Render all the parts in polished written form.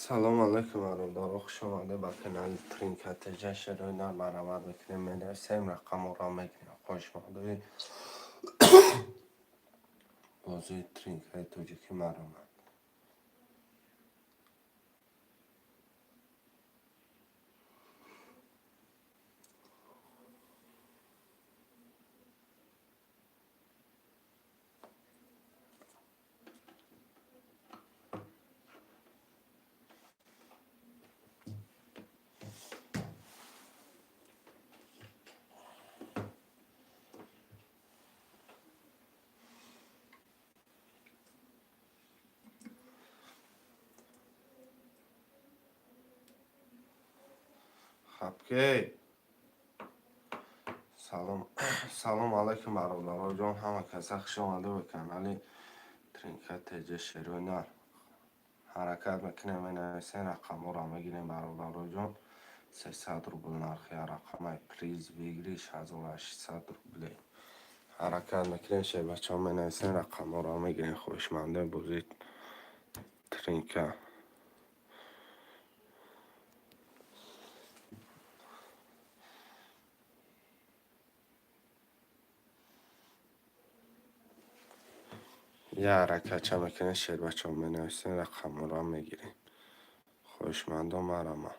Салом алейкум, бародаро, хуш омадед ба канали Тринка ТЖ. Шерои нар баровард мекунем, менависем, рақамҳоро мегирем. Хоҳишмандои бозии Тринкаи тоҷикӣ маромад. Хабкей. Салом, салом алейкум, бародаро ҷон, ҳама каса хуш омадед ба канали Тринка ТЖ Шерои нар. Ҳаракат мекунем, менависем, рақамҳоро мегирем, бародаро ҷон. 300 рубл нархи рақамаи, приз выигрыш 1800 рублей. Ҳаракат мекунем, шербачаҳо, менависем, рақамҳоро мегирем, хоҳишмандаи бозии Тринка. Я ҳаракатча мекунем, шербачаҳо, менависем, рақамҳоро мегирем. Хоҳишмандо марамад.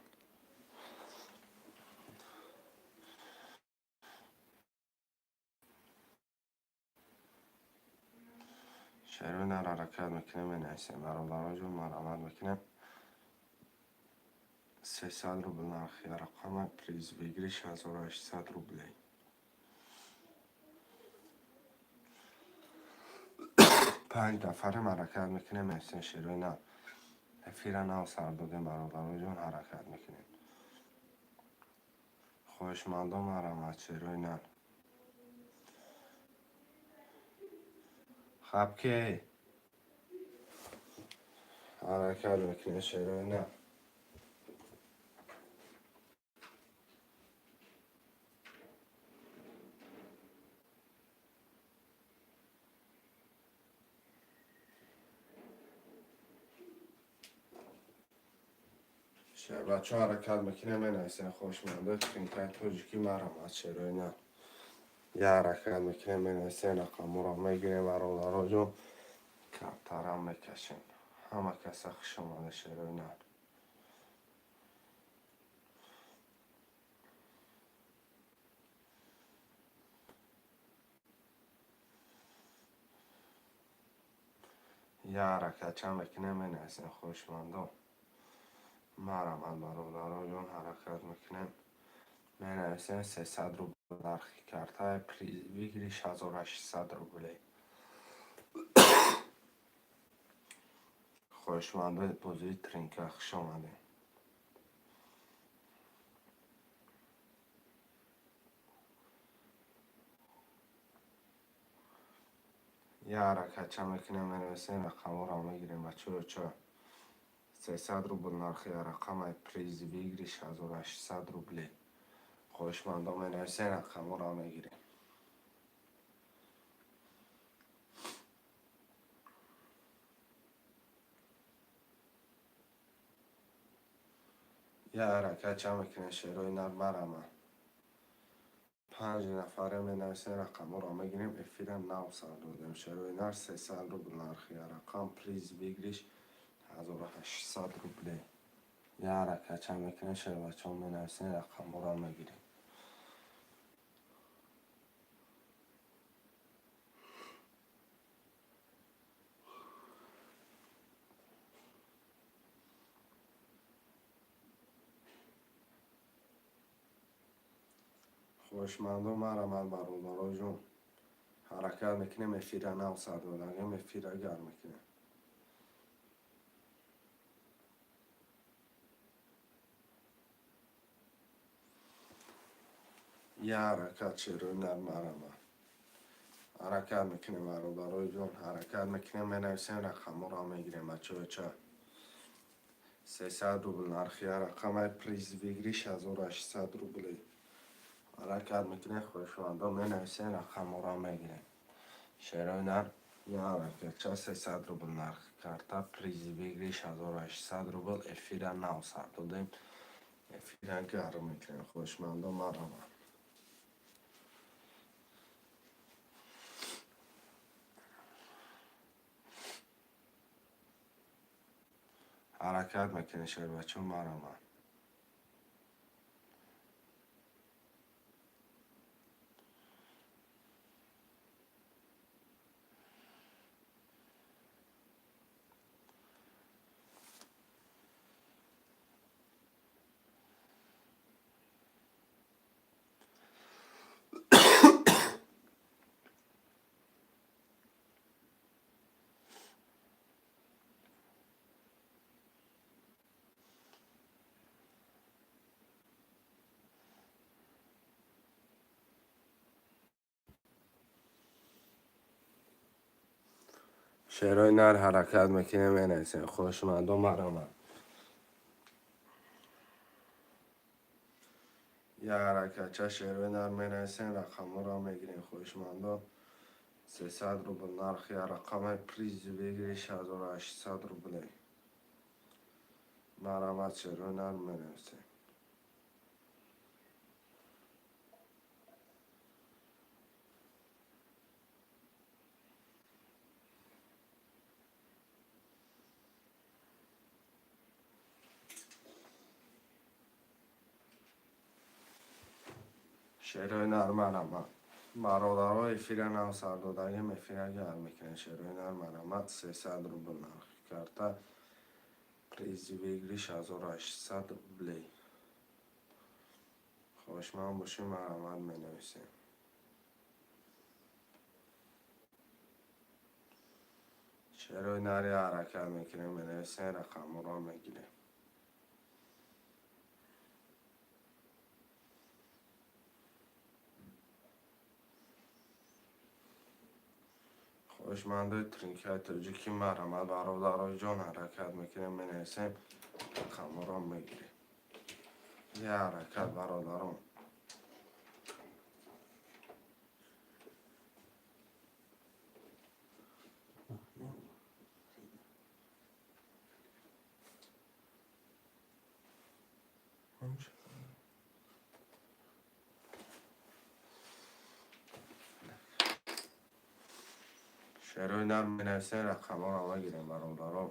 Шерои нар ҳаракат мекунем, менависем, бародаро ҷон, марамат мекунем. 300 рубл нархи рақама, приз выигрыш 1800 рублей. Панҷ нафарем, ҳаракат мекунем, менависем, шерои нар. Эфира нав сар додем, бародаро ҷон, ҳаракат мекунем. Хоҳишмандо марамат, шерои нар. Хабкей. Ҳаракат мекунем, шерои нар. Шербачо ҳаракат мекунем, менависем, хоҳишмандои тринкаи тоҷикӣ марамат, шерои нар. Я ҳаракат мекунем, менависем, рақамҳоро мегирем, бародаро ҷон, картарам мекашем. Ҳама каса хуш омада, шерои нар. Я ҳаракатча мекунем, менависем, хоҳишмандо. Марамат, бародаро ҷон, ҳаракат мекунем. Менависем, 300 рубл нархи картаи, приз выигрыш 1800 рублей. Хоҳишмандои бозии Тринка хуш омадед. Я ҳаракатча мекунем, менависем, рақамҳоро мегирем, бачаҳо. 300 рубл нархи рақамаи, приз выигрыш 1800 рублей. Хоҳишмандо менависем, рақамҳоро мегирем. Я ҳаракатча мекунем, шерои нар марамад. Панҷ нафаре, менависем, рақамҳоро мегирем, эфира нав сар додем. Шерои нар, 300 рубл нархи рақам, приз выигрыш 1800 рублей. Я ҳаракатча мекунем, шербачаҳо, менависем, рақамҳоро мегирем. Хоҳишмандо марамад, бародаро ҷон. Ҳаракат мекунем, эфира нав сар додагем, эфира гарм мекунем. Я ҳаракат, шерои нар марамад. Ҳаракат мекунем, бародарои ҷон, ҳаракат мекунем, менависем, рақамҳоро мегирем, бачаҳо. 300 рубл нархи рақамаи, приз выигрыш 1800 рублей. Ҳаракат мекунем, хоҳишмандо, менависем, рақамҳоро мегирем. Шерои нар. Ҳаракатча 300 рубл нархи карта, призи выигрыш 1800 рубл. Эфира нав сар додем, эфира гарм мекунем. Хоҳишмандо, марҳамат. Ҳаракат мекунем, шербачо, марҳамат. Шерои нар ҳаракат мекунем, менависем. Хоҳишмандо, марҳамат. Як ҳаракатча, шерои нар менависем, рақамҳоро мегирем. Хоҳишмандо, 300 рубл нархи як рақами, призи выигрыш 1800 рублей. Марҳамат, шерои нар менависем. Шерои нар, марҳамат. Бародаро, эфира нав сардодагим, эфира гарм мекунем. Шерои нар, марҳамат. 300 рубл нархи карта, призи выигрыш 1800 рублей. Хоҳишманд бошем, марҳамат, менависем. Шерои нари ҳаракат мекунем, менависем, рақамҳоро мегирем. Хоҳишмандои тринкаи тоҷикӣ, марҳамат. Бародарои ҷон, ҳаракат мекунем, менависем, рақамҳоро мегирем. Я ҳаракат, бародарон. Шерои нар менависем, рақамҳоро мегирем, бародарон.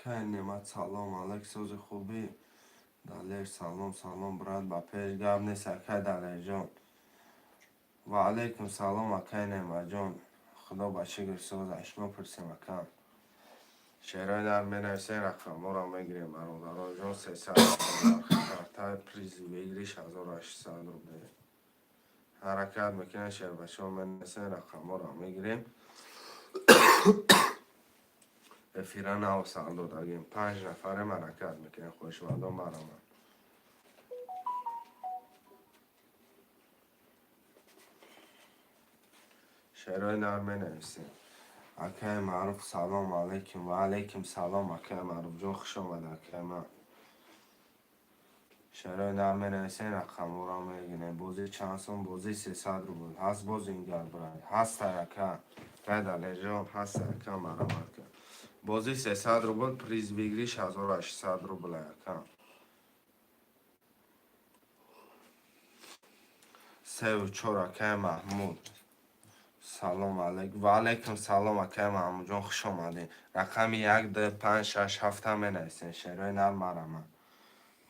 Кай Немат, салом алайк, сози, хубӣ? Далер, салом, салом, брат, ба пеш, гап нест, акай Далерҷон. Ва алайкум салом, акай Нематҷон, худо ба шукр, соз, шумо пурсем, акам. Шерои нар менависем, рақамҳоро мегирем, бародароҷон. 300 карта, призи выигрыш 1800 рублей. Ҳаракат мекунем, шербачаҳо, менависем, рақамҳоро мегирем. Эфира нав сар додагим, панҷ нафарем, ҳаракат мекунем. Хоҳишмандон, марҳамат. Шерои нар менависем. Акай Маъруф, салом алайкум. Ва алайкум салом, акай Маъруфҷон, хуш омад, акай ман. Шерои нар менависем, рақамҳоро мегирем. Бозӣ чанд сом? Бозӣ 300 рубл ҳаст. Бозингар брат ҳастай, ака кай Далерҷон ҳастай, ака, марҳамат кар. Бозӣ 300 рубл, приз выигрыш 1800 рубл, ака. Севу чор, акай Маҳмуд, салом алайк. Ва алайкум салом, акай Маҳмудҷон, хуш омадед. Рақами як, д, панҷ, шаш, ҳафта менависем. Шерои нар, марҳамат.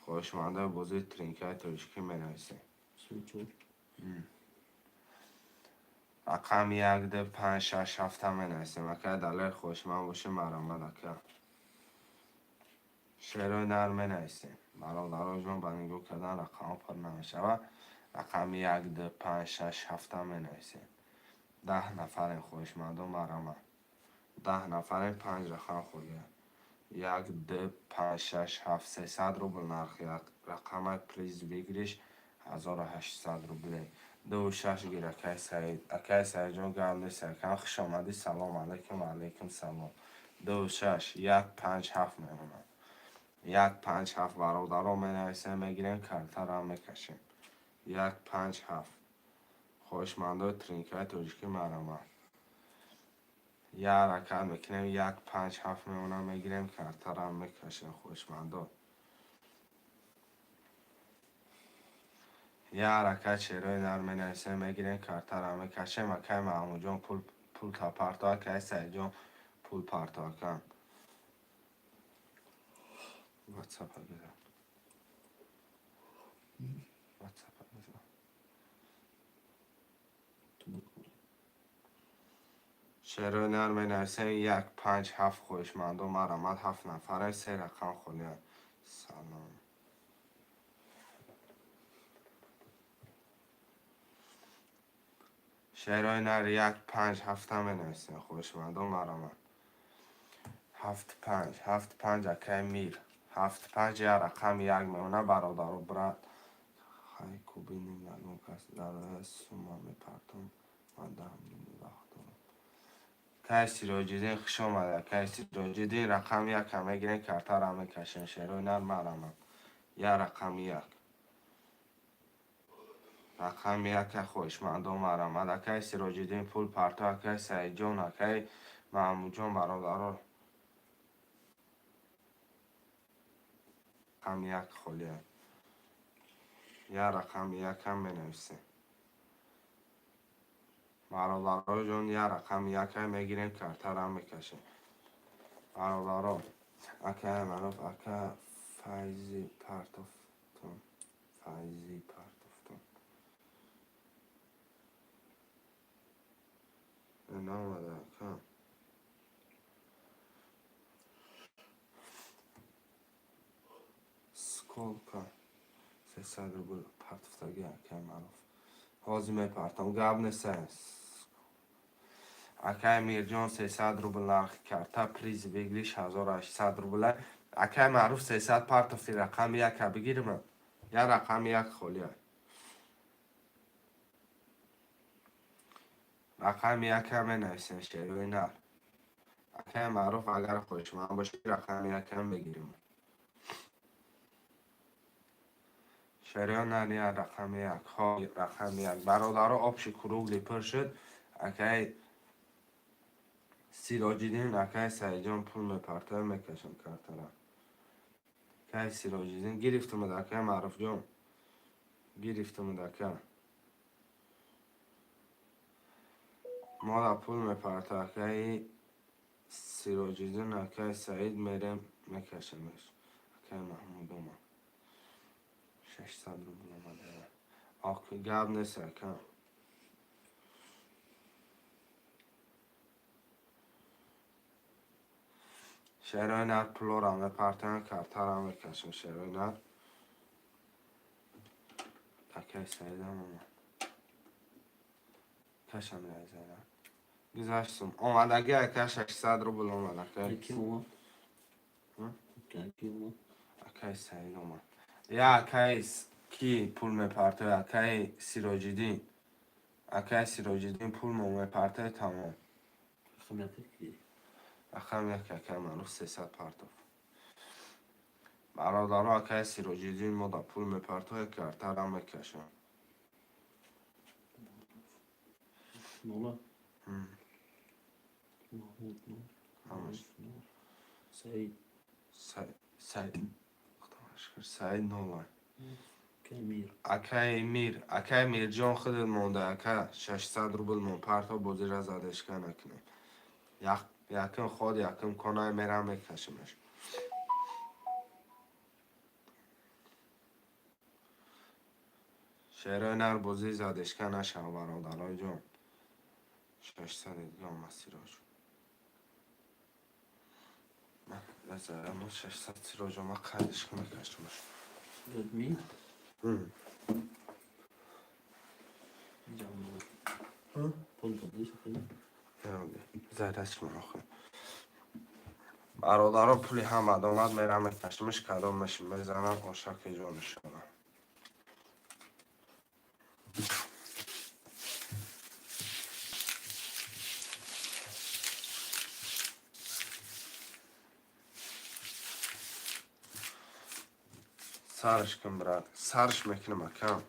Хоҳишмандои бозии тринкаи тоҷикӣ, менависем. Рақами як, д, панҷ, шаш, ҳафта менависем. Акай Далер, хоҳишманд бошем, марҳамат, ака. Шерои нар менависем. Бародароҷон, ба нигоҳ кардан рақамҳо пур намешавад. Рақами як, д, панҷ, шаш, ҳафта менависем. 10 нафарем, хоҳишмандон, марҳамат. 10 нафарем, панҷ рақам холия: як, д, панҷ, шаш, ҳафт. 300 рубл нархи рақамак, приз выигрыш 1800 рублей. Дуву шаш гир, акай Саид. Акай Саидҷон, гап нест, акам, хуш омадӣ. Салом алайкум. Ва алайкум салом. Ду шаш як панҷ ҳафт мемонад. Як панҷ ҳафт, бародаро, менависем, мегирем, картара мекашем. Як панҷ ҳафт. Хоҳишмандои тринкаи тоҷикӣ, марҳамат. Як ҳаракат мекунем, як панҷ ҳафт мемонад, мегирем, картара мекашем. Хоҳишмандо, як ҳаракат, шерои нар менависем, мегирем, картара мекашем. Акай Маҳмудҷон, пул парто, акай Саидҷон, пул парто, акам. Ватсапа гузар, ватсапа гузар. Шерои нар менависем, як панҷ ҳафт. Хоҳишмандо, марҳамат. Ҳафт нафара, се рақам холия. Салом. Шерои нар, як панҷ ҳафта менависем. Хоҳишмандо, марҳамат. Ҳафт панҷ, ҳафт панҷ. Акай Мир, ҳафт панҷ, як рақами як мемонад, бародаро. Брат, хай кубинем, ягон кас дар сумма мепартом, ман 10 минут вақт дорам. Кай Сироҷиддин, хуш омада, кай Сироҷиддин. Рақами якам мегирем, картара мекашем. Шерои нар, марҳамат. Як рақами як, рақами яка. Хоҳишмандо, марҳамат. Акай Сироҷиддин, пул парто. Акай Саидҷон, акай Маҳмудҷон, бародаро, рақами як холия. Як рақами якам менависем, бародароҷон. Як рақами якам мегирем, картара мекашем, бародаро. Акай Маъруф, ака Файзи, партофтон, Файзи, партофтон наомада, ака. Сколько? 300 рубл партофтаги, акай Маъруф. Ҳозир мепартом, гап нест. Акай Мирҷон, 300 рубл нархи карта, приз выигрыш 1800 рубла. Акай Маъруф, 300 партофти, рақами яка бигирма. Як рақами як холия. Рақами яка менависем, шерои нар. Акай Маъруф, агар хоҳишманд бошӣ, рақами якам бигирем. Шерои нар, як рақами як, рақами як. Бародаро, общий круглый пур шуд. Акай Сироҷиддин, акай Саидҷон, пул мепартоям, мекашам картара. Акай Сироҷиддин, гирифтумад. Акай Маъруфҷон, гирифтумад. Ака, мода пул мепарто. Акаи Сироҷиддин, акаи Саид, мерем, мекашемаш. Акаи Маҳмуд омад, 600 рубл омада. Гап нест, ака. Шерои нар, пулора мепартоям, картара мекашем. Шерои нар. Акаи Саидам омад, кашам. Зайна гузаштум, омадаги, ака, 600 рубл омад, ака. Акаи Саид омад. Я акаи ки пул мепартояд? Акаи Сироҷиддин, акаи Сироҷиддин пул мо мепартояд, тамом. Рақами як, акаи Маъруф 300 партоф. Бародаро, акаи Сироҷиддин мо да пул мепартояд, картара мекашам. Нола. Маҳмуд нол. Ҳамаш. Нол. Саид. Саид, Саид нола. Камир. Акаи Мир, акаи Мирҷон, худат монда, ака, 600 рубл мон парто, бозира задешка накунем. Якум ход, якум конай, мерам, мекашимаш. Шерои нар, бозӣ задешка нашав, бародарои ҷон. 600 дига омад, Сироҷ. 600, Сироҷ омад, қайдиш мекашимаш. Мир. М? Пул додӣ шохи? Зайдашма охи. Бародаро, пули ҳамад омад, мерам, мекашимаш, кадомаш мезанам, ошаки ҷонишона. Сарш кун, брат, сарш мекунам, акам.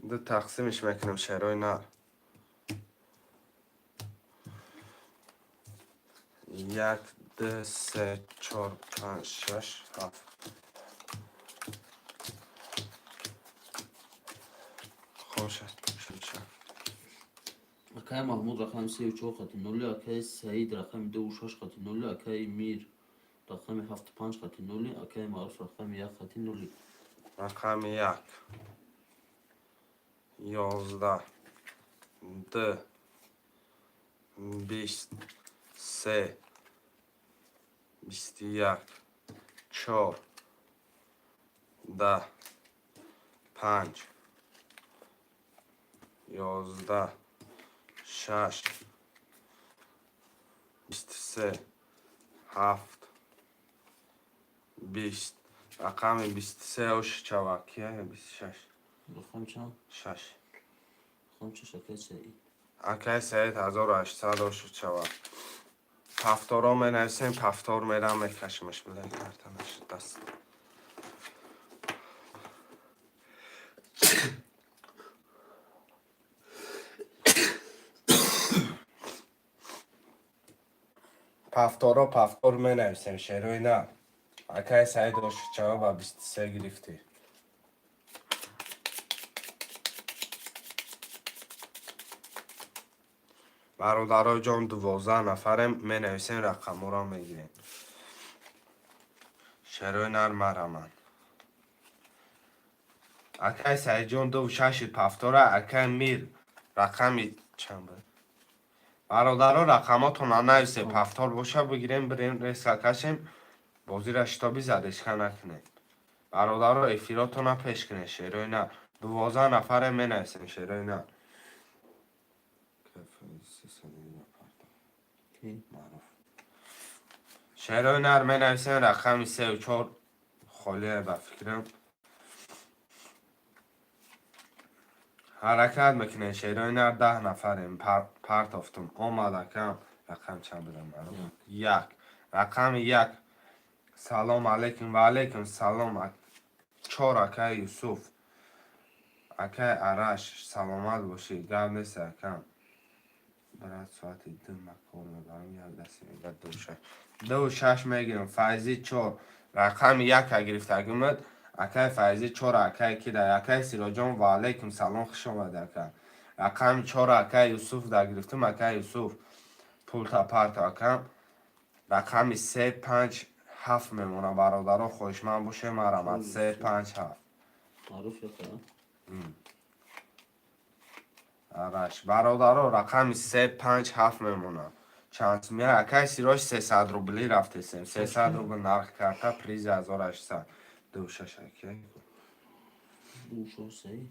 Ду тақсимиш мекунам, шерои нар. Як, ду, се, чор, панҷ, шаш, ҳафт. Хош шуд. Акаи Маҳмуд рақами сею чор хати ноли, акаи Саид рақами дуву шаш хати ноли, акаи Мир рақами ҳафту панҷ хати ноли, акаи Маъруф рақами як хати ноли. Рақами як, 11, ду, 20, се, 21, чор, 10, панҷ, 11, шаш, 23, ҳафт, 20. Рақами 23 ош чава кия ё 26? Рақам чанд? Шаш. Рақам шаш, акаи Саид. Акаи Саид 1800 ошуд шава. Повторо менависем, повтор мерам, мекашимаш. Билай, карта нашуд даст. Повторо повтор менависем, шерои на. Акаи Саид ошуд шава, ба 23 гирифтӣ. Бародарои ҷон, 12 нафарем, менависем, рақамҳоро мегирем. Шерои нар мараманд. Акаи Саидҷон, ду шаши повтора. Акаи Мир рақами чанд буд? Бародаро, рақамотонро нависем, повтор боша, бигирем, бирем, резко кашем, бозира шитоби задержка накунем. Бародаро, эфиротонро пеш кунед, шерои нар. 12 нафарем, менависем, шерои нар. Ки? Маъруф. Шерои нар, менависем, рақами сеу чор холие ба фикрам. Ҳаракат мекунем, шерои нар, 10 нафарем, партофтум. Омад, акам, рақам чанд будам, Маъруф? Як. Рақами як. Салом алейкум, ва алейкум салом. Чор, акаи Юсуф. Акаи Араш, саломат бошӣ, гап нест, акам. Брат, соати 2 ма кор мебарам, як дасти мега ду шаш. Ду шаш мегирам, Файзи чор. Рақами яка гирифтагимад. Акаи Файзи чор, акаи кида, акаи Сироҷон, ва алейкум салом, хуш омадӣ, ака. Рақами чор, акаи Юсуф да гирифтум, акаи Юсуф. Пулта парто, акам. Рақами се, панҷ, ҳафт мемонам, бародарон, хоҳишманд бошед, марамад. Се, панҷ, ҳафт. Маъруф яка. Араш. Бародаро, рақами се, панҷ, ҳафт мемонам. Чанд мия, акаи Сироҷ, 300 рубли рафтесем. 300 рубл нарх карта, приз 1800. Ду шаш, акай. Ду шаш Саид.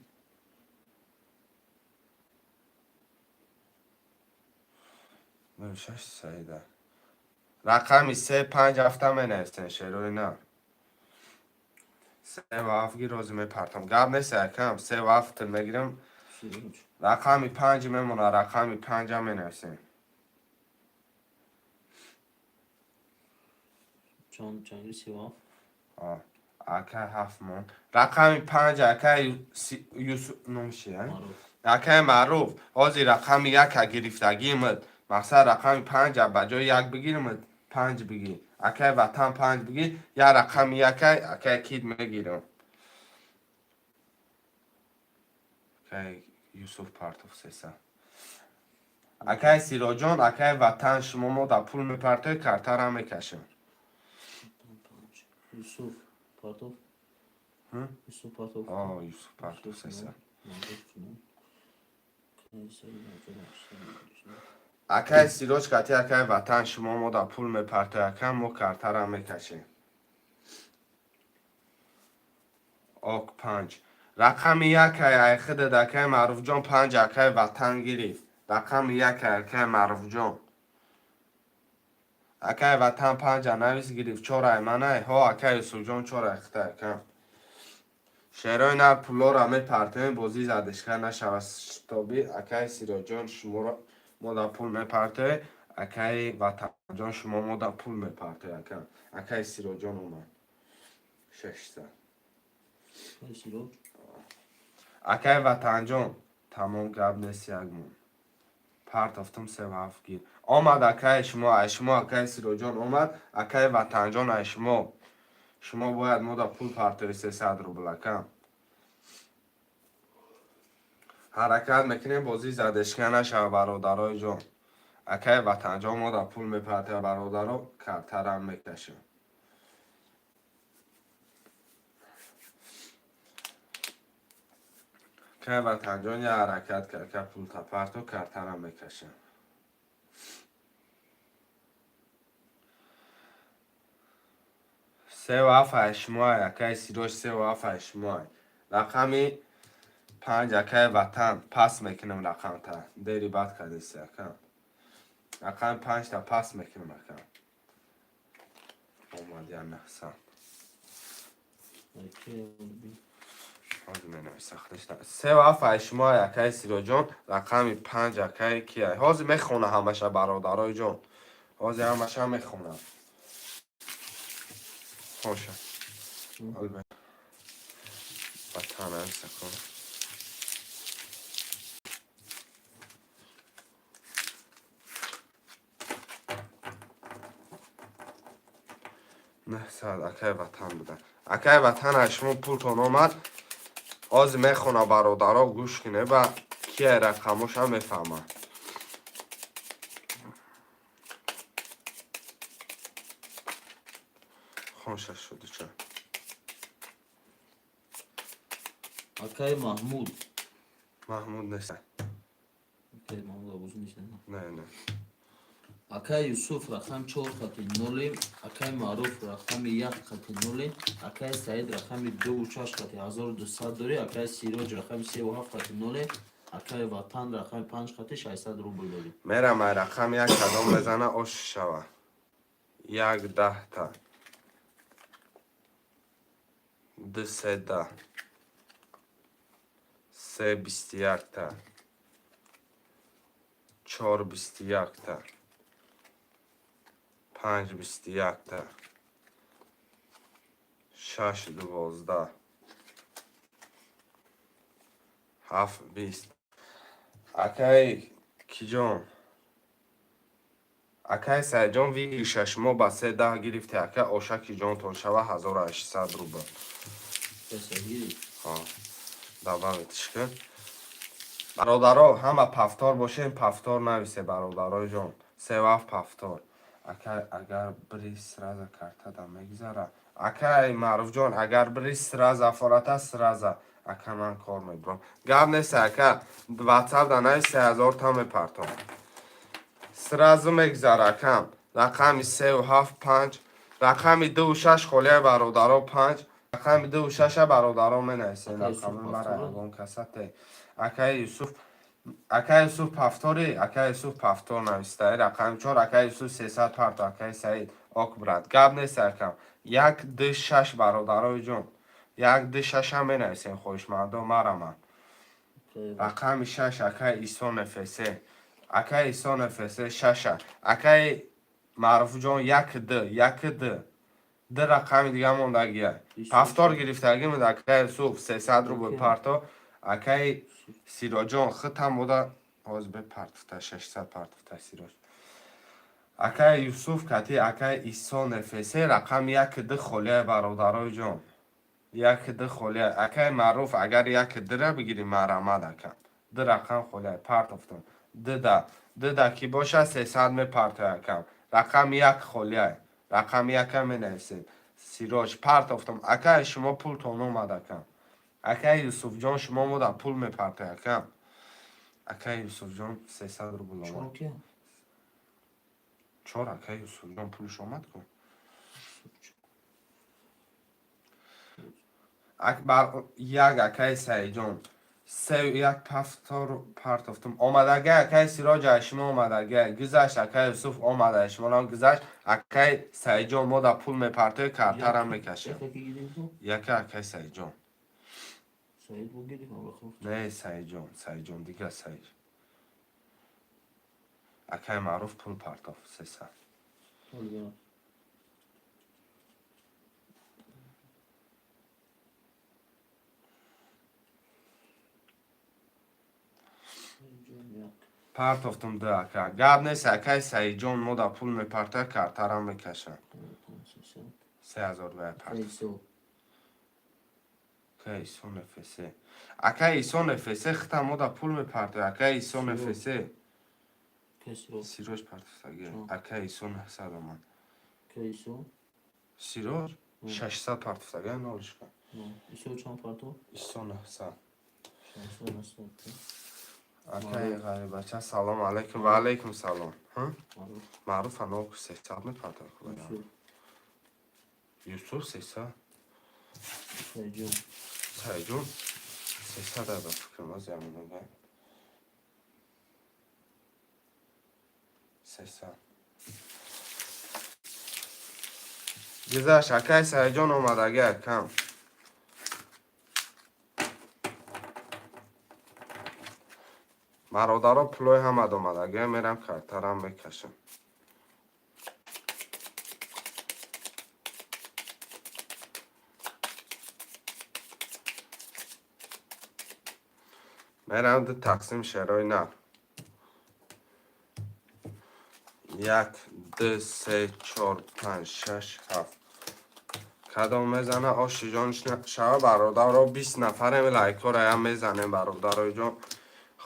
Ду шаш Саида. Рақами се, панҷ, ҳафта менависем, шерои на. Се ва ҳафт гир, розӣ мепартам. Гап нест, акам, се ва ҳафт мегирам. Сироҷ. Рақами панҷ мемона, рақами панҷа менависем. Чанд чанд гири, севу ҳафт? Акай ҳафт мон. Рақами панҷ, акай Юсуф номш чи? Маъруф. Акай Маъруф, ҳозир рақами яка гирифтагимад. Мақсад, рақами панҷа ба ҷои як бигиримад, панҷ бигир. Акай Ватан, панҷ бигир, як рақами якай, акай кид мегирам. Акай Юсуф партов сеса. Акай Сироҷон, акай Ватан, шумо мо да пул мепартоед, картара мекашем. Панҷ. Юсуф партов. Ҳм? Юсуф партов. О, Юсуф партов сеса. Маъруф чунон. Акаи Саид 1800. Акай Сироҷ кати акай Ватан, шумо мо да пул мепартоед, акам, мо картара мекашем. Ок, панҷ. Рақами якай айхидад, акай Маъруфҷон, панҷ акай Ватан гирифт. Рақами якай акай Маъруфҷон. Акай Ватан панҷа навис, гирифт. Чорай манай. Ҳо, акай Юсуфҷон, чорай хита акам. Шерои нар пулора мепартоем, бозӣ задишка нашава. Шитоби акай Сироҷон, шуморо мода пул мепартое, акай Ватанҷон, шумо мода пул мепартое, акам. Акай Сироҷон омад. 600. Акай Сироҷ. Акай Ватанҷон, тамом, гап нест, як мон. Партофтум, севу ҳафт гир. Омад акай шумо, ай шумо акай Сироҷон омад, акай Ватанҷон, ай шумо. Шумо бояд мода пул партои 300 рубл, акам. Ҳаракат мекунем, бозӣ задешка нашава, бародарои ҷон. Акай Ватанҷон мода пул мепартоя, бародаро, картарам мекашем. Акай Ватанҷон, я ҳаракат кард, ка пулта парто, картарам мекашем. Севу ҳафт ай шумоай, акай Сироҷ, севу ҳафт ай шумоай. Рақами панҷ акай Ватан, пас мекунам рақамта. Дери бад кардеси, акам. Рақами панҷта пас мекунам, акам. Омад я наҳсан. Акай Алби. Ҳозир менависам худашта. Севу ҳафт ай шумоай, акай Сироҷон, рақами панҷ акай кияй. Ҳозир мехона ҳамаша, бародарои ҷон. Ҳозир ҳамаша мехонам. Хоша. Албе. Ватан нависа кун. 900 акай Ватан буда. Акай Ватан, ай шумо пултон омад. Ҳозир мехона, бародаро, гӯш кине, ба кияй рақамоша мефаҳмад. Хонша шуди ча. Акай Маҳмуд. Маҳмуд нест. Акай Маҳмуд абоз нест, не? Не, не. Акай Юсуф рақам чор хати ноли, акай Маъруф рақами як хати ноли, акай Саид рақами дуву шаш хати 1200 дорӣ, акай Сироҷ рақами севу ҳафт хати ноли, акай Ватан рақами панҷ хати 600 рубл дорӣ. Мерам, ай рақами як кадом мезана, ош шава. Як даҳта. Ду седа. Се бисту якта. Чор бисту якта. Панҷ бисту якта. Шаш 12. Ҳафт бист. Акай киҷон? Акай Саидҷон, выигрыша шумо ба се даҳ гирифте, ака, ошаки ҷонтон шава, 1800 рубл. Акай Саид гирифт. Ҳо. Добавить кун. Бародаро, ҳама повтор бошем, повтор нависе, бародарои ҷон. Севу ҳафт повтор. Акай, агар бири, сразу картада мегзара. Акай Маъруфҷон, агар бири, сразу афората, сразу. Ака, ман кор мебурам. Гап нест, ака, WhatsApp да навис, 3000 та мепартом. Сразу мегзара, акам. Рақами севу ҳафт панҷ, рақами дуву шаш холия, бародаро, панҷ. Рақами дуву шаша, бародаро, менависем. Акай Юсуф Рақами мара повтора? ягон касате. Акай Юсуф, акай Юсуф повтори, акай Юсуф повтор нависта. Рақами чор, акай Юсуф 300 парто, акай Саид. Ок, брат. Гап нест, акам. Як ду шаш, бародарои ҷон. Як ду шаша менависем, хоҳишмандо, мараман. Акай Рақами шаш акай Исо Нфс. Акай Исо Нфс шаша. Акай Маъруфҷон, як д, як д. Ду рақами дига мондагия. Повтор гирифтагӣ муд, акай Юсуф, 300 рубл парто. Акай Сироҷон, хитам буда ҳозир бе партуфта, 600 партуфта Сироҷ. Акай Юсуф кати акай Исо Нфс рақами як д холия, бародарои ҷон. Як д холия. Акай Маъруф, агар як дра бигирӣ, марамад, акам. Ду рақам холия партофтум. Дда. Дда ки боша, 300 мепартоя, акам. Рақами як холия. Рақами яка менависем. Сироҷ партофтум. Акай, шумо пултон омад, акам. Акай Юсуфҷон, шумо мода пул мепартоя, акам. Акай Юсуфҷон 300 рубл омад. Чор кия? Чор акай Юсуфҷон пулш омад ку. Як акаи Саидҷон. Сею як повтор партофтум. Омадага, акаи Сироҷ, шумо омадага. Гузашт, акаи Юсуф омада, шуморам гузашт. Акаи Саидҷон мо да пул мепартои, картарам мекашем. Яка акаи Саидҷон. Не, Саидҷон, Саидҷон, дига Саид. Акаи Маъруф пул партофт 300. Партофтум ду, ака. Гап нест, акаи Саидҷон мо да пул мепарта, картарам мекашам. 3000 вая партофт. Акаи Исон ФС. Акаи Исон ФС хита мо да пул мепарта. Акаи Исон ФС. Сироҷ партофтаги. Акаи Исон 900 омад. Сироҷ 600 партофтага, нолишка. Исо 900. Акаи ғарибача, салом алайкум. Ва алайкум салом. Маъруф ано 300 мепартояд. Юсуф 300. Саидҷон 300 ба фикрам, аз яминага. 300. Гузашт, акаи Саидҷон омадаги, акам. Бародаро, пулои ҳамад омадага, мерам картарам мекашам. Мерам ду тақсим шерои нар. Як, ду, се, чор, панҷ, шаш, ҳафт. Кадом мезана, оши ҷон шава, бародаро, 20 нафарем, лайкҳоро мезанем, бародарои ҷон.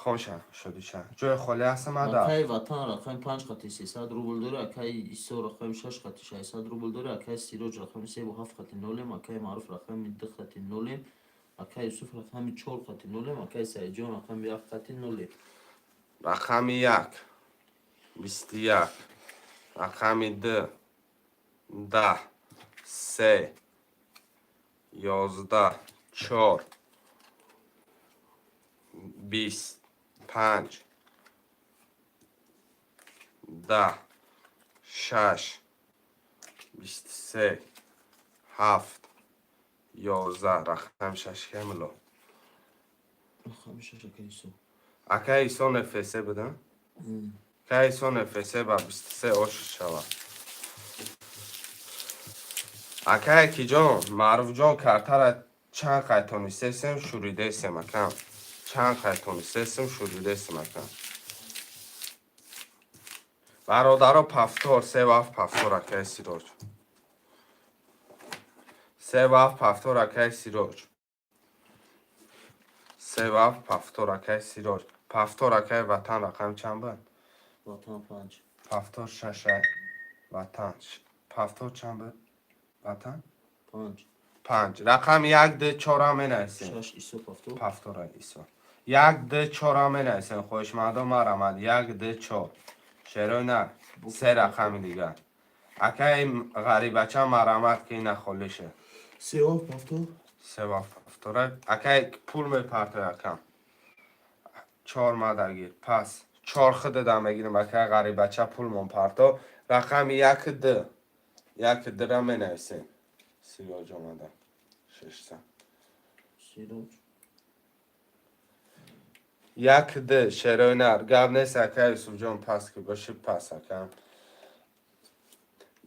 Хоша шудиша. Ҷои холӣ ҳастам ада. Акаи Ватан рақами 5 қати 300 рубл дора, акаи Исо рақами 6 қати 600 рубл дора, акаи Сироҷ рақами 3 ва 7 қати нолем, акаи Маъруф рақами 2 қати нолем, акаи Юсуф рақами 4 қати нолем, акаи Саидҷон рақами 1 қати нолем. Рақами як, 21, рақами ду, 10, се, 11, чор, 20, панҷ, 10, шаш, 23, ҳафт, 11. Рақами шаш кемило? Рақами 6 акаи Исо. Акаи Исо НФС будам? Акаи Исо НФС ба 23 ош шавад. Акаи киҷон, Маъруфҷон, картара чанд қай тонистесем, шуридесем, акам. Чанд қай тонистесем, шуридесем, акам. Бародаро, повтор, се вафт повтор, акаи Сироҷ. Се вафт повтор, акаи Сироҷ. Се вафт повтор, акаи Сироҷ. Повтор, акаи Ватан, рақам чанд буд? Ватан 5. Повтор шаша Ватан. Повтор чанд буд? Ватан? 5. Панҷ. Рақами як, ду, чорам менависем. 6 Исо повтор. Повтора Исо. Як, ду, чорам менависем. Хоҳишмандо, марамад. Як, ду, чор. Шерои нар. Се рақами дигар. Акаи ғарибача, марамад, ки ина холӣ шуд. Се вафт повтор. Се вафт повтора. Акаи пул мепартои, акам. Чор мадагир. Пас. Чор худада мегирем, акаи ғарибача пулмон парто. Рақами як, ду. Як, дура менависем. Сироҷ омада. 600. Сироҷ. Як, ду, шерои нар. Гап нест, акаи Юсуфҷон, пас ки боши, пас, акам.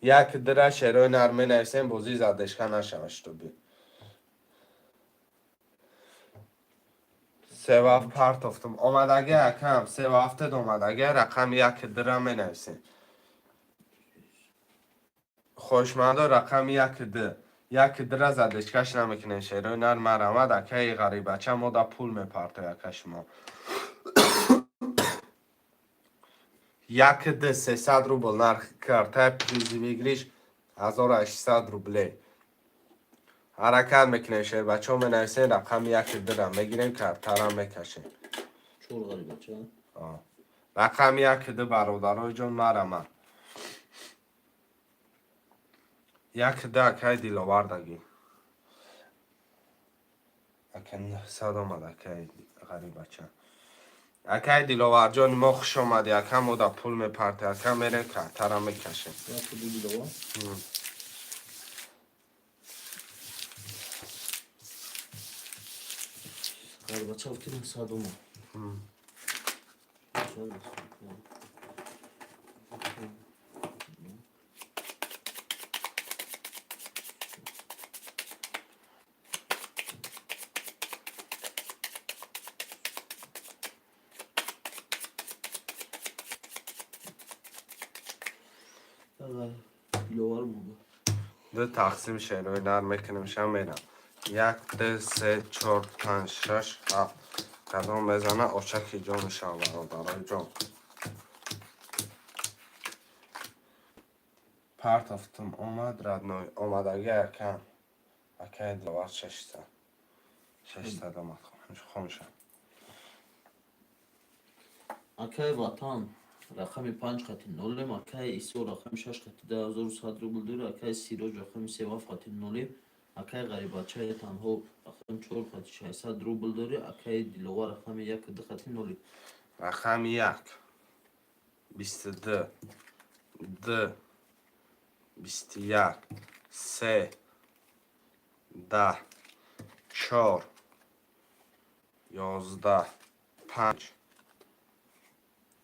Як, дура шерои нар менависем, бозӣ задешка нашава, шутоби. Се вафт партофтум. Омадаги, акам, се вафтед омадаги, рақами як, дура менависем. Хоҳишмандо, рақами як, ду. Як, дура задешкаш намекунем, шерои нар, марамад, акаи ғарибача мо да пул мепартои, ака шумо. Як, ду, 300 рубл нархи картаи призи выигрыш 1800 рублей. Ҳаракат мекунем, шербачаҳо, менависем рақами як, дура мегирем, картара мекашем. Чор ғарибача. Рақами як, ду, бародарои ҷон, марамад. Як, ду, акаи Диловардагӣ. Ака, 900 омад, акай Ғарибача. Акай Диловарҷони мо, хуш омадӣ, ака. Мо да пул мепарте, ака, мерем, картара мекашем. Як ду Диловар. Ғарибача гуфти, 900 омад. Диловар монда. Ду тақсим шерои нар мекунем, ша мерам. Як, ду, се, чор, панҷ, шаш, ҳафт. Кадом мезана, очаки ҷон мешава, бародарои ҷон. Партофтум, омад, родной, омадаги акам. Акаи Диловар, 600. 600 омад, хомша. Акаи Ватан рақами панҷ хати нолем, акаи Исо рақами шаш хати 10 100 рубл дорӣ, акаи Сироҷ рақами севу ҳафт хати нолем, акаи Ғарибачаи танҳо рақами чор хати 600 рубл дорӣ, акаи Диловар рақами як ду хати нолем. Рақами як, 22, ду, 21, се, 10, чор, 11, панҷ,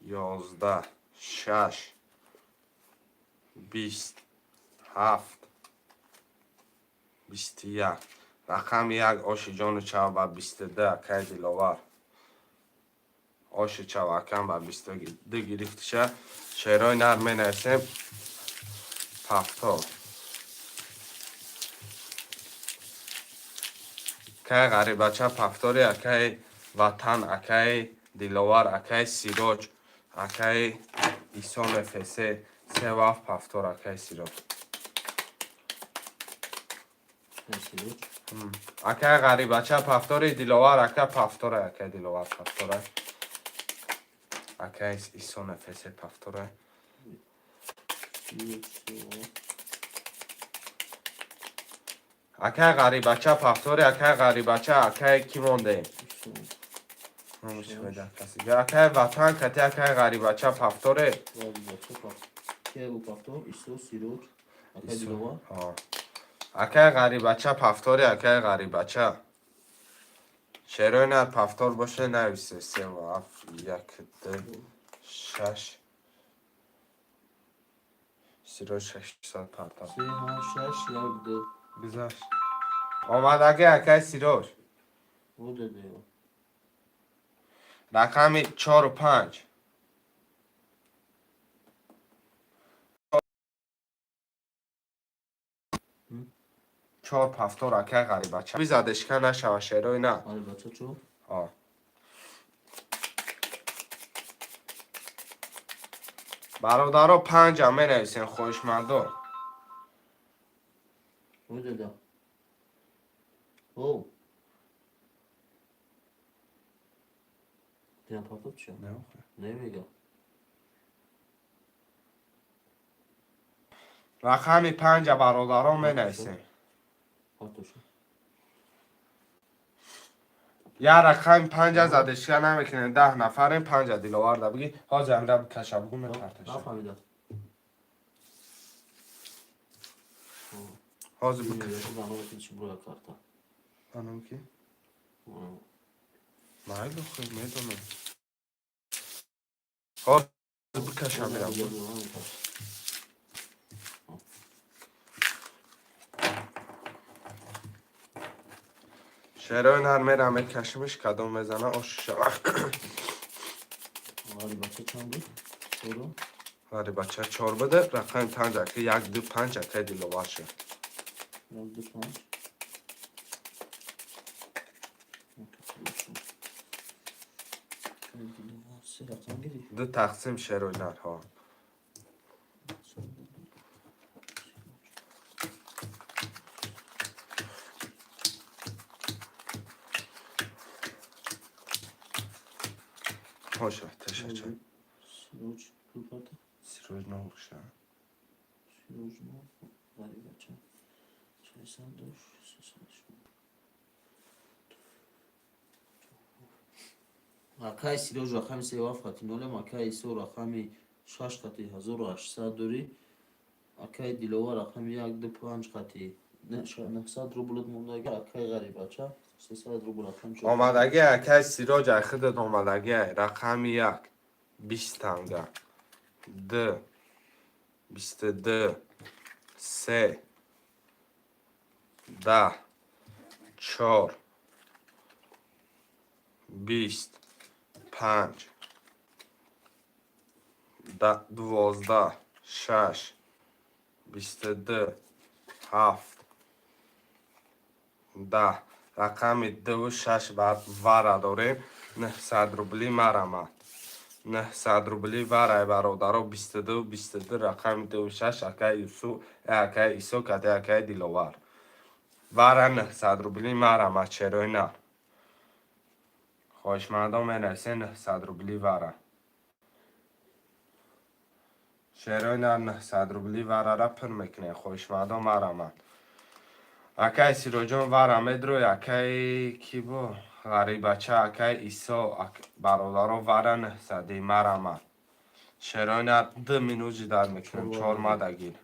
11, шаш, 20, ҳафт, 21. Рақами як оши ҷону чав ба 22, акаи Диловар. Оши чав, акам, ба 22 гирифтиша. Шерои нар менависем. Повтор. Акаи Ғарибача повтори, акаи Ватан, акаи Диловар, акаи Сироҷ, акаи Исо мефесе, се вафт повтор, акаи Сироҷ. Сироҷ. Акаи Ғарибача повтори, Диловар ака повтора, акаи Диловар повтора. Акаи Исо мефесе повтора. Сироҷ севу ҳафт. Акаи Ғарибача повтори, акаи Ғарибача, акаи кӣ монде? Исо. Номаш беда каси. Акаи Ватан кати акаи Ғарибача повторе. Ғарибача повтор. Кия бу повтор? Исо, Сироҷ, акаи Диловар. Ҳо. Акаи Ғарибача повтори, акаи Ғарибача. Шерои нар повтор боше, нависе. Севу ҳафт, як, ду, шаш. Сироҷ 600 партав. Се, ҳашт, шаш, як, ду. Гузашт. Омадаги, акаи Сироҷ. О, дадева. Рақами чору панҷ. Чор повтор, акаи Ғарибача. Бизадешка нашава, шерои на. Ғарибача чор. Ҳо. Бародаро, панҷа менависем, хоҳишмандо. О, дада. О. Дина повтор чӣ? Намега. Рақами панҷа, бародарон, менависем. Повтор шуд. Я рақами панҷа задешка намекунем, 10 нафарем, панҷа Диловарда биги. Ҳозир амира бикаша, бугу, мепарташа. Нафаҳмидам. Ҳозир бикаша. Барнома ки чӣ буроя карта. Анам ки? Майли, хуй медонам. Ҳозир бикаша, мирам. Шерои нар мерам, мекашимиш, кадом мезана, ош шава. Ғарибача чанд буд? Чору? Ғарибача чор буде, рақами панҷ, ака, як, ду, панҷ, акаи Диловар шуд. Як, ду, панҷ. Се рақам гирифт. Ду тақсим шерои нар, ҳо. Хоша, ташача. Сироҷ пул парта? Сироҷ набуша. Сироҷ но, Ғарибача. 600 дошт, 300 шуд. Акай Сироҷ рақами севу ҳафт хати нолем, акай Исо рақами шаш хати 1800 дорӣ, акай Диловар рақами як ду панҷ хати 900 рублат мондага, акай Ғарибача 300 рубл, рақами чор. Омадаги, акай Сироҷ, ай худат омадаги. Рақами як 20 танга, д 22, се, 10, чор, 20, панҷ, 12, шаш, 22, ҳафт, 10. Рақами дуву шаш вара дорем, 900 рубли. Марамад, 900 рубли варай, бародаро. 22, 22, рақами дуву шаш, акай Юсуф, акай Исо каде, акай Диловар, вара 900 рубли. Марамад, шерои нар, хоҳишмандон менависен, 900 рубли вара. Шерои нар, 900 рубли варара пур мекунем. Хоҳишмандон, марамад. Акай Сироҷон, вара медрой. Акай ки бо, Ғарибача, акай Исо, бародаро, вара 900-и. Марамад, шерои нар, 2 минут ждать мекунем. Чор мадагир,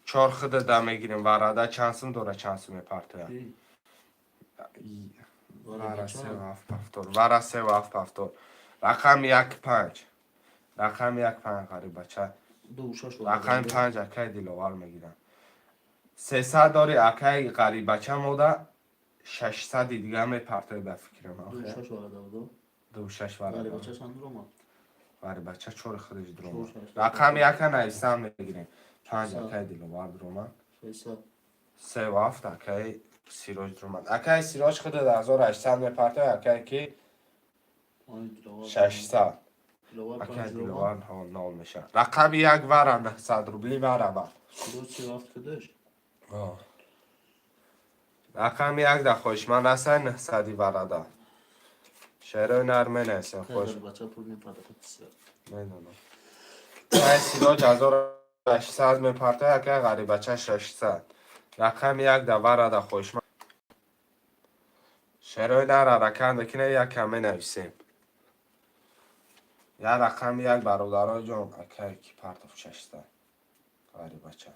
чор худа да мегирем. Варада чанд сум дора, чанд сум мепартоям? Вара севу ҳафт ҳафтод, вара севу ҳафт ҳафтод. Рақами як панҷ, рақами як панҷ, Ғарибача. Рақами панҷ акай Диловар мегирам. 300 дори, акай Ғарибача, мода 600-и дига мепартои, ба фикрам. Ду шаш вара. Ғарибача чори худаш дуромад. Рақами яка нависам мегирем. Панҷ акай Диловар дуромад, севу ҳафт акай Сироҷ дуромад. Акай Сироҷ, худа 1800 мепартои, акай ки 600, акай Диловар нол мешавад. Рақами як вара, 900 рубли варава. Рақами як да хоҳишманд ҳастан, 900-и варада. Шерои нар, менависем. Хоҳиш медонам, акай Сироҷ 1800 мепартои, акай Ғарибача 600. Рақами як да варада хоҳишманд. Шерои нар, ҳаракат мекунем, як кам менависем. Як рақами як, бародарои ҷон. Акай ки партоф 600, Ғарибача.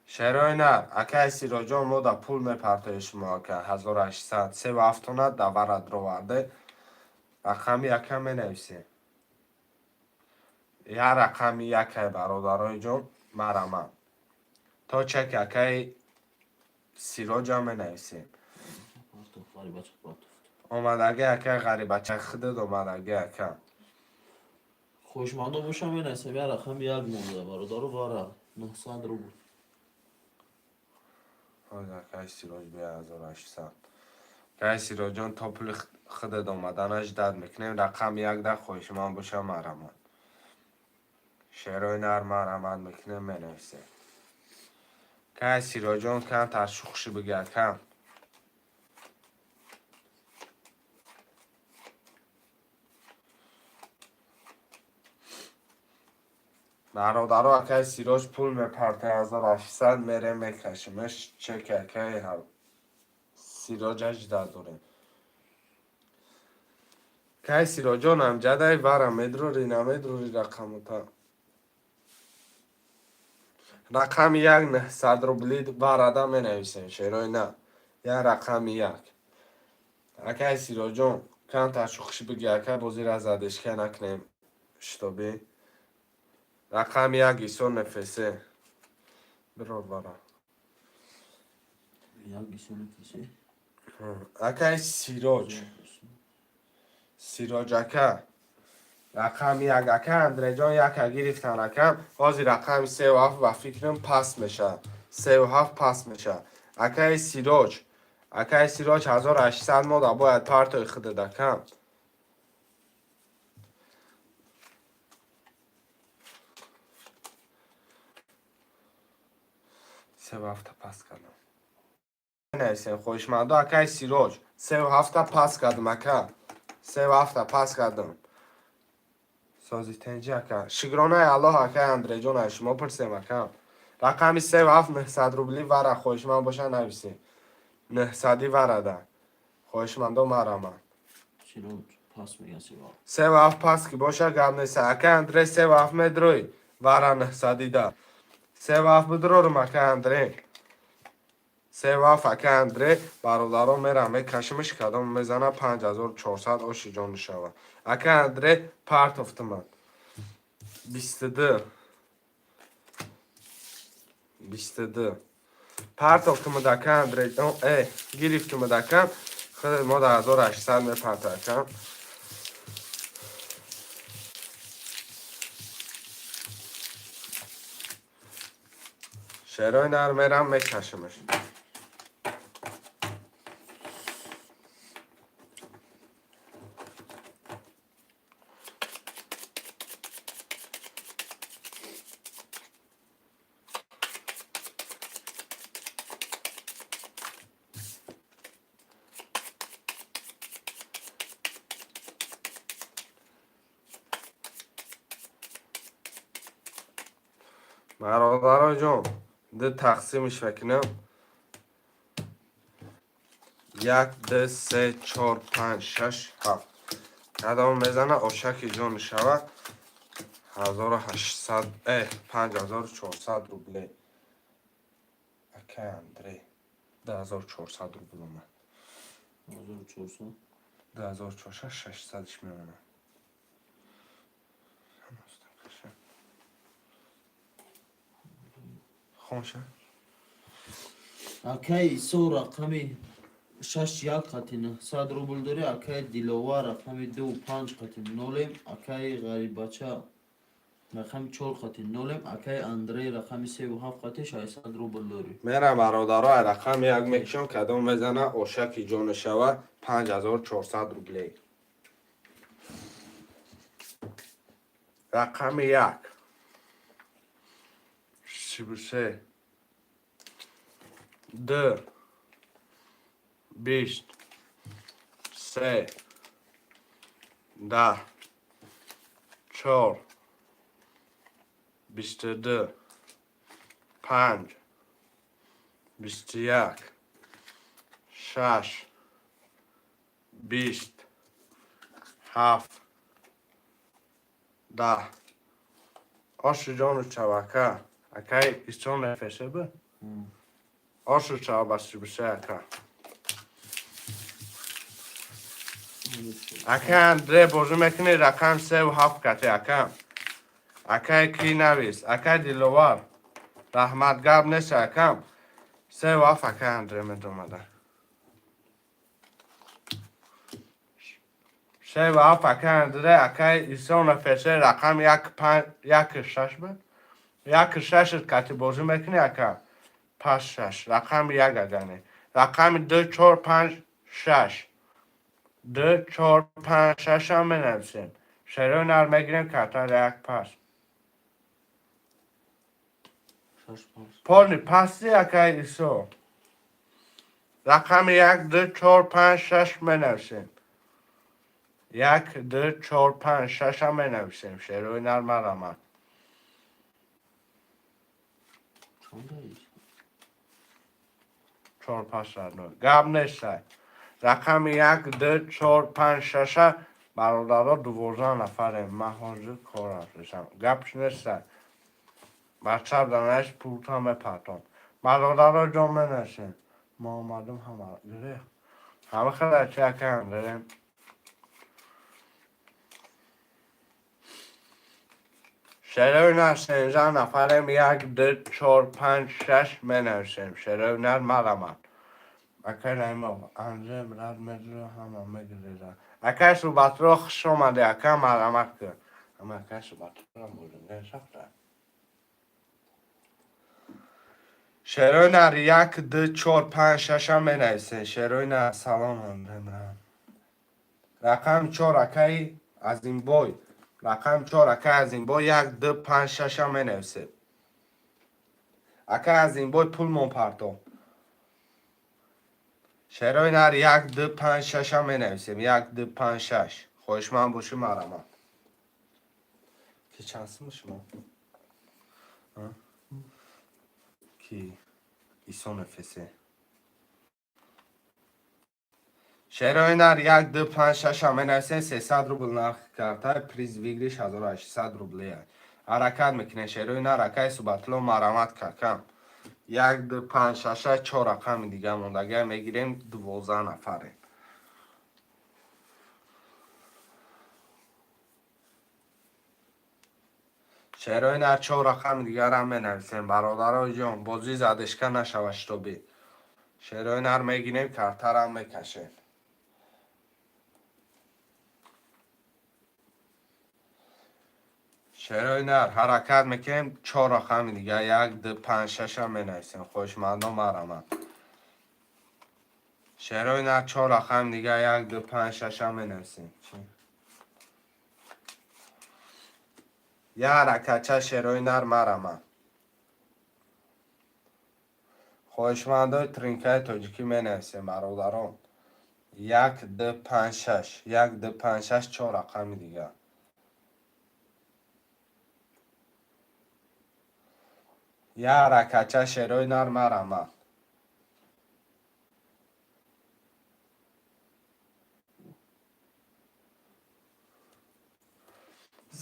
Шерои нар, акай Сироҷон, мо да пул мепартои шумо, ака, 1800, севу ҳафтона да вара дроварде. Рақами якам менависем. Як рақами якай, бародарои ҷон, мараман. То чек акаи Сироҷам менависем. Омадаги, акай Ғарибача, худат омадаги, ака. Хоҳишмандо бошам, менависем. Як рақами як монда, бародару, вара 900 рубл. Акай Сироҷ бия, 1800. Акай Сироҷон, то пули худат омаданаш ждать мекунем. Рақами як да хоҳишманд бошам, марамад. Шерои нар, марамад мекунем, менависем. Кай Сироҷон, камтар шухши бига, кам. Бародаро, акай Сироҷ пул мепарта, 1800, мерем, мекашимеш чек. Акай Сироҷа ждать дорем. Кай Сироҷон, амҷадай, вара медрори, намедрори рақамота? Рақами як, 900 рубли варада менависем. Шерои на, як рақами як. Акай Сироҷон, камтар шухши биги, ака, бозира задешка накунем, шитобӣ. Рақами як, Исо нефесе, бирор вара. Як Исо нефесе. Акай Сироҷ, Сироҷ ака, рақами як. Ака Андреҷон, яка гирифтан, акам. Ҳозир рақами севу ҳафт, ба фикрам, паст мешавад. Севу ҳафт паст мешавад. Акаи Сироҷ, акаи Сироҷ, 1800 мода бояд партои худат, акам. Севу ҳафта паст кардам. Нависем, хоҳишмандо. Акаи Сироҷ, севу ҳафта паст кардам, ака, севу ҳафта паст кардам. Сози, тенҷи, ака, шукронаи Аллоҳ. Акаи Андреҷон, аз шумо пурсем, ака. Рақами севу ҳафт, 900 рубли вара, хоҳишманд боша, нависем. 900-и варада хоҳишмандо, марамад. Сироҷ пас мега 3,7. 3,7 пас ки боша, гап нест. Акай Андрей, 3,7 медрои вара нҳсадида. 3,7 бидрорум, акай Андрей. 3,7, акай Андрей. Бародаро, мерам, мекашимиш, кадом мезана, 5400 оши ҷон шава. Акай Андрей партофтумад. 22 22 партофтумад, акай Андрей. Гирифтумад, акам. Худ мо да 1800 мепарта, акам. Шерои нар, мерам, мекашимаш. Бародаро ҷон, ду тақсимиш мекунам: як, ду, се, чор, панҷ, шаш, ҳафт. Кадом мезана, ошаки ҷон шава. 1800, 5400 рубле. Акай Андрей, 2400 рубл омад. 1400. 2400, 600-ш мемонад. Хонша. Акай Исо рақами шаш як қати 900 рубл дорӣ, акай Диловар рақами ду панҷ қати нолем, акай Ғарибача рақами чор қати нолем, акай Андрей рақами севу ҳафт қати 600 рубл дорӣ. Мерам, бародаро, ай рақами як мекушам, кадом мезана, ошаки ҷон шава. 5400 рубле. Рақами як, 33, ду, 20, се, 10, чор, 22, панҷ, 21, шаш, 20, ҳафт, 10. Оши ҷону чавака, акай Исон нефесе бу. Ошу чава ба 33, ака. Акай Андре, бозӣ мекунӣ рақам севу ҳафт кати, ака? Акай ки навис? Акай Диловар, раҳмат, гап нест, акам. 3,7, акай Андре медомада. 3,7, акай Андре. Акай Исон нефесе, рақам як, панҷ, як, шаш буд. Як, шашт кати бозӣ мекунӣ, ака? Пас шаш, рақами як агане. Рақами ду, чор, панҷ, шаш. Ду, чор, панҷ, шашам менависем. Шерои нар, мегирем картаи як пас. Шаш пас. Полный пасти, акай Исо. Рақами як, ду, чор, панҷ, шаш менависем. Як, ду, чор, панҷ, шашам менависем. Шерои нар, марамад. Чанда ис? Чор пас радно. Гап нестай. Рақами як, ду, чор, панҷ, шаша, бародаро, 12 нафарем. Ман ҳозир кор рафтесам. Гапш нестай. Бача данаш пулта мепартон. Бародаро ҷон, менависем. Мо омадем ҳама. Гирех. Ҳама хела чи, акам дорем. Шерои нар, 13 нафарем, як, ду, чор, панҷ, шаш менависем. Шерои нар, марамад. Акай Раимов, Анже брат медро ҳама мегиреза. Акай Субатро, хуш омадӣ, ака, марамат кун. Ама акай Субатро бозинган сахта. Шерои нар, як, ду, чор, панҷ, шашам менависем. Шерои нар, салом, Андре брат. Рақами чор, акаи Азимбой. Рақами чор, акаи Азимбой, як, ду, панҷ, шашам менависем. Акаи Азимбой, пулмон партов. Шерои нар, як, ду, панҷ, шашам менависем. Як, ду, панҷ, шаш. Хоҳишманд бошӣ, марамат. Ки чанд сум шумо? А? Ки Исон ФС. Шерои нар 1, 2, 5, 6 ам менависем, 300 рубл нархи карта, приз выигрыш 1800 рубле. Ҳаракат мекунем, шерои нар. Акаи Субатулло, марамат, какам. 1, 2, 5, 6, чор рақами дига мондагия мегирем, 12 нафарем. Шерои нар, чор рақами дигарам менависем, бародарои ҷон, бозӣ задержка нашава, чтобы шерои нар мегирем, картарам мекашем. Шерои нар, ҳаракат мекунем, чор рақами дига, як, ду, панҷ, шашам менависем. Хоҳишмандон, марамад. Шерои нар, чор рақами дига, як, ду, панҷ, шашам менависем. Як ҳаракатча, шерои нар, марамад. Хоҳишмандои тринкаи тоҷикӣ, менависем, бародарон. Як, ду, панҷ, шаш, як, ду, панҷ, шаш, чор рақами дига. Як ҳаракатча, шерои нар, марамад.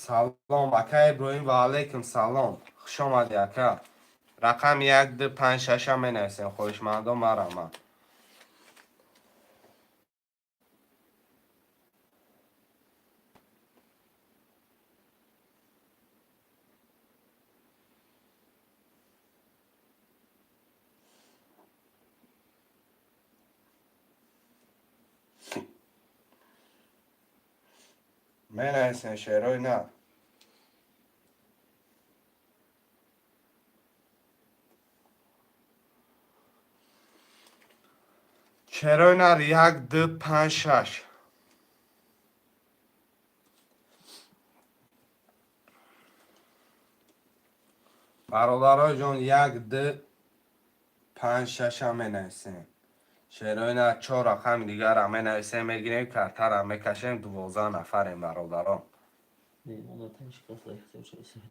Салом, ака Иброҳим, ва алайкум салом, хуш омадӣ, ака. Рақами як, ду, панҷ, шашам менависем, хоҳишмандон, марамад. Менависем, шерои нар. Шерои нар, як, ду, панҷ, шаш. Бародарои ҷон, як, ду, панҷ, шашам менависем. Шерои нар, чор рақами дигарам менависем, мегирем, картарам мекашем, 12 нафарем, бародарон. Не, надо шикаста ихтиёр шаиси.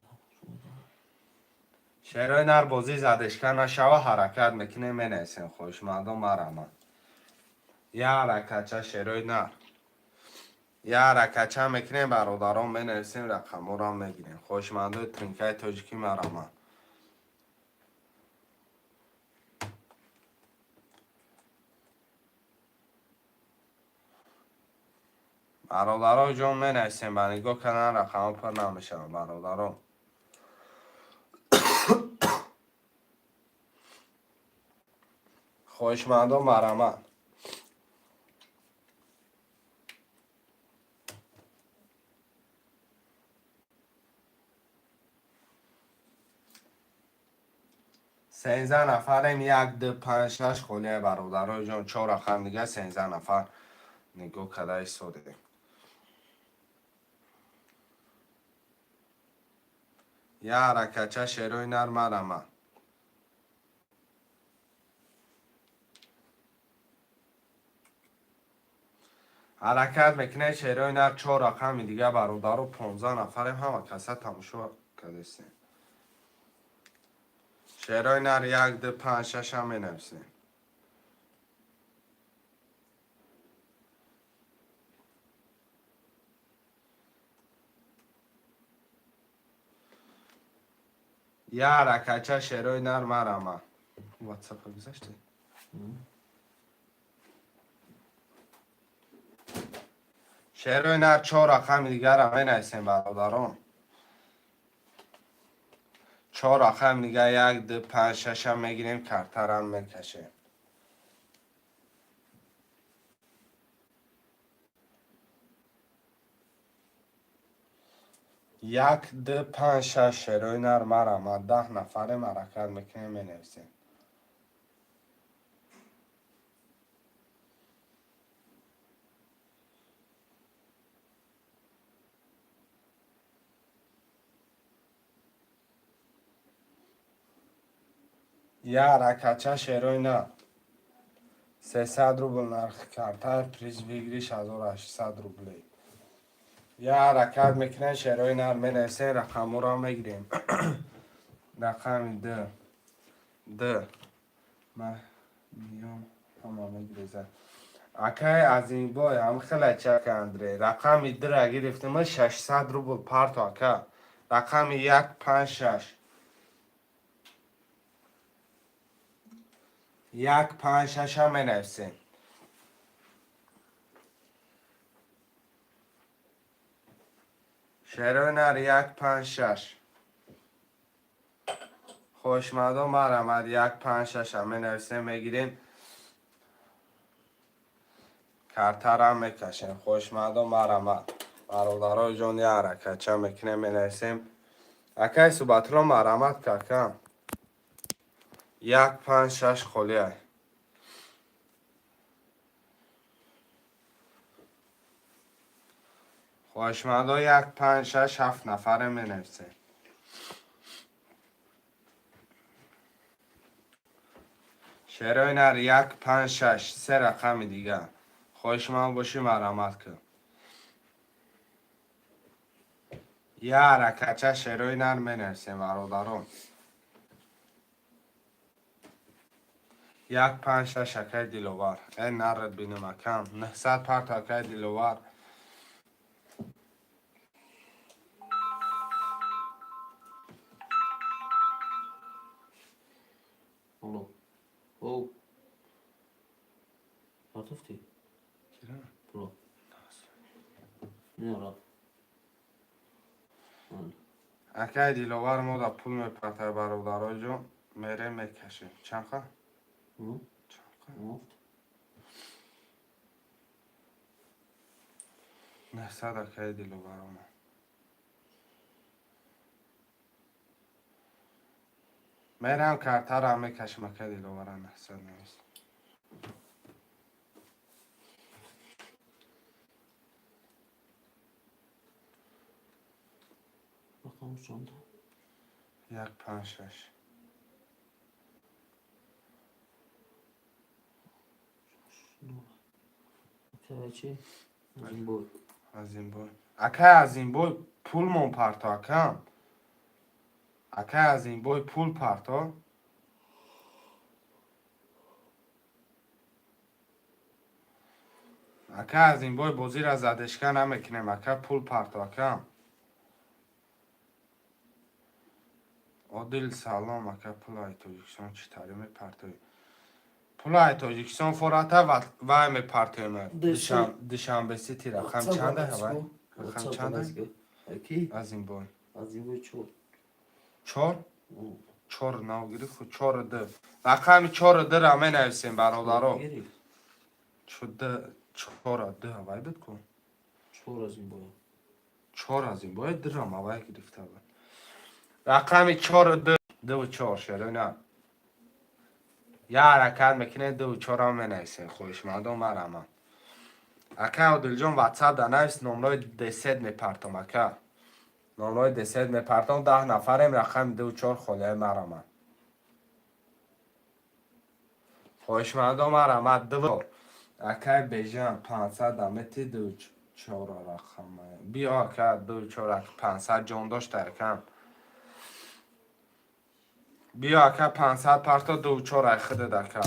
Шерои нар, бозӣ задержка нашава, ҳаракат мекунем, менависем, хоҳишмандон, марамад. Як ҳаракатча, шерои нар. Як ҳаракатча мекунем, бародарон, менависем, рақамҳоро мегирем. Хоҳишмандои тринкаи тоҷикӣ, марамад. Бародаро ҷон, менависем, ба нигоҳ кардан рақамҳо пур намешаванд, бародаро. Хоҳишмандон, марамад. 13 нафарем, як, ду, панҷ, шаш холия, бародарои ҷон, чор рақам дига, 13 нафар нигоҳ карда истодем. Як ҳаракатча, шерои нар, марамад. Ҳаракат мекунед, шерои нар, чор рақами дига, бародаро, 15 нафарем, ҳама каса тамошо кардастем. Шерои нар, як, ду, панҷ, шашам менависем. Як ҳаракатча, шерои нар, марамад. Ватсапа гузаште? Шерои нар, чор рақами дигарам менависем, бародарон. Чор рақам дига, як, ду, панҷ, шашам мегирем, картарам мекашем. Як, ду, панҷ, шаш, шерои нар, марамад. 10 нафарем, ҳаракат мекунем, менависем. Як ҳаракатча, шерои нар. 300 рубл нархи карта, приз выигрыш 1800 рублей. Як ҳаракат мекунем, шерои нар, менависем, рақамҳоро мегирем. Рақами д д ма миём, ҳама мегирезад. Акай Азимбой, ҳам хеле чака, Андрей. Рақами дира гирифтем, 600 рубл парто, ака. Рақами 1, 5, 6. 1, 5, 6 ҳам менависем. Шерои нар, 1, 5, 6. Хошмардон, марҳамат, 1, 5, 6 ҳам менависем, мегирем. Картарам мекашем. Хошмардон, марҳамат. Бародарои ҷон, як ҳаракатча мекунем, менависем. Акай Субатулло, марҳамат, кака. 1, 5, 6 холиай. Хоҳишмандо, 1, 5, 6, ҳафт нафаре менависем. Шерои нар, 1, 5, 6, се рақами дигар. Хоҳишманд бошӣ, марҳамат кун. Як ҳаракатча, шерои нар, менависем, бародарон. 1, 5, 6, акай Диловар. Э, нарад бинам, акам. 900 парто, акай Диловар. Алло. Оу. Партофтӣ? Пуло. Меорад. Акай Диловар мо да пул мепартай, бародарои ҷон. Мерем, мекашем. Чанд қа? Чанд қа? 900, акай Диловар омад. Мерам, картаро мекашем, акай Диловара 900 навис. Рақам чанда? 1, 5, 6. Нол. Акай чи? Азимбой. Азимбой. Акай Азимбой, пулмон парто, акам. Акай Азимбой, пул парто. Ака Азимбой, бозира задешка намекунем, ака, пул парто, акам. Одил, салом, ака, пулай Тоҷикистон чӣ тари мепартоӣ? Пулай Тоҷикистон фората вай мепартоем. Душанбе Сити рақам чанда ҳавай? Рақам чанда? Аки? Азимбой. Азимбой чор. Чор? Чор нав гирифт, чор д. Рақами чор д ра менависем, бародаро. Чуд чор д ҳавай буд ку? Чор Азимбой. Чор Азимбой, д рам ҳавай гирифта буд. Рақами чор д, дуву чор, шерона. Я ҳаракат мекунем, дуву чорам менависем, хоҳишмандон, марҳамат. Ака Одилҷон, ватсап да навис, номрои десет мепартом, ака. Номрои десет мепартом, 10 нафарем, рақами дуву чор холияи, марҳамат. Хоҳишмандон, марҳамат, дуву. Акай Бежан, 500 дамети, дуву чора рақама. Биё, ака, дуву чор, 500 ҷон дошта, акам. Биё, ака, 500 парто, дуву чор ай худат, ака.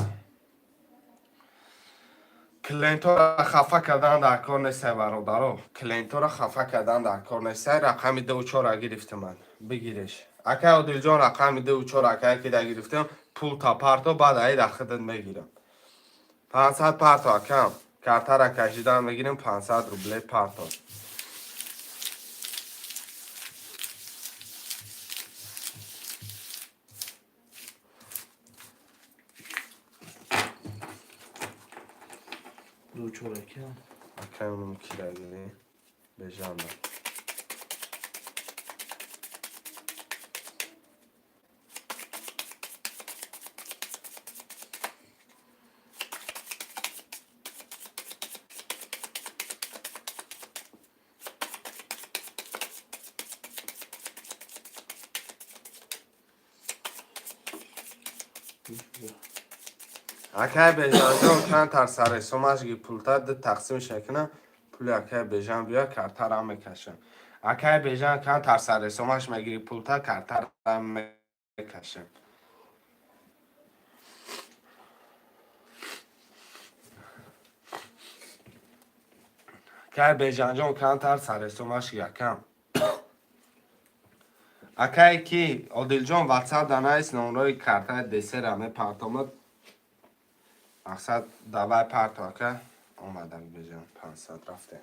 Клиентора хафа кардан дар кор нестай, бародаро. Клиентора хафа кардан дар кор нестай. Рақами дуву чора гирифтам ман. Бигиреш. Акай Одилҷон, рақами дуву чор, акай ки да гирифтам, пул та парто, баъд ай да худат мегирам. 500 парто, акам. Картара кашидан мегирем, 500 рубле парто. Ду чор ака. Акай, унум кира гири? Бежанда. Акай Бежанҷон, камтар сари сумаш ги, пулта ду тақсим шакунам, пули акай Бежан биё, картарам мекашам. Акай Бежан, камтар сари сумаш мегири пулта, картарам мекашам. Кай Бежанҷон, камтар саресомаш якам. Акае ки Одилҷон, ватсап да навис, номрои картаи десера мепартомад. Мақсад, давай парто, ака. Омадак Бежан, 500 рафте.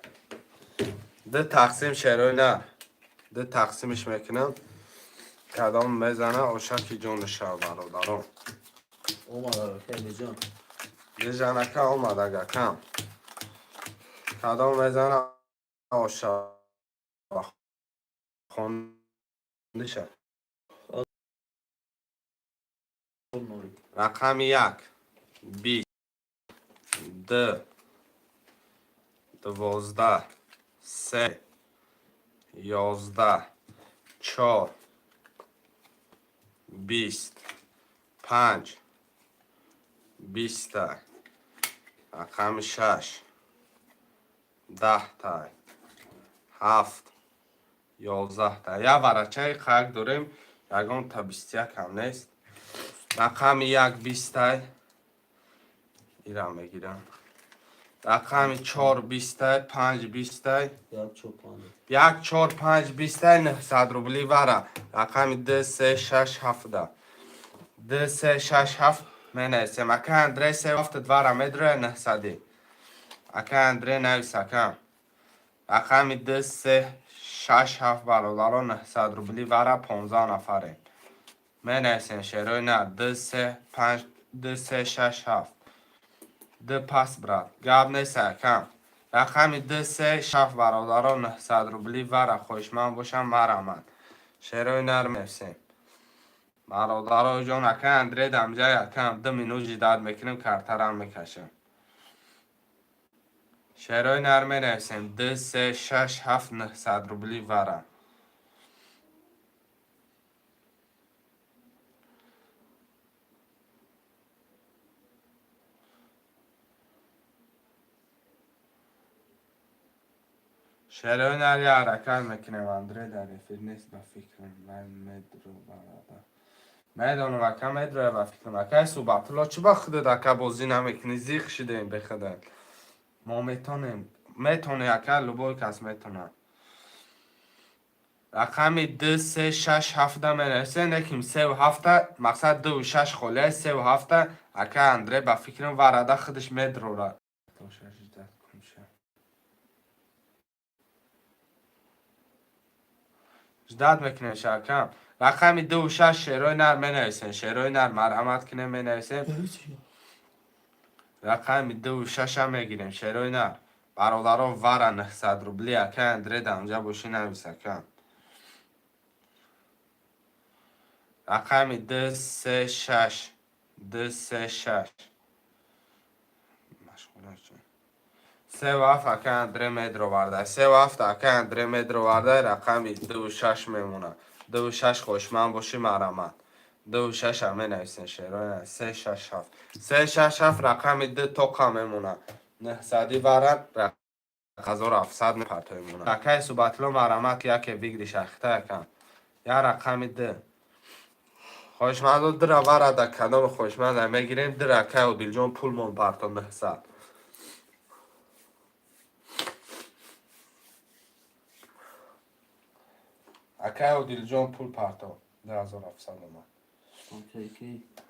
Ду тақсим, шерои нар. Ду тақсимиш мекунам. Кадом мезана, ошаки ҷони шав, бародарон. Омада, акай Бежан. Бежан ака омадак, акам. Кадом мезана, оша хондиша. Рақами як, 20, д, 12, се, 11, чор, 20, панҷ, 20-та. Рақами шаш, 10-та, ҳафт, 11-та. Як варачаи қак дорем, ягон та 21 ҳам нест. Рақами як 20-тай. Ира мегирам. Рақами чор 20-тай, панҷ 20-тай. Як, чор, панҷ. Як, чор, панҷ, 20-тай, 900 рубли вара. Рақами д, се, шаш, ҳафта. Д, се, шаш, ҳафт менависем. Ака Андрей, се, ҳафт, двара медроя 900-и. Ака Андрей, навис, ака. Рақами д, се, шаш, ҳафт, бародаро, 900 рубли вара, 15 нафарем. Менависем, шерои на, д, се, панҷ, д, се, шаш, ҳафт. Д пас, брат. Гап нест, акам. Рақами д, се, шафт, бародаро, 900 рубли вара, хоҳишманд бошам, марамад. Шерои нар менависем. Бародаро ҷон, ака Андрей дамҷай, акам, 2 минут ждать мекунем, картарам мекашам. Шерои нар менависем. Д, се, шаш, ҳафт, 900 рубли вара. Шерои нар я ҳаракат мекунем. Андрей дар эфир нест, ба фикрам, вай медро, бародар. Медонам, ака, медроя, ба фикрам. Акай Субатулло, чӣ ба худат, ака, бозӣ намекунӣ? Зиқ шидаем бехудат. Мо метонем. Метоне, ака, любой кас метонад. Рақами д, се, шаш, ҳафта менависем, лекин севу ҳафта, мақсад, дуву шаш холия, севу ҳафта, ака Андрей, ба фикрам, варада худаш медрора. Ждать кунша. Ждать мекунем, шакам. Рақами дуву шаш, шерои нар менависем. Шерои нар, марҳамат кунем, менависем. Рақами дуву шаша мегирем, шерои нар. Бародаро, вара 900 рубли, ака Андрей дамҷа бошӣ, навис, ака. Рақами д, се, шаш. Д, се, шаш. Севу ҳафт, ака Андрей медроварда. Севу ҳафт, ака Андрей медроварда, рақами дуву шаш мемонад. Дуву шаш, хоҳишманд бошӣ, марҳамат. Дуву шаша менависем, шерои се, шаш, ҳафт. Се, шаш, ҳафт, рақами д тоқа мемонад. 900-и вара 1700 мепартоемонад. Акаи Субатулло, марҳамат, яке выигрыш ахта, ака. Я рақами д. Хоҳишмандо, дра варада, кадоми хоҳишманда мегирем, дра, акай Одилҷон, пулмон парто, 900. Акай Одилҷон, пул парто. 2700 омад.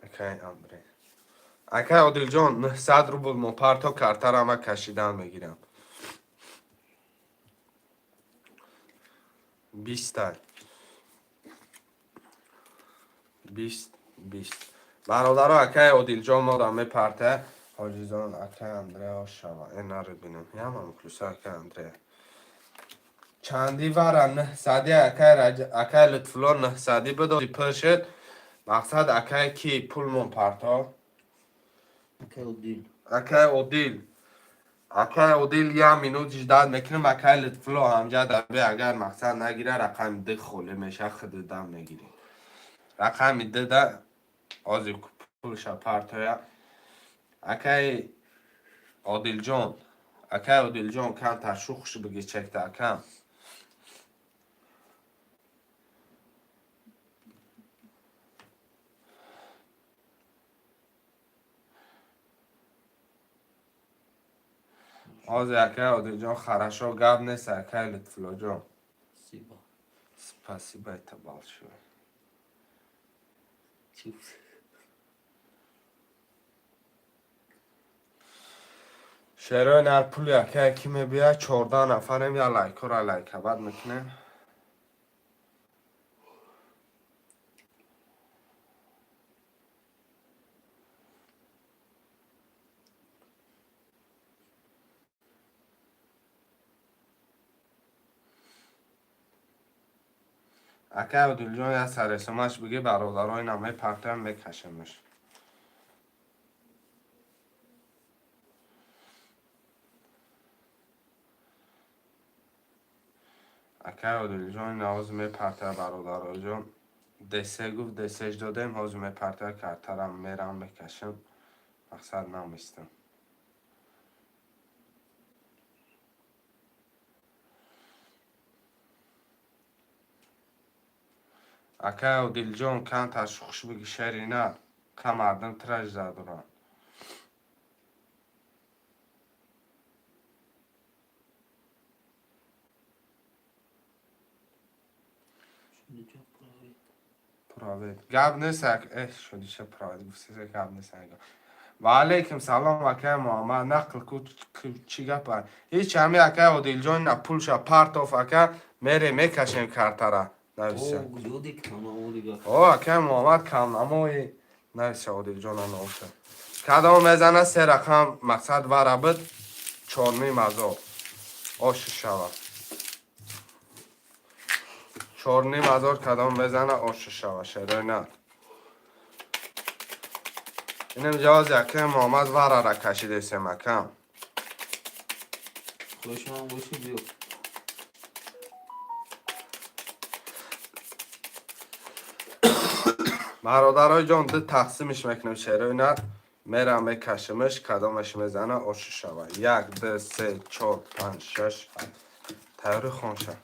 Акай Андрей. Акай Одилҷон, 900 рубл мо парто, картара ма кашидан мегирам. 20-та. 20, 20. Бародаро, акай Одилҷон мода мепарта. Ҳоҷизон, акай Андреа шава. Энаро бинем. Яма мухлиса, акай Андреа. Чанди вара 900-и, акай акай Лутфулло, 900-и бидоди, пур шуд. Мақсад, акай ки пулмон парто? Акай Одил. Акай Одил. Акай Одил, як минут ждать мекунем, акай Лутфулло ҳамҷа даби, агар мақсад нагира, рақами д холӣ меша, худ дам мегирӣ. Рақами д да ҳозир пулша партоя. Акай Одилҷон, акай Одилҷон, камтар шухш биги, чекта, акам. Ҳозир, акай Одилҷон, хорошо, гап нест, акай Лутфуллоҷон. Спасибо. Спасибо, это большое. Чӣ? Шерои нар, пули акай ки мебиёяд, 14 нафарем, я лайкора лайкабад мекунем. Акай Одилҷон, я саресомаш биги, бародарои намепартоям, мекашемш. Акай Одилҷон, ҳозир мепартоя, бародароҷон. Десе гуфт, десеш додем, ҳозир мепартоя, картарам мерам, мекашем. Мақсад намистам. Акай Одилҷон, канташ хуш биги, шери на ка мардум тираж задуранд. Шудича правит. Правед. Гап нест, шудиша правед гуфтеса, гап нест. Ва алейкум салом, акай Муҳаммад, нақл ку, чӣ гапа? Ҳеч, ҳами акай Одилҷон на пулша партоф, ака, мере мекашем картара. Нависа. О, зиёди камнамо дига. О, акай Муҳаммад камнамои, нависа Одилҷона нависа. Кадом мезана се рақам, мақсад вара буд 4500. Оши шава. 4500 кадом мезана, оши шава, шерои на. Инем ҷавози акай Муҳаммад варара кашидесем, акам. Хоҳишманд бошӣ, биё. Бародарои ҷон, ду тақсимиш мекунем, шерои на, мерам мекашимиш, кадомаш мезана, оши шава. Як, ду, се, чор, панҷ, шаш, ҳафт. Тайёри хонша.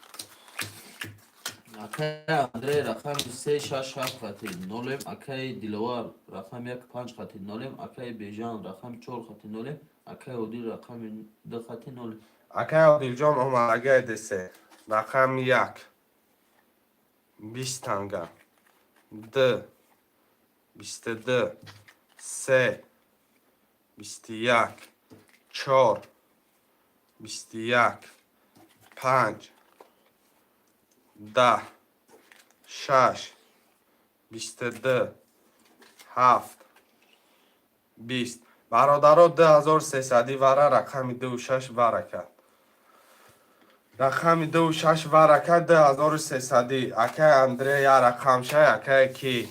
Акай Андрей рақами се шаш ҳафт хати нолем, акай Диловар рақами як панҷ хати нолем, акай Бежан рақами чор хати нолем, акай Одил рақами ду хати нолем. Акай Одилҷон, омадагай десе. Рақами як. 20 танга. Д. 22. Се. 21. Чор. 21. Панҷ. 10. Шаш. 22. Ҳафт. 20. Бародаро, 2300 вара рақами дуву шаш вара кард. Рақами дуву шаш вара кард 2300. Акай Андрей я рақамшай, акай ки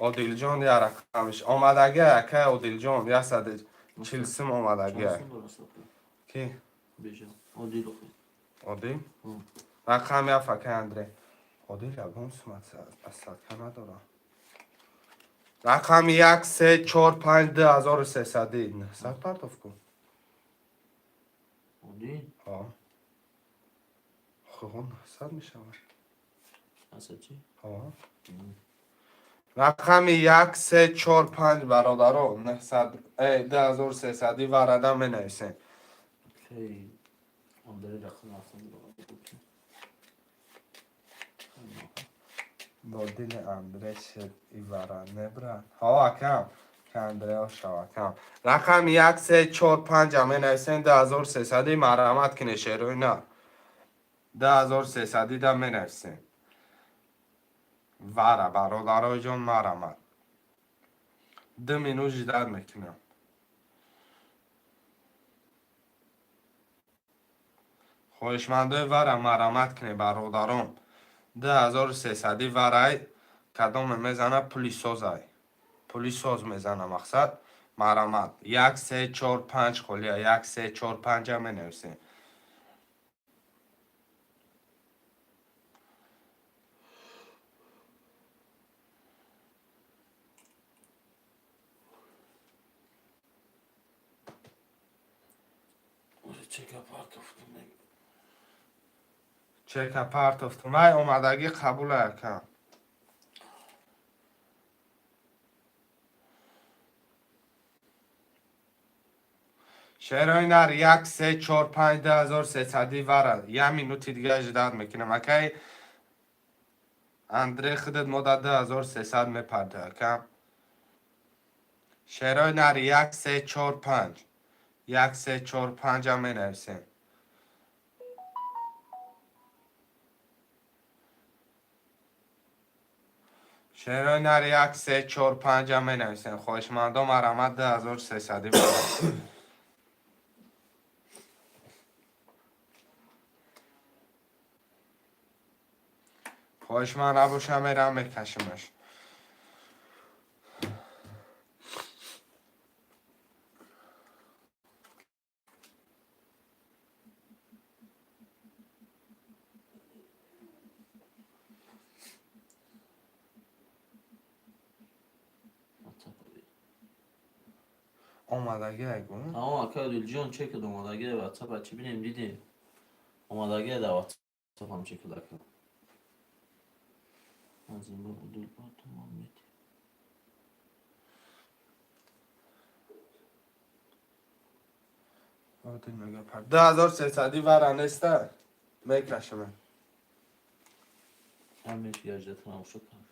Одилҷон я рақамш. Омадагай, акай Одилҷон, 140 сум омадагай. Чанд сум дорад сабр? Ки? Бежан. Одил охи. Одил? Ҳм. Рақами ҳафт, акай Андрей. Одил ягон сум асладка надорад. Рақами як, се, чор, панҷ, 2300. 900 партов кун. Одил? Ҳо. Хо, 900 мешавад. Аса чӣ? Ҳо. Рақами як, се, чор, панҷ, бародаро, 900, 2300 варада менависем. Акай Андрей рақами ҳафтам дорад. Бо дили Андре шед ивара небра. Ҳо, акам. Ка Андрео шав, акам. Рақами як, се, чор, панҷа менависем 2300, марҳамат кине, шерои на. 2300 да менависем. Вара, бародарои ҷон, марҳамат. 2 минут ждать мекунам. Хоҳишмандои вара марҳамат кине, бародарон. 2300 варай кадоме мезана, пули созай. Пули соз мезана, мақсад марҳамат. Як, се, чор, панҷ холия. Як, се, чор, панҷа менависем. Чека партофтум. Чека партофтум. Вай омадагӣ қабула, акам. Шерои нар 1 3 4 5 2300 вара. Я минути дига ждать мекунам. Акай Андрей худат мо да 2300 мепарда, ака. Шерои нар 1 3 4 5. 1 3 4 5 ам менависем. Шерои нар 1 3 4 5 ам менависем. Хоҳишмандо марҳамат 2300 вара. Хоҳишманд набоша мерам мекашимаш. Омадагӣ айгу? Тамом, акай Одилҷон, чек кад омадагӣ WhatsApp чӣ бинем дидем. Омадагӣ дар WhatsApp ҳам чек кад ака. Аз ин ба Одил ба туман мети. Одил мега пар. 2300 вара неста? Мекашам. Ҳамеш гажда тамошо кар.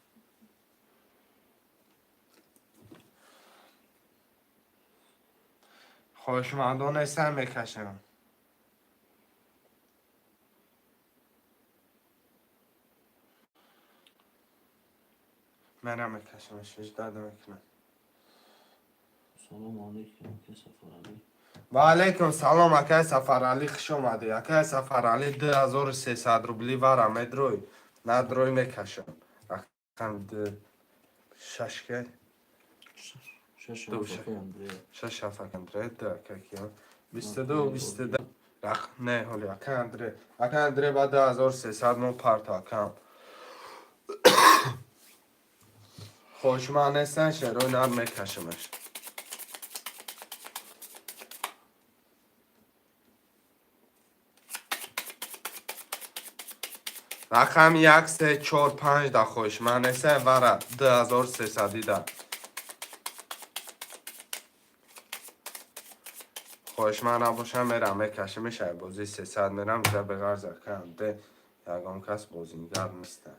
Хоҳишмандон нестан мекашам. Манам мекашам, ждать мекунам. Салом алейкум, акай Сафаралӣ. Ва алейкум салом, акай Сафаралӣ, хуш омадӣ. Акай Сафаралӣ 2300 рубли вара медрой. Надрой мекашам. Рақам 2 6 ке? Шаш Ду ҳафт акай Андрея. 6 7 Андре, 2 акай киё? 22 22 рақ не ҳоли акай Андре. Акай Андре ба 2300 мо парто акам. Хоҳишманд нестан шерои нар мекашамаш. Рақами 1 3 4 5 да хоҳишманд нестан вара 2300 да. Хоҳишманд набошам мерам мекашимиш ай бозӣ 300 мерам за беғарз акам де ягон кас бозингар неста.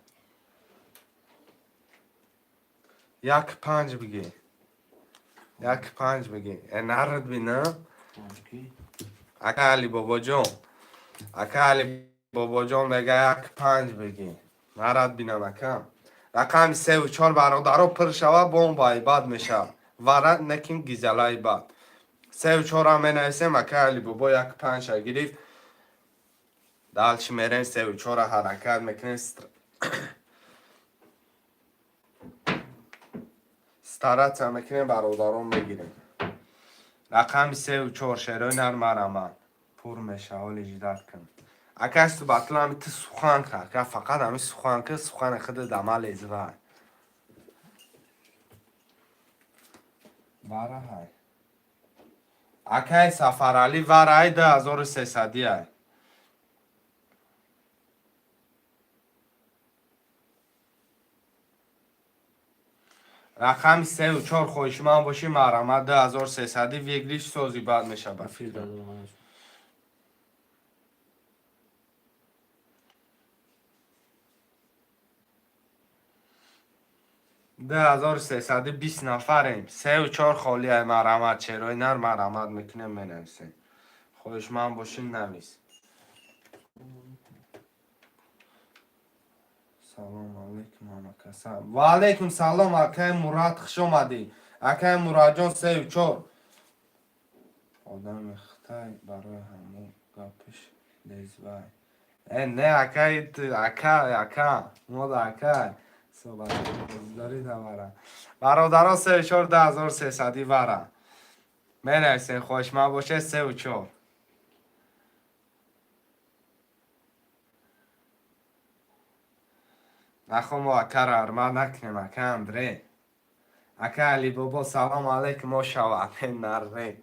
1 5 бигӣ. 1 5 бигӣ. Э нарад бина? Панҷ ки? Ака Али бобоҷон. Ака Али бобоҷон мега 1 5 бигӣ. Нарад бинам акам. Рақами 3 4 бародаро пур шава бомбаи бад мешава. Вара неким гизалаи бад. 3 4 менависем ака Али бобо 1 5 гирифт. Дальше мерем 3 4 ҳаракат мекунем. Стараться мекунем бародарон мегирем. Рақами 3 4 шерои нар марамад. Пур меша ҳоли ждать кун. Ака субатл ами ту сухан ка, ака фақат ами сухан ка, сухани худ дама лезва. Вара ҳай. Акай Сафаралӣ варай 2300 ай. Рақами 3 4 хоҳишманд бошӣ марҳамат 2300 выигрыш сози бад мешавад. Эфир дадам. 2320 нафарем. 3 4 холӣ ай марҳамат шерои нар марҳамат мекунем менависем. Хоҳишманд бошӣ навис. Салом алейкум ҳамакаса. Ва алейкум салом акай Мурад хуш омадӣ. Акай Мурадҷон 3 4. Одами Хитай барои ҳамон гапиш лезвай. Э не акай ака ака мода акай. Суҳбат дорӣ навара. Бародаро 3 4 2300 вара. Менависем хоҳишманд боше 3 4. Нахо мо акара армад накунем ака Андре. Ака Али бобо салом алейкум о шавад наре.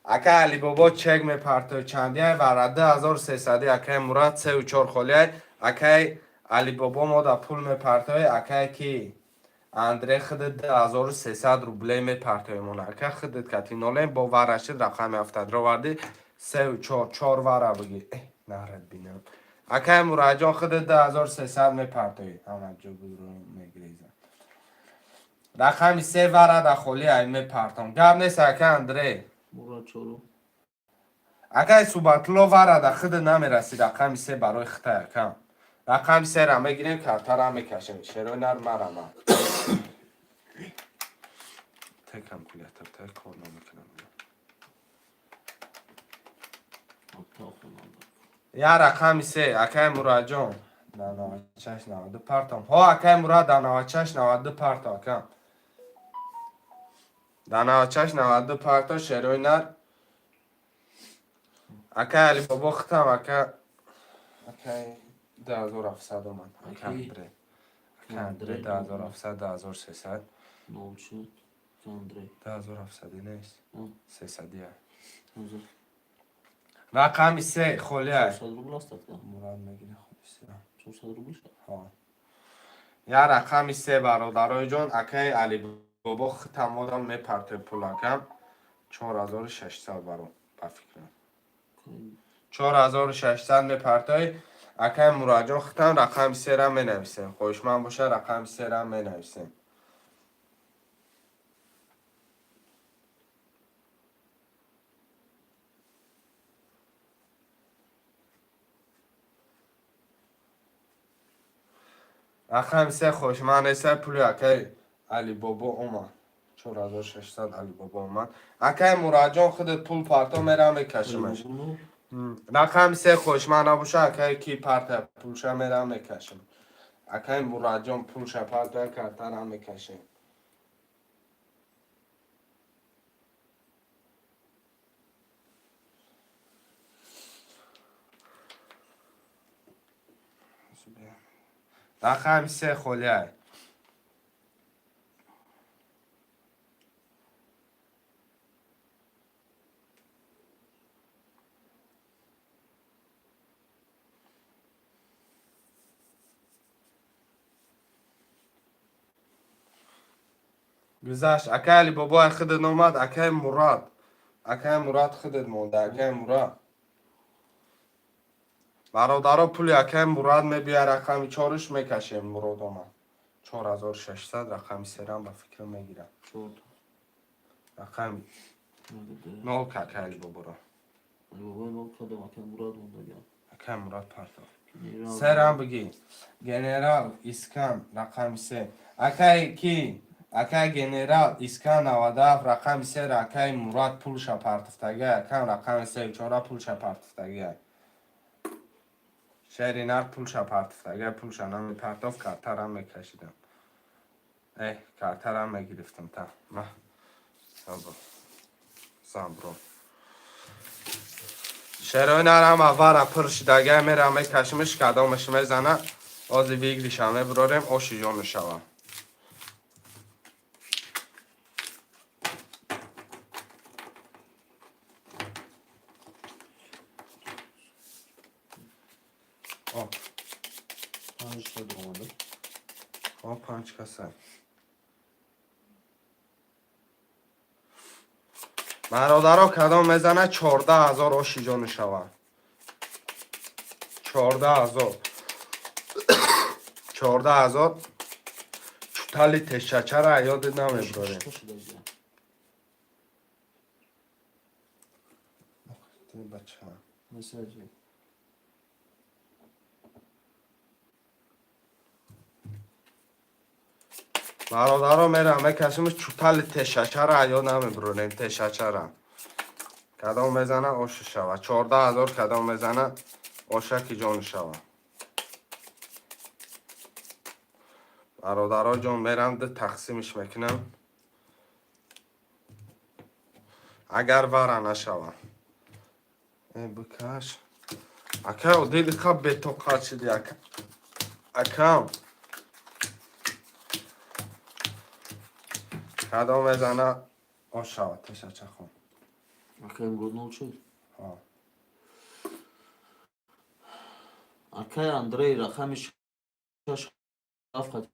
Ака Али бобо чек мепартой чандиай вара 2300 акай Мурад 3 4 холиай. Акай Али бобо мо да пул мепартой акай ки? Андрей, худат 2300 рублей мепартоемон. Ака, худат кати нолем бо варашид, рақами ҳафтад ровардӣ, севу чор, чор вара бигӣ. Нарад бинам. Акай Мураҷон, худат 2300 мепартоӣ. Ҳама ҷо мегирезам. Рақами се вара да холи ай мепартом. Гап нест, ака Андрей. Мурад чору. Акай Субатулло, вара да худат намерасӣ, рақами се барои хитай, акам. Рақами сера мегирем, картара мекашем. Шерои нар марама. Те калькулятор, те кор намекунам. Я рақами се, акай Мураҷон. Да 96 92 партом. Ҳо, акай Мурад, да 96 92 парто, акам. Да 96 92 парто, шерои нар. Акай Алибобо, хитам, ака. Акай 2700 омад. Ака Андрей. Ака Андрей 2700, 2300. Нол шуд. Андрей. 2700 нест. 300. Рақами се холия. 400 рубл аст, ака. Мурад мегире худи се. 400 рубл шуд. Ҳо. Я рақами се, бародарои ҷон, акаи Алибобо, хитам одам мепарте пул, акам. 4600 баро, ба фикрам. 4600 мепартои. Акаи Мураҷон, хитам рақами сера менависем. Хоҳишманд боша, рақами сера менависем. Рақами се хоҳишманд неста, пули акаи Алибобо омад. 4600 Алибобо омад. Акаи Мураҷон, худат пул парто, мерам мекашимаш. Рақами се хоҳишманд набоша, акаи ки парта пулша, мерам мекашим. Акаи Мураҷон пулша парта, картарам мекашем. Рақами се холиай. Гузашт. Акай Алибобо, худат омад, акай Мурад. Акай Мурад, худат монда, акай Мурад. Бародаро, пули акай Мурад мебия, рақами чориш мекашем, Мурод омад. 4600, рақами серам ба фикр мегирам. Рақами нол ка акай Алибоборо. Алибобо нол кадам, акай Мурад мондаган. Акай Мурад партов. Серам бигӣ. Генерал Искан, рақами се. Акай ки? Акай Генерал Искан 97, рақами сера акай Мурад пулша партифтагия. Акам рақами се чора пулша партифтагия. Шери нар пулша партифтагия, пулша намепартов, картарам мекашидам. Картарам мегирифтам та. Ма. Сабр. Сабр. Шерои нарам аввара пур шидагия, мерам мекашимиш, кадомаш мезана. Ози виглиша мебурорем, оши ҷон шава. О. Панҷ та омада. О, панҷ каса. Бародаро, кадом мезана, 14 000 оши ҷон шава. 14 000. 14 000 чутали тешачара ёдет намебурорем. Бача. Месседж. Бародаро, мерам мекашимш, чутали тешачара ёд намебурорем, тешачара. Кадом мезана, оша шава. 14 000 кадом мезана, оша ки ҷон шава. Бародаро ҷон, мерам ду тақсимиш мекунам. Агар вара нашава. Бикаш. Ака, дили ха бетоқат шуди, ака. Акам. Кадом мезана, ош шава, тешача хон. Акай Мурод нол шуд. Ҳо. Акай Андрей, рақами шаш ҳафт.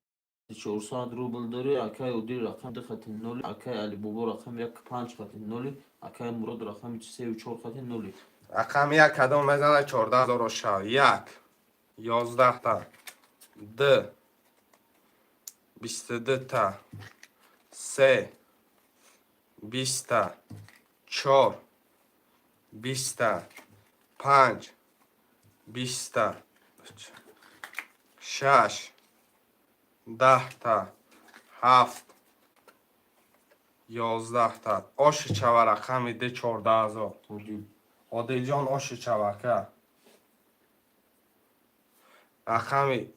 400 рубл дорӣ. Акай Одил рақами 2 хати 0, акай Алибобо рақами 1 5 хати 0, акай Мурод рақами 3 4 хати 0. Рақами як кадом мезанад, 14 000 шав? Як 11-та, д 22-та, се 20-та, чор 20-та, панҷ 20-та, шаш 10-та, ҳафт 11-та. Оши чава, рақами д 14 000. Одил. Одилҷон, оши чавака, рақами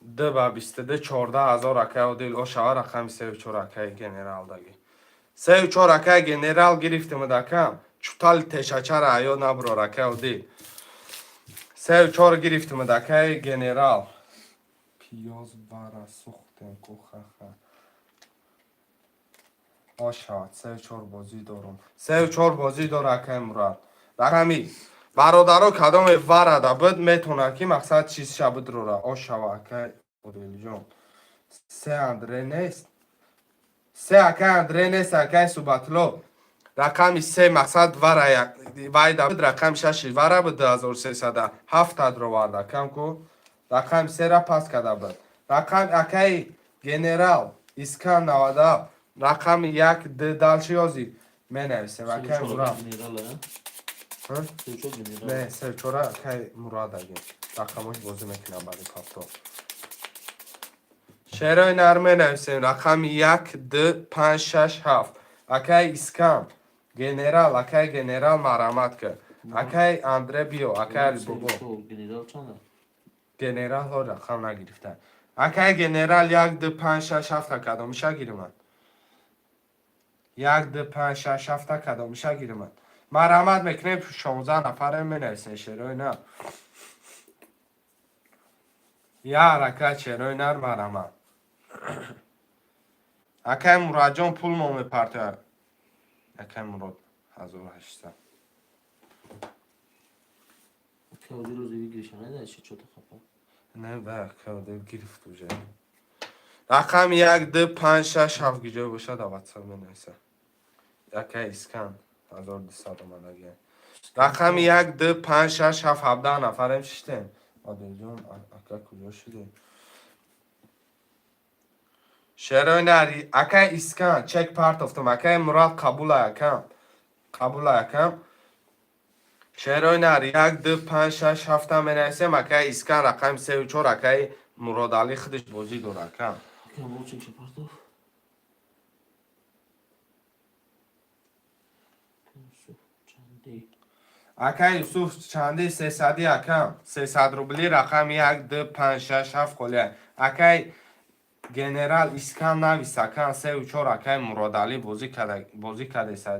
д ба 22 14 000. Акай Одил, ошава, рақами сею чор, акаи генералдаги сею чор. Акаи генерал, гирифтимуд, акам чутали тешачара аё наброр. Акай Одил, сею чор гирифтимуд, акаи генерал. Пиёз бара сухтем ку, хаха. Ошавад, сею чор бозӣ дорум, сею чор бозӣ дора акаи Мурад. Рақами бародаро кадоме варада буд, метонад ки мақсад чизша бидрора. Ошава, акаи Одилҷон. Се Андре нест, се акаи Андре нест. Акаи Субатло, рақами се мақсад вара вайда буд, рақами шаши вара буд, 2300 ҳафтад роварда кам ку, рақами сера пас карда буд. Рақами акаи генерал Искан 97, рақами як д дальше ёзи менависем, акаи Мурад. Генерал, Ҳа? 34 генерал. Не, сею чора акаи Мурад аги рақамош бозӣ мекунам баъди пафто. Шерои нар менависем, рақами як, д, панҷ, шаш, ҳафт. Акаи Искан, генерал, акаи генерал, марамат кар. Акаи Андре, биё, акаи Алибобо. Генерал чанд? Генерал ҳо рақам нагирифта. Акаи генерал, як, д, панҷ, шаш, ҳафта кадомиша гиримад? Як, д, панҷ, шаш, ҳафта кадомиша гиримад? Марҳамат мекунем, 16 нафаре менависем. Шерои нар, я ҳаракат, шерои нар, марҳамат. Акаи Мурадҷон пул мо мепартояд. Акаи Мурод, 1800. Акай Одил рӯзи выигрыша неда, чи чота хапа. Не, ба акаи Одил гирифт уже. Рақами як, д, панҷ, шаш, ҳафт гиҷой бошад, аватсап менависад. Акаи Искан, 1200 омадагия. Рақами як, д, панҷ, шаш, ҳафт. 17 нафарем шиштем. Одилҷон ака, куҷо шудем? Шерои нари, акаи Искан, чек партофтам. Акаи Мурад, қабула, акам, қабула, акам. Шерои нар, як, д, панҷ, шаш, ҳафта менависем. Акаи Искан, рақами сею чор. Акаи Муродалӣ худаш бозӣ дора, акам. Акай Мурод чек партов. Юсуф чанди? Акаи Юсуф чанди? 300-и, акам, 300 рубли. Рақами як, д, панҷ, шаш, ҳафт холия. Акаи генерал Искан, навис, акам, сею чор. Акаи Муродалӣ бозӣ кардеса,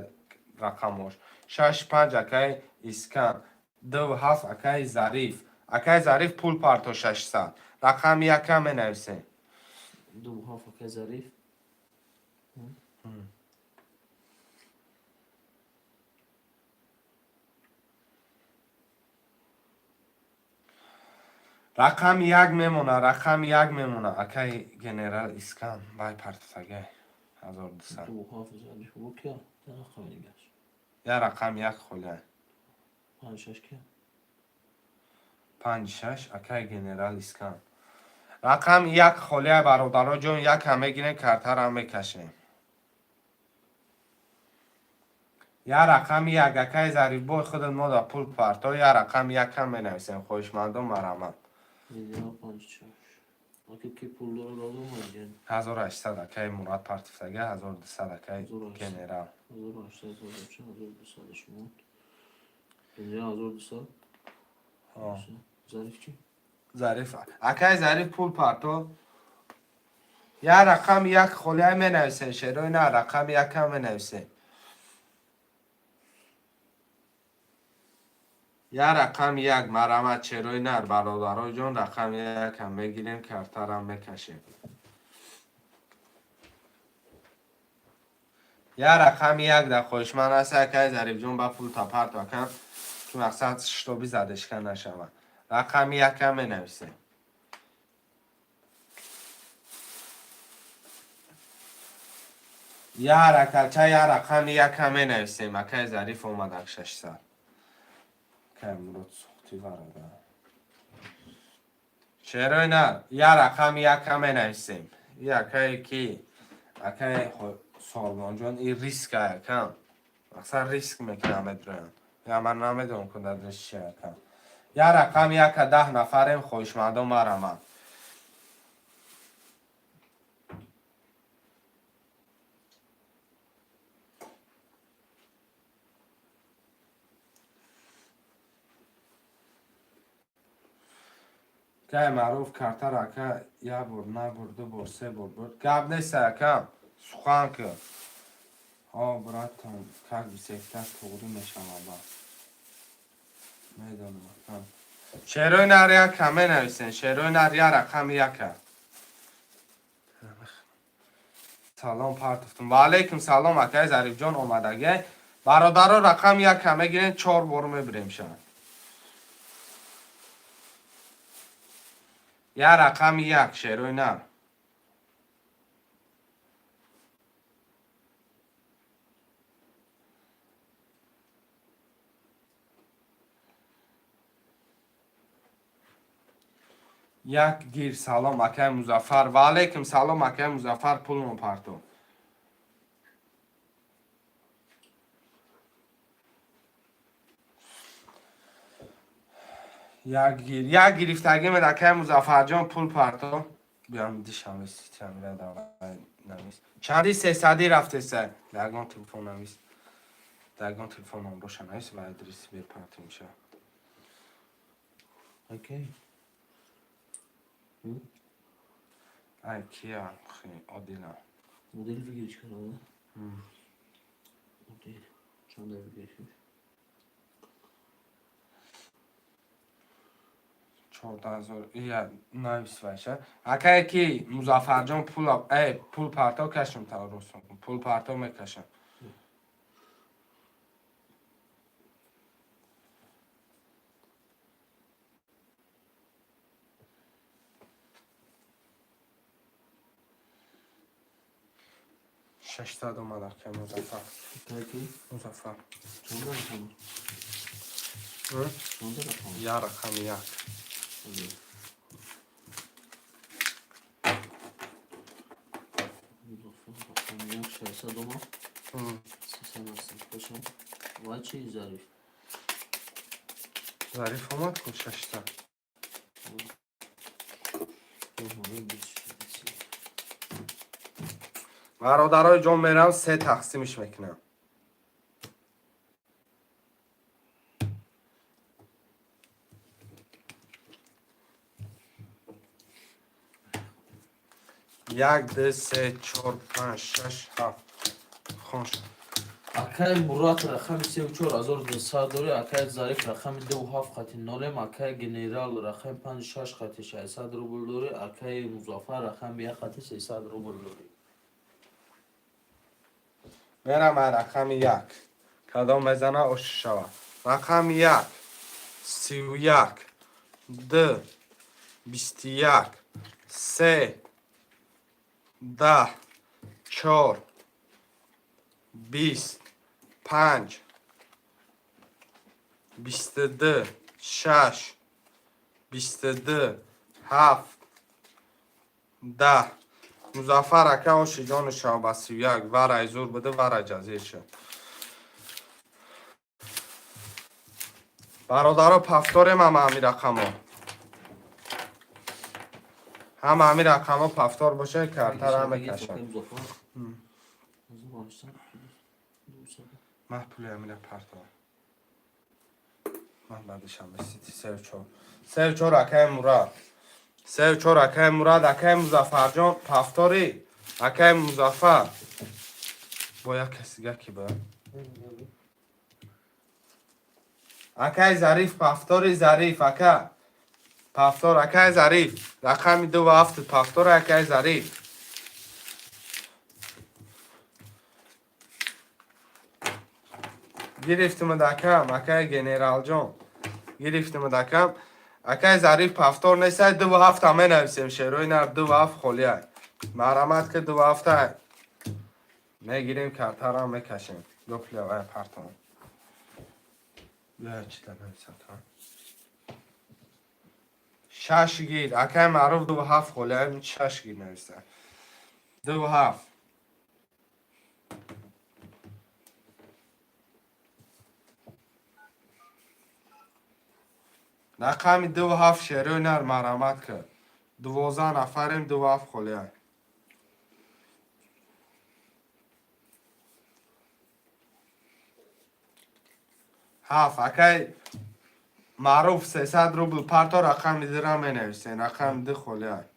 рақамош шаш, панҷ. Акаи Искан, ду, ҳафт. Акаи Зариф, акаи Зариф, пул парто, 600. Рақами якам менависем. Ду ҳафт, акай Зариф. Рақами як мемона, рақами як мемона. Акаи генерал Искан вай партофтагай, 1200. Ду ҳафт Зариф бо кия? Дар рақами дигаш. Я рақами як холия. Панҷ шаш кия? Панҷ шаш, акаи генерал Искан. Рақами як холия, бародаро ҷон, якам мегирем, картарам мекашем. Я рақами як, акаи Зарифбой, худат мо да пул парто. Я рақами якам менависем, хоҳишмандон, марҳамат. Генерал панҷ шаш. Ака, ки пул дора, додум. 1800, акаи Мурад партофтага, 1200, акаи генерал. 1800, 1200 шумо. Генерал 1200. Зариф чи? Зариф, акаи Зариф, пул парто. Я рақами як холия менависем, шерои на, рақами якам менависем. Я рақами як, марҳамат, шерои нар, бародаро ҷон, рақами якам мегирем, картарам мекашем. Я рақами як дар хоҳишманд аст, акаи Зарифҷон, ба пул тапарту, акам, ки мақсад шитоби задешка нашавад. Рақами якам менависем. Я ҳаракатча, я рақами яка менависем. Акай Зариф омадак 600. Акай Мурод сухти варада. Шерои нар, я рақами яка менависем. И акае ки акай Сорбонҷон, и риска акам. Мақсад риск мекунам, медроян. Я ман намедонам ку дар чи акам. Я рақами яка 10 нафарем, хоҳишмандон мараман. Кай маъруф картара ака як бор набур, ду бор, се бор бурд. Гап нест акам, сухан ки. Ҳо, братан, как бисекта туғрӣ мешавад ба. Медонам акам. Шерои нар яка менависен, шерои нар я рақами яка. Салом партофтум. Ва алейкум салом, акай Зарифҷон омадагӣ. Бародаро, рақами яка мегирен, чор бор мебирем ша. Я рақами як, шерои нар. Як гир. Салом, акай Музаффар. Ва алейкум салом, акай Музаффар, пулмо партов. Як гир, як гирифтагӣ мед, акай Музаффарҷон, пул партов. Биям дишанбе ситамира давай навис. Чанди сесадӣ рафтеса? Ягон телефон навис. Ягон телефон номроша навис ва адреси бепартӣ мешавад. Окей. Ай кия Одила. Модель выиграть канал, да? Модель. Чанда выиграть? 14 000 ия навис вайша. Акае ки Музаффарҷон пул пул партов кашем, тавростон. Пул партов мекашам. 600 омад, акай Музаффар. Окей. Музаффар. Чанда рақам? Чанда рақам? Я рақами як. Окей. Музаффар рақами як 600 омад. 300 насиб бошад. Ва чи Зариф? Зариф омад ку 600. Бародарои ҷон, мерам се тақсимиш мекунам. Як, ду, се, чор, панҷ, шаш, ҳафт. Хон. Акай Мурат рақами 34200 дорӣ, акай Зариф рақами 2 7 қати нолем, акай Генерал рақами 5 6 қати 600 рубл дорӣ, акай Музаффар рақами 1 қати 300 рубл дорӣ. Мерам ай рақами як. Кадом мезана, ош шавад. Рақами як, 31, ду, 21, се, 10, чор, 20, панҷ, 22, шаш, 22, ҳафт, 10. Музаффар ака, оши ҷони шава ба 31. Варай зур буда, варай ҷазир шуд. Бародаро, повторем ҳама ҳами рақамо. Ҳама ҳами рақамо повтор боша, картара мекашам. Акай Музаффар. 1800, 200. Ман пули ҳамина партов. Ман баъдишам сити сев чор. Сев чор, акай Мурад. Сев чор, акай Мурад, акай Музаффарҷон, повтори. Акай Музаффар. Бо як касига ки ба? Акай Зариф, повтори Зариф, ака. Повтор, акай Зариф. Рақами ду ва ҳафт повтор, акай Зариф. Гирифтимад акам, акай Генералҷон. Гирифтимад акам. Акай Зариф повтор несай, ду ва ҳафта менависем, шерои нар, ду ва ҳафт холиай. Марҳамат ки ду ва ҳафта. Мегирем, картаро мекашем. Ду плевай партон. Бیا чита нависатан. Шаш гир. Акай Маъруф ду ҳафт холия, шаш гир нависа. Ду ҳафт. Рақами ду ҳафт, шерои нар, марҳамат кард. 12 нафарем, ду ҳафт холия. Ҳафт. Акай Маъруф, 300 рубл парто, рақами дира менависен. Рақами ду холия.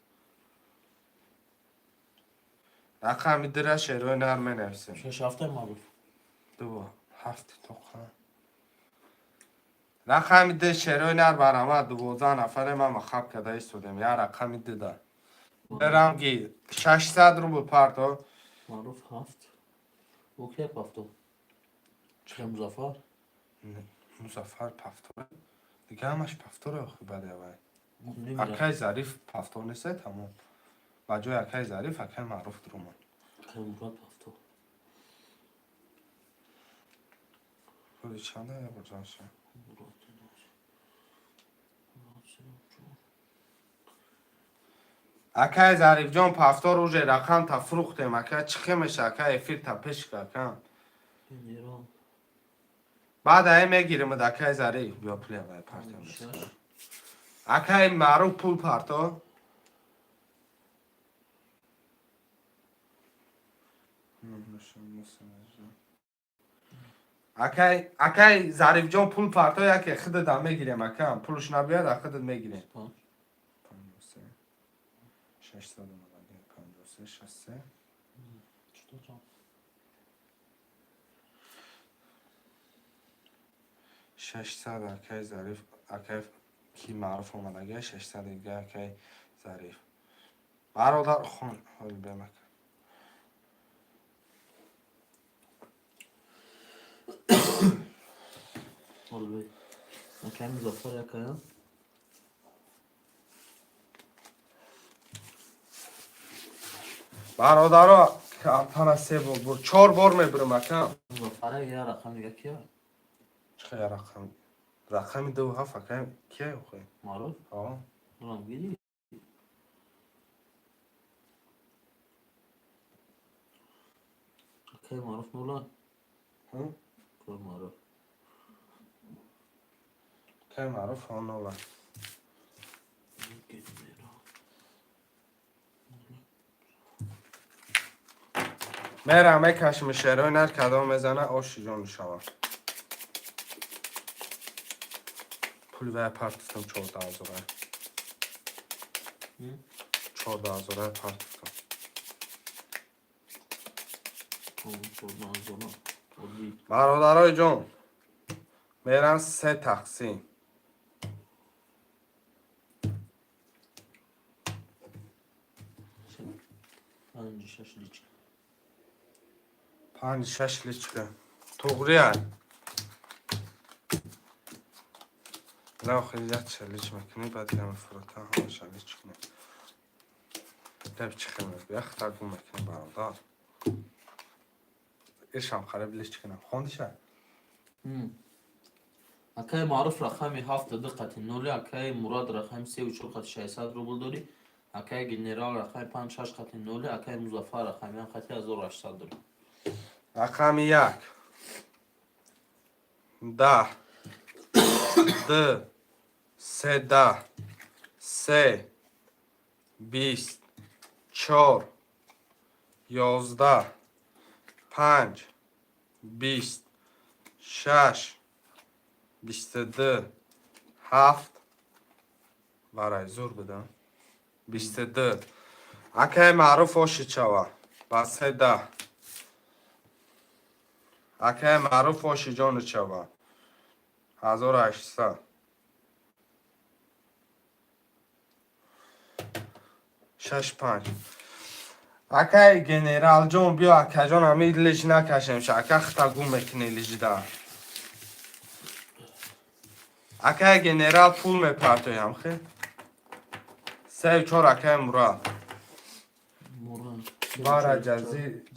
Рақами дира шерои нар менависем. Шаш ҳафта, Маъруф. Ду ҳафт тоқа. Рақами ду, шерои нар, барамад. 12 нафарем, ама хаб када истодем. Я рақами дуда. Дирам ги 600 рубл парто. Маъруф ҳафт. Ӯ кия пафто? Чӣ, Музаффар? Музаффар пафтор. Дига ҳамаш пафторе охи баъди авай. Акай Зариф пафтор нест, тамом. Ба ҷои акай Зариф акай Маъруф дуромад. Акай Мурад пафто. Худи чанда я бурҷанша? Мурад. Мурад се, чор. Акай Зарифҷон пафтор, уже рақам та фурӯхтем. Ака, чӣ хел меша, ака, эфир та пеш ка, ака. Генерал. Баъд ае мегирем, акай Зариф. Биё пуле партиям. Шаш. Акай Маъруф, пул парто. Акай Зарифҷон, пул парто, яке худада мегирем, ака. Пулш набиёд, а худат мегирем. Панҷ. 53, 691, 53, 63. Что там? 600 акай Зариф, акай ки Маъруф омадага, 600 дига акай Зариф. Бародар, хон, ҳоли бемак. Ҳолбе. Акай Музаффар якая. Бародаро, картара се бор бур, чор бор мебурам, ака. Музаффар я рақам дига кия? Чӣ рақам? Рақами ду ҳафт, акай, кия охи? Маъруф? О. Нурам гиди? Акай Маъруф нула? Ҳм? Акай Маъруф. Акай Маъруф он нола. Генерал. Мерам, мекашм, шерои нар кадом мезана, оши ҷон мешава. Пули вая партуфтам, 14 ҳазора. М? 14 ҳазора партуфтам. 14 ҳазора. Оддӣ. Бародарои ҷон, мерам се тақсим. Панҷ шаш личка. Панҷ шаш личка. Туғрия. Ла охир якша лич мекунӣ, баъд каме фурӯта ҳамаша лич кунӣ. Леб чӣ хел мебия, хата гум мекунӣ, бародар. Ишам қариб лич кунам. Хондиша? Акай Маъруф рақами ҳафта ду қати ноли, акай Мурад рақами севу чор қати 600 рубл дорӣ, акай Генерал рақами панҷ шаш қати ноли, акай Музаффар рақами як қати 1800 дорӣ. Рақами як. 10. Ду. Се 10. Се. 20. Чор. 11. Панҷ. 20. Шаш. 22. Ҳафт. Барай зур будам. 22. Акай Маъруф, оши чава. Ба се 10. Акай Маъруф, оши ҷону чава. 1800. Шаш панҷ. Акай Генералҷон, биё, акаҷон, ами лич накашем ша. Ака, хита гум мекунӣ лиҷда. Акай Генерал, пул мепартоям, хе? Сею чор, акай Мурад. Мурад. Вара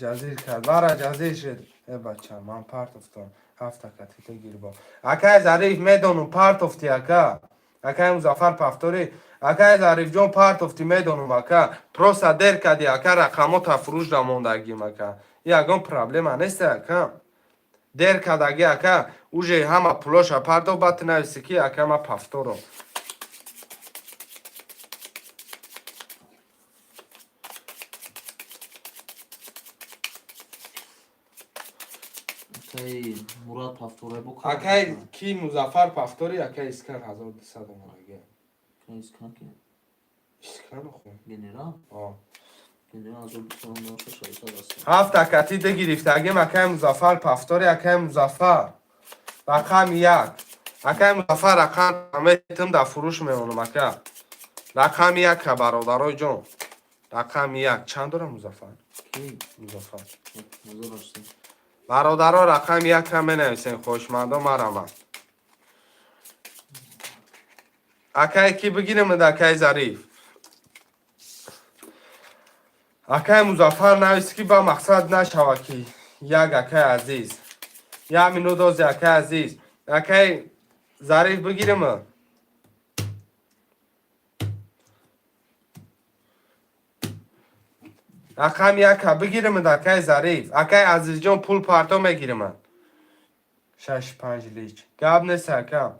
ҷазир кард, вара ҷазир шуд. Э, бача, ман партофтам. Ҳафта катита гирбо. Акай Зариф, медонум, партофти, ака. Акай Музаффар, повтори. Акай Зарифҷон, партофти, медонум, ака. Просто дер кади, ака, рақамота фурӯш дамондагим, ака. Ягон проблема нест, ака. Дер кадаги, ака, уже ҳама пулоша партофт, баъд ту нависи, ки ака, ма повторам. Акай Мурад повторай бо. Акай ки, Музаффар повтори, акай Искан 1200 омадаги. Акай Искан ки? Искан хун. Генерал? О. Генерал 1296 аст. Ҳафта кати ды гирифтагим, акай Музаффар, повтори, акай Музаффар. Рақами як. Акай Музаффар, рақам метим, дар фурӯш мемонам, ака. Рақами яка, бародарои ҷон. Рақами як. Чанд дора Музаффар? Ки? Музаффар. 1800. Бародаро, рақами якра менависем, хоҳишмандо, марамад. Акай ки бигирем, акай Зариф. Акай Музаффар, навис, ки ба мақсад нашава, ки як, акай азиз. Як минут ози, акай азиз. Акай Зариф, бигирем. Рақами яка бигирем, акай Зариф. Акай Азизҷон, пул парто, мегирем. Шаш панҷ лич. Гап нест, ака.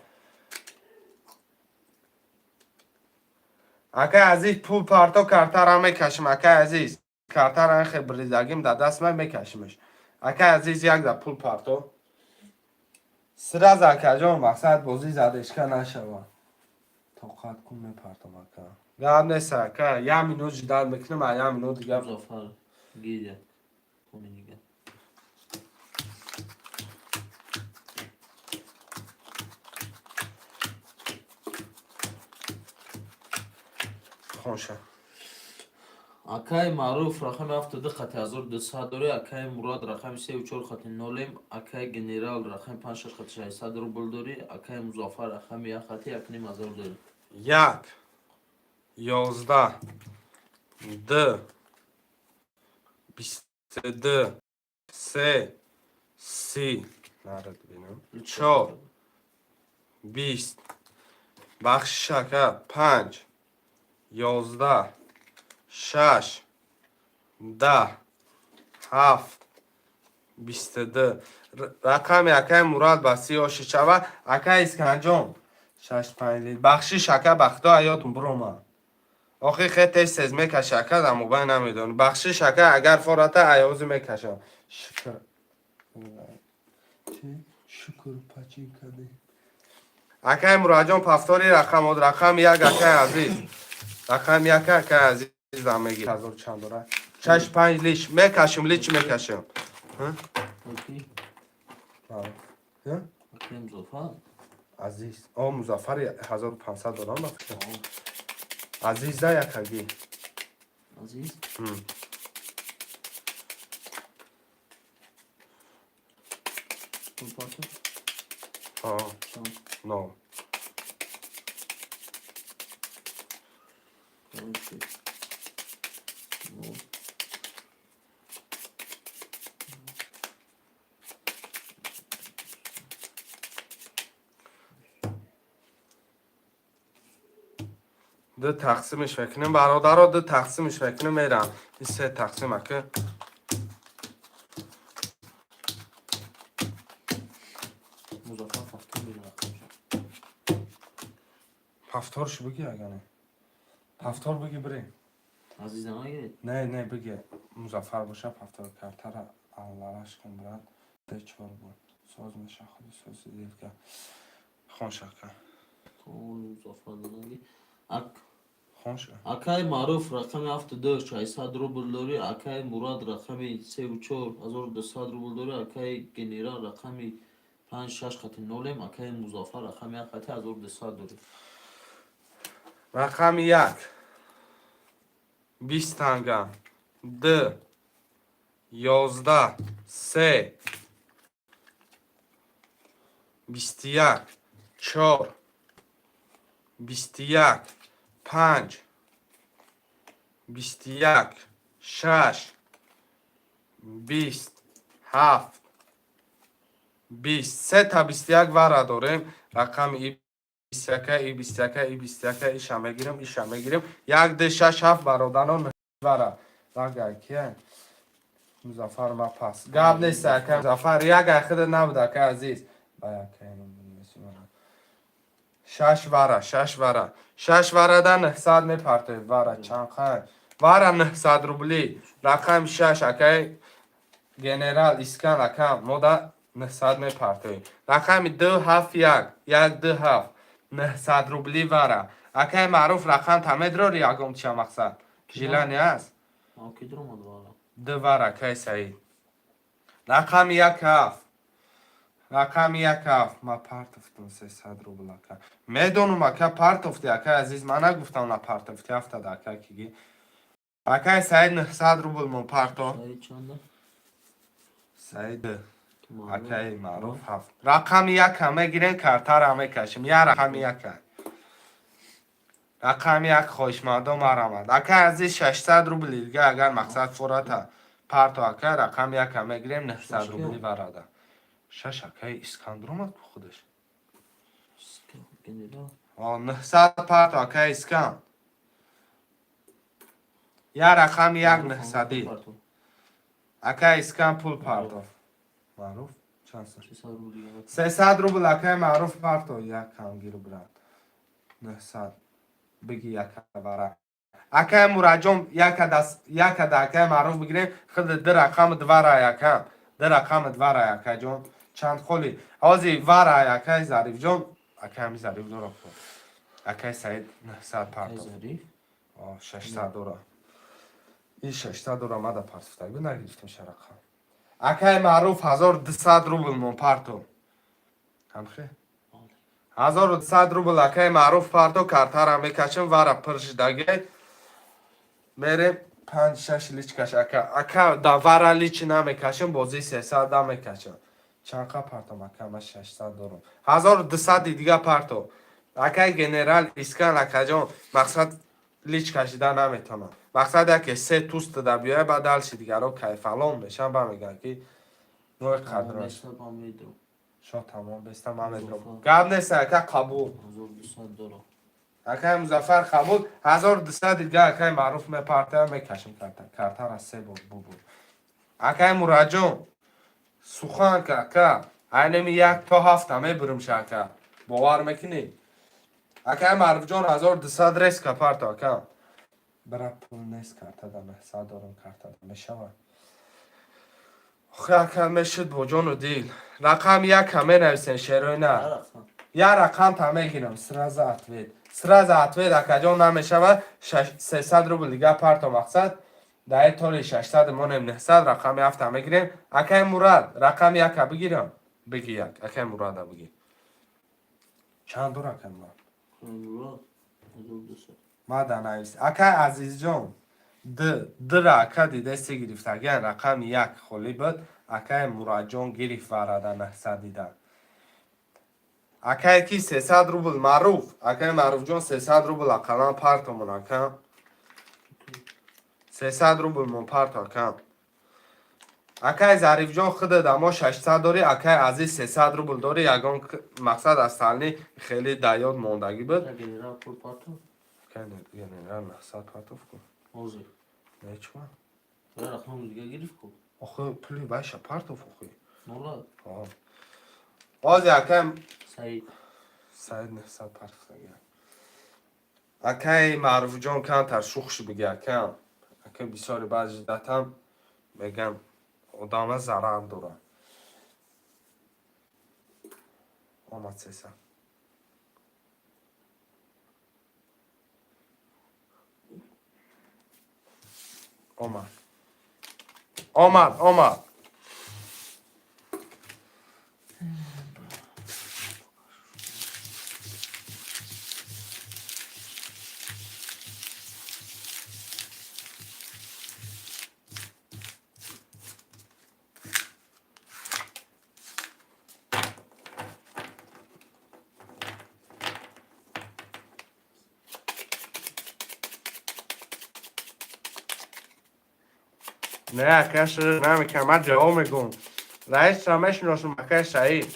Акай азиз, пул парто, картара мекашим, акай азиз. Картара хе бризагим да даст ман, мекашимш. Акай азиз, як да пул парто. Сразу, акаҷон, мақсад бозӣ задешка нашава. Тоқат кун, мепартом, ака. Гап нест, ака. Як минут ждать мекунем, а як минут дига. Музаффар гиря. Хони дига. Хонша. Акай Маъруф рақами 72 хати 1200 дорӣ, акай Мурад рақами 34 хати нолем, акай Генерал рақами 56 хати 600 рубл дорӣ, акай Музаффар рақами 1 хати 1500 дорӣ. Як, 11, ду, 22, се, 30, нарад бинам, чор, 20, бахшиш, ака, панҷ, 11, шаш, 10, ҳафт, 22. Рақами акай Мурад ба 30 оши шава. Акай Исканҷон, шаш панҷ. Бахшиш, ака, ба худо, аёдум биромад. Охи хе тез тез мекаша, ака, дар мобайн намедонӣ. Бахшиш, ака, агар фората аёзи мекашам. Шукр. Шукр, пачин кардем. Акай Мурадҷон, повтори рақамот, рақами як, акай азиз. Рақами як, акай азиз дам мегир. Ҳазор чанд дора? Шаш панҷ лиш мекашим, лич мекашим. Окей. Акай Музаффар. Азиз. О, Музаффар 1500 дорам, ба фикр. Азиз да якаги. Азиз. М. Пул парто? О, Чанд? Но. Короче. Ну. Ду тақсимиш мекунем, бародаро, ду тақсимиш мекунем, мерам. Ин се тақсим, ака. Музаффар повтор мегирад рақамша. Повторш биги, ага не. Повтор биги, бирем. Азиза нагиред? Не, не, биги. Музаффар боша, повтор картара аллараш кун, брат. Ду чор буд. Соз меша, худи сози дилка. Хоншака. То Музаффар доданги. Ак Хонша. Акай Маъруф рақами 72 600 рубл дорӣ, акай Мурад рақами 34 1200 рубл дорӣ, акай Генерал рақами 56 хати нолем, акай Музаффар рақами 1 хати 1200 дорӣ. Рақами як. 20 танга. Д. 11. Се. 21. Чор. 21. Панҷ. 21. Шаш. 20, 7, 20, сета 21 вара дорем. Рақами и 21, и 21, и 21, иша мегирем, иша мегирем. 1, 2, 6, 7, бародарон, вара. Рагай кия? Музаффар, ма пас. Гап нест, ака Музаффар, як ай худа набуд, ака азиз. Ба ака шаш вара, шаш вара. Шаш варада 900 мепартоед. Вара чанд қай? Вара 900 рубли. Рақами шаш, акай генерал Искан ака мода 900 мепартоед. Рақами 2, 7, 1, 1, 2, 7. 900 рубли вара. Акай маъруф, рақам тамедрори ягон чия мақсад. Желание аст? Ки дуромад вара? Ду вара, акай Саид. Рақами 1, 7. Рақами 1, 7. Ма партофтум 300 рубл, ака. Медонум, ака, партофти, акай азиз, ман нагуфтам на партофти, ҳафтада, ака киги. Акай Саид 900 рубл мо парто. Саид чанда? Саид, акай маъруф ҳафт. Рақами яка мегирем, картара мекашем. Я рақами яка. Рақами як, хоҳишмандо, марамад. Акай азиз, 600 рубли дига, агар мақсад фората парто, ака, рақами яка мегирем, 900 рубли варада. Шаш, акай Искандр омад ку худаш. Генерал. 900 парто, акай Исканд. Я рақами як, 900-и. Акай Исканд пул партофт. Маъруф чанд сар? 300 рубл дига. 300 рубл, акай маъруф парто. Як кам гир, брат. 900. Биги яка вара. Акай Мураҷон, яка дас, яка да акай маъруф бигирем, худ ду рақам двара якам. Ду рақам двара, акайҷон. Чанд холи? Ҳози вара, акай Зарифҷон, акай ҳами Зариф дора хо. Акай Саид 900 Акай партофт. Зариф. 600 дора. Ин 600 дора мада партофтаг. Бу нагирифтем шарақам. Акай маъруф, 1200 рубл мон парто. Ҳамхе? 1200 рубл, акай маъруф, парто, картара мекашем, вара пир шидаге. Мерем панҷ шаш личкаш, ака. Ака, да вара личи намекашем, бозӣ 300 да мекашем. Чанд қа партом, ака, ман 600 дорам. 1200 дига парто. Акай генерал Искан, акаҷон, мақсад лич кашида наметонам. Мақсад яке се туст да биёя, баъд дальше дигаро кайфалон мешан, ба мегӯянд ки ной қадраш. Беста ба медро. Шо тамом беста, ман медром. Гап нест, ака, қабул. 1200 дора. Акай Музаффар, қабул. 1200 дига акай маъруф мепартая, мекашем карта. Картара се бор бубур. Акай Мураҷон, сухан ка, ака. Айнеми як то ҳафта мебурим ша, ака. Бовар мекунӣ? Акай Маъруфҷон, 1200 резко парто, ака. Бира, пул нест картада, 900 дорам картада. Мешавад. Охи, ака, мешуд бо ҷону дил. Рақам яка менависен, шерои на. Рақам. Я рақам та мегирам, сразу ответ. Сразу ответ, акаҷон, намешавад, 300 рубл дига парто, мақсад. Дар толи 600 монем 900, рақами ҳафта мегирем. Акай Мурад, рақами яка бигирам. Биги як, акай Мурада биги. Чанд дор, акай Мурад? Мурод 1200. Мада навис. Акай Азизҷон, д, дра ака дидаси гирифтагиан, рақами як холӣ буд. Акай Мурадҷон гирифт варада 900 дида. Акай ки 300 рубл, маъруф, акай Маъруфҷон, 300 рубл ақаллан партомон, ака. 300 рубл мон парто, ака. Акай Зарифҷон, худат мо 600 дорӣ, акай Азиз 300 рубл дорӣ, ягон мақсад аз тални хеле дар ёд мондагӣ буд. Я генерал пул парто. Акай генерал 900 партоф кун. Ҳозир. Не, чума? Я рақам дига гирифт ку. Охи, пули байша партоф, охи. Нола. Ҳози акай Саид. Саид 900 партофтагӣ. Акай Маъруфҷон, камтар шухш биги, акам. Акай, бисёри баъзи датам мегам, одама зарар дорад. Омад 300. Омад. Омад, омад. Не, акай, намекунам, ман ҷавоб мегӯм. Раисро мешиносум, акай Саид.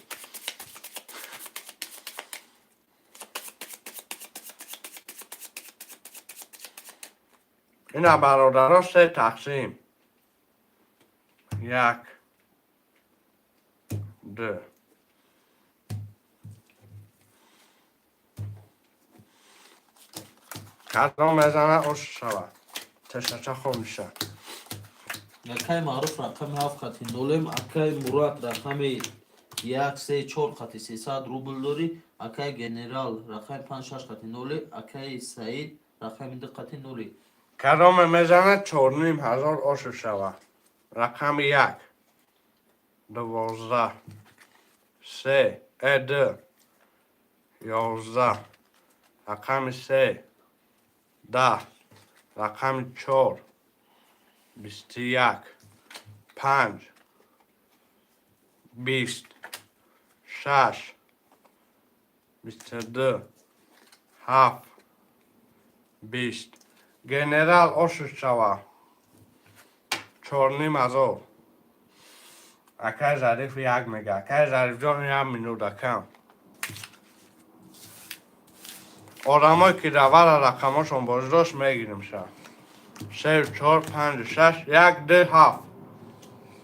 Ина, бародаро, се тақсим. Як, ду. Кадом мезана, ош шавад. Тешача хом меша. Акай Маъруф рақами ҳафт хати нолем, акай Мурат рақами як се чор хати 300 рубл дорӣ, акай Генерал рақами панҷ шаш хати ноле, акай Саид рақами ду хати ноли. Кадоме мезана, 4500 ошу шавад. Рақами як, 12, се, ду, 11, рақами се, 10, рақами чор, 21, панҷ, 20, шаш, 22, ҳафт, 20. Генерал ошу шава. 4500. Акай Зариф як мега. Акай Зарифҷон, як минут, акам. Одамое ки давара рақамошон боздошт, мегирим ша. Се, чор, панҷ, шаш, як, ду, ҳафт.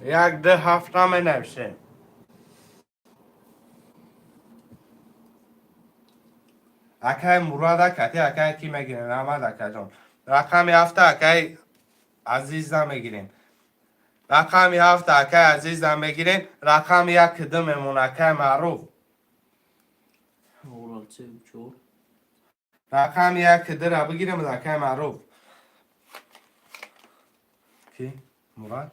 Як, ду, ҳафт наменависем. Акай Мурада кати акай ки мегирем, раҳмат, акаҷон. Рақами ҳафта акай Азиза мегирем. Рақами ҳафта акай Азиза мегирем. Рақами як ду мемон, акай Маъруф. Орал се чор. Рақами як дура бигирем, акай Маъруф. Ки? Мурад?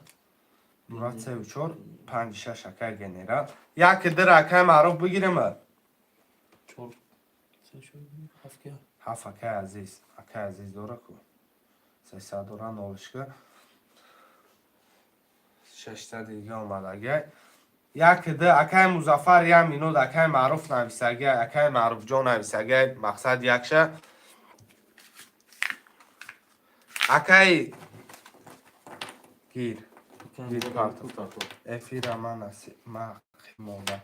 Мурад севу чор, панҷ, шаш, акай Генерал. Як дура, акай Маъруф, бигирем. Чор се чор ҳафт ки. Ҳафт акай Азиз. Акай Азиз дора ку. 300 дора нолишка. 600 дига омадагай. Як ду акай Музаффар, як минут, акай Маъруф нависагай, акай Маъруфҷон нависагай, мақсад якша. Акай гир. Гир партов. Эфира ман ма монда.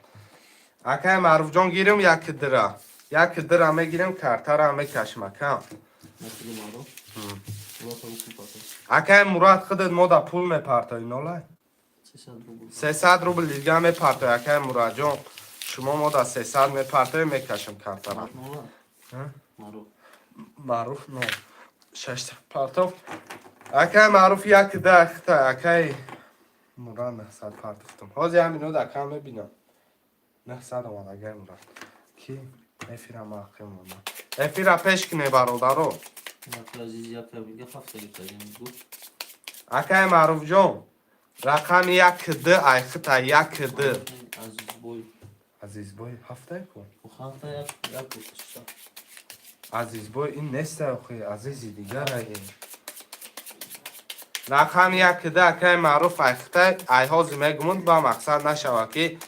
Акай Маъруфҷон, гирим як дира. Як дира мегирем, картара мекашим, акам. Насиби Маъруф. Мурат абу пул партов. Акай Мурат, худат мода пул мепартои, нолай? 300 рубл. 300 рубл дига мепартои, акай Муратҷон. Шумо мода 300 мепартои, мекашем картара. Маъруф нола. Ҳа? Маъруф. Маъруф но. 600 партов. Акай Маъруф як да хта, акай Мурат 900 партофтум. Ҳозир ҳам минут, акам, мебинам. 900 омад, акай Мурат. Ки эфира маҳқим монда. Эфира пеш кине, бародаро. Акай Азиз як дига ҳафта гирифтагем гуфт. Акай Маъруфҷон, рақами як д айхита як д. Азизбой. Азизбой ҳафтае ку? Ҳафта як як гуфт. Азизбой ин неста, охи, Азизи дигара ин. Рақами як д, акай Маъруф, айхита айҳози мегумунд, ба мақсад нашава ки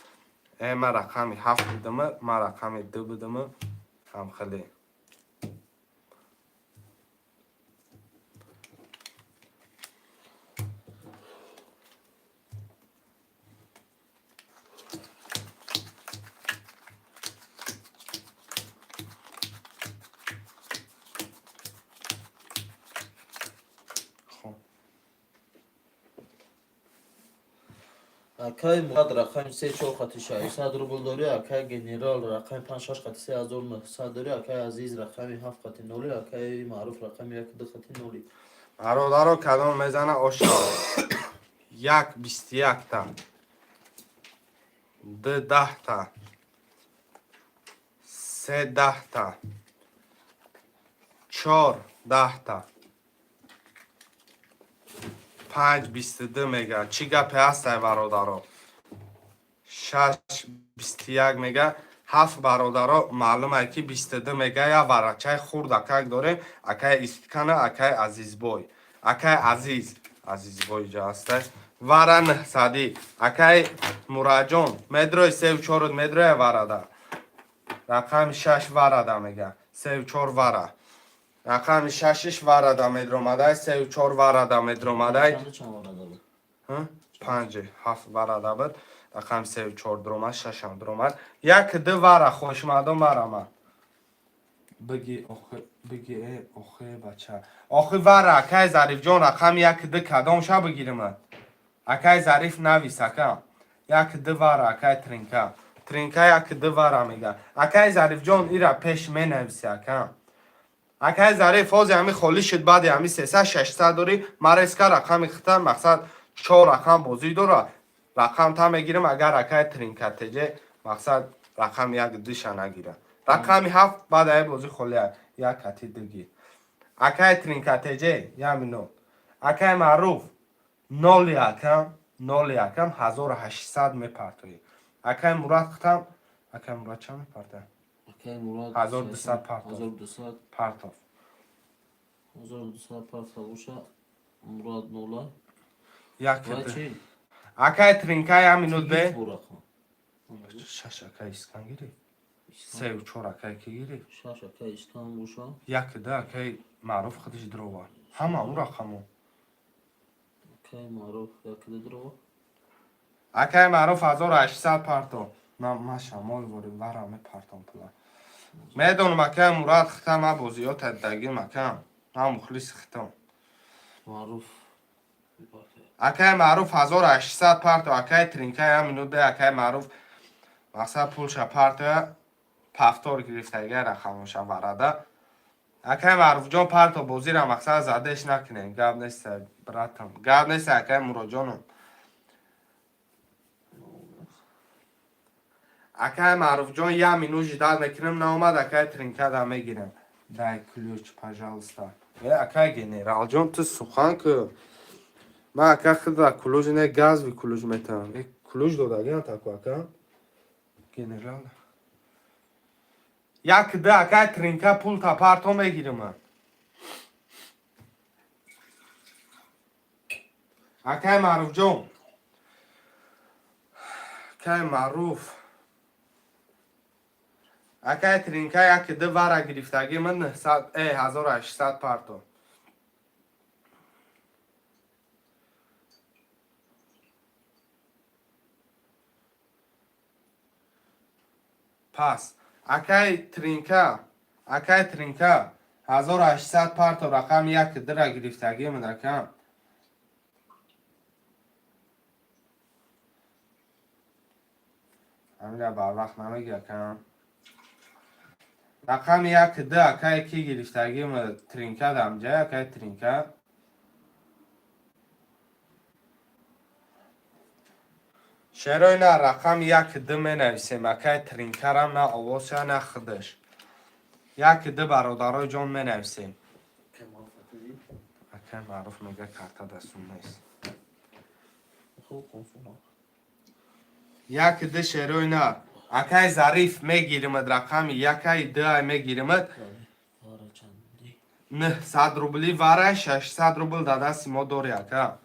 ман рақами ҳафт будама, ман рақами ду будама, ҳамхеле. Хоб. Акай Мурад рақами се чор хати 600 рубл дорӣ, акай Генерал рақами панҷ шаш хати 3900 дорӣ, акай Азиз рақами ҳафт хати ноли, акай Маъруф рақами як ду хати ноли. Бародаро, кадом мезана, оша. Як 21-та. Ду 10-та. Се 10-та. Чор 10-та. Панҷ 22 мега. Чӣ гапе ҳастай, бародаро? Шаш 21 мега. Ҳафт, бародаро, маълумае ки 22 мега. Я варачаи хурд акак дорем. Акай Исткана, акай Азизбой. Акай Азиз. Азизбой ҷа ҳастай. Вара нҳсадӣ. Акай Мураҷон, медрои севу чорут медроя варада. Рақами шаш варада мега. Севу чор вара. Рақами шашиш варада медромадай, севу чор варада медромадай. Чанду чанд варада буд? Панҷ ҳафт вара дабад. Рақами сею чор дуромад, шашам дуромад. Як ду вара хошмардон барама. Биги охи, биги э охи бача. Охи вара акай Зарифҷон, рақами як ду кадом ша бигирим? Акай Зариф, навис, ака. Як ду вара, акай Тринка. Тринка як ду вара мега. Акай Зарифҷон, ира пеш менависи, ака. Акай Зариф, ҳози ҳами холӣ шуд, баъди ҳами 300 600 дорӣ, мареска рақами хита, мақсад чор рақам бозӣ дора. Рақам та мегирам, агар акай Тринка теже мақсад рақами як душа нагира. Рақами ҳафт баъд ай бозӣ холӣ, як кати дугир. Акай Тринка теже, як минут. Акай Маъруф, ноли акам, ноли акам, 1800 мепартоӣ. Акай Мурад хитам, акай Мурад чанд мепартояд? Акай Мурад. 1200 партов. 1200. Партов. 1200 парта боша. Мурад нола. Як Ва чи? Акай Тринка, як минут бе. Бу рақам. Шаш акай Искан гирифт. Сею чор акай ки гирифт? Шаш акай Искан боша. Як ду акай Маъруф худиш дировард. Ҳама он рақамо. Акай Маъруф як ду дурова. Акай Маъруф, 1800 парто. Ма шамол вори вара мепартом пула. Медонам, акай Мурад, хита ма бозиё таддагим, акам. Ма мухлиси хитам. Маъруф. Акай Маъруф, 1800 парто. Акай Тринка, як минут бе. Акай Маъруф мақсад пулша партоя, пафтор гирифтага рақамоша варада. Акай Маъруфҷон, парто бозира, мақсад задеш накунем. Гап нест, братам. Гап нест, акай Муроҷоном. Акай Маъруфҷон, як минут ждать мекунем, наомад, акай Тринка да мегирем. Дай ключ, пожалуйста. Э, акай Генералҷон, ту сухан ку. Ман ака худра ключ не, газви ключ метавам. Э, ключ додагиам таку, ака. Генерал. Як ду акай Тринка, пул та парто мегирим ман. Акай Маъруфҷон. Акай Маъруф. Акай Тринка, як ду вара гирифтагӣ ман, 900 э 1800 парто. Пас акай Тринка, акай Тринка, 1800 парто, рақами як дура гирифтагӣ ман, акам. Ҳамина барвақт намеги, акам. Рақами як ду акай ки гирифтагӣ ман, Тринка дамҷа, акай Тринка. Шерои на рақами як ду менависем, акай Тринкарам на овозша, на худаш. Як ду, бародарои ҷон, менависем. Акай Маъруф атиди. Акай Маъруф мега, карта дастум нест. Хуб консула. Як ду, шерои на. Акай Зариф, мегиримад рақами якай дуай мегиримад. Вара чанди? 900 рубли вара, 600 рубл да дасти мо дори, ака.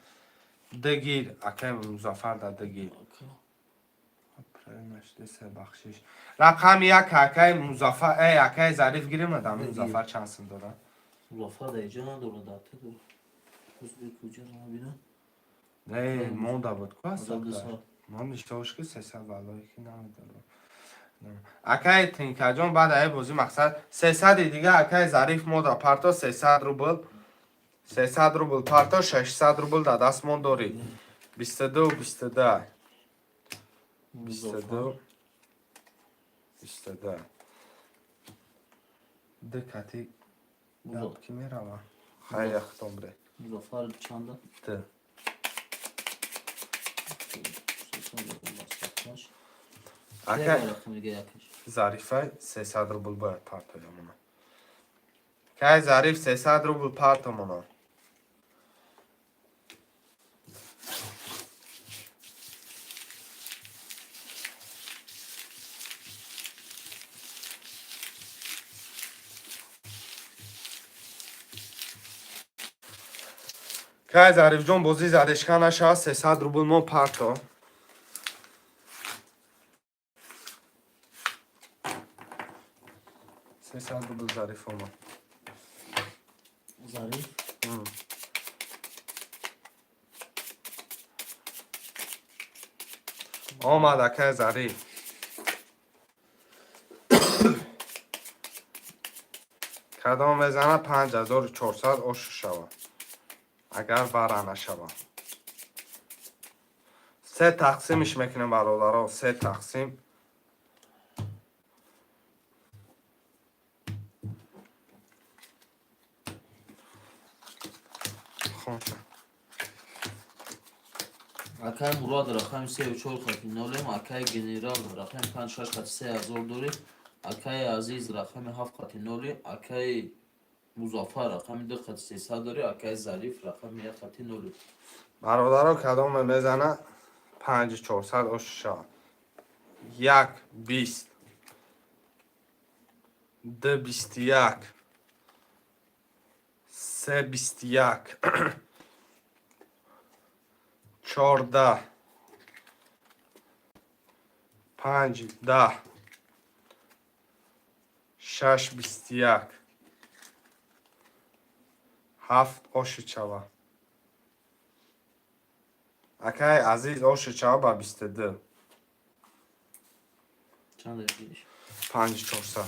Дигир, акай Музаффар, да дигир. Ака. Правильно, бахшиш. Рақами як акай Музаффар, э, акай Зариф гиримад, ами Музаффар чанд сум дора? Музаффар да иҷа надорад, дар те дорад. Узбек куҷа набина? Не, монда буд ку. 1200. Мо нишош ки 300, валлоҳи ки намедонам. Акай Тринкаҷон, баъд ай бозӣ мақсад 300 дига акай Зариф мода парто, 300 рубл. 300 рубл парто, 600 рубл да дастмон дорӣ. 22 22. 22 22. Ду кати Музаффар. ки мерава. Хай, яхтон бре. Музаффар чанда? Ду. 300 рубл аст. Акай Рақами дига якаш. Зарифай 300 рубл бояд партоямона. Кай Зариф, 300 рубл партомона. Кай Зарифҷон, бозӣ задешка нашавад, 300 рубл мо парто. 300 рубл Зариф омад. Зариф. Омад, акай Зариф. Кадом мезана, 5400 ошу шава. Агар бара нашава. Се тақсимиш мекунем, бародаро, се тақсим. Хонша. Акай Мурод рақами сеу чор хати нолем, акай Генерал рақами панҷ шаш хати 3000 дорӣ, акай Азиз рақами ҳафт хати ноли, акай Музаффар рақами ду хати 300 дорӣ, акай Зариф рақами як хати ноли. Бародаро, кадоме мезана, 5400 ошу шава. Як 20, ду 21, се 21, 14, панҷ 10, шаш 21, ҳафт оши чава. Акай Азиз, оши чава ба 22. Чанд дорӣ? 5400.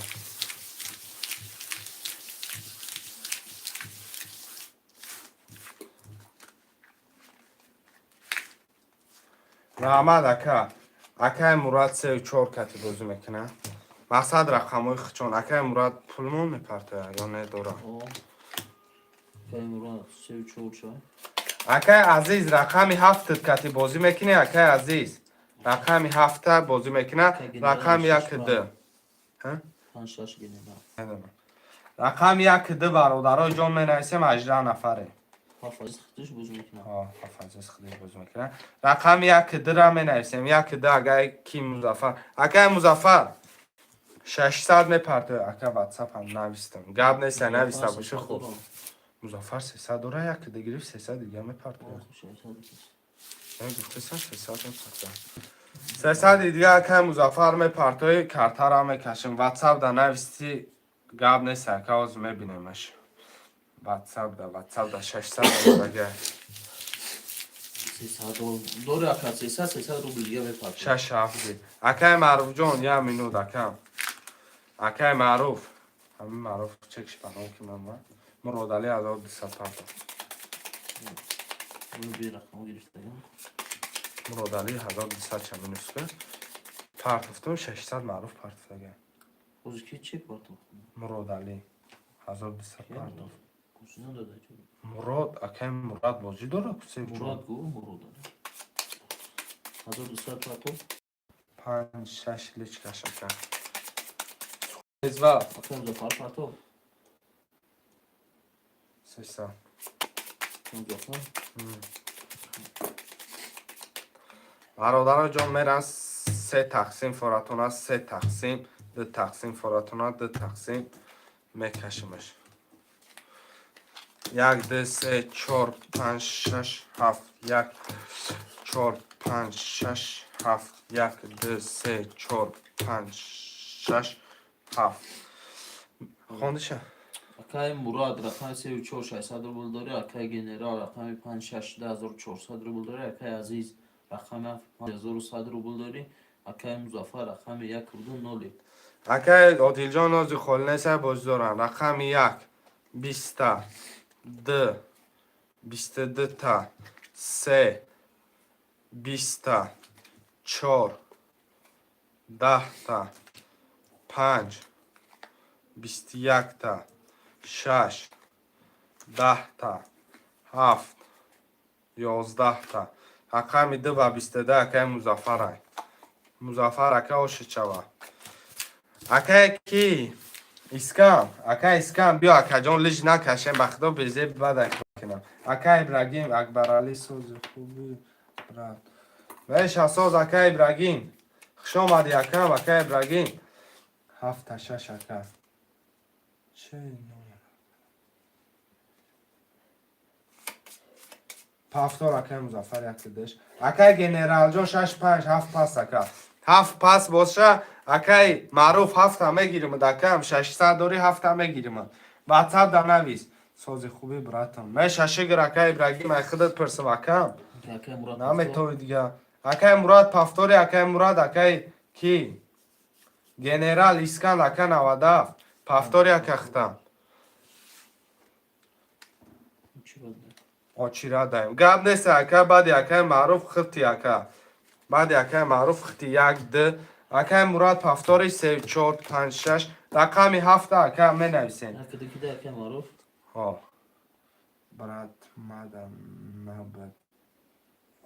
Раҳмат, ака. Акай Мурад сеу чор кати бозӣ мекунад. Мақсад рақамҳои хичон. Акай Мурад пулмон мепартояд ё не дора? Акай Мурод сеу чор ча. Акай Азиз, рақами ҳафтат кати бозӣ мекунӣ, акай Азиз. Рақами ҳафта бозӣ мекунад, Акай Генерал рақами шаш як панҷ. ду. Панҷ шаш генерал. Медонам. Рақами як ду, бародарои ҷон, менависем, 18 нафаре. Ҳафт Азиз худаш бозӣ мекунад. Ҳафт Азиз худаш бозӣ мекунад. Рақами як дура менависем. Як ду, акай ки Музаффар. Акай Музаффар 600 мепартояд. Ака, WhatsApp ҳам навистам. Гап нест, нависта боша хуб. Музаффар 300 дора, як ду гирифт, 300 дига мепартояд. Не гуфтесам, 300 мепартояд. 300 дига акай Музаффар мепартои, картара мекашем. WhatsApp да нависти, гап нест, ака, ҳозир мебинемаш. WhatsApp да 600 дага. 300 дори, ака, 300 рубл дига мепартояд. Шаш ҳафт. Акай Маъруфҷон, як минут, акам. Акай Маъруф. Ҳамин Маъруф чекш баром ки ман Муродали 1200 партов. Би рақам гирифтагам. Муродали 1200 ча минус ки. Партофтум, 600 Маъруф партофтага. Ҳозир ки чек партофт? Муродали 1200 партоф. Куси надода чо? Мурод, акай Мурод бозӣ дора кусе. Мурод гу Мурод. 1200 партофт. 5 6 личкаш, ака. Изва Акай Музаффар партофт. 300. Музаффар. Бародаро ҷон, меран се тақсим форатона, се тақсим, ду тақсим форатона, ду тақсим мекашимаш. Як, ду, се, чор, панҷ, шаш, ҳафт, як, чор, панҷ, шаш, ҳафт, як, ду, се, чор, панҷ, шаш, ҳафт. Хондиша? Акай Мурод рақами сеу чор 600 рубл дорӣ, акай Генерал рақами панҷ шаш 1400 рубл дорӣ, акай Азиз рақами ҳафт 5100 рубл дорӣ, акай Музаффар рақами як ду ноли. Акай Одилҷон, нози холӣ неста, бозӣ доранд. Рақами як 20-та, ду 22-та, се 20-та, чор 10-та, панҷ 21-та, шаш 10-та, ҳафт 11-та. Рақами ду ба 22 акай Музаффарай. Музаффар ака, ошичава. Акай ки? Искам, акай Искам, биё, акаҷон, лиж накашем, ба худо безеб бадай кунам. Ака Ибрагим, Акбарали, сози хуби, брат. Меша соз, ака Ибрагим. Хуш омадӣ, акам, ака Ибрагим. Ҳафта шаш, ака. Че номер? Пафтор, акай Музаффар, як деш. Акай Генералҷон, шаш панҷ, ҳафт пас, ака. Ҳафт пас боша, акай Маъруф, ҳафта мегирим, акам, 600 дорӣ, ҳафта мегирим. WhatsApp да навис. Сози хуби, братам. Меша, шигр, акай Ибрагим, ай худат пурсим, акам. Акай Мурод Наметови дига. Акай Мурад повтори, акай Мурад, акай ки? Генерал Исканд, ака 97. Повтори, ака хитам. Очирадаем. Гап нест, ака, баъди акай Маъруф хити, ака. Баъди акай Маъруф хити як, д. Акай Мурад повтори, се, чор, панҷ, шаш. Рақами ҳафта, ака, менависем. Ҳо. Брат, мада набад.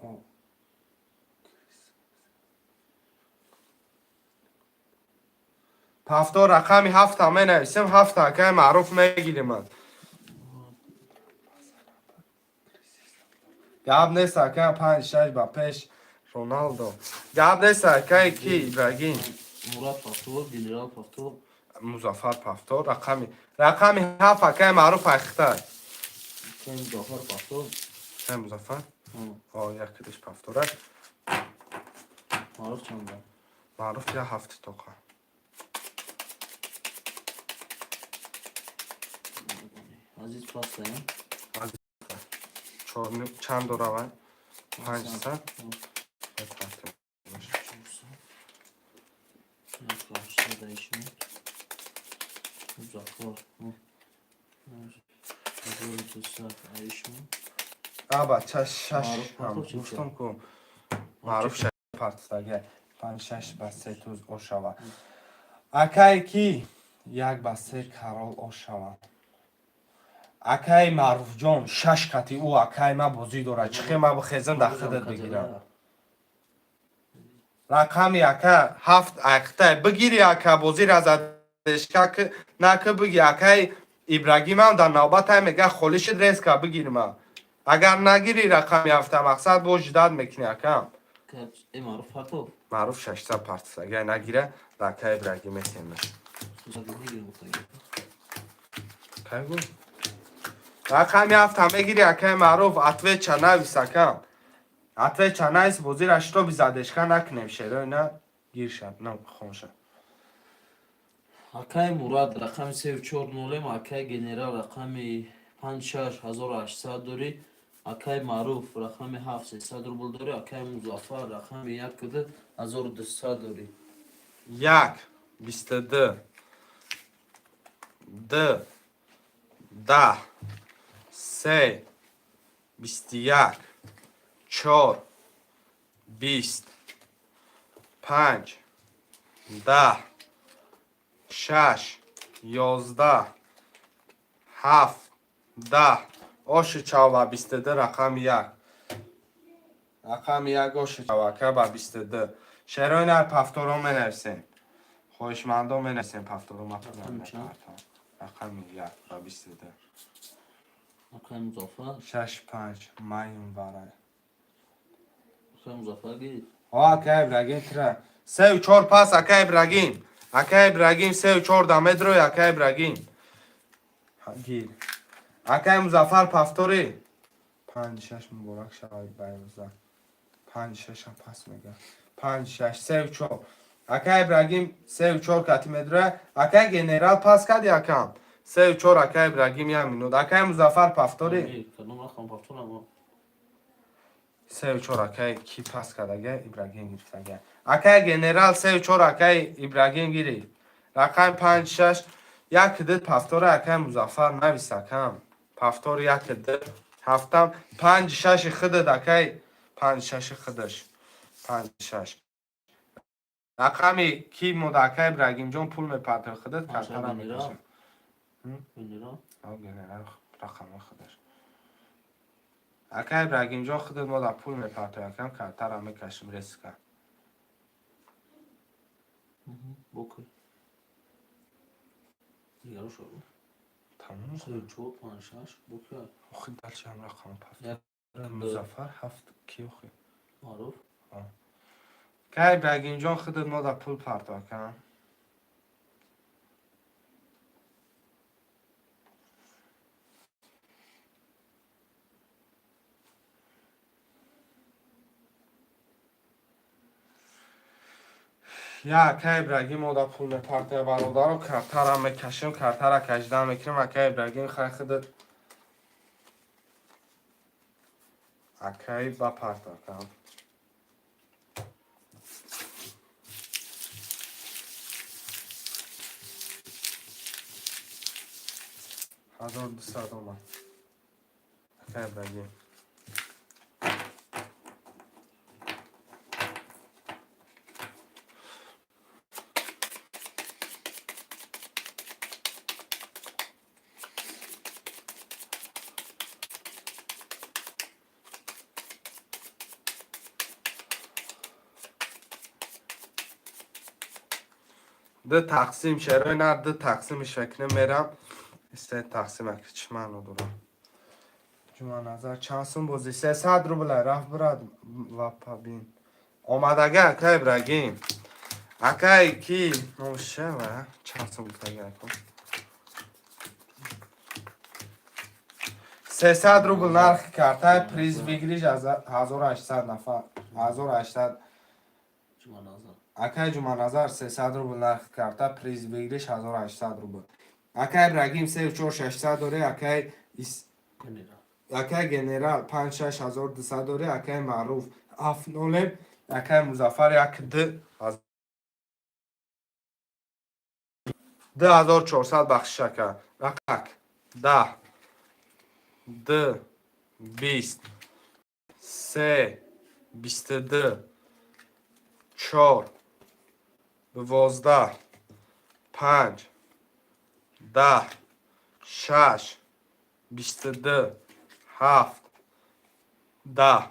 О. Повтор рақами ҳафта менависем, ҳафта акай Маъруф мегирим ман. Гап нест, ака, панҷ, шаш ба пеш Роналдо. Гап нест, акай ки Ибрагим. Мурад повтор, генерал повтор. Музаффар повтор, рақами ҳафт, акай Маъруф айхтай. Акай Музаффар повтор. Акай Музаффар? Ҳо, якидиш повтора. Маъруф чанда? Маъруф я ҳафти тоқа. Азиз пастая. Чор чанд дора вай? 500. Як 800 айшон. Музаффар. 1200 айшон. А бача шаш Маъруф ҳам повтор чӣ? гуфтам ку Маъруф шаш партистага панҷ шаш ба се туз ошава. Акай ки як ба се карол ошава. Акай Маъруфҷон шаш кати ӯ акай ма бозӣ дорад. Чӣ хел ма бихезам дар худат бигирам. Рақами ака ҳафт айқтай бигири, ака, бозира задешка наки биги, акай Ибрагимам дар навбатай мега холӣ шид, резко бигирма. Агар нагири рақами ҳафта, мақсад бо ждать мекунӣ, акам. Э, Маъруф партов. Маъруф 600 партис. Агар нагира, ба акай Ибрагим метемаш. Кай гу? Рақами ҳафта мегири, акай Маъруф, ответ-ча навис, акам. Ответ-ча навис, бозира чтобы задержка накунем, шерои на гирша, на хонша. Акай Мурад рақами севу чор нолем, акай Генерал рақами панҷ шаш 1800 дорӣ, акай Маъруф рақами ҳафт 300 рубл дорӣ, акай Музаффар рақами як куду 1200 дорӣ. Як, 22, д, 10, се, 21, чор, 20, панҷ, 10, шаш, 11, ҳафт, 10. Оши чав ба 22 рақами як. Рақами як оши чав, ака, ба 22. Шерои нар повторо менависем. Хоҳишмандо менависем повторо. Рақами чанд? Рақами як ба 22. Акай Музаффар. Шаш панҷ майм варай. Акай Музаффар гирифт. Ҳо, ака Ибрагим тира. Сею чор пас, ака Ибрагим. Ака Ибрагим сею чор да медрой, ака Ибрагим. Гир. Акай Музаффар повтори. Панҷ шаш муборак шавад ба имрӯза. Панҷ шашам пас мега. Панҷ шаш сею чор. Ака Ибрагим сею чор кати медроя. Акай генерал пас кади, акам. Сею чор, ака Ибрагим, як минут. Акай Музаффар повтори. Кадом рақам повторам? Сею чор акай ки пас кардага, Ибрагим гирифтага. Акай генерал сею чор, акай Ибрагим гирифт. Рақами панҷ шаш як ду повтори, акай Музаффар навис, акам. Повтор як ду ҳафтам панҷ шаши худат, акай, панҷ шаши худаш. Панҷ шаш. Рақами ки мода, акай Ибрагимҷон пул мепартои худат картара мекашам. Генерал. Генерал рақами худаш. Акай Ибрагимҷон худат мода пул мепартои, акам, картара мекашим резко. Бокр. Дигаро шо. Тамом. Се чор панҷ шаш бокр. Охи дальше ҳам рақам пафт. Як Музаффар ҳафт ки охи? Маъруф. Кай Ибрагимҷон худат мода пул парто, акам. Я ака Ибрагим мода пул мепартоя, бародаро, картара мекашем, картара кашида мекунем, ака Ибрагим хай худат акай ба парто, акам. 1200 омад. Акай Ибрагим. Ду тақсим, шерои нар, ду тақсимиш мекунем, мерам. Се тақсим аки чӣ маъно дорад? Ҷумъаназар чанд сум бозӣ? 300 рубл рафт, брат, вапа бин. Омадага, акай Ибрагим. Акай ки номшава чанд сум гуфтага аку? 300 рубл нархи картаи приз выигрыш 1800 нафар. 1800. Ҷумъаназар. Акай Ҷумъаназар, 300 рубл нархи карта, приз выигрыш 1800 рубл. Акай Ибрагим, 34 600 дорӣ, акай Генерал. Акай Генерал, 5 6200 дорӣ, акай Маъруф, 7 нолем, акай Музаффар, 1 2 2400, бахшиш, ака. Рақак 10, 2, 20, 3, 22, 4, 12, 5, 10, 6, 22, 7, 10.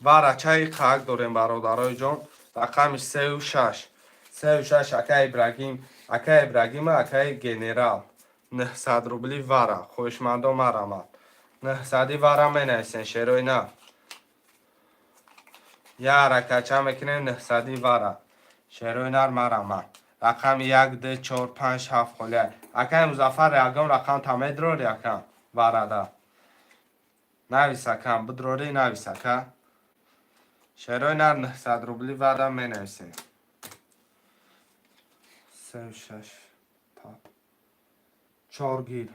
Ва рачаи қаак дорем, бародарои ҷон, рақами 3-6, 3-6. Акай Ибрагим, акай Ибрагима, акай Генерал, 900 рубли вара. Хоҳишмандо, марамад, 900-и вара менависен, шерои на. Я ракача мекунем, 900-и вара, шерои нар, марамад. Рақами як, ду, чор, панҷ, ҳафт холия. Акай Музаффар, ягон рақам тамедрори, акам, варада навис, акам, бидрори, навис, ака. Шерои нар, 900 рубли вара менависем. 3-6 пап. Чор гир,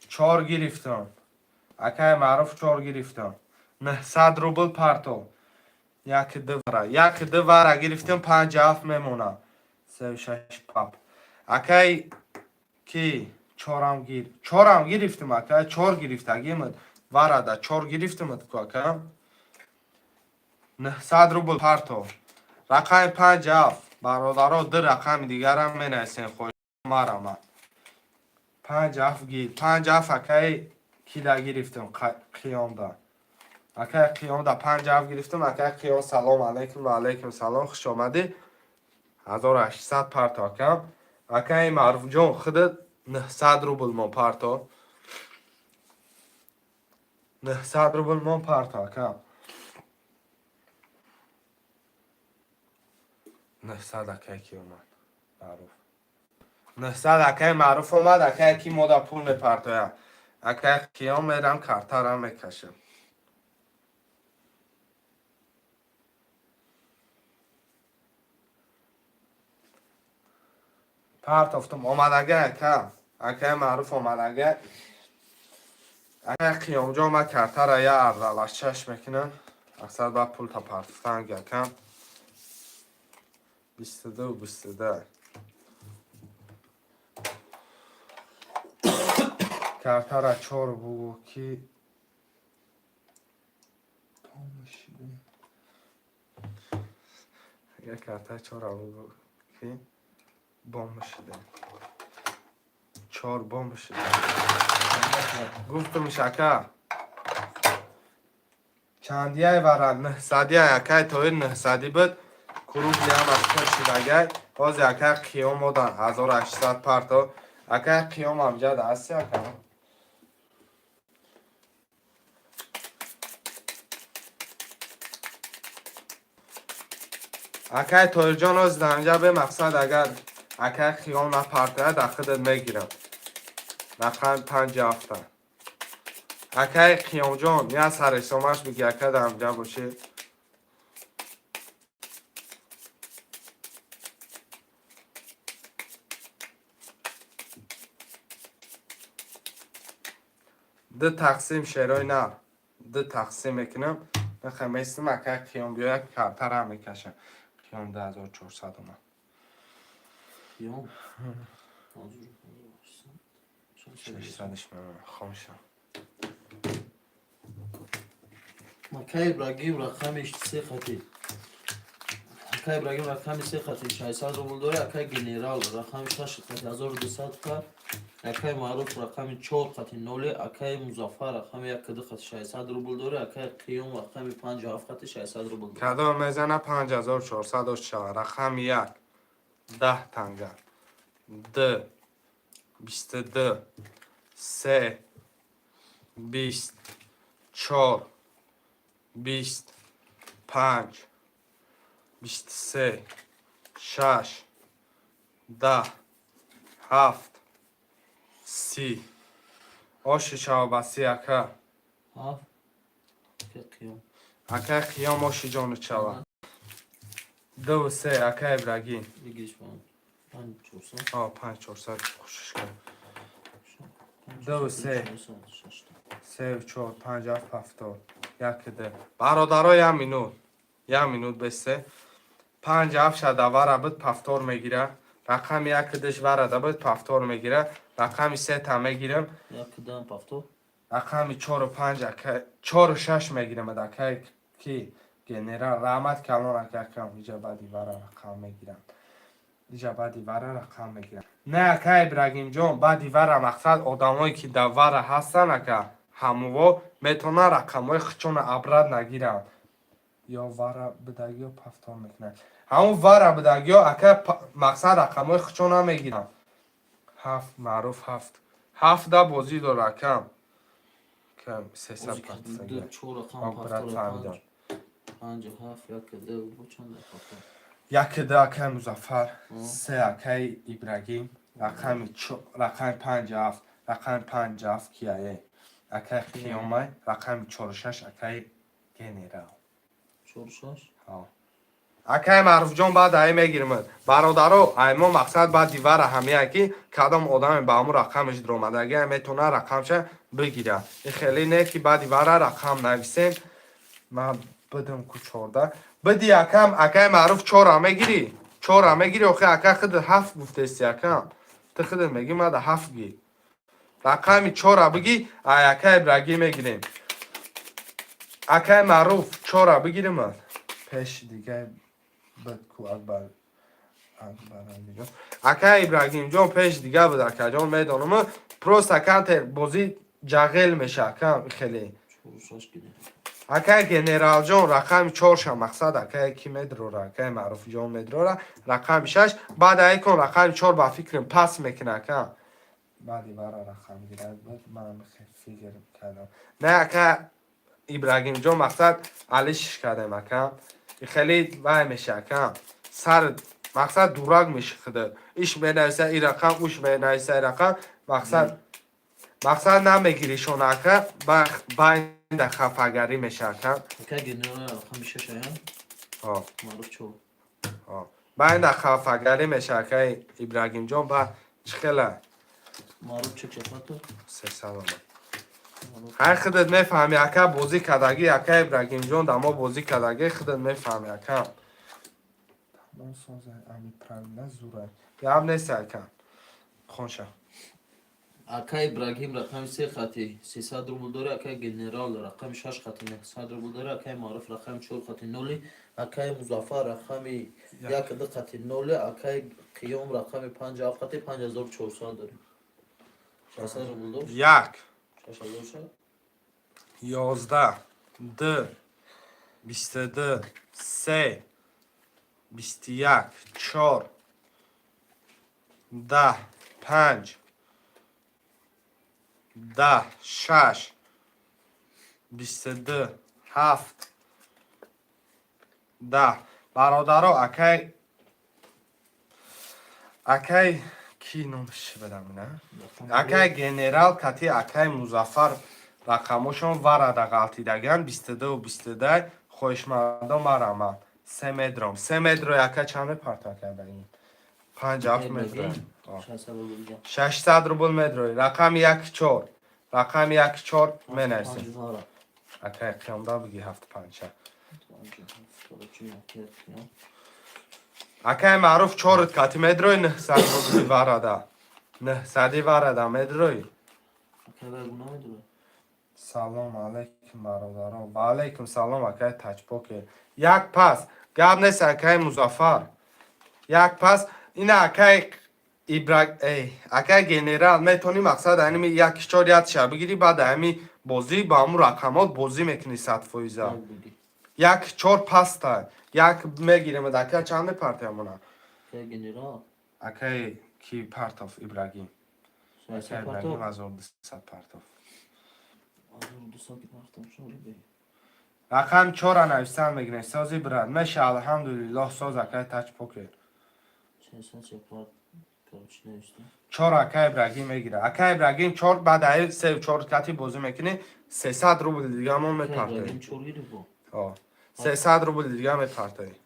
чор гирифтам, акай Маъруф, чор гирифтам. 900 рубл парто. Як, ду вара, як, ду вара гирифтам, панҷ, ҳафт мемонад. 3-6 пап. Акай ки чорам гир, чорам гирифтам, акай, чор гирифтагимад варада, чор гирифтамад ку, ака. 900 рубл парто, рақами панҷ, ҳафт. Бародаро, ду рақами дигарам менависем, хоҳиш, марама. Панҷ, ҳафт гир, панҷ, ҳафт. Акай кида гирифтам? Қиёмда, акай Қиёмда панҷ, ҳафт гирифтам. Акай Қиём, салом алейкум. Ва алейкум салом, хуш омадӣ. 1800 парто, акам. Акай Маъруфҷон, худат 900 рубл мон парто, 900 рубл мон парто, акам. 900. Акай ки омад? Маъруф, 900. Акай Маъруф омад. Акай ки мода пул мепартояд? Акай Қиём. Мерам, картарам мекашам. Партофтум. Омадага, ака, акай Маъруф омадага. Акай Қиёмҷон, ман картара я арзалашчаш мекунам. Аксар ба пул та партофтан, акам. 22, 22. Картара чор бугӯ ки томашида. Агар карта чора бугӯ ки бомба шуда. Чор бомба шуда. Гуфтумш, ака. Чандияй вара? 900-ияй, акай Тоир, 900-и буд. Круглиам аз пур шидагай. Ҳозир акай Қиём одан 1800 парто. Акай Қиём, амҷад ҳасти, ака? Акай Тоирҷон, ҳозир дар инҷа бемақсад, агар акай Қиём напартояд, дар худат мегирам. Рақами панҷ, ҳафта. Акай Қиёмҷон, я сарисомаш биги, ака, дар инҷа бошӣ. Ду тақсим, шерои нар. Ду тақсим мекунам. Нахай местим, акай Қиём биёяд, картара мекашам. Қиём 2400 омад. Қиём. Ҳозир. Шашсадаш хомша. Акай Ибрагим рақами се хати. Акай Ибрагим рақами се хати 600 рубл дора, акай Генерал рақами шаш хати 1200 ка, акай Маъруф рақами чор хати ноле, акай Музаффар рақами як ду хати 600 рубл дора, акай Қиём рақами панҷу ҳафт хати 600 рубл дора. Кадом мезана, 5400 шава. Рақами як, 10 танга, д, 22, се, 20, чор, 20, панҷ, 23, шаш, 10, ҳафт, 30. Оши шава ба 30, ака. Ҳафт. Акай Қиём. Акай Қиём, оши ҷону шава. Дуву се, ака Ибрагим. Бигириш ба ман. Панҷ чорсад. О, панҷ чорсад хушиш кар. Ду, се. Се, чор, панҷ, ҳафт, 70, як, ду. Бародаро, як минут, як минут бесе. Панҷ ҳафт шада вара буд, повтор мегира. Рақами як диш варада буд, повтор мегира. Рақами сета мегирам. Як дам повтор. Рақами чору панҷ, ака, чору шаш мегирам. Акай ки, Генерал, раҳмат калон, акакам. Иҷа баъди вара рақам мегирам, иҷа баъди вара рақам мегирам. Не, ака Ибрагимҷон, баъди вара мақсад одамое ки дар вара ҳастанд, ака, ҳамуво метавонанд рақамҳои худшона абрат нагиранд. Ё вара бидагиё повтор мекунанд, ҳамун вара бидагиё, ака, мақсад рақамҳои худшона мегиранд. Ҳафт, Маъруф, ҳафт, ҳафта бозӣ дора, акам. Сесад. Ду, чор рақам брат, повтор. Фаҳмидам. Панҷ. Панҷ, ҳафт, як, ду, бо чанд повтор? Як, ду, акай Музаффар, се, акай Ибрагим, рақами рақами панҷ ҳафт, рақами панҷ ҳафт кияе, акай Қиёмай, рақами чору шаш, акай Генерал. Чор шаш. Ҳо. Акай Маъруфҷон, баъд ай мегирмад. Бародаро, ай мо мақсад баъди вара ҳамия ки кадом одаме ба ҳамун рақамаш дуромадагия, метавона рақамша бигира. И хеле не ки баъди вара рақам нависем. Ман бидам ку 14 биди, акам. Акай Маъруф, чора мегирӣ, чора мегирӣ. Охи, ака, худат ҳафт гуфтести, акам. Ту худат мегӣ мада ҳафт ги. Рақами чора бигӣ, ай акай Ибрагим мегирем. Акай Маъруф, чора бигирим. Пеши дига буд ку, Акбар, Акбаралиҷон, акай Ибрагимҷон, пеш дига буд, акаҷон, медонам. Просто акантер бозӣ ҷағел меша, акам, хеле. Чор шаш гиде. Акай Генералҷон, рақами чорша мақсад акай ки медрора, акай Маъруфҷон медрора. Рақами шаш баъд айкон, рақами чор ба фикрам пас мекуна, ака. Баъди вара рақам гирад буд, ман фикр кардам. Не, ака Ибрагимҷон, мақсад алишиш кардем, ака. Хеле вай меша, ака, сар мақсад дурак меши худат. Иш менависа и рақам, уш менависа и рақам, мақсад намегиришон, ака, байнда хафагарӣ меша, ака. Акай Генерал рақами шаш ая. Ҳо. Маъруф чор. Ҳо. Байнда хафагарӣ меша, акаи Ибрагимҷон, ба чӣ хела. Маъруф чек шапато. 300 омад. Ҳай, худат мефаҳмӣ, ака, бозӣ кардагӣ, ака Ибрагимҷон, да мо бозӣ кардагӣ, худат мефаҳмӣ, ака. Тамом соза, ами правильно зура гап нест, ака, хонша. Акай Ибрагим рақами се хати 300 рубл дора, акай Генерал рақами шаш хати 900 рубл дора, акай Маъруф рақами чор хати ноли, акай Музаффар рақами як ду хати ноли, акай Қиём рақами панҷ ҳафт хати 5400 дорем. 600 рубл дошт. Як. 6000 шад. 11, д, 22, се, 21, чор, 10, панҷ, 10, шаш, 22, ҳафт, 10. Бародаро, акай ки номаш чӣ бадам ина, акай Генерал кати акай Музаффар, рақамошон варада ғалтидаган, 22 22. Хоҳишмандо, мараман се метром, се метро, ака, чанд мепарта карда ин? Панҷ ҳафт метро. 600 рубл дига. 600 рубл метрои. Рақами як чор, рақами як чор менависем. Панҷ вара. Акай Қиёмда биги, ҳафт панҷа. Панҷ ҳафт, короче, акай Қиём. Акай Маъруф, чорут кати медрои, 900 рубли варада, 900-и варада медрои. Акай вай гуна медора. Салом алейкум, бародарон. Ва алейкум салом, акай Тачпокер. Як пас. Гап нест, акай Музаффар. Як пас. Ина, акай Ибра, эй, акай Генерал, метавонӣ, мақсад, ҳаними як чор ятша бигирӣ, баъд ҳами бозӣ ба ҳамун рақамот бозӣ мекунӣ 100%. Як буги. Як чор паста. Як мегирем, ака чанд мепартиямона? Акай Генерал. Акай ки партов, Ибрагим. Акай 600 Ибрагим партов. 1200 партов. 1200 ки партов шори бе. Рақам чора нависан мегирем. Сози, брат. Меша, алҳамдулиллоҳ, соз, акай Тач Покер. 600 чепар. Короче, навиштам. Чор ака Ибрагим мегира. Ака Ибрагим чор, баъд ай се чор кати бозӣ мекунӣ, 300 рубл дига мо Акай мепартоем. Ибрагим чор гирифт бо. О, 300 рубл дига мепартоем.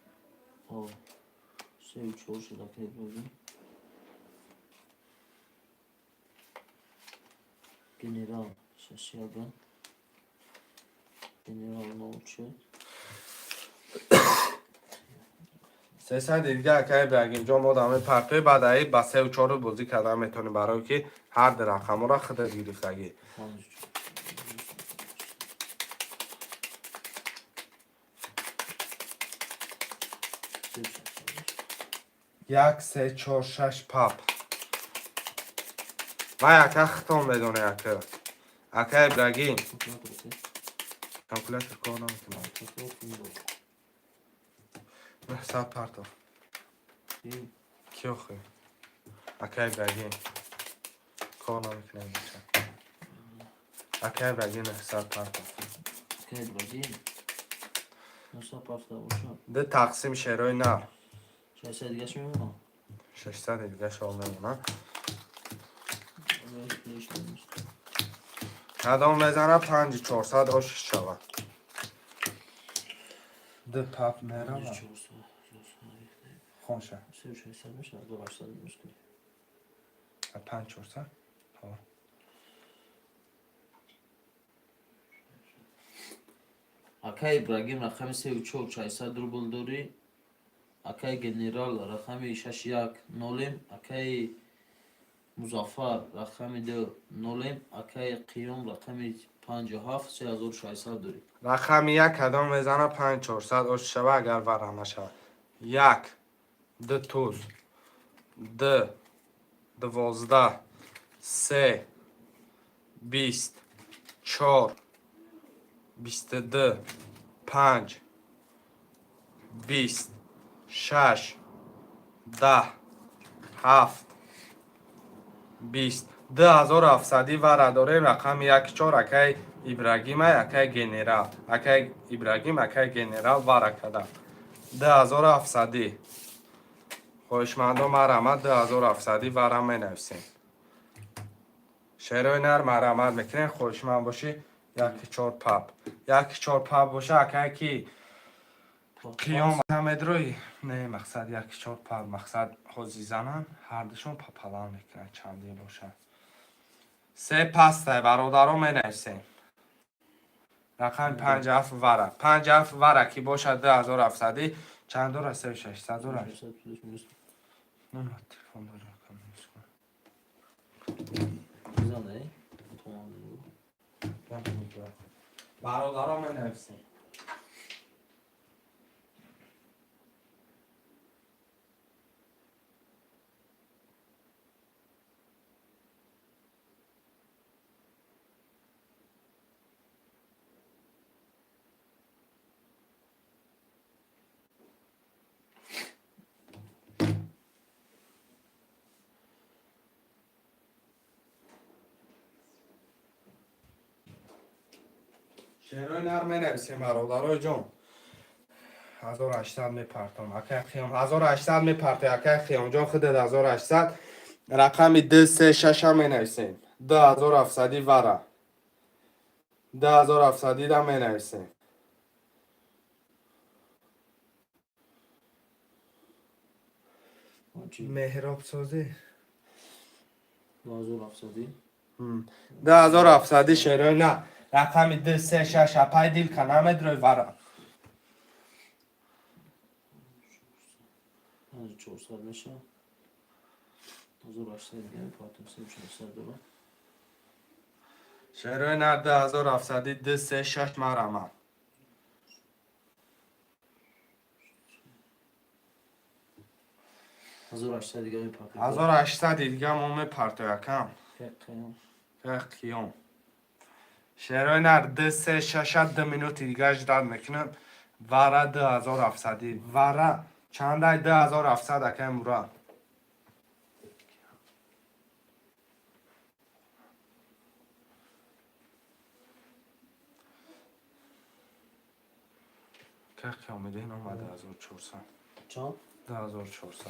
О. Се чор шуд, акай Ибрагим. Генерал. Сейчас я. Генерал молчит. 300 дига, ака Ибрагим ҷон, мо дам мепартоем, баъд ай ба сеу чору бозӣ кардан метавонӣ, барое ки ҳар ду рақамҳоро худат гирифтагӣ. Панҷ. Се шаш. Як, се, чор, шаш пап. Вай, ака, хитон медоне, ака. Ака Ибрагим. Калькулятор се. Калькулятор кор намекунам. Калькулятор кун бо. 900 партов. Ин Ки охи? Ака Ибрагим. Кор намекунам бача. Ака Ибрагим 900 партов. Акай Ибрагим. 900 парта бошад. Ду тақсим шерои нар. 600 дигаш мемонам. 600 дига шол мемонад. Навиштам. Кадом мезана, 5400 ошиш шавад. Ду пап мерава. 400. Хонша. Се 600 мешавад, 800 минус кунӣ. 5400? Ҳо. Акай Ибрагим рақами севу чор 600 рубл дорӣ. Акай Генерал рақами шаш як нолем. Акай Музаффар рақами ду нолем. Акай Қиём рақами панҷу ҳафт 3600 дорӣ. Рақами як кадом мезана, 5400 ош шава, агар вара нашавад. Як, ду туз, ду, 12, се, 20, чор, 22, панҷ, 20, шаш, 10, ҳафт, 20. 2700 вара дорем, рақами як чор, акай Ибрагима, акай Генерал. Акай Ибрагим, акай Генерал вара кардам. 2700. Хоҳишмандо, марҳамат, 2700 вара менависем. Шерои нар, марҳамат мекунем, хоҳишманд бошӣ, як чор пап. Як чор пап боша, акай ки Қиём медрои. Не, мақсад, як чор пап, мақсад, ҳози занан ҳардушон папалан мекунанд, чанде бошад. Се пастай, бародаро, менависем. Рақами панҷ ҳафт вара. Панҷ ҳафт вара ки бошад, 2700 чанд дора? Сеу шашсад дора. 600 плюс минус. Ну, телефон дора. Минус кун. Бизан, э? Томон. Бародаро, менависем. Шерои нар менависем, бародарои ҷон. 1800 мепартом. Акай Қиём 1800 мепарте, акай Қиёмҷон, худат 1800, рақами 2 3 6 менависем. 2700 вара. 2700 да менависем. Меҳробсозӣ. 2700. 2700 шерои на. Рақами 2 3 6, апай дилка намедрои вара. 400 мешавад. 1800 дига мепартом, 3600 дора. Шерои нар 2700, 2, 3, 6, марама. 1800 дига мепартоем. 1800 дига мо мепартоя кам. Қиём. Шерои нар 2, 3, 6, 2 минути дига ждать мекунам. Вара 2700. Вара чандай 2700, акай Мурад? Как қиёмидин омад 2400. Чанд? 2400.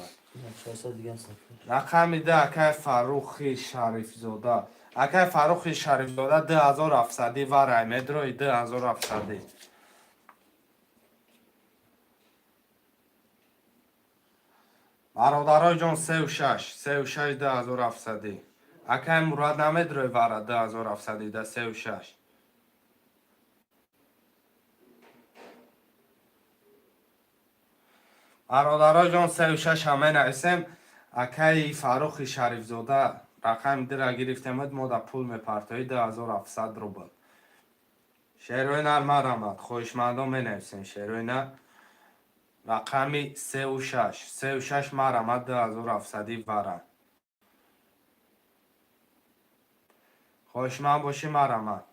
400 дига саф. Рақами 2, акай Фаррухи Шарифзода. Акай Фаррухи Шарифзода, 2700 варай медрои 2700. Бародарои ҷон, 36, 36, 2700. Акай Мурад, намедрои вара 2700 да 36? Бародарои ҷон, 36 ҳама нависем. Акаи Фаррухи Шарифзода, рақами дира гирифтемад, мо да пул мепартои 2700 рубл. Шерои нар, марамад, хоҳишмандон менависем. Шерои нар, рақами 36, 36, марамад, 2700 вара. Хоҳишманд бошӣ, марамад.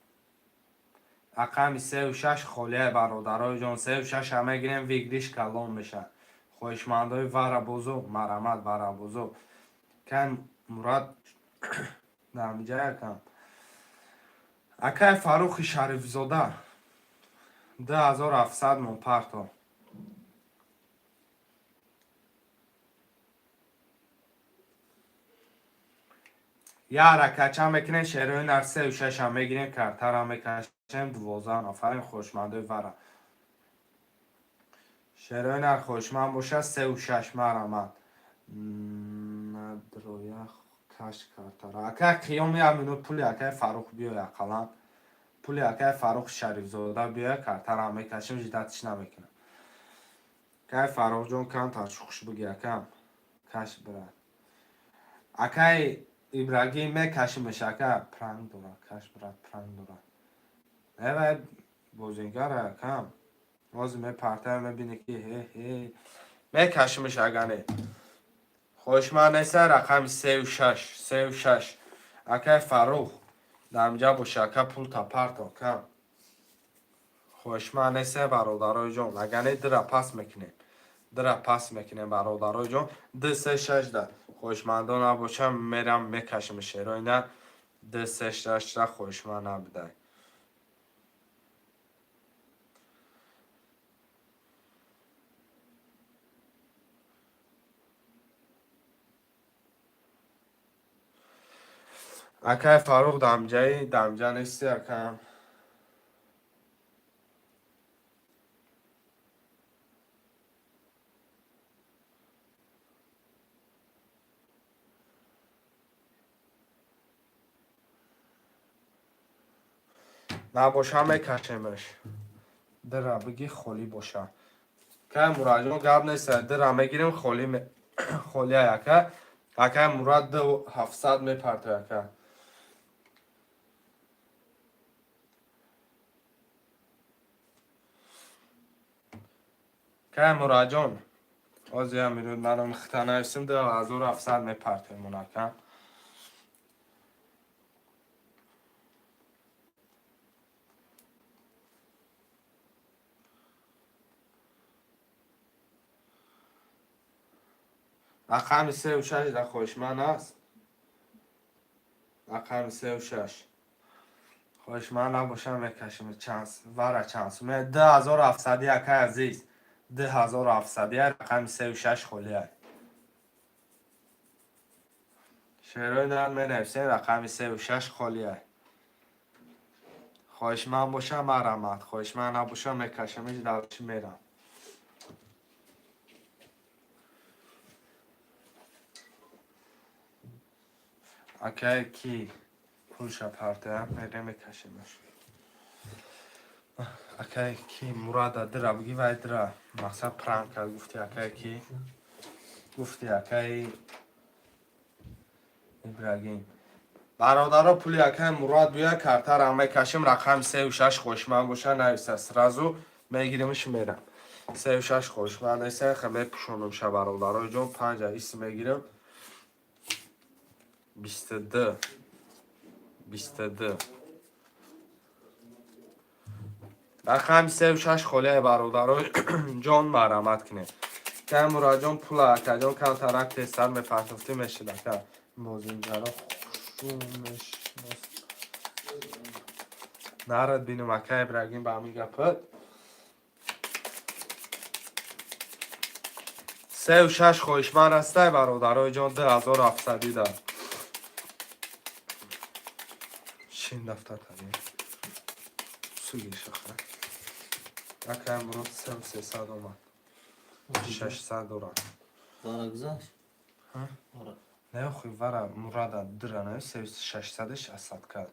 Рақами 36 холия, бародарои ҷон, 36 ҳама мегирем, выигрыш калон мешавад. Хоҳишмандои вара бозу, марамад, вара бозу. Кай Мурад дамиҷа якам. Акай Фаррухи Шарифзода, 2700 мон парто. Я ҳаракатча мекунем, шерои нар, 36-ам мегирем, картара мекашем, 12 нафарем. Хоҳишмандои вара, шерои нар, хоҳишманд бошад, 36, марамад. Надроя, каш картара. Акай Қиём, як минут, пули акай Фаррух биёй, ақаллан пули акай Фаррух Шарифзода биёй, картара мекашем, ждать ш намекунам. Акай Фаррухҷон, камтар шухш биги, акам, каш брат. Акай Ибрагим, мекашимеш, ака, пранк дора, каш, брат, пранк дора. Невай, бозингара, акам, ҳозир мепартая, мебинӣ ки ҳе ҳе, мекашимеш. Агане хоҳишманд неста, рақами 36, 36, акай Фаррух дамҷа боша, ака, пул тапарто, кам. Хоҳишманд неста, бародарои ҷон? Агане дира пас мекунем, дира пас мекунем, бародарои ҷон. Ду, се, шаш да хоҳишмандо набошам, мерам мекашим. Шерои на, ду, се, шаш да хоҳишманд набудай. Акай Фаррух дамҷаи, дамҷа нести, акам? Набоша, мекашемаш. Дира биги, холӣ боша. Кай Мурадҷон, гап нест, дира мегирем, холӣ, холия, ака. Акай Мурад ду ҳафтсад мепартой, ака. Кай Мурадҷон, ҳозир як минут, манам хита нависем, 2700 мепартоемон, ака. Рақами 36 дар хоҳишманд аст? Рақами 36 хоҳишманд набошам, мекашем. Чанд вара, чанд суме? 2700, акай азиз, 2700, рақами 36 холия. Шерои нар, менависем, рақами 36 холия. Хоҳишманд бошам, марамад, хоҳишманд набошам, мекашамиш, дарчи мерам. Акай ки пулша партая, мерем, мекашемаш. Акай ки Мурада, дира биги, вай дира мақсад пранк кард, гуфти, акай ки гуфти, акай Ибрагим. Бародаро, пули акай Мурод бия, картара мекашим. Рақами сею шаш хошманд боша, нависа, сразу мегиримш, мерам. Сею шаш хошманд неса, ха мепӯшонам ша. Бародарои ҷон, панҷа ис мегирам. 22, 22. Рақами сею шаш холияи, бародарои ҷон, марҳамат кунед. Кай Мурадҷон, пула акаҷон камтарак тезтар мепартофтӣ мешид, ака. Бозингаро хушу мешинос нарад бинам, ака Ибрагим, ба ҳамин гапат. Сею шаш хоҳишманд ҳастай, бародарои ҷон, 2700 да. Шин дафтар таги. Суги шаха. Акай Мурод, сеу сесад омад. 600 дорад. Вара гузашт? Ҳа? Вара. Не, охи, вара Мурада дира не, сею шашсадаш асадка.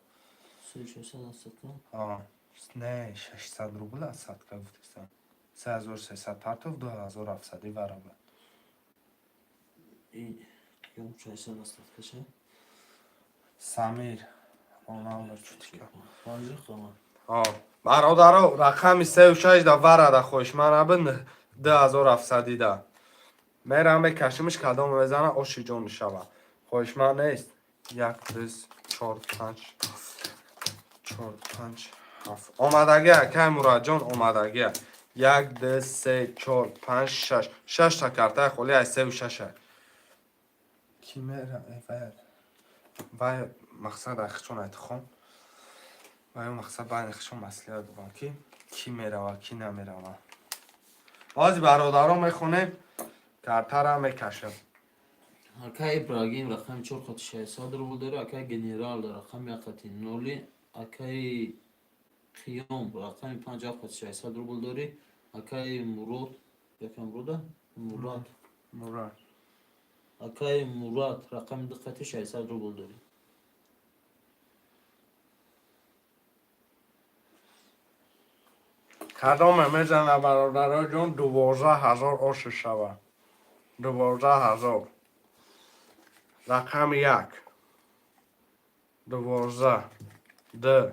Сею шашсад асадка? А, не, 600 рубл асадка гуфтисан. 3300 партов, 2700 вара буд. И қиём шашсад асадка ша? Самир, Роналдо чутика. Панҷ рақама. А, бародаро, рақами сею шаш да варада хоҳишманд абин, 2700 да. Мерам, мекашимш, кадом мезана, оши ҷон мешава. Хоҳишманд нест. Як, ду, чор, панҷ, чор, панҷ, ҳафт. Омадагия, акай Мурадҷон, омадагия. Як, ду, се, чор, панҷ, шаш. Шашта картаи холи аз сею шаша. Ки мера, вай, вай мақсад ахчон айтхон. Вай мақсад байни хишон маслиҳат дорам, ки ки мерава, ки намерава. Ҳозир, бародаро, мехонем, картара мекашем. Акай Ибрагим рақами чор қати 600 рубл дора, акай Генерал рақами як қати ноли, акай Қиём рақами панҷ ҳафт қати 600 рубл дорӣ, акай Мурод, якам Мурода? Мурад. Мурад. Акай Мурад рақами ду қати 600 рубл дорӣ. Кадоме мезана, бародаро ҷон, 12 000 оши шава. 12 000. Рақами як. 12, ду,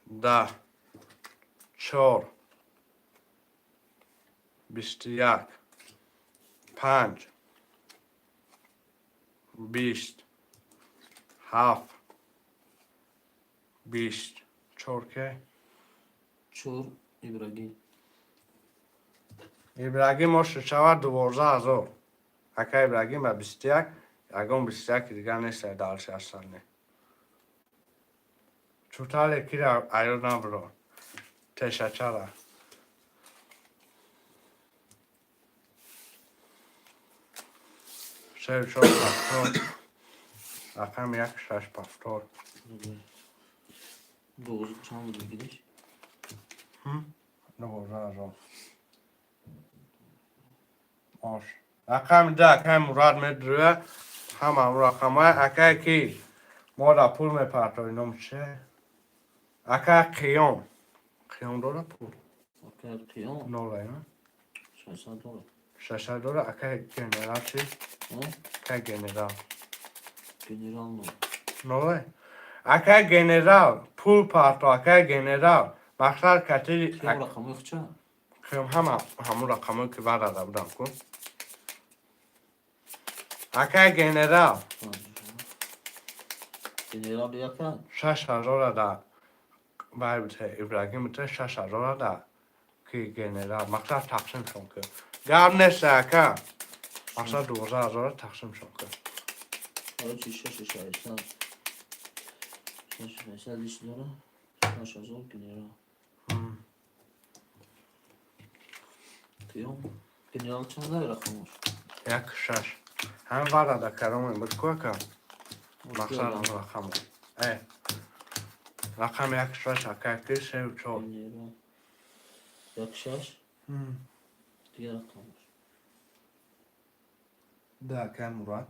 10, чор, 21, панҷ, 20, ҳафт, 20, чор ке? Чор Ибрагим. Ибрагим оши шава, 12 000. Ака Ибрагим ба 21, ягон 21 дигар нест, дальше астане. Чутале кира аёд набро. Тешачара. Се, чор, повтор. Рақами як, шаш, повтор. Дувоздаҳ чанд буд мегириш? 12 000. Ош. Рақами ду, акай Мурад медурӯя. Ҳама рақамҳои акае ки мо да пул мепартои, ном че? Акай Қиём. Қиём дора пул? Акай Қиём Нола, а? 600 дора. 600 дора. Акай Генерал чи? А? Акай Генерал. Генерал нол. Ноле? Акай Генерал, пул парто, акай Генерал. Мақсад кати Қиём рақамҳои хуча? Қиём ҳама ҳамун рақамҳое ки варада будам ку. Акай Генерал. Генерал яка? 6000 да вай бите, Ибрагим бите, 6000 да ки Генерал. Мақсад тақсимшон ки. Гап нест, ака. Мақсад 12 000 тақсимшон ки. Короче, шаш шашсад. Шаш шашсад иш дора. 6000 генерал. Қиём. Генерал чанд рақамош? Як, шаш. Ҳам варада кароме буд ку, ака. Мақсад ҳамун рақамо. Рақами як, шаш, ака, ки сею чор. Генерал. Як шаш? Дигар рақамош. Да, акай Мурад.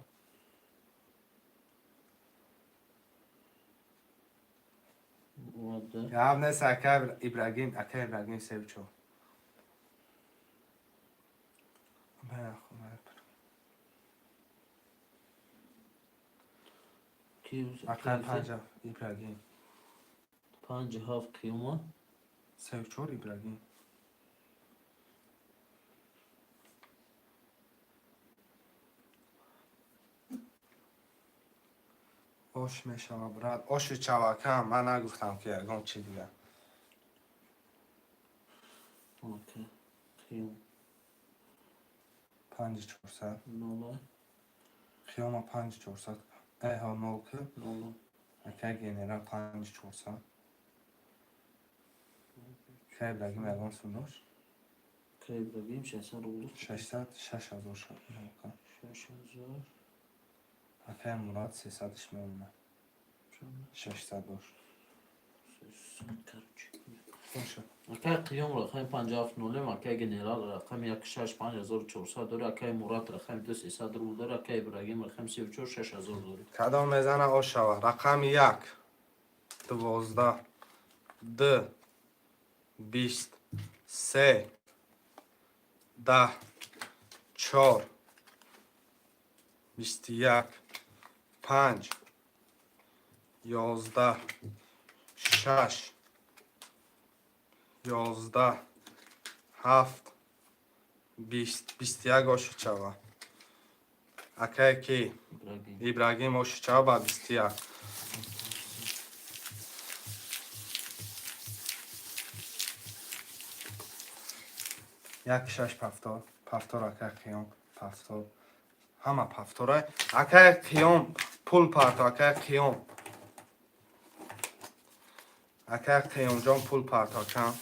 Мурад да. Гап нест, ака Ибрагим, ака Ибрагим сею чор. Бая, хуб. Ки? Акай панҷа Ибрагим. Панҷи ҳафт Қиёма. Сею чор Ибрагим. Ош мешава, брат. Оши чавакам. Ман нагуфтам, ки ягон чи дигар. Ака Қиём. Панҷи чорсад. Нола. Қиёма панҷи чорсад. Эҳо, нол ки. Нола. Акай генерал панҷи чорсад. Акай Ибрагим ягон сум дошт? Ака Ибрагим 600 рубл. 600, 6000 нол ка. 6000. Акай Мурад 300-ш мемонад. 600 дошт. Короче. Боша. Акай Қиём рақами панҷ ҳафт нолем, акай генерал рақами як шаш 5400 дорӣ, акай Мурад рақами ду 300 рубл дорӣ, акай Ибрагим рақами севу чор 6000 дорӣ. Кадом мезана, ош шава. Рақами як, 12, д, 20, се, 10, чор, 21, панҷ, 11, шаш, 11, ҳафт, 20, 21. Оши чава. Акае ки? Ибрагим. Ибрагим оши чава ба 21. Як шаш пафтор, пафтор, акай Қиём, пафтор. Ҳама пафтора. Акай Қиём, пул парто, акай Қиём. Акай Қиёмҷон, пул парто, акам.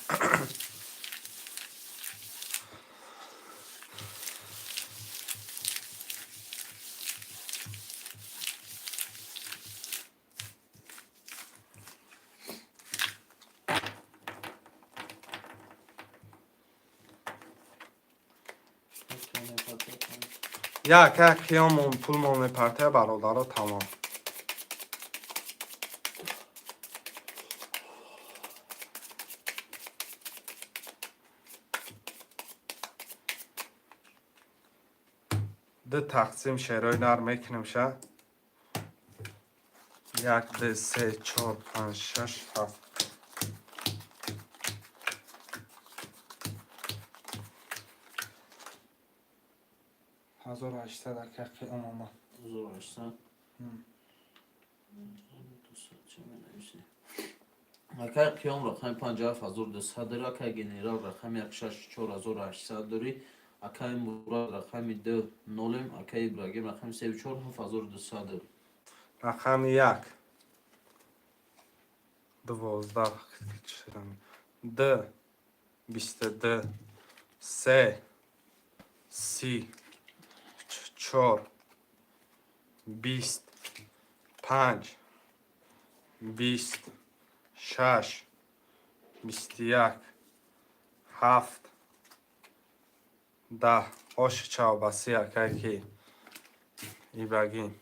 Я акай Қиём пулмон мепартая, бародаро, тамом. Ду тақсим шерои нар мекунем ша. Як, ду, се, чор, панҷ, шаш, ҳафт. 1800, акай Қиём омад. 1800. Чӣ менависӣ? Акай Қиём рақами 57 200 дорӣ, акай генерал рақами як шаш 4800 дорӣ, акай Мурад рақами ду нолем, акай Ибрагим рақами севу чор 7200 дорӣ. Рақами як, 12, д, 22, се, 30, чор, 20, панҷ, 20, шаш, 21, ҳафт, 10. Оши чавбаси, акай ки? Ибрагим.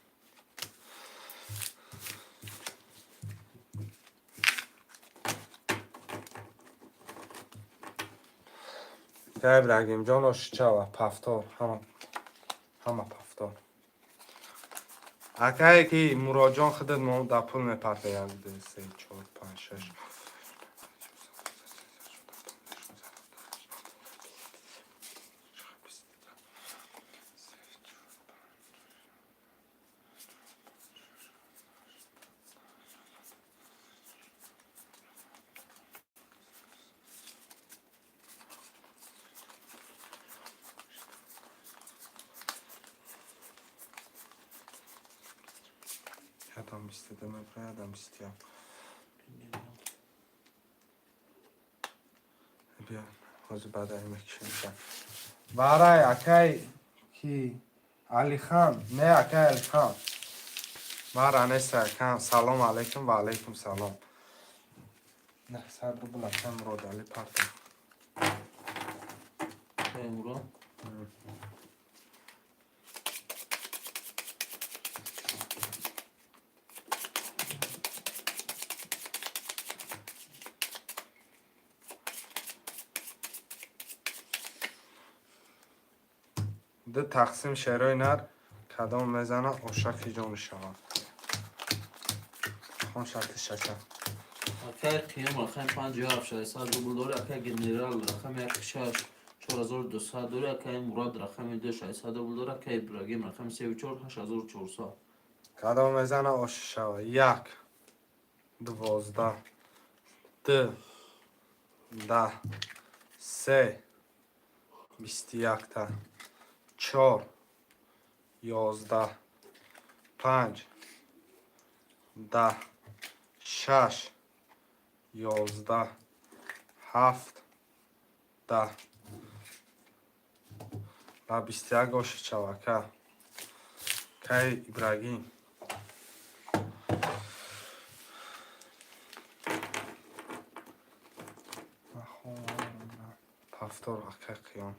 Акай Ибрагимҷон, оши чава, пафтор, ҳама, ҳама пафтор. Акае ки Муроҷон, худат мо да пул мепарта. Як, ду, се, чор, панҷ, шаш. Ядам 22 мебра, ядам 21. Биё, ҳозир баъд мекушем. Барай, акай ки? Алихан, не, акай Алихан. Мара нест, акам. Салом алейкум, ва алейкум салом. 900 рубл акай Муродали парта. Акай Мурод. Ду тақсим шерои нар, кадом мезана, ошаки ҷон шавад. Хон шарти шаша. Акай Қиём рақами 57 600 рубл дорӣ, акай Генерал рақами 16 4200 дорӣ, акай Мурад рақами 2 600 рубл дорӣ, акай Ибрагим рақами 34 8400. Кадом мезана, оши шава. Як, 12, ду, 10, се, 21-та, чор, 11, панҷ, 10, шаш, 11, ҳафт, 10. Ба 21 оши чавака. Кай Ибрагим. Повтор, акай Қиём.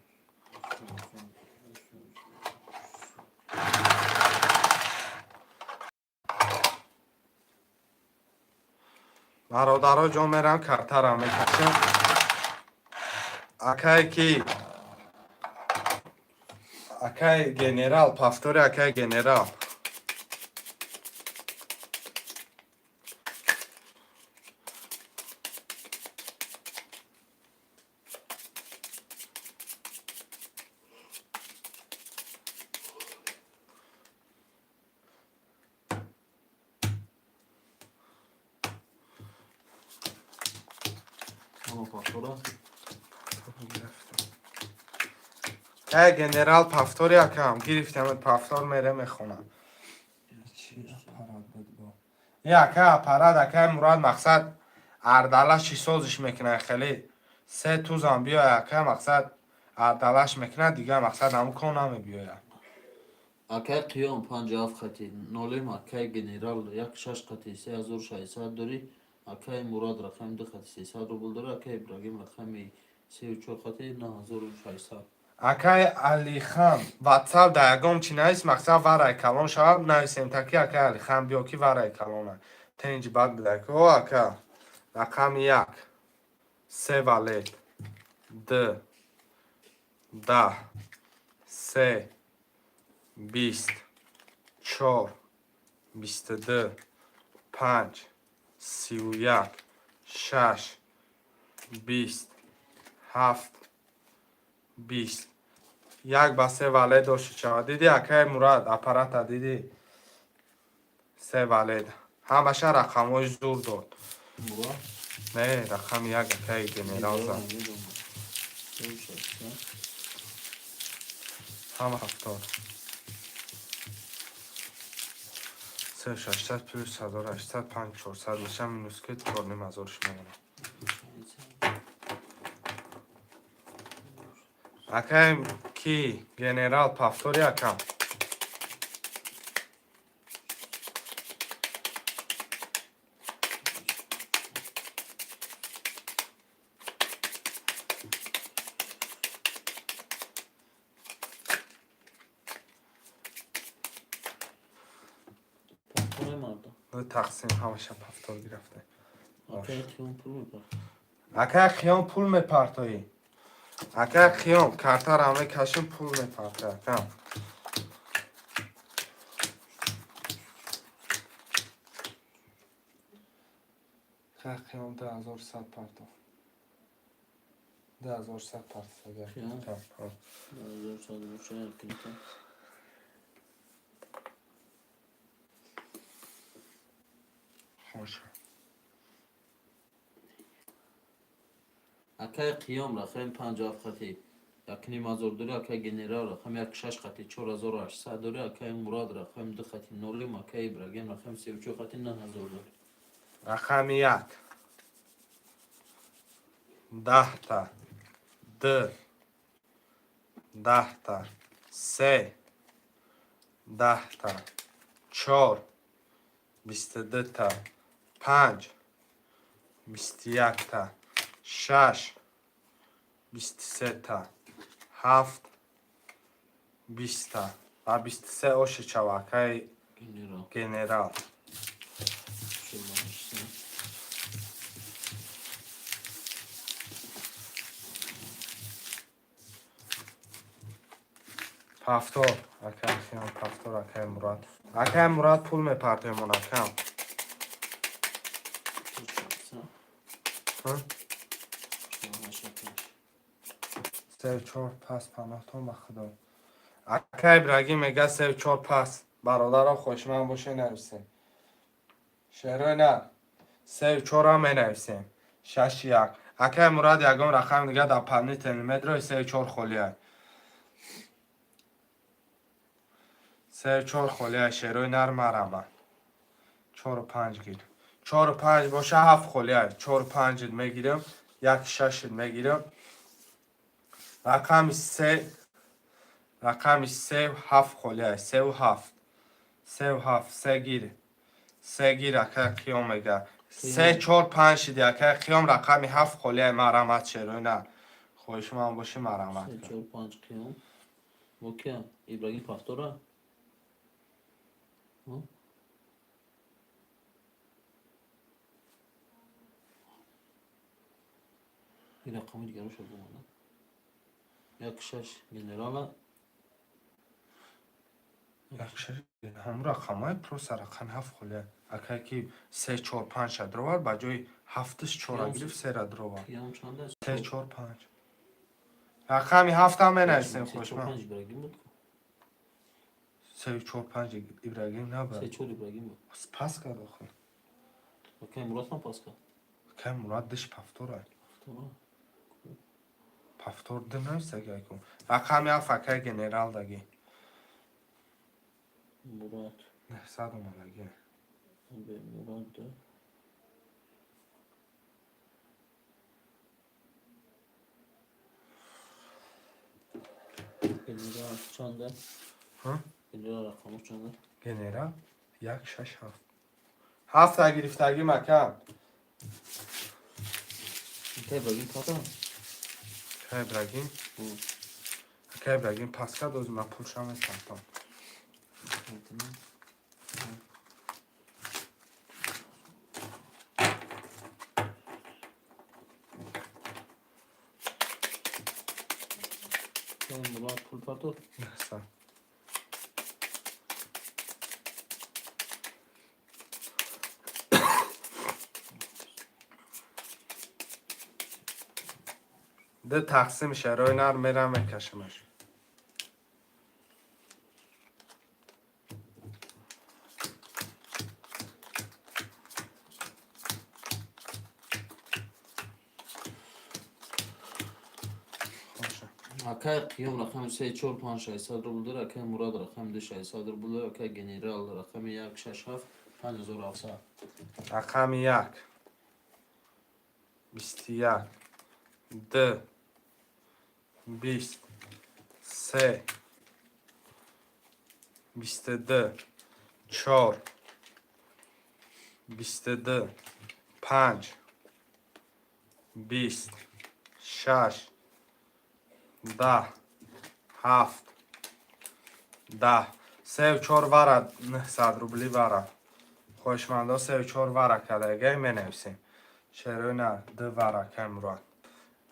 Бародаро ҷон, мерам картара мекашам. Акай ки? Акай Генерал, повтори, акай Генерал. Ама повтора. Акай Генерал, повтори, акам. Гирифтам, повтор мере мехонам. Е, ака, аппарат, акай Мурад, мақсад ардалаши созиш мекунад, хеле се тузам биёя, ака, мақсад ардалаш мекунад, дигар мақсад ҳамун кон намебиёяд. Акай Қиём 57 хати нолем, акай Генерал 16 хати 3600 дорӣ, акай Мурад рақами 2 хати 300 рубл дорӣ, акай Ибрагим рақами 34 хати 9600. Акай Алихан, ватсап да ягон чи навис, мақсад варай калон шавад, нависем таки акай Алихан биё ки варай калона. Тенҷ бад бидак. О, ака, рақами як, се валет, д, 10, се, 20, чор, 22, панҷ, 31, шаш, 20, ҳафт, 20. Як ба се валет дошти шавад. Диди, акай Мурад, аппарата диди? Се валет. Ҳамаша рақамҳои зур дод. Мурад? Не, рақами як акаи Генерал зад. Медонам. 3600. Ҳама 70. Се шашсад плюс 1800, панҷ чорсад меша, минус ки чорним ҳазорш мемонад. Акай ки Генерал, повтори, акам. Повтори, марда. Ду тақсим, ҳамаша повтор гирифта. Акай Қиём пул мепар. Акай Қиём, пул мепартоӣ. Акай Қиём, картара мекашим, пул мепартоӣ, акам. Акай Қиём 2100 партов. 2100 партов. Қиём? 2100 боша, кирита. Хоша. Акай Қиём рақами 57 хати 1500 дорӣ, акай Генерал рақами 16 хати 4800 дорӣ, акай Мурад рақами 2 хати нолим, акай Ибрагим рақами 34 хати 9000 дорӣ. Рақами як, 10-та, д, 10-та, се, 10-та, чор, 22-та, панҷ, 21-та, шаш, 23-та, ҳафт, 20-та. Ва 23 оши чава, акаи Генерал. Генерал. 4800. Повтор, акай Хиём, повтор, акай Мурад. Акай Мурад, пул мепартоемон, акам. Ҳа? 485. Сеу чор пас, паноҳтон ба худо. Ака Ибрагим мега, сеу чор пас. Бародаро, хушманд боше, нависем. Шерои на сеу чорам менависем. Шаш як. Акай Мурад, ягон рақам дига дополнительный медрои? Сеу чор холия. Сеу чор холия, шерои нар, марама. Чору панҷ гир. Чору панҷ боша, ҳафт холия. Чору панҷит мегирам, як шашит мегирам. Рақами се, рақами се ҳафт холия. Сеу ҳафт. Сеу ҳафт, се гир. Се гир, акай Қиём мега. Се чор панҷ шиди, акай Қиём, рақами ҳафт холия, марамат, шерои на. Хоҳишманд бошӣ, марамат. Се чор панҷ, Қиём. Бо кия? Ибрагим повтора? Ҳа? Ин рақами дигароша бумана. Як шаш генерала. Ҳамун рақамҳои просто рақами ҳафт холия. Акай ки се чор панҷ ша дровар, ба ҷои ҳафтиш чора гирифт, сера дровар. Қиём чанда? Се чор панҷ. Рақами ҳафтам менависем, Се чор хушманд. панҷ Ибрагим буд. Се чор панҷ Ибрагим набуд. Се чор Ибрагим буд. Пас кард охир. Акай Мурод ҳам пас кард. Акай Мурад диш повтора. Повтора. Повтор ду нависаги айку. Рақами ҳафт, акай генерал даги. Мурод. 900 омадаги. Бе Мурод. Да. Генерал чанда? Ҳа? Генерал рақамаш чанда? Генерал як шаш ҳафт. Ҳафта гирифтагӣ, макам. Акай Ибрагим пата? Акай Ибрагим? Акай Ибрагим пас кард, ози ман пулшам месантам. Акай Мурод пул партод? 900. Ду тақсим, шарои нар, мерам мекашамаш. Хоша. Акай Қиём рақами се чор панҷ 600 рубл дор, акай Мурод рақами ду 600 рубл дор, акай Генерал рақами як шаш ҳафт 5700. Рақами як, 21, ду, 20, се, 22, чор, 22, панҷ, 20, шаш, 10, ҳафт, 10. Сеу чор вара, 900 рубли вара. Хоҳишмандо, сеу чор вара кардагай, менависем. Шерои на, ду вара, акай Мурод.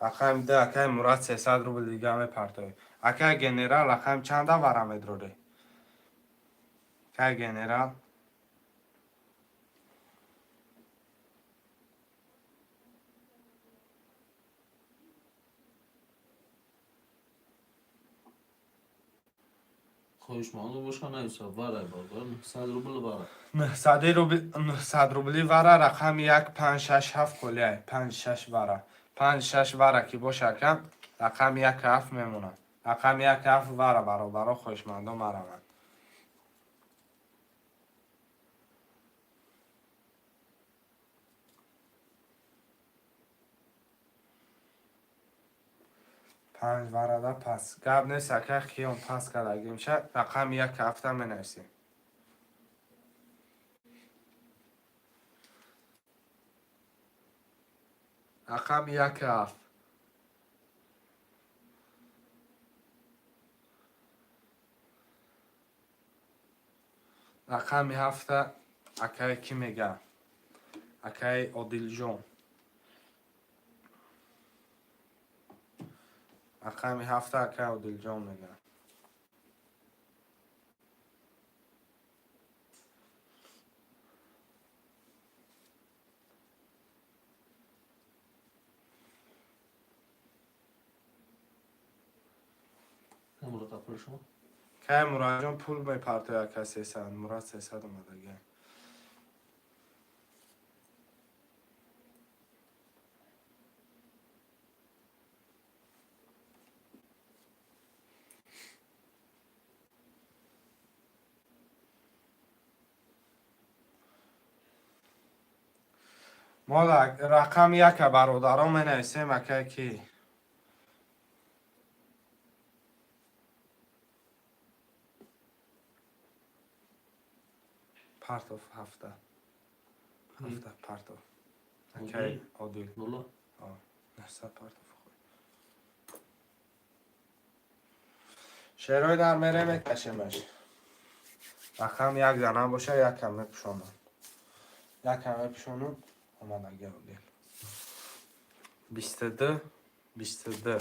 Рақами ду, акай Мурод, 300 рубл дига мепартоӣ. Акай Генерал, рақами чанда вара медрорӣ? Акай Генерал? Хоҳишмандо боша, нависа вара, бародар, 900 рубл вара. 900 рубл, 900 рубли вара, рақами як, панҷ, шаш, ҳафт холиай. Панҷ, шаш вара. Панҷ, шаш вара ки боша, акам, рақами як ҳафт мемонад. Рақами як ҳафт вара, бародаро, хоҳишмандо, мараванд. Панҷ варада пас. Гап нест, ака Қиём, пас кардагимша, рақами як ҳафта менависем. Рақами як ҳафт. Рақами ҳафта акай кӣ мега? Акай Одилҷон. Рақами ҳафта акай Одилҷон мега. Мурод, пули шумо. Кай Мурадҷон пул мепартояд, ака 300. Мурад 300 омадага. Мо рақами яка, бародарон, менависем, ака ки партов ҳафта ҳафта партов, акай Одил. Нула. 900 партов. Шерои дар мере мекашемаш. Рақам як дана боша, якам мепӯшонам, якам мепӯшонам. Омадаги Одил, 22, 22.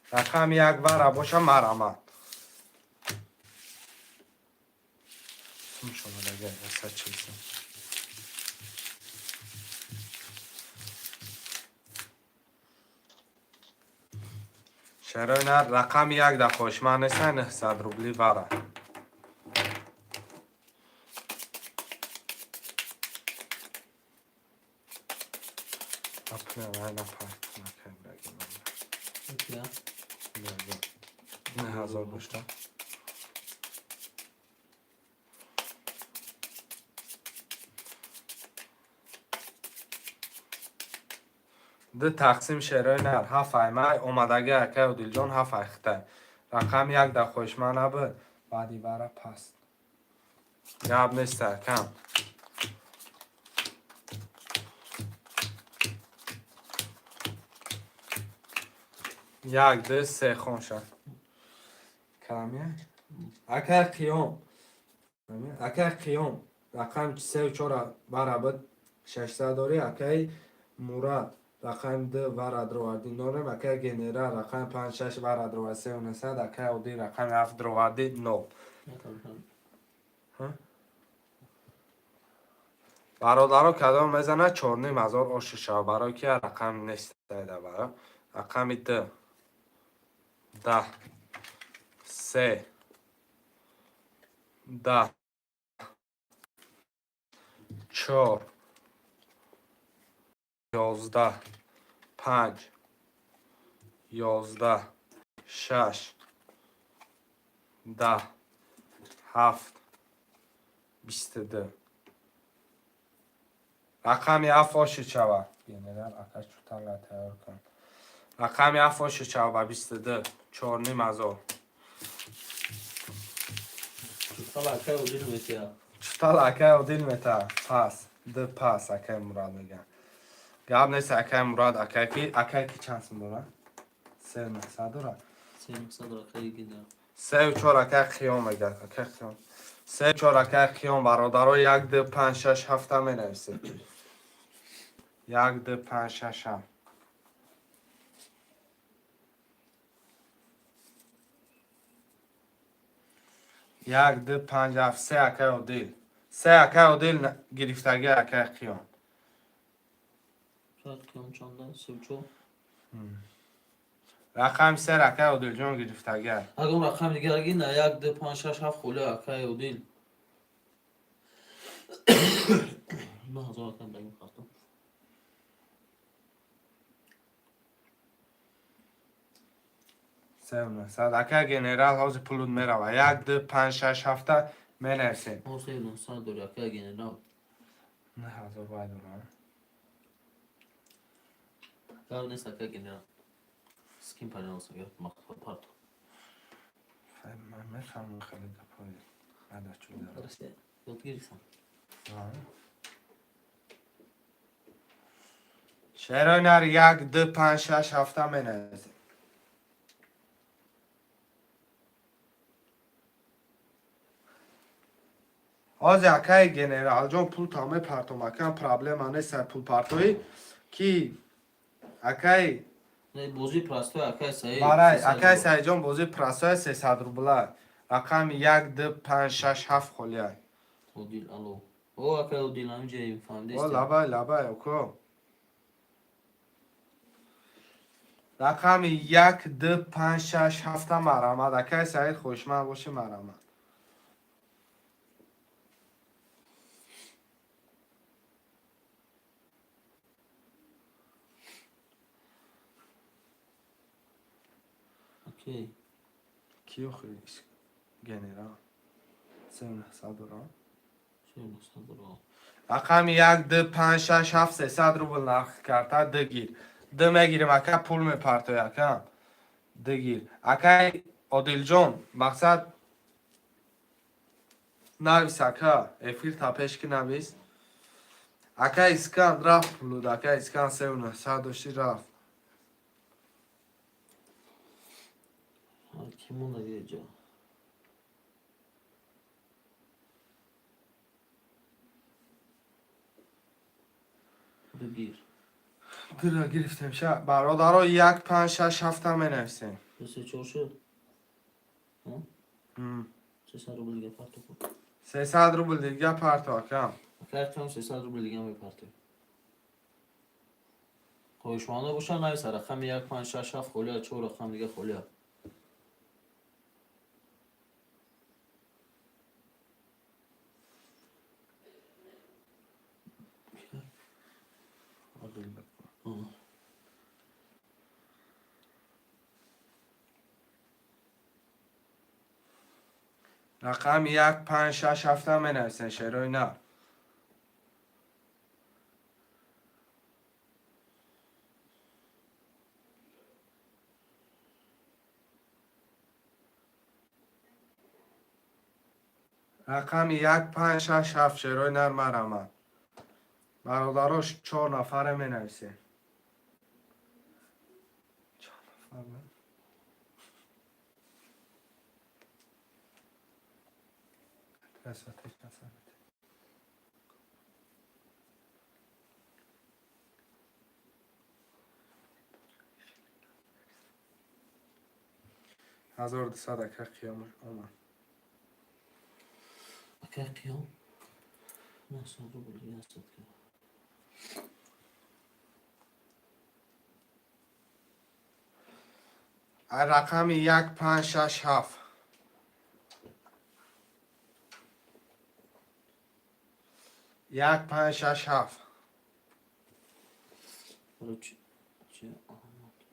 Рақами як вара боша, марамат. Сумш омадаги, 140 сум. Шерои нар, рақами як да хоҳишманд неста, 900 рубли вара. Напар, накай, браги. Я. 9000 бошта. Ду тақсим, шерои нар, ҳафт аймай омадаги, акай Одилҷон, ҳафт ай хитай. Рақами як да хоҳишманд набуд, баъди вара паст. Гап нест, акам. Як, ду, се, хон шад. Каламия? Акай Қиём. Акай Қиём. Рақами сеу чора вара буд. 600 дорӣ, акай Мурад. Рақами ду вара дровардӣ нолем, акай Генерал рақами панҷ шаш вара дровард сеу несад, акай Одил рақами ҳафт дровардӣ нол. Якам. Бародаро, кадом мезанад, 4500 оши шава, барои ки рақам нест бара. Рақами ду, 10, се, 10, чор, 11, панҷ, 11, шаш, 10, ҳафт, 22. Рақами ҳафт оши шава. Генерал ака, чутанга тайёр кун. Рақами ҳафт оши шава ба 22, 4500. Чутала акай Одил метия. Чутал акай Одил мета. Пас д пас, акай Мурад мегӯяд. Гап нест, акай Мурад, акай ки чанд сум дорад? Се нӯҳсад дорад. Се нӯҳсад акай генерал. Сеу чор акай Қиём мегӯяд. Акай Қиём. Се чор, акай Қиём. Бародаро, як, ду, панҷ, шаш, ҳафта менависед. Як, ду, панҷ, шаш, ҳафт. Як, ду, панҷ, ҳафт, се, акай Одил. Се, акай Одил гирифтагӣ, акай Қиём. Шояд Қиём чанда? Сеу чор. Рақами се акай Одилҷон гирифтагӣ. Агар он рақами дигар ги, на, як, ду, панҷ, шаш, ҳафт холи, акай Одил. 9000 акай дагим хастам. Сеу нӯҳсад. Акай Генерал, ҳозир пулут мерава. Як, ду, панҷ, шаш, ҳафта менависем. Мо се нӯҳсад дори, акай Генерал. 9000 вай дорам. Гап нест, акай Генерал. Скинь, пожалуйста, парто. Ман мефаҳмам хеле гапҳои надачударо. Ёд гирифтам. Шерои нар, як, ду, панҷ, шаш, ҳафта менависем. Ҳозир, акаи Генералҷон, пулта мепартом, акам, проблема нест пулпартоӣ ки, акаи. Бозии простой, акай Саид. Барай, акаи Саидҷон, бозии простой, 300 рубла. Рақами як, ду, панҷ, шаш, ҳафт холиай. Одил, алло. О, акай Одил, ҳаминҷа фаҳмидест. О, лабай, лабай, око. Рақами 1, 2, 5, 6, 7 марҳамат. Акай Саид, хоҳишманд бошӣ, марҳамат. Окей. Ки охи генерал? 3900 дорам. 3900 рубл. Рақами 1, 2, 5, 6, 7, 300 рубл нархи карта. Д гир. Д мегирем, ака, пул мепартои, ака. Д гир. Акай Одилҷон, мақсад навис, ака, эфир та пеш ки навис. Ака Искан, рафт пулуд, ака Искан, 3900 дошти, рафт. Ки монда ҷо? Бигир. Дира гирифтем ша. Бародаро, 1, 5, 6, 7 менависем. Ду се чор шуд. 300 рубл дига парто кун. 300 рубл дига парто, акам. Акай қиём, 300 рубл дига мепартем. Хоҳишмандо бошад, нависа рақами 1, 5, 6, 7 холия, чор рақам дига холия. Рақами 1, 5, 6, 7 менависен, шерои нар. Рақами 1, 5, 6, 7, шерои нар, марҳамат. Бародарош, чор нафаре менависем. Чор нафар не? Красота, красота. 1200, ака Қиём омад. Акай Қиём 900 рубл дига астад ка. Рақами 1, 5, 6, 7. 1, 5, 6, 7. Барои чи чи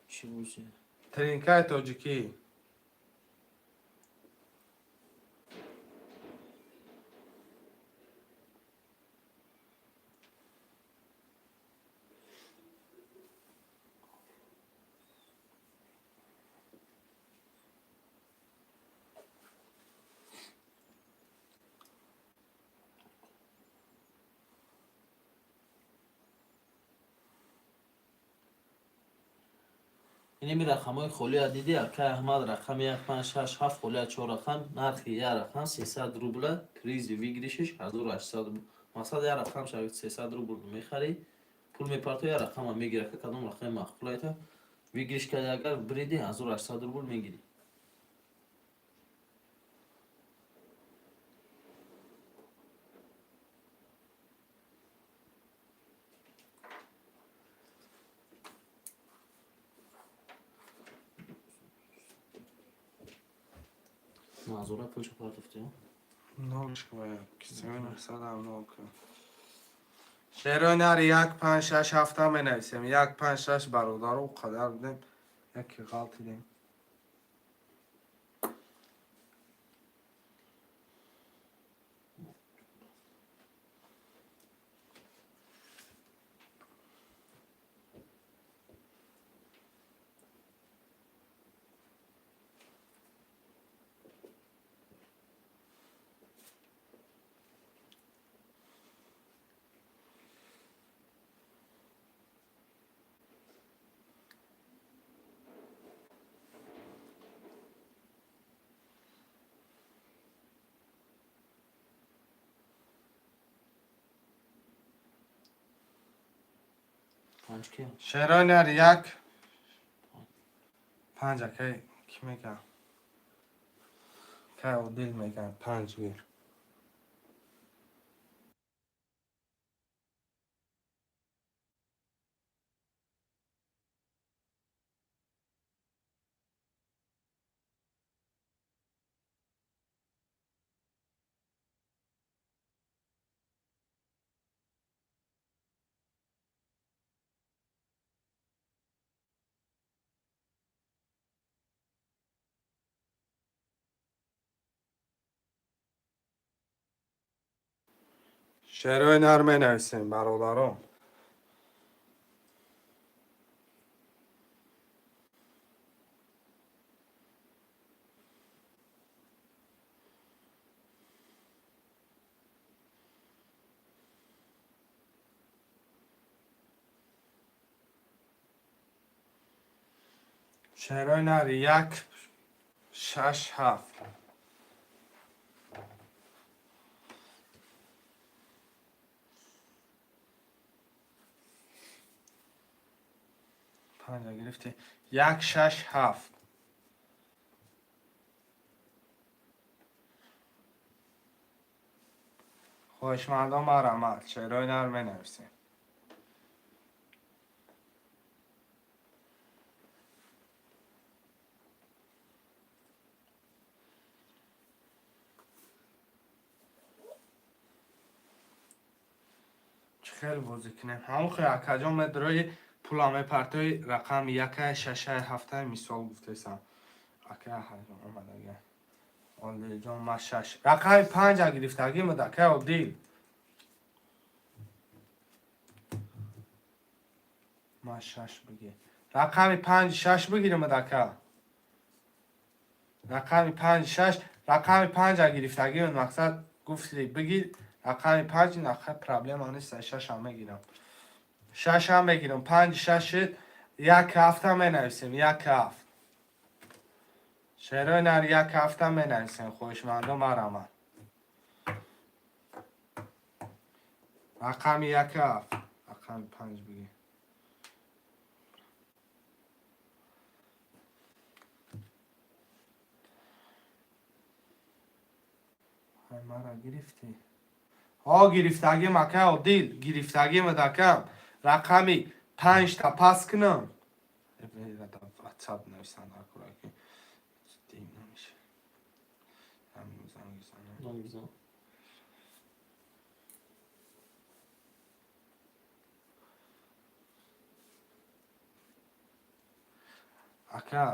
чӣ бозе? Тринкаи тоҷикӣ. Инеми рақамҳои холия дидӣ, акай Аҳмад? Рақами 1, 5, 6, 7 холия, чор рақам, нархи як рақам 300 рубла, призи выигрыш иш 1800 рубл. Мақсад, як рақам шавед, 300 рубл мехарӣ, пул мепартои, як рақама мегирӣ. Ака, кадом рақами маъқул айта, выигрыш карди, агар бриди, 1800 рубл мегирӣ. Назора пулша партофти? Нолш бояд. 3900 нол кун. Шерои нар, 1, 5, 6, 7 менависем. 1, 5, 6, бародаро, қадар будем. Яке ғалтидем. Панҷ ки? Шерои нар, 1, 5, акай ки мегам? Кай Одил мегам, 5 гир. Шерои нар менависем, бародарон. Шерои нар як, шаш, ҳафт. Панҷа гирифтӣ. Як, шаш, ҳафт. Хоҳишмандон, марҳамат, шерои нар менависем. Чӣ хел бозӣ кунем? Ҳамон хел, акаҷон, медрои пула мепартои, рақами якай, шашай, ҳафтай, мисол гуфтесам. Ака ҳаҷон омадага. Одилҷон, ма шаш. Рақами панҷа гирифтагӣ муд, акай Одил. Ма шаш бигир. Рақами панҷ, шаш бигирим, ака. Рақами панҷ, шаш, рақами панҷа гирифтагӣ, мақсад гуфти бигир, рақами панҷ наха, проблема нест, шашам мегирам. Шашам мегирам, панҷ, шаш шуд, як ҳафта менависем, як ҳафт. Шерои нар як ҳафта менависем, хоҳишмандо, марҳамат. Рақами як ҳафт, рақами панҷ бигир. Ҳай, мара гирифтӣ. Ҳо, гирифтагим, ака Одил, гирифтагим, акам. Рақами панҷта пас кунам. WhatsApp нависанд акураки. Дим намеша. Ҳамин занг занам. Занг бизан. Ака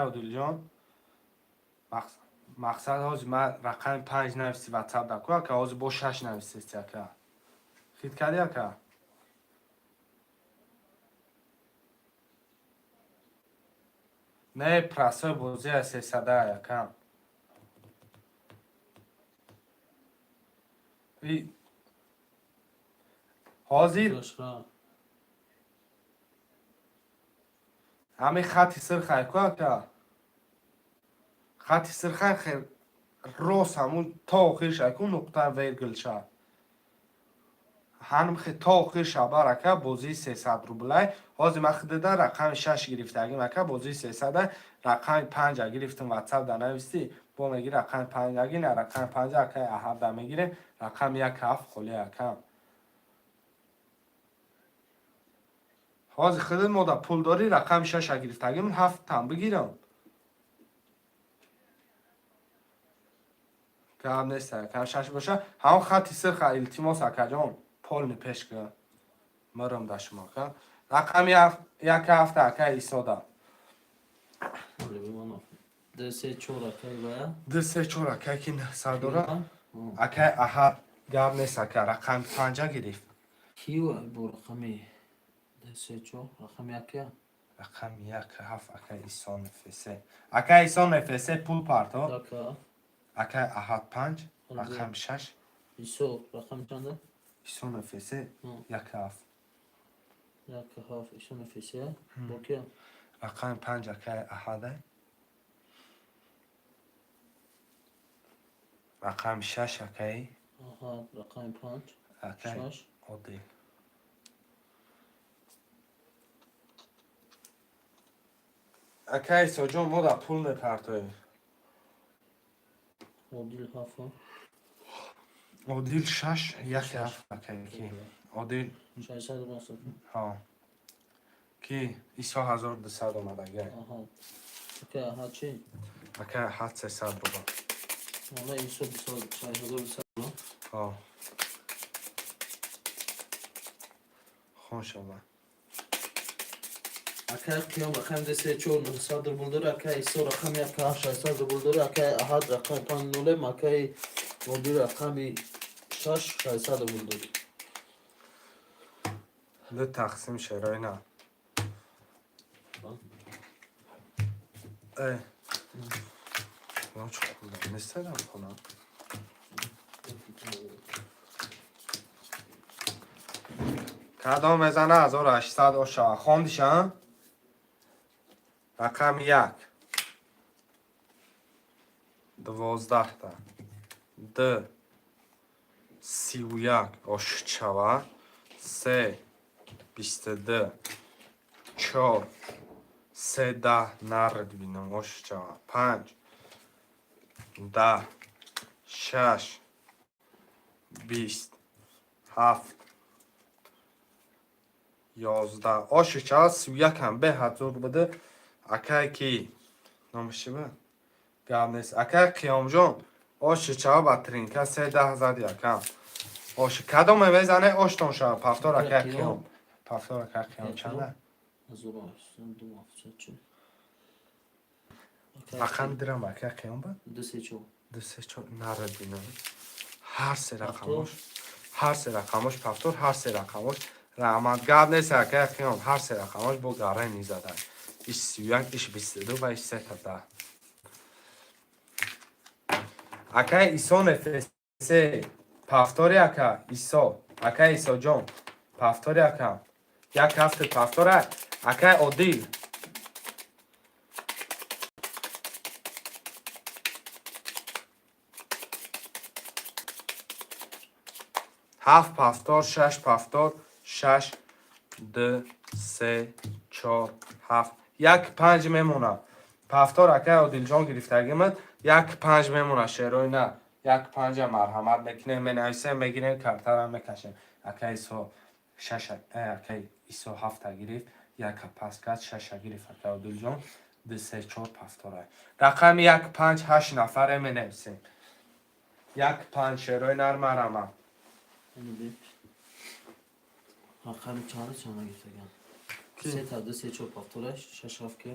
Одилҷон, мақсад ҳозир ман рақами панҷ нависи WhatsApp даку, ака, ҳозир бо шаш нависести, ака. Хит кардӣ, ака? Не, простой бозия сесада, акам. И ҳозир Башра. ҳамин хати сирхай ку, ака. Хати сирхай хел рост ҳамун то охирша ку, нуқта вергилша. Ҳанм хе то охирша бар, ака, бозии 300 рублай. Ҳозир ман худида рақами шаш гирифтагим, ака, бозии сесада рақами панҷа гирифтам, WhatsApp да нависти, бо меги рақами панҷаги, на, рақами панҷа акай аҳабда мегирем, рақами як ҳафт холи, акам. Ҳозир худит мода пул дорӣ, рақами шаша гирифтагим, ҳафттам бигирам. Гап нест, акам, шаш боша. Ҳамон хати сирха, илтимос, акаҷон, полный пеш ка. Мирам да шумо, ака. Рақами як ҳафта, ака Исода. Д се чор, акай вая. Ду се чор, акай ки сардора. Акай аҳад, гап нест, ака, рақами панҷа гирифт. Ки вай бо рақами д се чор, рақами якя? Рақами як ҳафт, акай Исон нфс. Акай Исон нфс пул парто. Ака. Акай аҳад панҷ, рақами шаш. Исо рақами чанда? Исон нфс як ҳафт. Як ҳафт Исо нфс бо кия? Рақами панҷ, акай аҳада. Рақами шаш, акай Аҳад рақами панҷ. Акай Шаш. Одил. Акай Исоҷон, мо да пул мепартоем. Одил ҳафт. Одил шаш, як ҳафт, акай ки. Одил. 600 рубль. Ҳо. Ки Исо 1200 омадага. Аҳад. Акай аҳад чи? Акай аҳад 300 рубл. Ана Исо 6200 рубль. Ҳо. Хон шава. Акай Қиём рақами д се чор 900 рубл дора, акай Исо рақами як ҳафт 600 рубл дора, акай Аҳад рақами панҷ нулем, акай Одил рақами Шаш 600 рубл дод. Ду тақсим, шерои на. Э. Чӣ хӯрдам? Нестадам хона. Кадом мезана 1800 ошава. Хондиша? Рақами як. 12-та. Д. 31 ошчава. Се. 22. Чор. Се 10 нард бинам ошчава. Панҷ. 10. Шаш. 20. Ҳафт. 11. Ошчава 31-ам беҳад зур буд. Акай ки номаш чӣ буд? Гап нест. Акай Қиёмҷон ошчава ба тринка се 10 зад якам. Ош кадоме мезане оштон шава. Повтор акай Қиём. Повтор акай Қиём чанда? 1800 740. Рақами дирам акай Қиём ба? Ду се чор. Ду се чор нарад бинам. Ҳар се рақамош. Ҳар се рақамош повтор, ҳар се рақамош. Раҳмат, гап нест акай Қиём, ҳар се рақамош бо гарани задан. Иш 31, иш 22 ва иш сета 10. Акай Исо НФС, повтори ака, Исо, акай Исоҷон, повтори ака. Як ҳафта повтора, акай Одил. Ҳафт повтор, шаш повтор, шаш, ду, се, чор, ҳафт. Як панҷ мемонад. Повтор акай Одилҷон гирифтагимад, як панҷ мемонад, шерои на. Як панҷа марҳамат мекунем, менависем, мегирем, картара мекашем. Акай Исо шаш, акай Исо ҳафта гирифт, яка пас кард, шаша гирифт акай Одилҷон, ду, се, чор повтора. Рақами як панҷ ҳашт нафаре менависем. Як панҷ шерои нар марҳамат. Рақами чанда чанда гирифтаган? Се та ду се чор повтора, шаш ҳафт ки?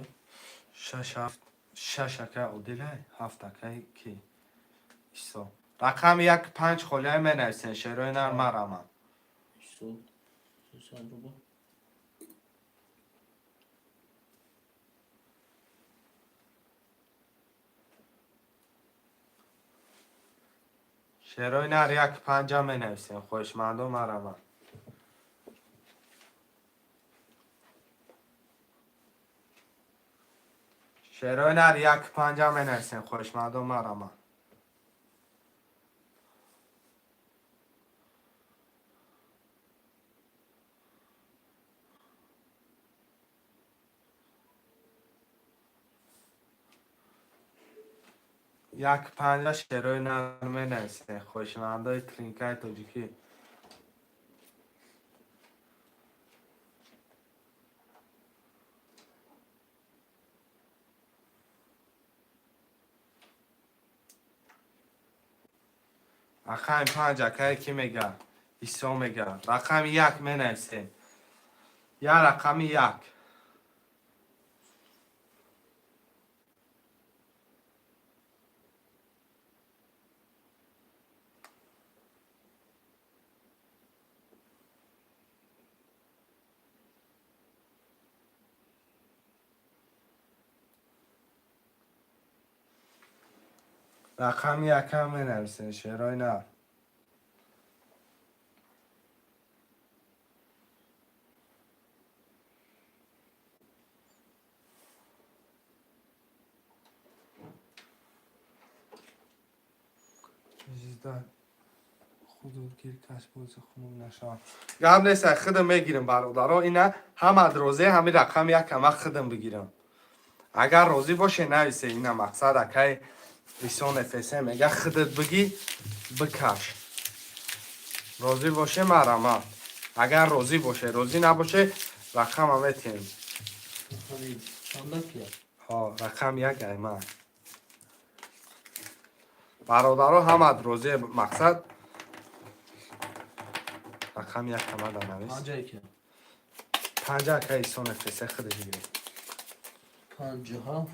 Шаш ҳафт, шаш акай Одилай, ҳафт акай ки? Исо. Рақами як панҷ холиай менависем, шерои нар марҳамат. Исо. 300 рубл. Шерои нар як панҷа менависем, хоҳишмандо марҳамат. Шерои нар як панҷа менависем, хоҳишмандо марҳамат. Як панҷа шерои нар менависем, хоҳишмандои тринкаи тоҷикӣ. Рақами панҷ акае ки мега? Исо мега. Рақами як менависем. Я рақами як. Рақами якам менависем, шерои нар. Гап нест, худам мегирам бародаро, ина ҳамад розӣ, ҳамин рақами якама худам бигирам. Агар розӣ боше нависе, ина мақсад акай Исон ФС мега худат бигӣ бикаш. Розӣ боше марҳамат. Агар розӣ боше, розӣ набоше рақама метиҳем. Рақами чанда ки? Ҳо, рақам як айман. Бародаро ҳамад розӣ мақсад рақами як ҳамада навис. Панҷа ки? Панҷа акай Исон ФС худаш гирифт. Панҷа ҳафт.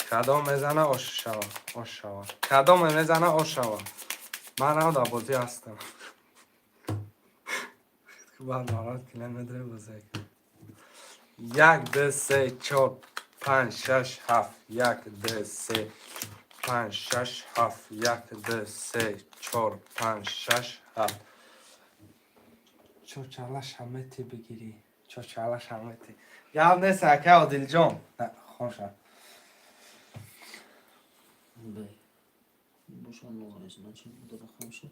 Кадом мезана, ош шава, ош шава. Кадоме мезана, ош шава. Манам дар бозӣ ҳастам. Баъд марат километре бозӣ. Як, ду, се, чор, панҷ, шаш, ҳафт. Як, ду, се, панҷ, шаш, ҳафт. Як, ду, се, чор, панҷ, шаш, ҳафт. Чочалаша мети бигирӣ. Чочалаша мети. Гап нест, ака Одилҷон. Хоша. Боша, рақамша.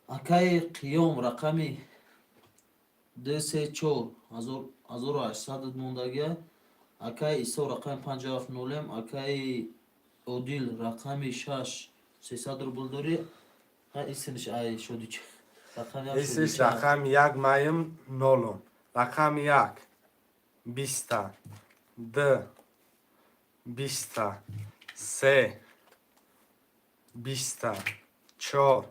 Акаи Қиём, рақами ду, се, чор, 1800 мондагия. Акаи Исо, рақами панҷ, ҳафт, нолем. Акаи Одил, рақами шаш, 300 рубл дорӣ. Исмиш ай шодич. Исмиш рақами як маим нолум. Рақами як биста, д биста, се биста, чор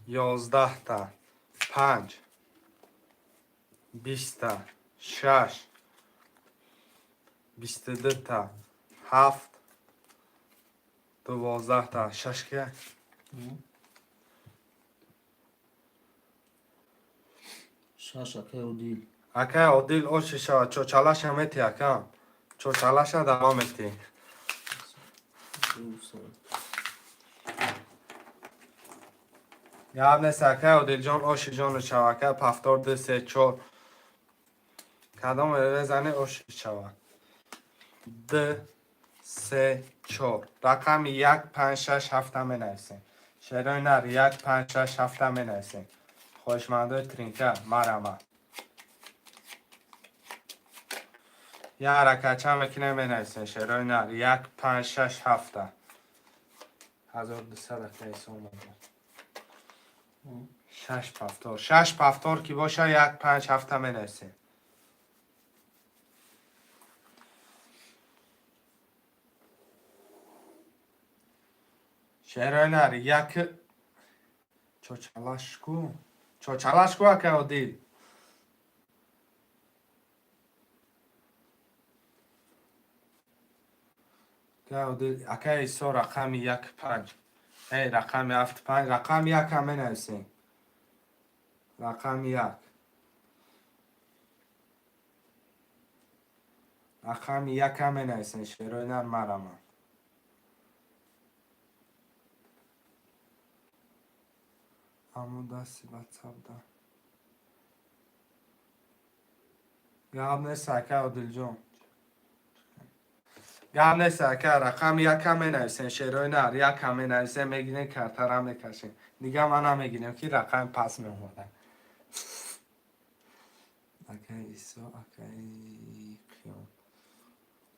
11-та, панҷ биста, шаш 22-та, ҳафт 12-та. Шаш ки? Шаш, акаи Одил. Акаи Одил, оши шава, чочалаша мети, ака. Чочалаша давом мети. Гап нест, акаи Одилҷон, оши ҷону шава, ака пафтор, ду, се, чор. Кадом резане, оши шава. Д, се, чор. Рақами як, панҷ, шаш, ҳафта менависем. Шерои нар, як, панҷ, шаш, ҳафта менависем. Хоҳишмандои тринка, марама. Як ҳаракатча мекунем, менависем. Шерои нар, як, панҷ, шаш, ҳафта. 1200, ака Исо омада. Шаш пафтор. Шаш пафтор ки боша, як, панҷ, ҳафта менависем. Шерои нар, як чочалашку. Чочалашку, ака Одил. Ака Одил, ака Исо, рақами як, панҷ. Эй, рақами ҳафт, панҷ, рақами якам менависем. Рақами як. Рақами якам менависем. Шерои нар, марама. Аммо дасти ватсапда. Гап нест, ака Одилҷон. Гап нест, ака, рақами якам менависем. Шерои нар, якам менависем, мегирем, картара мекашем. Дига ман намегирем, ки рақами пас меомадам. Акаи Исо, акаи Қиём.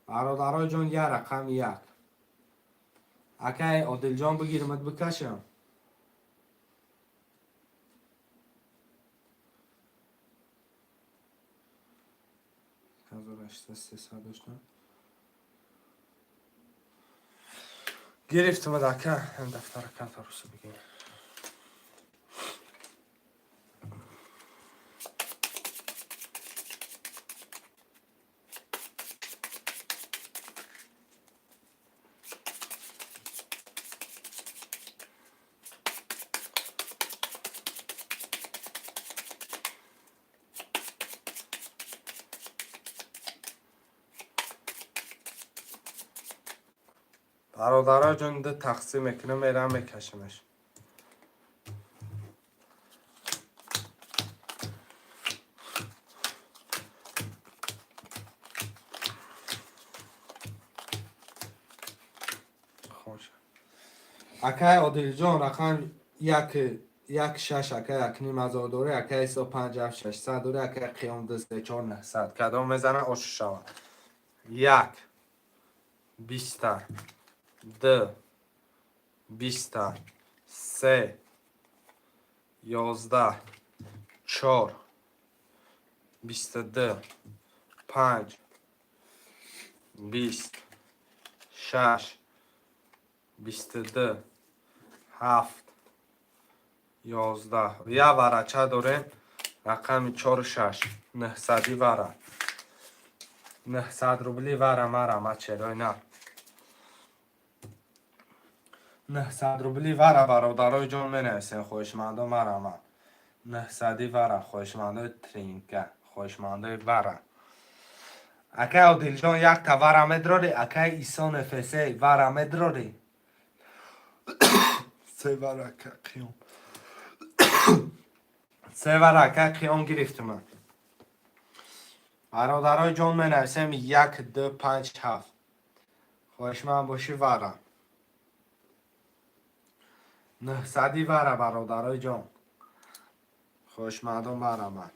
Бародарои ҷон, як рақами як. Акаи Одилҷон, бигиримат, бикашам. 1800 доштам. Гирифтам, ака, дафтара карта русу бигирем. Бародаро ҷон, ду тақсим мекунам, мерам, мекашамаш. Хош. Акай Одилҷон, рақам як, як, шаш, ака, 1,5 ҳазор дорӣ, ака Исо, панҷ, ҳафт, 600 дорӣ, ака Қиём, ду, се, чор, 900. Кадом мезана, ошу шавад. Як биста, д биста, се 11, чор 22, панҷ 20, шаш 22, ҳафт 11. Як варача дорем, рақами чору шаш, нӯҳсади вара, 900 рубли вара, мара мачерои на. 900 рубли вара, бародарои ҷон, менависем. Хоҳишмандо, марама 900-и вара, хоҳишмандои тринка, хоҳишмандои вара. Акай Одилҷон, якта вара медрорӣ? Акай Исон фс, вара медрорӣ? Се вара, ака Қиём, се вара, ака Қиём, гирифтима. Бародарои ҷон, менависем: 1, 2, 5, 7. Хоҳишманд бошӣ, вара, 900-и вара. Бародарои ҷон, хоҳишмандон, барамад.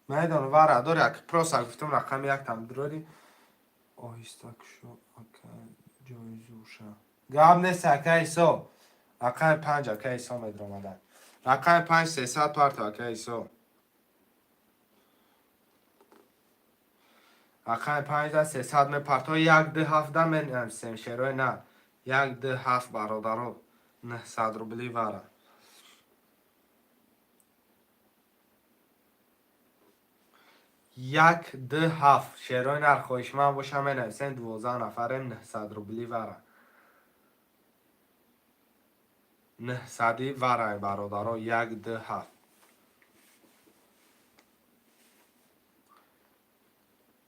Медонам, вара дори, ака, просто гуфтам, рақами яктам дурори. Оҳиста кушо, ака, ҷоизуша. Гап нест, ака Исо. Рақами 5, ака Исо медромада. Рақами 5, 300 парто, ака Исо. Рақами 5-да 300 мепарто. 1, 2, 7-да менависем, шерои на. 1, 2, 7, бародаро. 900 рубли вара. 1, 2, 7, шерои нар. Хоҳишманд боша, менависем. 12 нафарем. 900 рубли вара. 900-и варай, бародаро. 1, 2, 7.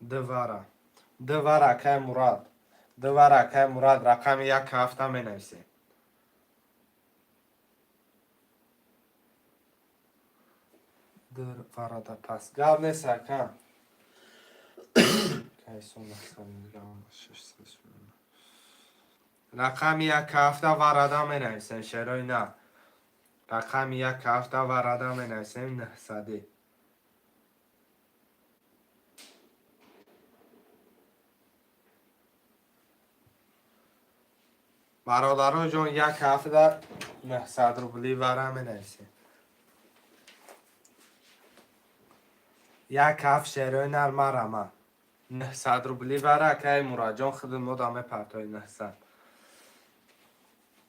Ду вара. Ду вара, акай Мурад. Ду вара, акай Мурад. Рақами 1, 7-та менависем. Ду варада пас. Гап нест, ака. Кайсон. Рақами 1, 7-та варада менависем, шерои на. Рақами 1, 7-та варада менависем, 900-и. Бародаро ҷон, 1, 7-та 900 рубли вара менависем. 1, 7, шерои нар, марама. 900 рубли вара, акай Мурадҷон, худи мода мепартои 900.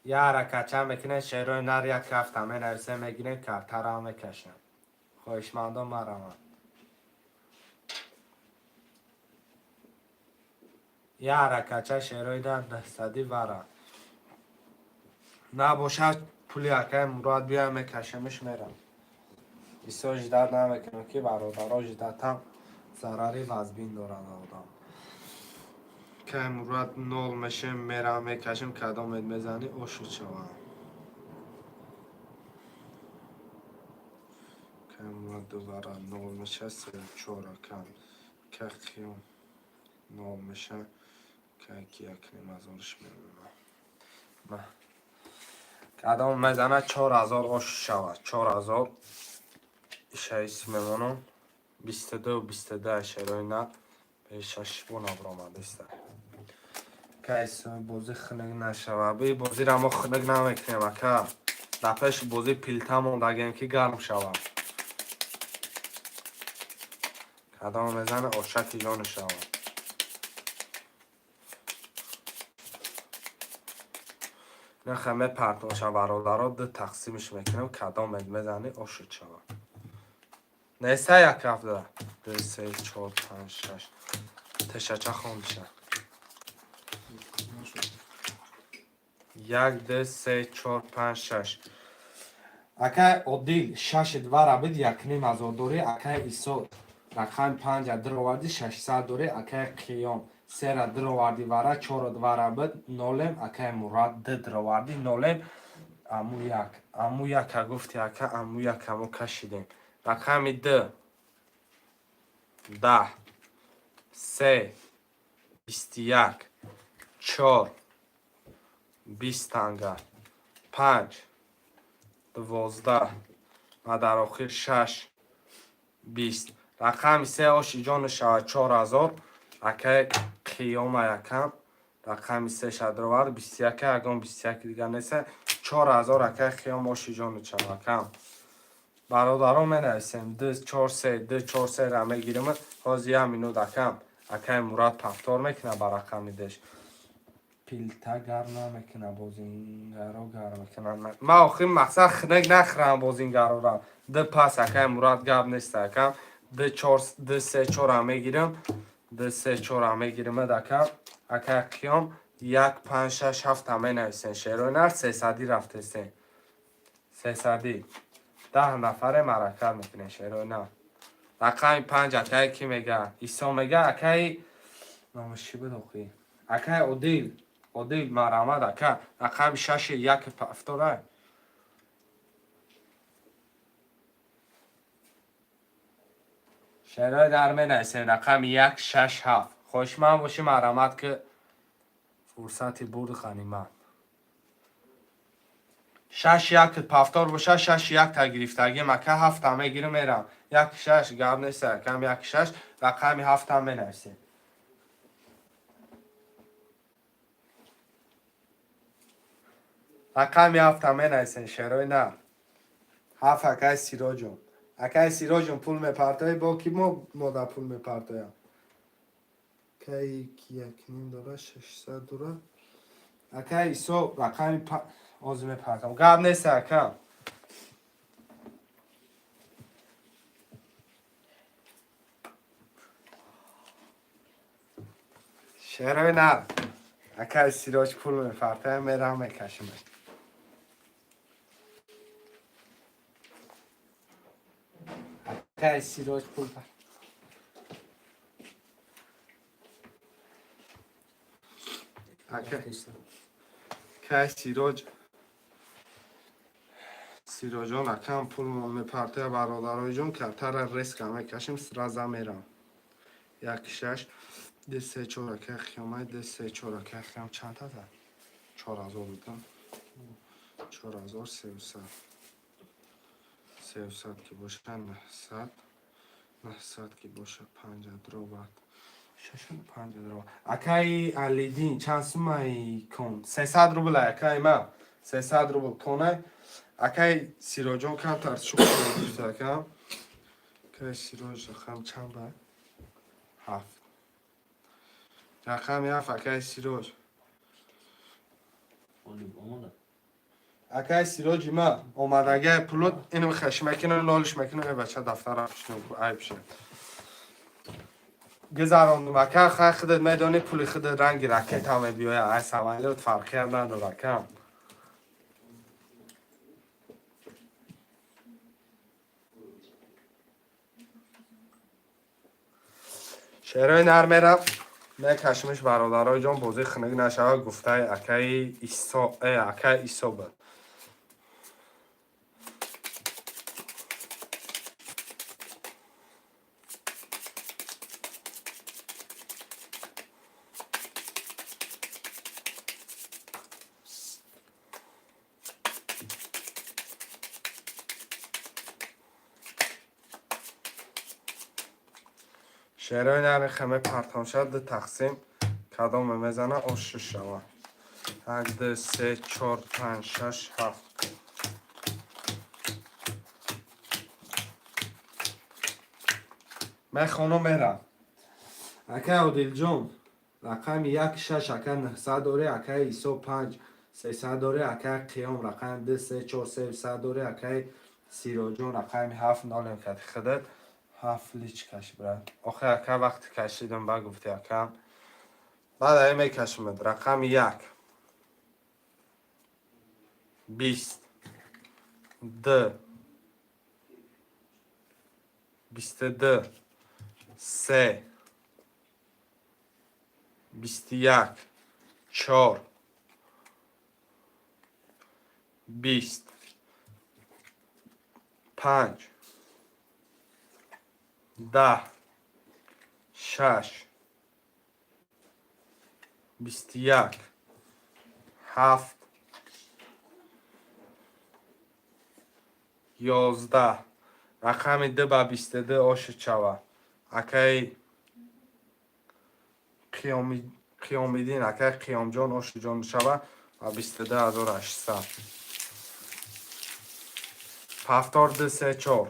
Я ҳаракатча мекунем, шерои нар, 1, 7-та менависем, мегирем, картаро мекашем. Хоҳишмандон, марамад. Я ҳаракатча, шерои нар, 900-и вара. Набошад, пули акай Мурод биёям, мекашемш, мерам. Бисёр ждать намекунем, ки, бародаро, ждать ам зарари вазбин дорад одам. Кай Мурод нол мешем, мерам, мекашем, кадомет мезанӣ, ошуд шавам. Кай Мурод ду вара нол меша, се, чор акам. Кай Қиём нол меша, кай ки 1,5 ҳазорш мемонам. Кадом мезанад, 4000 ош шавад. 4000 шаис мемонам. 22, 22, шерои на бешаш бо набромадиста. Кайс бозӣ хунук нашава. Би бозиро мо хунук намекунем, ака. Дар пеши бозӣ пилта мондагем, ки гарм шавад. Кадом мезана, ошаки ҷони шавад. Наха мепартоша, бародаро, ду тақсимш мекунем, кадомет мезанӣ, ошуд шавад. Неста 1, 7-да. Ду, се, чор, панҷ, шаш. Тешача хондиша. 1, ду, се, чор, панҷ, шаш. Акай Одил, шаши двара бид, 1,5 ҳазор дорӣ. Акай Исо, рақами 5-а дировардӣ, 600 дорӣ. Акай Қиём, сера дировардӣ, вара чора двара бид, нолем. Акай Мурад, д дировардӣ, нолем. Аму як. Аму яка гуфти, ака, аму яка мо кашидем. Рақами д 10, се, 21, чор, 20 танга, панҷ, 12 ва дар охир шаш, 20. Рақами се оши ҷони шавад, 4000. Акай Қиёма якам. Рақами се шадровар, 21-а, ягон 21 дигар неста. 4000, акай Қиём, оши ҷони шавад, акам. Бародарон, менависем: ду, чор, се, ду, чор, сера мегирем. Ҳозир як минут, акам. Акай Мурад повтор мекунад ба рақами деш. Пилта гарм намекунад, бозингаро гарм мекунад. Ман охир мақсад хунук нахӯрам бозингарора. Ду пас, акай Мурад, гап нест, акам. Д чор, д се чора мегирам, д се чора мегирам ака. Ака Қиём, як, панҷ, шаш, ҳафта менависен. Шерои нар сесадӣ рафтесен. Сесадӣ. 10 нафаре ҳаракат мекунем, шерои нар. Рақами панҷ акае ки мега? Исо мега, акаи номаш чӣ буд охи? Акаи Одил. Одил, марҳамат, ака. Рақами шаши як ҳафтора. Шерои нар менависем рақами як, шаш, ҳафт. Хоҳишманд бошӣ, марҳамат, ки фурсати бурд ғанимат. Шаш як пафтор боша, шаш як та гирифтагим, ака, ҳафта мегирам, мерам. Як шаш гап нест, акам, як шаш, рақами ҳафта менависем. Рақами ҳафта менависем, шерои нар. Ҳафт, акаи Сироҷон. Акаи Сироҷон, пул мепартоӣ, бо ки мо мода пул мепартоям. Акаи ки якним дора, 600 дора. Акаи Исо, рақами ҳозир мепартам. Гап нест, ака. Шерои нар. Акаи Сироҷ пул мепартоям, мерам мекашимаш. Акаи Сироҷ пул пар. Акаи Сироҷ, Сироҷон акам пул мепартоя, бародароҷон, картара резко мекашим, сразу мерам. Як шаш, д се чор, акаи Хиёмай, д се чор, акаи Хиём чанд та зад? 4000 будам. 4300. 300 ки боша, 900. 900 ки боша, панҷа дробат. Шашу панҷа дроба. Акаи Алидин, чанд сумаи кон? 300 рубл, акаи ма. 300 рубл конай. Акаи Сироҷон камтар шух акам. Акаи Сироҷ, рақам чанд ба? Ҳафт. Рақами ҳафт, акаи Сироҷ. Омада. Акаи Сироҷи ма, омадагиай пулот инам хаш мекунам, нолиш мекунам, эй бача, дафтара айб шуд. Гузарондум, ака, хай, худат медонӣ, пули худат ранги ракета мебиёя, ай самолёт фарқият надорад, ака. Шерои нар, мерам мекашимиш, бародарои ҷон, бозӣ хунук нашавад, гуфтаи акаи Исо, акаи Исо буд. Шерои нари хаме партонша ду тақсим кадоме мезана, ош шуш шава. Як, ду, се, чор, панҷ, шаш, ҳафт. Мехонам, мерам. Акаи Одилҷон, рақами як шаш, ака, 900 дорӣ, акаи Исо, панҷ, 300 дорӣ, акаи Қиём, рақами ду, се, чор, 300 дорӣ, акаи Сироҷон, рақами ҳафт, нолем кати худат. Ҳафт личкаш, брат. Охи, ака, вақти кашидам, ба гуфти акам. Баъд ай мекашимад рақами як. 20. Д. 22. Се. 21. Чор. 20. Панҷ. 10. Шаш. 21. Ҳафт. 11. Рақами ду ба 22 ошид шава. Акаи Қиёмиддин, акаи Қиёмҷон, ошиҷон шава ва 22 800. Пафтор ду, се, чор.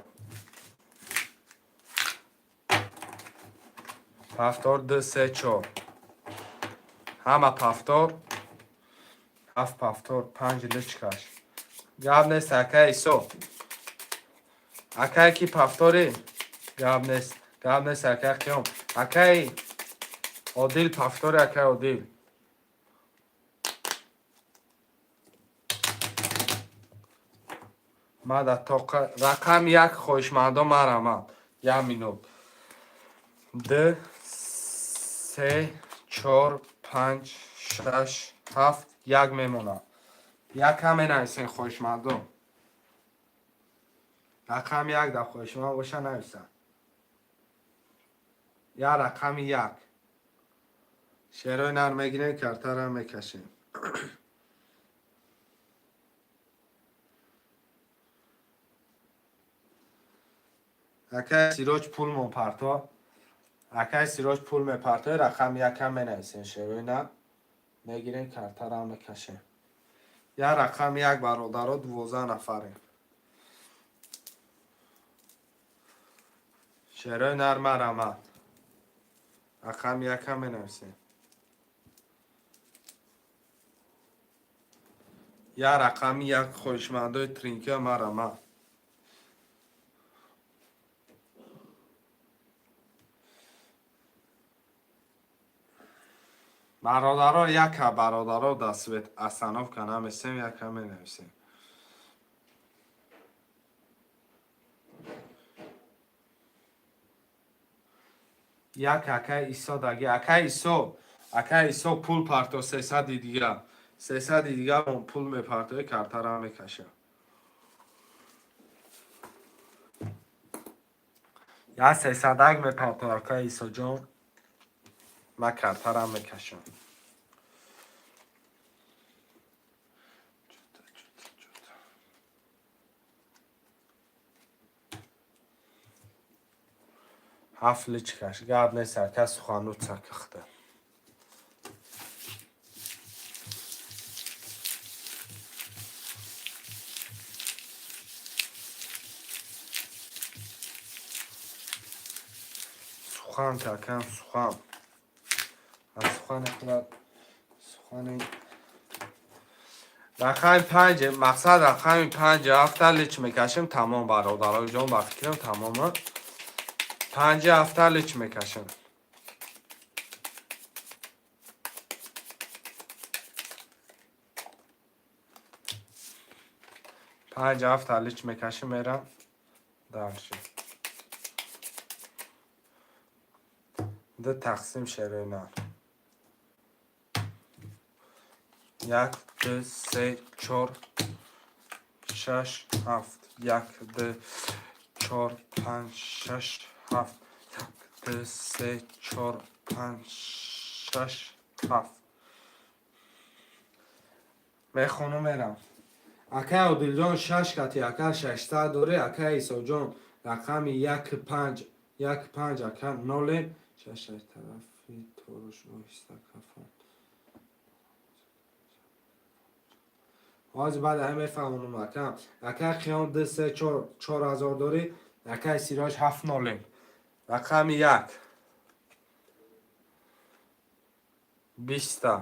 Пафтор ду, се, чор. Ҳама пафтор. Ҳафт пафтор, панҷ личкаш. Гап нест, акаи Исо. Акае ки пафторӣ? Гап нест, гап нест, акай Қиём. Акай Одил, повтори, акай Одил. Ма да тоқа рақам як, хоҳишмандо, марамад. Як минут. Д, се, чор, панҷ, шаш, ҳафт, як мемонад. Якам менависем, хоҳишмандо. Рақами як дар хоҳишманд боша, нависам. Я рақами як. Шерои нар мегирем, картара мекашем. Акай Сироҷ, пул мопарто. Акай Сироҷ, пул мепартои, рақами якам менависем. Шерои нар мегирем, картара мекашем. Я рақами як, бародаро, 12 нафарем. Шерои нар, марамад. Рақами якам менависем. Я рақами як, хоҳишмандои тринка, марамад. Бародаро, яка, бародаро, да свет остановка намесем, яка менависем. Як акай Исо даги, акай Исо, акай Исо, пул парто, 300-и дига. 300-и дига пул мепартои, картара мекаша. Я сесадак мепарто, акай Исоҷон. Ман картара мекашам. Чута, чута, чута. Ҳафт личкаш, гап нест, ака, сухану цакихта. Сухан акам, сухан. Аз сухани худат, сухани рақами панҷ, мақсад рақами панҷ, ҳафта лич мекашем, тамом, бародароҷон, ба фикрам, тамома. Панҷи ҳафта лич мекашем. Панҷ ҳафта лич мекашем, мерам дальше. Ду тақсим, шерои нар. Як, ду, се, чор, шаш, ҳафт. Як, ду, чор, панҷ, шаш, ҳафт. Як, ду, се, чор, панҷ, шаш, ҳафт. Мехонум, мерам. Акай Одилҷон, шаш кати, ака, 600 дорӣ. Акай Исоҷон, рақами як, панҷ, як, панҷ, ака, ноле шаш, шаш, тарафи торуш оҳиста кафон. Ҳозир баъд ай мефаҳмонам, ака. Акай Қиём, ду, се, чор, 4000 дорӣ. Акай Сироҷ, ҳафт нолем. Рақами як 20-та,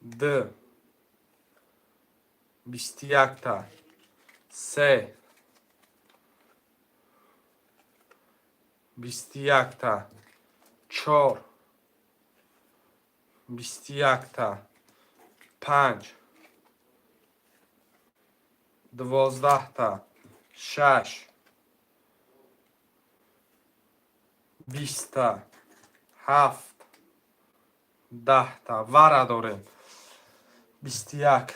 ду 21-та, се 21-та, чор 21-та, панҷ 12-та, шаш 20-та, ҳафт 10-та. Вара дорем. 21,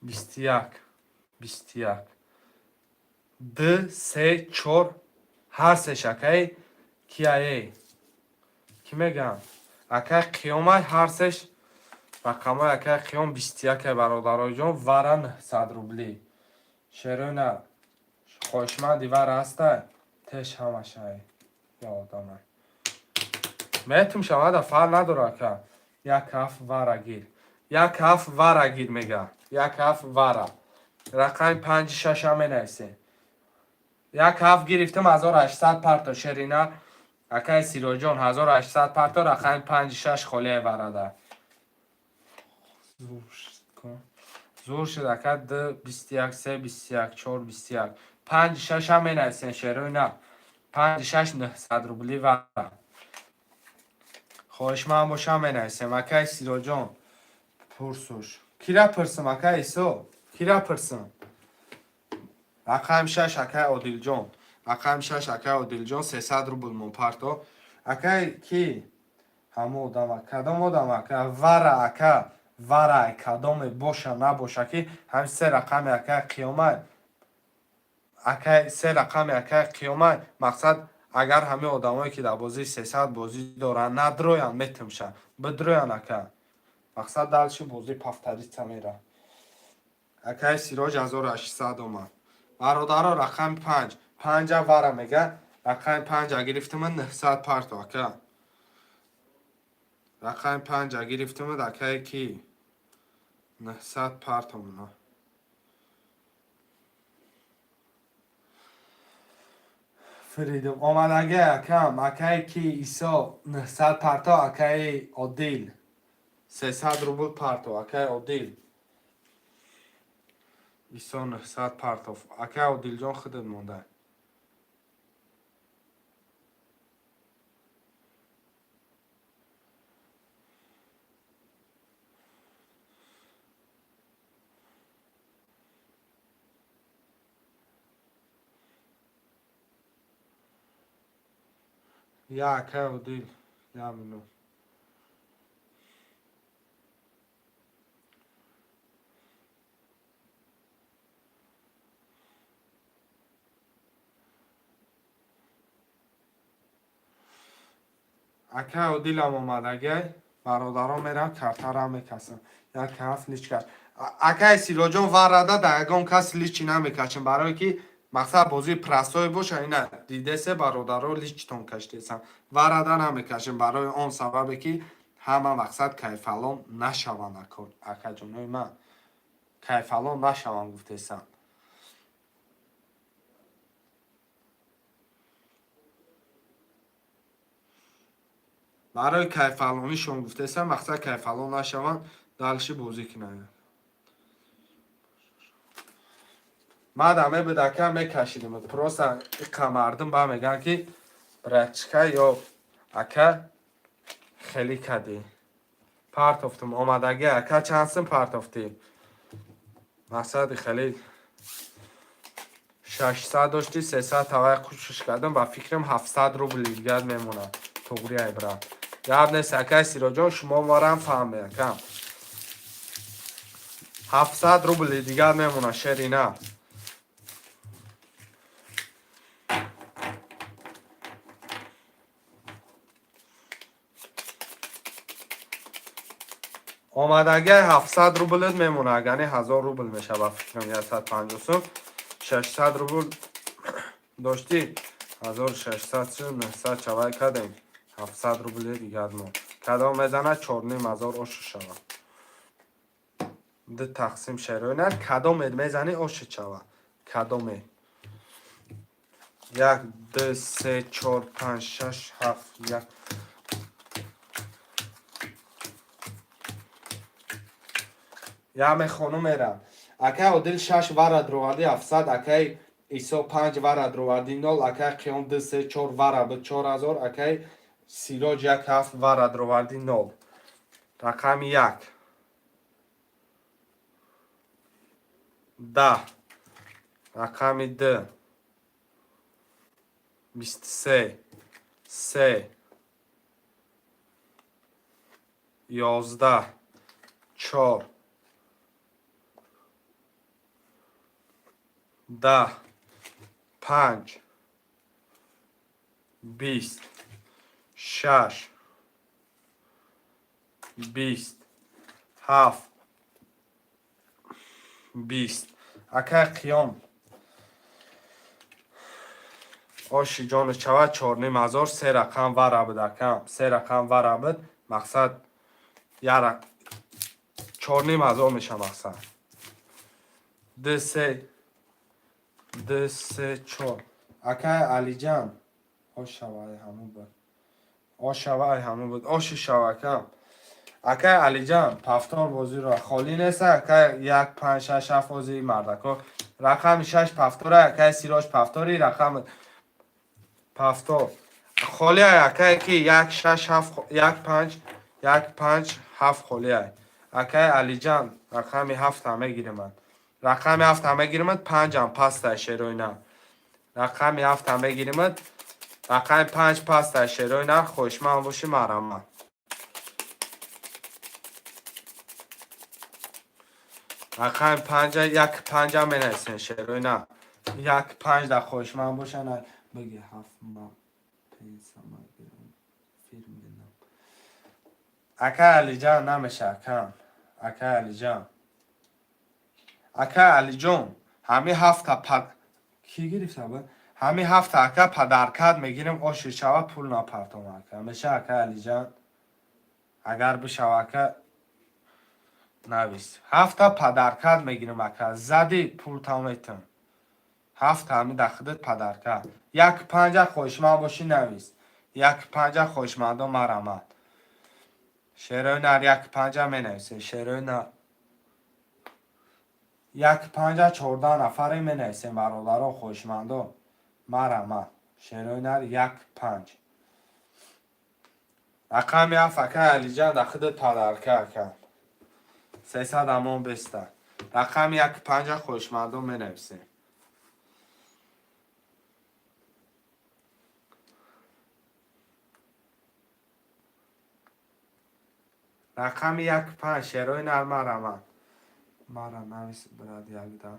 21, 21, д, се, чор, ҳар сеш. Акаи кияе, кӣ мегӯям, акаи Қиёмай, ҳар сеш рақамҳои акаи Қиём 21-е, бародароҷон. Вара 900 рубли. Шерона, хоҳишманди вара ҳастай? Теш ҳамашай, я одамай метум шавада, фарқ надора, ака. Як ҳафт вара гир, як ҳафт вара гир, мега, як ҳафт вара. Рақами панҷи шаша менависем. Як ҳафт гирифтам, 1800 парто, шерина. Акаи Сироҷон, 1800 парто, рақами панҷи шаш холия варада. Зур шуд, ака. Д 21, се 21, чор 21. Панҷ шашам менависен, шерои на. Панҷ шаш 900 рубли вара. Хоҳишманд бошам, менависем. Акай Сироҷон, пурсуш. Кира пурсам, акай Исо? Кира пурсам? Рақами шаш, акай Одилҷон. Рақами шаш, акай Одилҷон, 300 рубл мон парто. Акай ки? Ҳамо одама. Кадом одам, ака? Вара, ака. Вара кадоме боша набоша, ки ҳами се рақами акай Қиёмай. Акай се рақами акай Қиёмай. Мақсад, агар ҳамин одамое ки дар бозии 300 бозӣ доранд, надроянд, метимша. Бидроянд, ака. Мақсад, дальше бозӣ повториться мера. Акай Сироҷ 1800 омад. Бародаро, рақами панҷ. Панҷа вара мега. Рақами панҷа гирифтима, 900 парто, ака. Рақами панҷа гирифтима, акай ки? 900 парто муна. Фридом омадаги, акам. Акай ки? Исо 900 парто, акаи Одил. 300 рубл парто, акаи Одил. Исо 900 партов. Акаи Одилҷон, худат монда. Я, акаи Одил, я минут. Акаи Одилам омадагай. Бародарон, мерам, картара мекасам. Як ҳафт личкаш. Акаи Сироҷон, варада да ягон кас личи намекашем, барое ки мақсад бозии простой боша. Ина дидесе, бародаро, личтон каштесам. Варада намекашем барои он сабабе ки ҳама мақсад кайфалон нашаванд, акаҷонои ман. Кайфалон нашаванд, гуфтесам. Барои кайфалонишон гуфтесам, мақсад, кайфалон нашаванд, дальше бозӣ кунанд. Мада мебуд, ака, мекашидим. Просто иқа мардум ба мегӯянд ки братчика ё ака, хелӣ кадӣ. Партофтум, омадагӣ, ака, чанд сум партофтӣ? Мақсади хеле 600 дошти, 300 тавай кӯшиш кардам, ба фикрам 700 рубли дигар мемонад. Туғри ай, брат. Гап нест, акай Сироҷон, шумо марам фаҳме, ака. 700 рубли дигар мемонад, шерина. Омадагиай, 700 рублит мемонад, агани 1000 рубл мешава, фикрам 150 сум. 600 рубл доштӣ, 1600 шуд, 900 чавай кардем. 700 рубли дигар мо. Кадом мезанад, 4500 ошу шава. Ду тақсим, шероина, кадомед мезанӣ, ошу шава. Кадоме? Як, ду, се, чор, панҷ, шаш, ҳафт, як. Я мехонум, мерам. Акай Одил шаш вара дроварди, 700, акай Исо панҷ вара дроварди, нол, акай Қиём ду, се, чор вара буд, 4000, акай Сироҷ як ҳафт вара дроварди, нол. Рақами як. 10. Рақами ду. 23. Се. 11. Чор. 10. Панҷ. 20. Шаш. 20. Ҳафт. 20. Акай Қиём. Оши ҷону чава, 4500, се рақам вара буд, акам. Се рақам вара буд. Мақсад, яра 4500 меша, мақсад. Ду, се, ду, се, чор. Акай Алиҷан. Ош шава, ай ҳамун буд. Ош шава, ай ҳамун буд. Оши шава, акам. Акай Алиҷан, повтор бозиро холӣ неста, акай. Як, панҷ, шаш, ҳафт бозии мардако. Рақами шаш повтора, акай Сироҷ, повтори рақами повтор. Холӣ, акай, ки як, шаш, ҳафт, як, панҷ, як, панҷ, ҳафт холӣ. Акай Алиҷан, рақами ҳафта мегиримад. Рақами ҳафта мегиримад, панҷам пастай, шерои нар. Рақами ҳафта мегиримад, рақами панҷ пастай, шерои нар, хоҳишманд бошӣ, марҳамат. Рақами панҷа, як панҷа менависен, шерои нар. Як панҷ да хоҳишманд боша, на бигӣ ҳафт ма пенса магирам фирменам. Акай Алиҷан, намеша, акам. Акай Алиҷан. Акай Алиҷон, ҳами ҳафта кӣ гирифта ба? Ҳами ҳафта, ака, подаркат мегирем, оши шава, пул напартом, ака. Меша, акай Алиҷан? Агар бишава, ака, навис. Ҳафта подаркат мегирем, ака. Зади пул таметам. Ҳафта ҳами дахидат подарка. Як панҷа хоҳишманд бошӣ, навис. Як панҷа хоҳишмандо, марҳамат. Шерои нар, як панҷа менависем. Шерои нар. Як панҷа, 14 нафаре менависем, бародаро, хоҳишмандо. Марҳамат. Шерои нар, як панҷ. Рақами ҳафт, акай Алиҷан, дахидат подарка, ака. 300 амон беста. Рақами як панҷа хоҳишмандо менависем. Рақами як панҷ, шерои нар, марҳамат. Мара навис, брат, якда.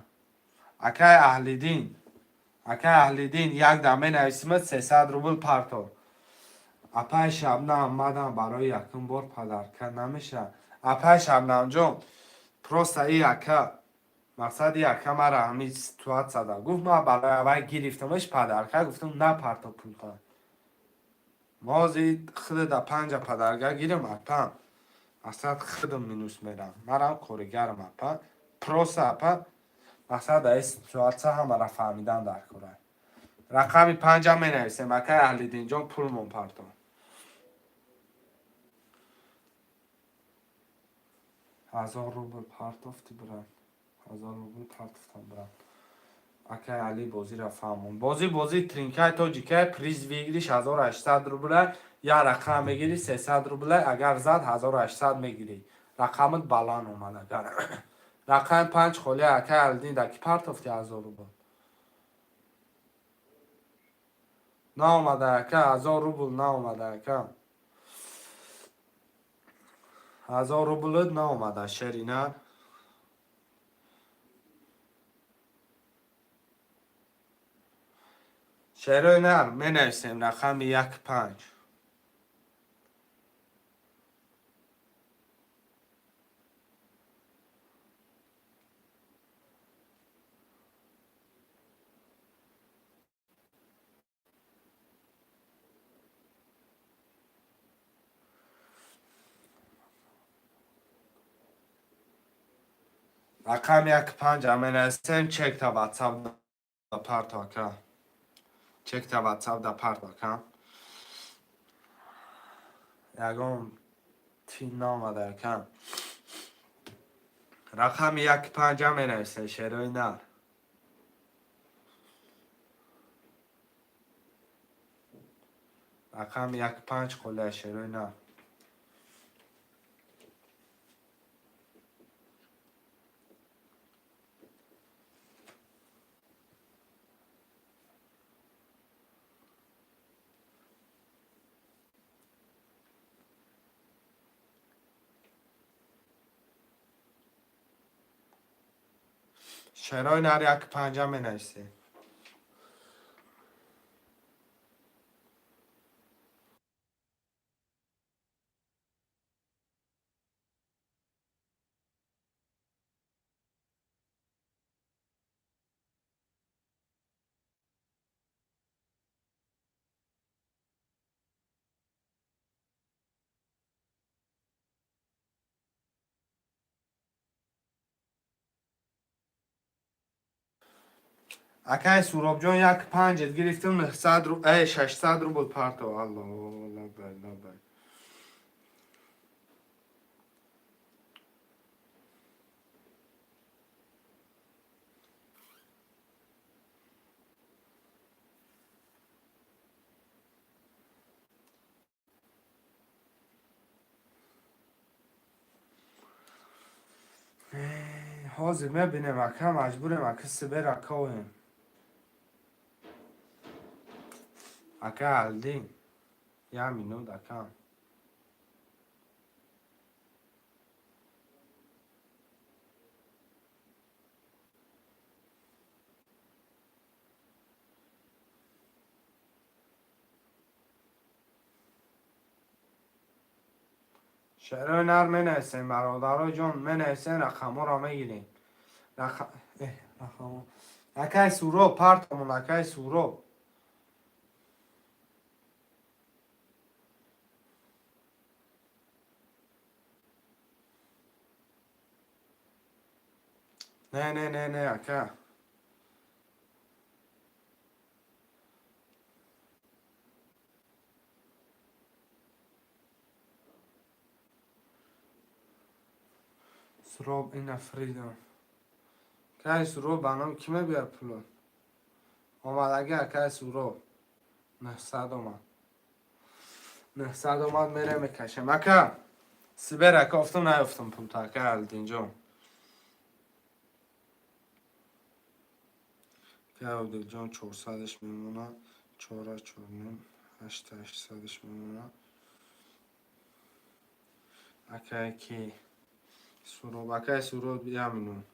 Акай Аҳлиддин. Акай Аҳлиддин, якда менависимад, 300 рубл парто. Апай Шабнам, мадам барои якум бор подарка намеша. Апай Шабнамҷон, просто и ака, мақсад, и ака мара ҳамин ситуатсияда гуфт, ман барои аввал гирифтамаш подарка, гуфтам, напарто пулта. Мози худада панҷа подарка гирим, апа. Мақсад, худам минус мерам. Марам коригарам, апа. Просто, апа, мақсад, дар ин ситуатсия ҳамаро фаҳмидан дар кора. Рақами панҷа менависем, акай Аҳлиддинҷон, пулмон парто. 1000 рубл партофти, брат. 1000 рубл партофтам, брат. Акай Али, бозиро фаҳмон. Бозӣ бозии тринкаи тоҷикай, приз выигрыш 1800 рубла, як рақам мегирӣ, 300 рубла, агар зад, 1800 мегирӣ. Рақамат баланд омад агар. Рақами панҷ холӣ, акай Алиддин, да ки партофти 1000 рубл. Наомада, ака, 1000 рубл наомада, ака. 1000 рублат наомада, шеринар. Шерои нар, менависем рақами як панҷ. Рақами як панҷа менависем, чекта ватсап да парто, ака. Чекта ватсап да парто, ака. Ягон тин наомада, ака. Рақами як панҷа менависем, шерои нар. Рақами як панҷ холия, шерои нар. Шерои нар, як панҷа менависем. Акай Суробҷон, як панҷет гирифтам, 900 рубл, 600 рубл парто. Алло, лаббай, лаббай. Ҳозир мебинем, ака, маҷбурем, ака, Сибера ковем. Ака Алдин, як минут, ака. Шеърои нар менависем, бародаро ҷон, менависем, рақамҳоро мегирем. Рақамҳо. Акай Суроб, партомон, акай Суроб. Не, не, не, не, ака. Суроб ина Фридом. Акай Суроб, ба ном кӣ мебиёр пуло? Омадаги, акай Суроб. 900 омад. 900 омад, мерем мекашем. Ака, Сибер, ака, офтум наёфтум пулта, ака Алдинҷон. Ака Одилҷон, 400-аш мемонад. Чора чорним, ҳашта 800-аш мемонад. Акай ки? Суроб, акай Суроб, як минут.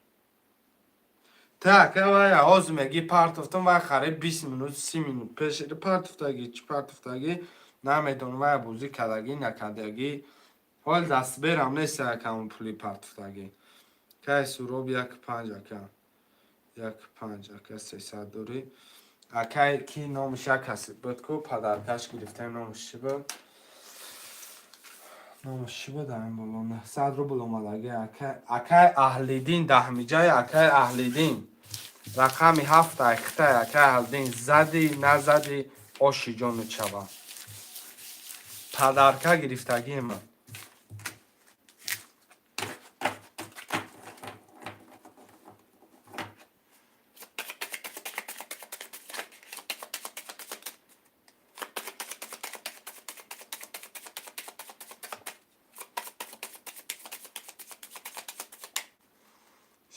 Та ака, вай ҳозир меги партофтам, вай хариб 20 минут, 30 минут пеш партофтагӣ, чӣ партофтагӣ намедонам, вай бозӣ кардагӣ, накардагӣ. Ҳол дастберам нест акамон пули партофтагӣ. Акай Суроб, як панҷ, ака. Як панҷ, ака, 300 дорӣ. Акай ки номиш як касе буд ку, подаркаш гирифтем, номиш чӣ буд? Номиш чӣ буд ҳамин боло? 900 рубл омадагӣ, акай. Акай Аҳлиддин даҳмиҷай, акай Аҳлиддин. Рақами ҳафт айхтай, акай Аҳлиддин. Зади, назади, оши ҷону чава. Подарка гирифтагием.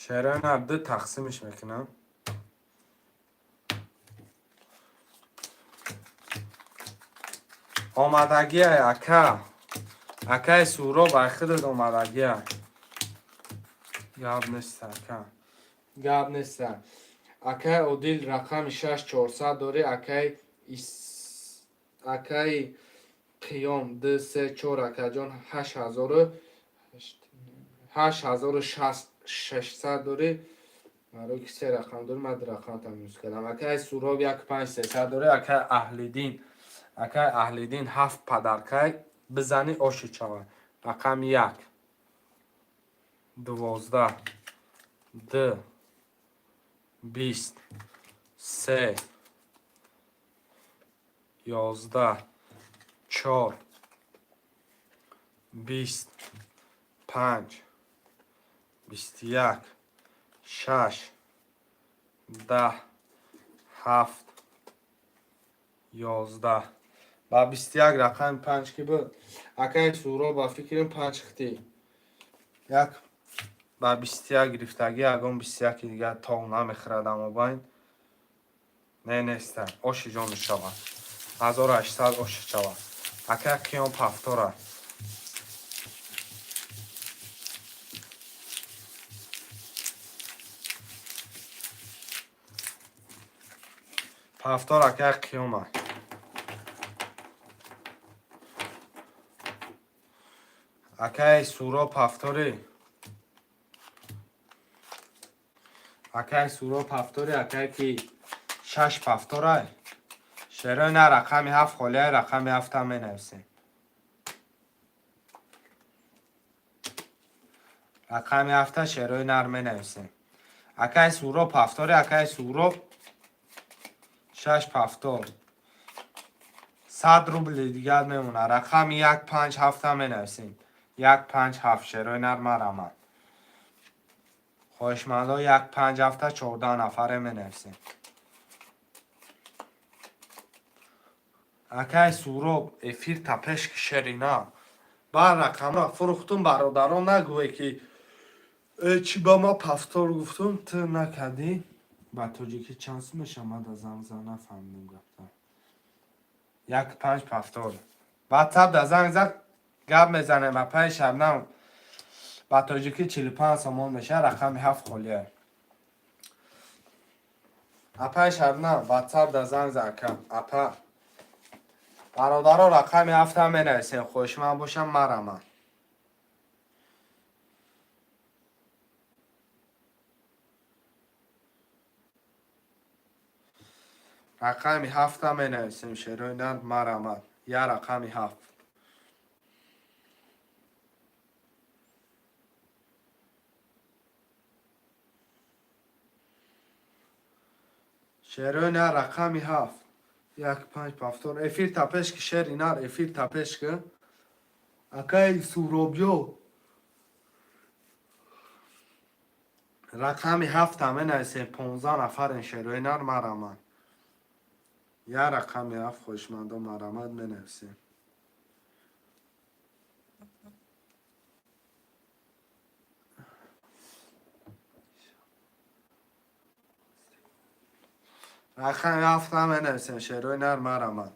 Шеърои ду тақсимиш мекунам. Омадагиай, ака. Акаи Суроб, ай худат омадагиай. Гап нест, ака. Гап нест. Акаи Одил, рақами шаш, 400 дорӣ, акаи Қиём, ду, се, чор, акаҷон, 8600 дорӣ. Барои ки се рақам дорӣ, ман ду рақамата минус кардам. Акаи Суроб, як панҷ, 300 дорӣ, акаи Аҳлиддин. Акаи Аҳлиддин, ҳафт подаркай бизанӣ, оши чава. Рақами як. 12, ду, 20, се, 11, чор, 20, панҷ, 21, шаш, 10, ҳафт, 11. Ба 21 рақами панҷ ки буд? Акаи Суроб, ба фикрам, панҷ хитӣ. Як ба 21 гирифтагӣ, ягон 21-и дигар тов намехӯрад амобайн. Не, неста. Оши ҷону шава. 1800 оши шава. Ака Қиём, пафтора. Пафтор, ака Қиёма. Акаи Суроб, пафторӣ. Акаи Суроб, пафтори, акае ки шаш пафторай. Шерои на, рақами ҳафт холиай, рақами ҳафтам менависем. Рақами ҳафта шерои нар менависем. Акаи Суроб, пафтори, акаи Суроб, шаш пафтор. 100 рубли дигар мемонад. Рақами як панҷ ҳафта менависем. Як панҷ ҳафт, шерои нар, марамад. Хоҳишмандо, як панҷ ҳафта, 14 нафаре менависем. Акаи Суроб, эфир та пеш ки, шерина. Баъд рақамро фурӯхтум, бародарон, нагӯе ки Чӣ ба ма повтор гуфтум, ту накардӣ? Ба тоҷикӣ чанд сум мешавад? Ма да занг зад, нафаҳмидем гапта. Як панҷ повтор. Ватсап да занг зад, гап мезанем. Апаи Шабнам, ба тоҷикӣ 45 сомон мешавад, рақами ҳафт холия. Апаи Шабнам, ватсап да занг зад, ака. Апа. Бародаро, рақами ҳафтам менависем, хоҳишманд бошам, марама. Рақами ҳафта менависем, шерои нар, марамад. Я рақами ҳафт. Шерои нар, рақами ҳафт. Як панҷ повтор. Эфир тапеш ки, шери нар, эфир тапеш ки. Акай Суробҷо. Рақами ҳафта менависем, 15 нафарен, шерои нар, марамад. Я рақами ҳафт, хоҳишмандо, марамад, менависем. Рақами ҳафта менависем, шерои нар, марамад.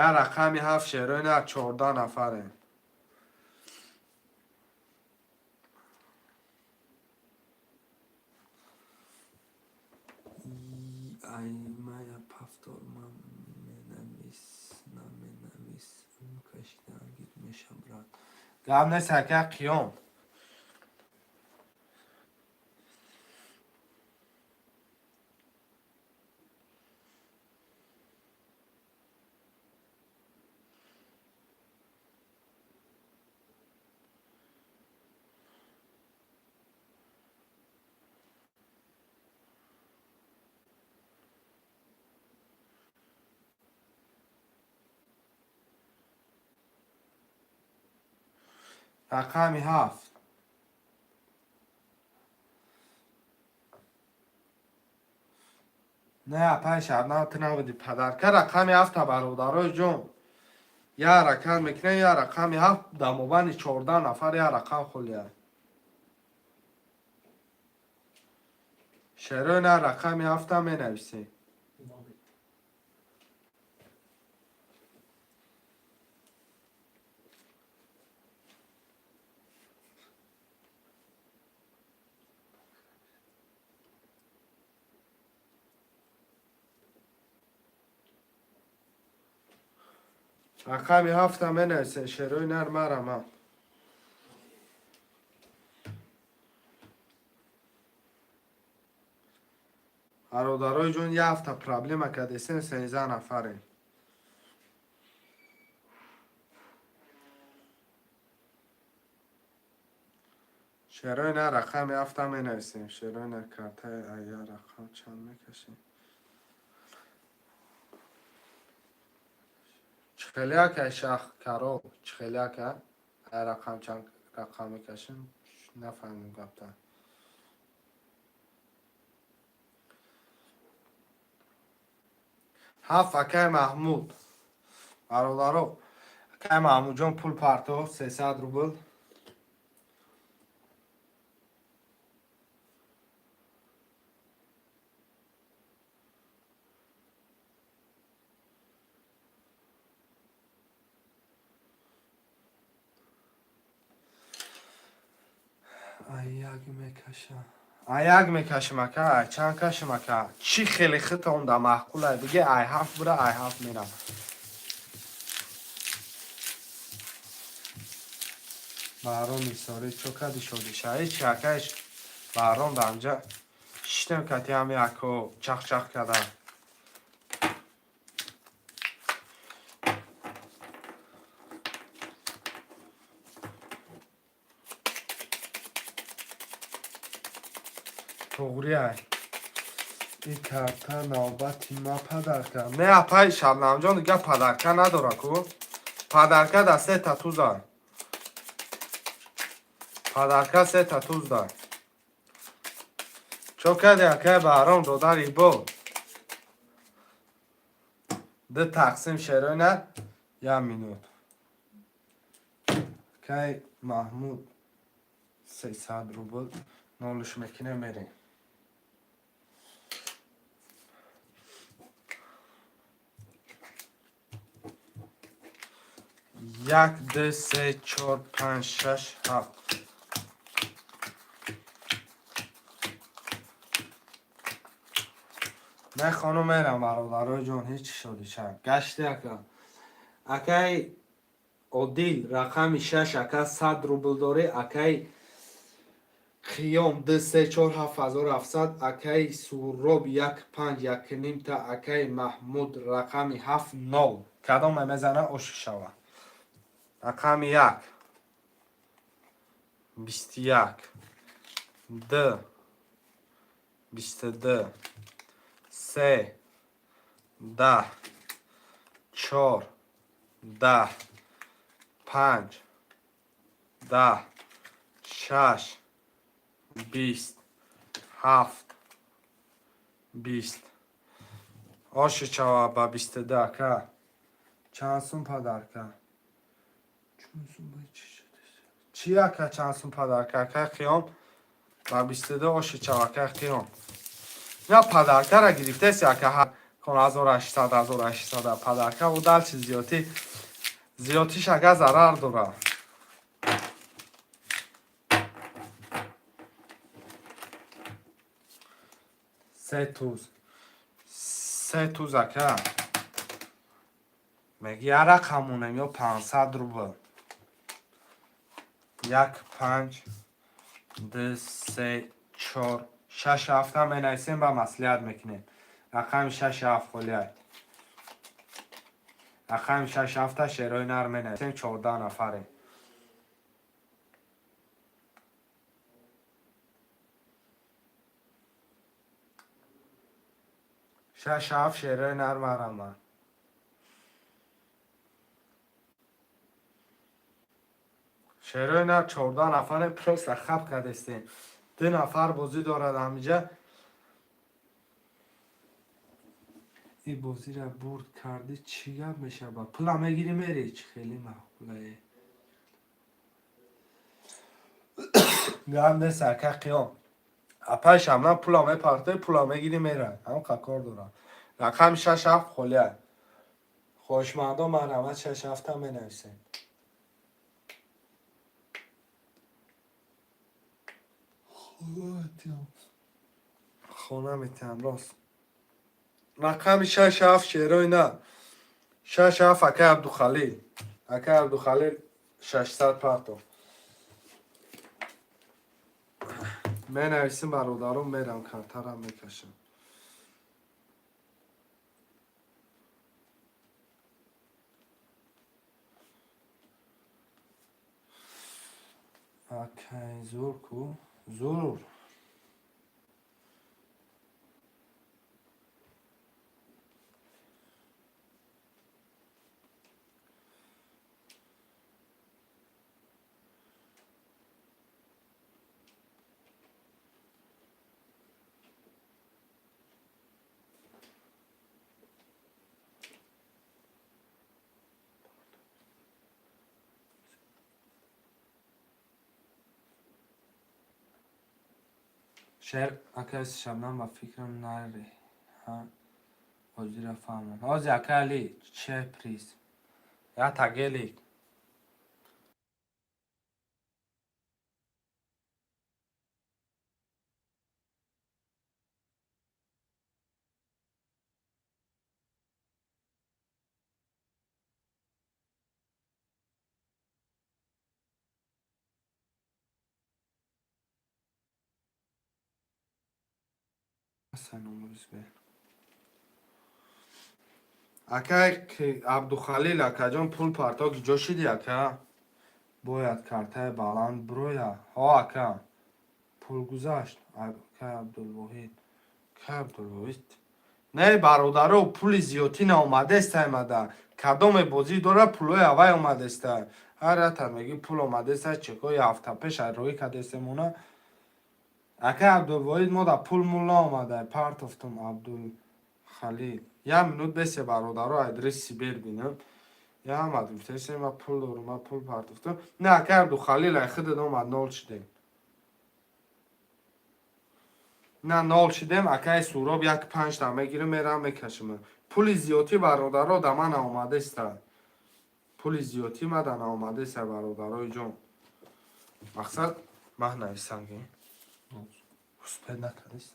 Я рақами ҳафт, шерои нар, 14 нафарем. Аймая повтор ма менавис, наменавис, кашидангит меша, брат. Гап нест, ака Қиём. Рақами ҳафт. Не, апай Шабнам, ту набуди подарка. Рақами ҳафта, бародарои ҷон. Я ҳаракат мекунем, я рақами ҳафт, дар мобайни 14 нафар я рақам холия. Шерои на, рақами ҳафта менависем. Рақами ҳафта менависем, шерои нар, марама. Бародарои ҷон, як ҳафта проблема кардесем, 13 нафарем. Шерои нар, рақами ҳафта менависем. Шерои нар, картаи ая рақам чанд мекашем? Чихелияка шах каро, чихелияка ай рақам чанд рақам мекашем? Нафаҳмидем гапта. Ҳафт, акай Маҳмуд. Бародаро, акай Маҳмудҷон пул партофт, 300 рубл. Аяк мекаша. Аяк мекашем, ака, ай чанд кашем, ака? Чӣ хеле хитон да маъқула, диге ай ҳафт бура, ай ҳафт мерам. Баҳром Нисорӣ, чо кади шодиша? Ҳечи, акаиш Баҳром, дар анҷа шиштем, кати ҳами ако чах-чах када. Туғри ай. И карта навбати ма подарка. Не, апай Шабнамҷон, дига подарка надора ку. Подарка да сета туза. Подарка сета туз да. Чо кардӣ, акай Баҳром, додари бо? Ду тақсим шерои нар, як минут. Акай Маҳмуд, 300 рубл нолиш мекунем, мерем. Як, ду, се, чор, панҷ, шаш, ҳафт. Не, хонум, мерам, бародарои ҷон, ҳеҷ шоди шаб. Гашти, ака. Акай Одил, рақами шаш, ака, 100 рубл дорӣ. Акай Қиём, ду, се, чор, ҳафт ҳазору ҳафтсад. Акай Суроб, як, панҷ, якнимта. Акай Маҳмуд, рақами ҳафт, нол. Кадоме мезана, оши шава. Рақами як, 21, д, 22, се, 10, чор, 10, панҷ, 10, шаш, 20, ҳафт, 20. Оши чава ба 22, ака. Чанд сум подарка? Чи, ака, чанд сум подарка? Ака Қиём, ба 22 оши чава, ака Қиём. На, подаркара гирифтеси, ака, кон 1800, 1800 подарка у дальше зиёдӣ зиёдтиш, ака, зарар дора. Се туз, се туз, ака. Меги як рақамонем ё 500 рубл. Як, панҷ, ду, се, чор, шаш, ҳафта менависем, ба маслиҳат мекунем. Рақами шаш, ҳафт холиай. Рақами шаш, ҳафта, шерои нар менависем, 14 нафарем. Шаш, ҳафт, шерои нар, марама. Шерои нар, 14 нафарем, просто хаб кардестем. Ду нафар бозӣ дорад ҳамиҷа. Ин бозиро бурд кардӣ, чӣ гап мешавад? Пула мегирӣ, мерӣ, чӣ хеле маъқулае. Гап нест, ака Қиём. Апай Шамнам пула мепарте, пула мегирӣ, мерай. Ҳам кор дорам. Рақами шаш, ҳафт холиай. Хоҳишмандон, марҳамат, шаш, ҳафта менависем. Хона метиҳам, рост. Рақами шаш, ҳафт, шерои на. Шаш, ҳафт, акай Абдухалил. Акай Абдухалил, 600 парто. Менависим, бародарон, мерам, картарам мекашам. Акай зур ку, зур. Шер, акай Шабнам, ба фикрам наре. Ҳа, ҳозира фаҳмам. Ҳози, акай Али, че приз? Я тагелик. Акай Абдухалил, акаҷон, пул парто, ҷо шиди, ака? Бояд картаи баланд бироя. Ҳо, ака. Пул гузашт. Акай Абдулвоҳид. Акай Абдулвоҳид. Не, бародаро, пули зиёдтӣ наомадест аймада. Кадоме бозӣ дора, пулои аввай омадеста. Ҳар ятар меги пул омадеста, чекои ҳафта пеш роҳӣ кардестемона. Ака Абдулвоҳид, мо да пул мул наомада, партофтум. Абдулхалил, як минут бесе, бародаро, адрес Сибер бинам. Я омад, гуфтаисем, ма пул дорум, ма пул партофтум. Не, ака Абдухалил, ай худат омад, нол шидем. На, нол шидем. Акаи Суроб, як панҷта мегирам, мерам, мекашам. Пули зиёдӣ, бародаро, да ман наомадеста. Пули зиёдӣ ма да наомадеста, бародарои ҷон. Мақсад ман нависам, ки успеть накардист.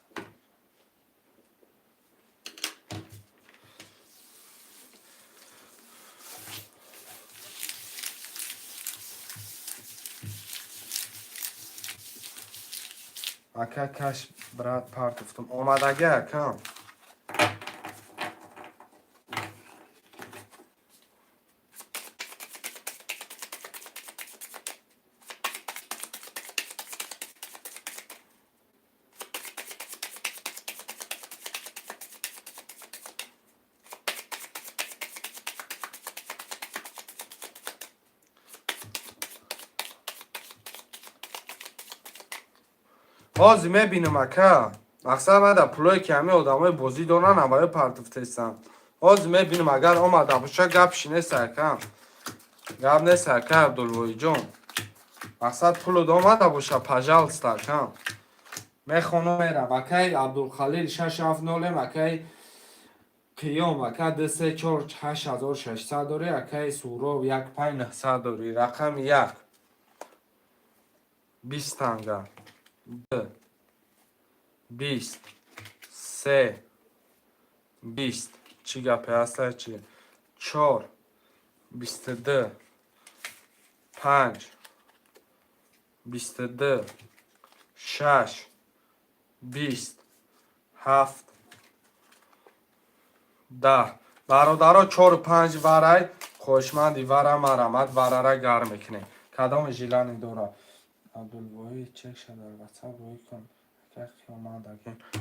Ака, каш, брат, партофтум, омадаги, акам. Ҳозир мебинам, ака. Мақсад, мада пулое ки ҳамин одамои бозӣ доранд, авваё партофтестам. Ҳозир мебинам, агар омада боша, гап шинест, ака, гап нест, ака Абдулвоҳиҷон. Мақсад, пулот омада боша, пожалуйста, ака, мехонам, мерам. Акаи Абдулхалил, шаш ҳафт нолем. Акаи Қиём, ака, ду се чор 8600 дорӣ. Акаи Суроб, як панҷ 900 дорӣ. Рақами як, 20 танга. Д, 20, се, 20. Чӣ гапе ҳаста, чи? Чор, 22, панҷ, 22, шаш, 20, ҳафт, 10. Бародаро, чору панҷ варай. Хоҳишманди вара марамад, варара гарм мекунем. Кадоми желание дорад? Абдулвоҳид, чекша дар ватсап рӯй кун.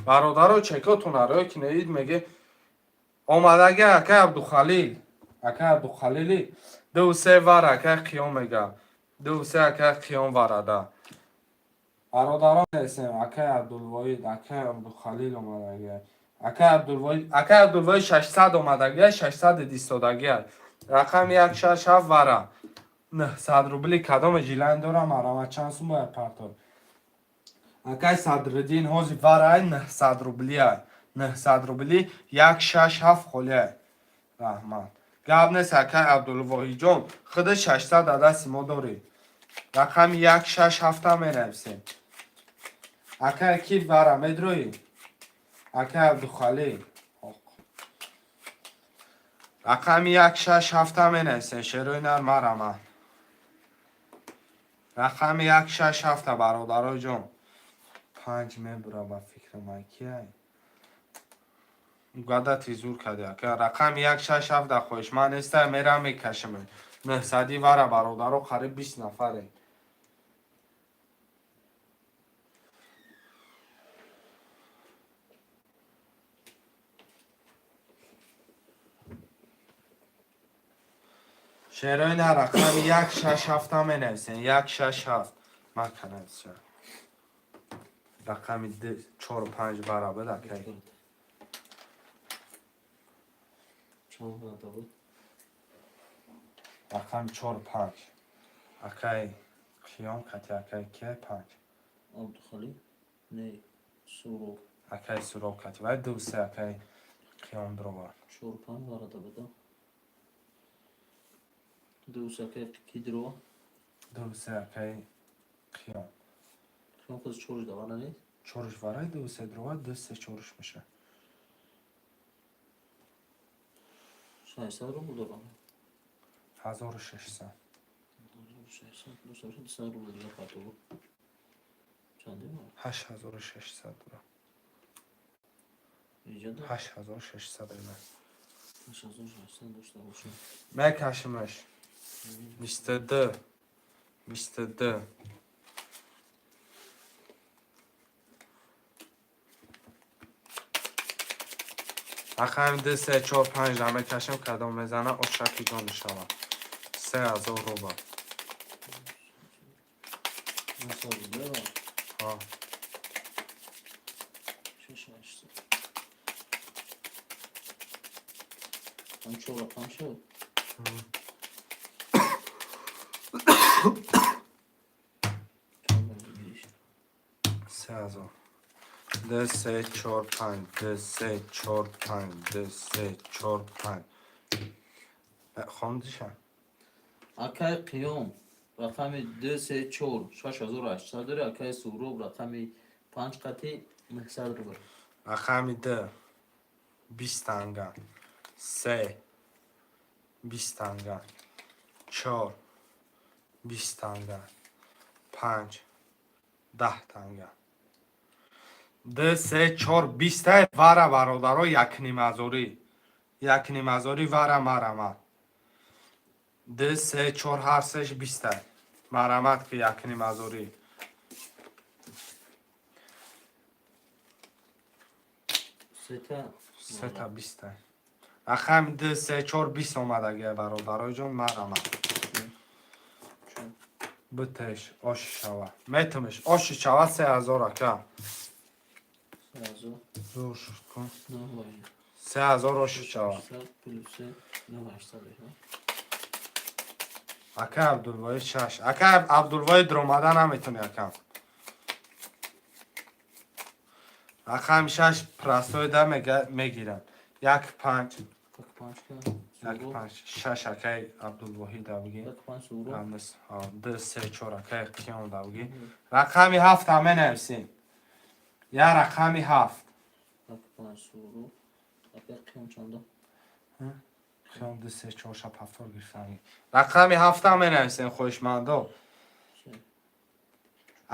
Бародаро, чекотона рӯй кинеид. Меге омадаги, акай Абдухалил, акай Абдухалили, ду се вара. Акай Қиём мега, ду се, акай Қиём варада. Бародарон, несем. Акай Абдулвоҳид, акай Абдухалил омадаги. Акай Абдулвоҳид, акай Абдулвоҳид, 600 омадаги, 600 дистодагия. Рақами як, шаш, ҳафт, вара, 900 рубли. Кадоме желание дорам, марама, чанд сум бояд партор? Акай Садриддин, ҳозир варай, 900 рублия, 900 рубли. Як, шаш, ҳафт холия. Раҳмат, гап нест, акай Абдулвоҳидҷон, худи 600 дасти мо дорӣ. Рақами як, шаш, ҳафта менависем. Акай, ки вара медроӣ? Акай Абдухалил, рақами як, шаш, ҳафта менависем. Шерои нар, марама. Рақами як, шаш, ҳафта, бародарои ҷон. Панҷ мебура, ба фикри ман. Кияй гадати зур кади, ака? Рақами як, шаш, ҳафта хоҳишманд неста, мерам, мекашам. 900-и вара, бародаро, қариб 20 нафаре. Шерои на, рақами як, шаш, ҳафта менависем. Як, шаш, ҳафт маканависа. Рақами д, чору панҷ бара буд, акай. Чанд варада буд? Рақами чору панҷ, акай Қиём кати. Акай кияй панҷ? Абдухалил? Не, Суроб. Акай Суроб кати вай ду се, акай Қиём дровар. Чору панҷ варада буда. Ду се акай ки дрова? Ду се, акай Қиём. Қиём худ чорш давара нест? Чорш варай, ду се дрова, ду се чорш меша. 600 рубл дорам. 1600. 600, 200 рубл дига партов. Чанде ма? 8600 дора. Инҷа да? 8600 ина. 8600 дошта бошад. Мекашимаш. 22, 22. Рақами ду, се, чор, панҷ да мекашем. Кадом мезана, ошаки ҷон мешавад. 3000 рубл. 900 рубл. Ҳа. 6800. Ҳам чор рақам шуд. Чанд бигириш? 3000. Ду, се, чор, панҷ, ду, се, чор, панҷ, ду, се, чор, панҷ. Хондиша. Акай Қиём рақами 2 3 4 6800 дори, акай Суҳроб рақами 5 қати 900 рубл. Рақами ду 20 танга, се 20 танга, чор 20 танга, панҷ 10 танга. Ду, се, чор, бистай вара, бародаро, якнимазорӣ. Якнимазорӣ вара, марамат. Ду, се, чор, ҳар сеш бистай. Марамат ки якнимазорӣ. Сета. Сета бистай. Рақами ду, се, чор, бист омадагия, бародарои ҷон, марамат. Битеш, оши шава. Метумеш, оши шава 3000, ака. 3000. Зур шуд кун. 9. 3000 оши шава. Плюс 9800 мешавад. Ака Абдулвоҳид шаш. Ака Абдулвоҳид, ромада наметони, ака. Рақами шаш простой да мегирам. Як панҷ. Як панҷ ка. Як панҷ шаш, акаи Абдулвоҳида бигӣ. Як панҷ Суҳроб. Ду, се, чор, акаи Қиёмда бигӣ. Рақами ҳафта менависем. Я рақами ҳафт. Як панҷ Суҳроб. Акай Қиём чанда? Қиём ду, се, чор, шаб ҳафтор гирифтан. Рақами ҳафта менависем, хоҳишмандо. Се.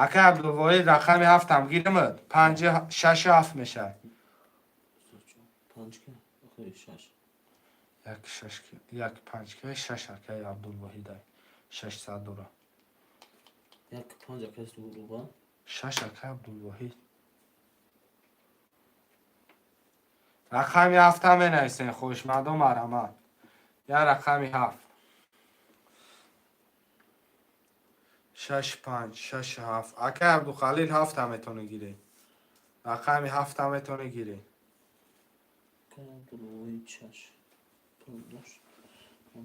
Акаи Абдулвоҳид, рақами ҳафтам гирмад. Панҷи шашу ҳафт мешавад. Панҷ ка. Охири шаш. Як шаш, як панҷ ки шаш, акаи Абдулвоҳида 600 дора. Як панҷ акай Суҳроба. Шаш, акаи Абдулвоҳид. Рақами ҳафта менависем, хоҳишмандо, марҳамат. Я рақами ҳафт. Шаш панҷ, шаш ҳафт. Акаи Абдухалил, ҳафта метавонӣ гирӣ. Рақами ҳафта метавонӣ гирӣ. Акай Абдулвоҳид шаш. Пул дошт.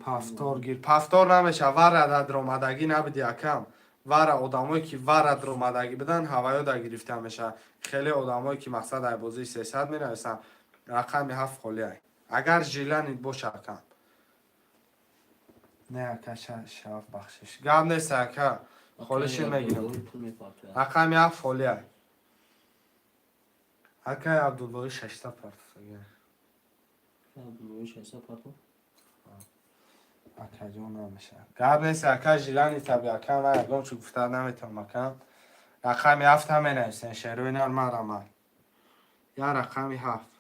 Пафтор гир. Пафтор намеша, вара дадромадагӣ набуди, акам. Вара одамое ки вара дромадагӣ будан, ҳаваёда гирифта мешавад. Хеле одамое ки мақсад ай бозии 300 менависанд, рақами ҳафт холиай. Агар желание боша, акам. Не, ака, шаш ҳафт, бахшиш. Гап нест, ака. Холиши мегирам. Пул мепартояд. Рақами ҳафт холиай. Акаи Абдуллоҳи шашта партофтага. Акай Абдулвоҳид шашта партофт. Акаҷон, намешавад. Гап нест, ака, желание таби, ака, ман ягон чӣ гуфта наметавонам, ака. Рақами ҳафта менависем, шерои нар, марамат. Я рақами ҳафт.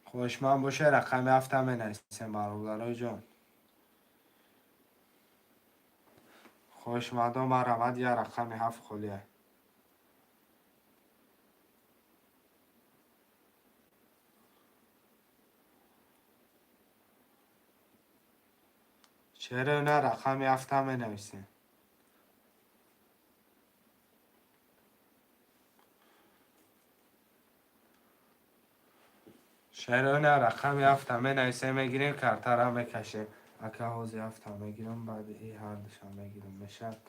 Хоҳишманд боше, рақами ҳафта менависем, бародарои ҷон. Хоҳишмандон, марамат, я рақами ҳафт холия. Черо на, рақами ҳафта менависем. Шеро на, рақами ҳафта менависем, мегирем, картара мекашем. Ака, ҳози ҳафта мегирам, баъди и ҳардуша мегирам, мешавад.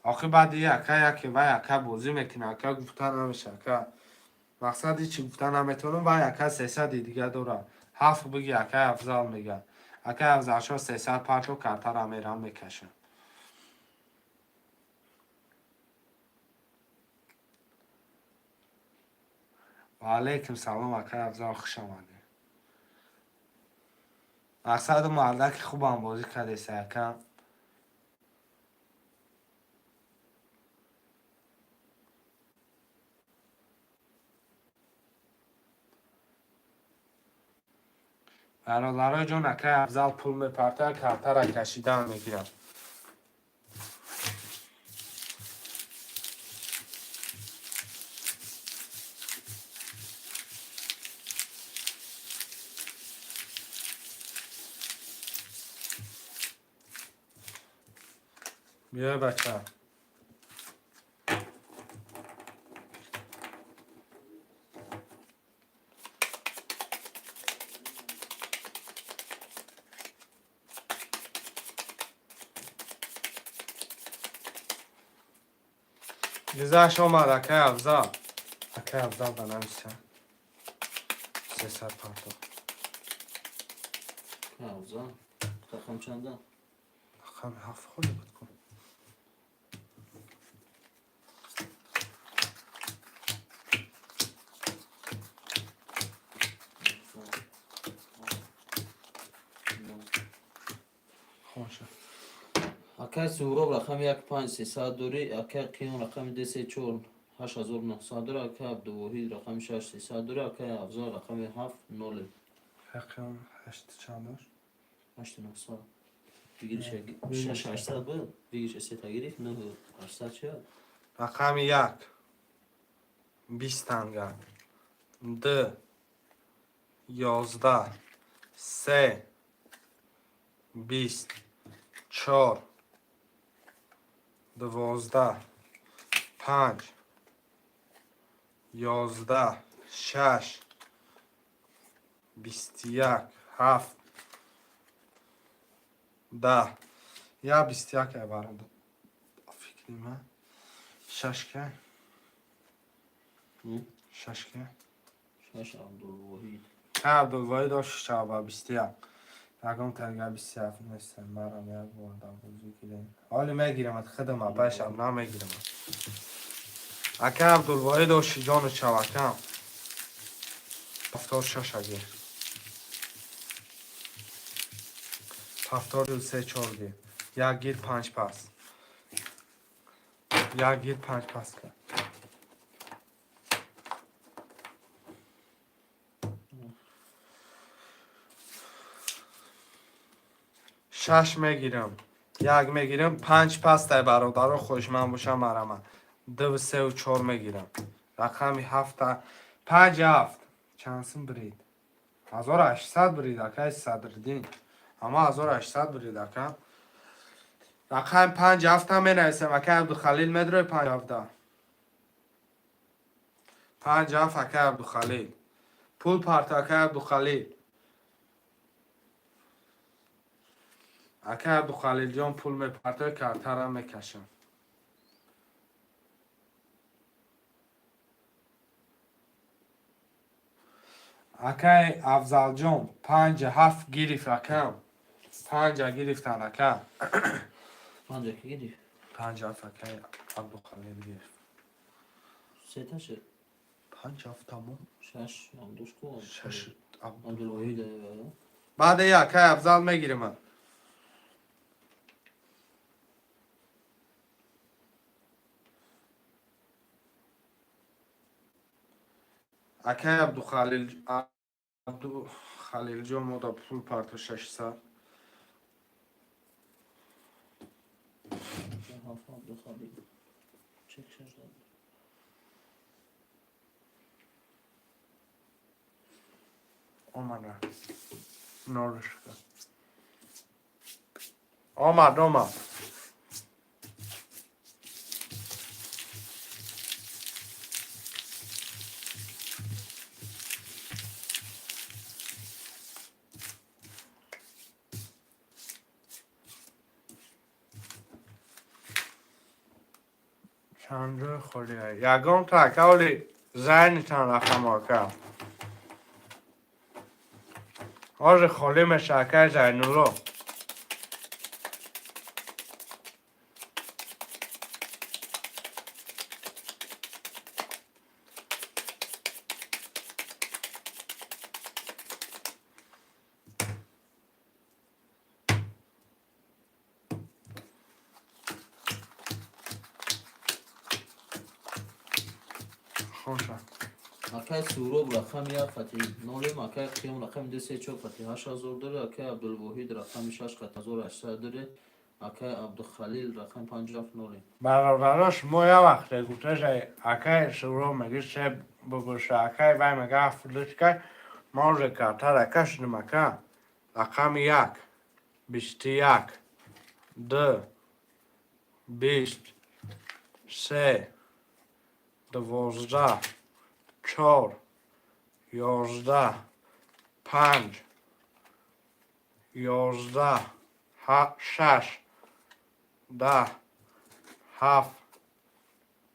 Охи баъди и ака яке вай ака бозӣ мекунад, ака, гуфта намеша, ака. Мақсад ҳичи гуфта наметавонам, вай ака 300-и дига дорад. Ҳафт биги, акаи Афзал мега. Акаи Афзалшо, 300 парто, картара мерам мекашам. Ва алайкум салом, акаи Афзал, хуш омадед. Мақсаду мардаки хубам бозӣ кардеса, ака. Бародарои ҷон, акаи Афзал пул мепартояд, картара кашидан мегирам. Биёй, бача. Гузашт, омад, акай Афзал. Акай Афзал ба нависа. 300 партофт. Афзал рақам чанда? Рақами ҳафт холӣ буд ку. Хоша. Акай Суҳроб рақами як панҷ 300 дорӣ, акай Қиён рақами ду се чор 8900 дорӣ, акай Абдувоҳид рақами шаш 300 дорӣ, акай Афзал рақами ҳафт ноле. Рақам ҳашт чанд дошт? 8900. Бигириш, шаш ҳаштсад буд, бигириш, сета гирифт, нӯҳу ҳаштсад шуд. Рақами як. 20 танга. Ду. 11. Се. 20. Чор. 12. Панҷ. 11. Шаш. 21. Ҳафт. 10. Я 21 ай бародар. Фикри ман. Шаш ка? Шаш ка? Шаш Абдулвоҳид. Абдулвоҳид оши шаба 21. Ягон танга 27 нестем. Марам як бор дар бозӣ гирем. Ҳоли мегирам, худам апай шабнам мегирам. Ака Абдулвоҳид, оши ҷону шав, акам. 76 агир. 73 чор гир. Як гир, панҷ пас. Як гир, панҷ пас кард. Шаш мегирам. Як мегирам, панҷ пастай, бародаро, хоҳишманд бошам марама. Дуву севу чор мегирам. Рақами ҳафта панҷ ҳафт. Чанд сум бирид? 1800 бирид, акай Садриддин. Ама 1800 бирид, ака. Рақами панҷ ҳафта менависем, акай Абдухалил, медрои панҷ ҳафта. Панҷ ҳафт, акай Абдухалил. Пул парто, акай Абдухалил. Акай Абдухалилҷон пул мепартои, картара мекашам. Акай Афзалҷон панҷ ҳафт гирифт, акам. Панҷа гирифтан, ака. Панҷа ки гирифт? Панҷ ҳафт акай Абдухалил гирифт. Сета шуд. Панҷ ҳафт тамом. Шаш Абдушку. Шаш. Абдулвоҳид. Баъде акай Афзал мегирим. Акай Абдухалил, Абдухалилҷон мода пул парто 600. Ҳафт Абдухалил. Чек шаш дод. Омада. Нолушка. Омад, омад. Чанд ҷой холия? Ягон та ака оли зайнитан рақам, ака. Ҳозир холӣ меша, акай Зайнулло. Хоша. Акай Суҳроб рақами як қати нолем, акай Қиём рақами ду се чор қати 8000 дорӣ, акай Абдулвоҳид рақами шаш қати 1800 дорӣ, акай Абдухалил рақами панҷ ҳафт нолем. Бародаро, шумо як вақте гуфташа, акай Суҳроб меги се бубуша, акай вай мега ҳафт дучка, ма уже картара кашидим, ака. Рақами як, 21, ду, 20, се, 12, чор, 11, панҷ, 11, шаш, 10, ҳафт,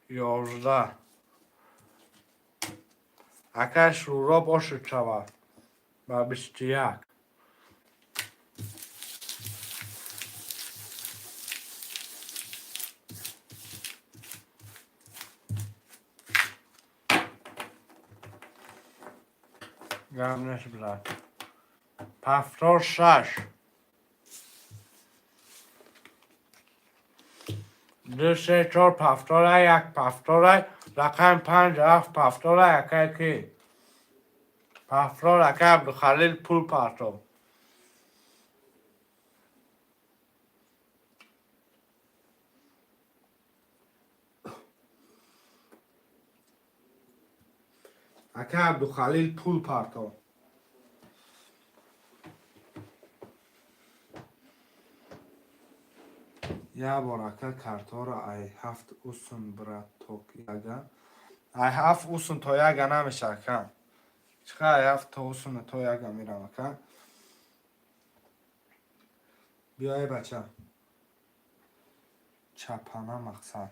11. Акай Шӯроб ошид шавад ба 21. Гап нест, брат. Повтор шаш. Ду, се, чор повтора, як повтора, рақами панҷ, ҳафт повтора, акай ки? Повтор, акай Абдухалил пул партов. Акай Абдухалил пул партов. Як бор, ака, картҳоро ай ҳафт усун, брат, то яга. Ай ҳафт усун то яга намеша, ака. Чӣ ай ҳафт то усуна то яга мирам, ака? Биё, эй бача. Чапана мақсад.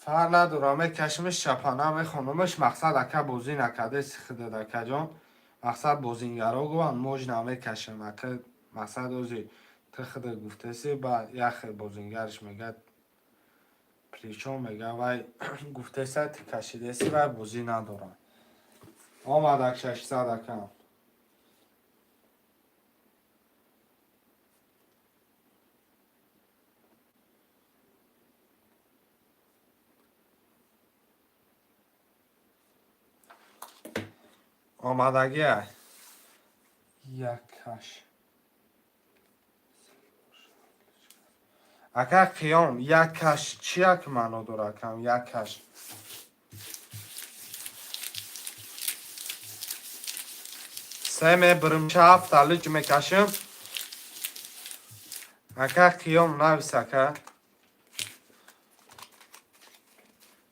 Фарқ надорам, мекашимш чапана, мехонумш. Мақсад, ака, бозӣ накардаси худат, акаҷон. Мақсад, бозингаро гуванд, можно мекашем, ака. Мақсад, ози ту худат гуфтаси, ба як хел бозингарш мегӯяд, причём мега, вай гуфтеса, ту кашидаси, вай бозӣ надорад. Омадак 600, ака. Омадагиай. Як каш. Ака Қиём, як каш чӣ як маъно дорад, акам, як каш? Се мебирим, ҳафта луч мекашим. Ака Қиём, навис, ака.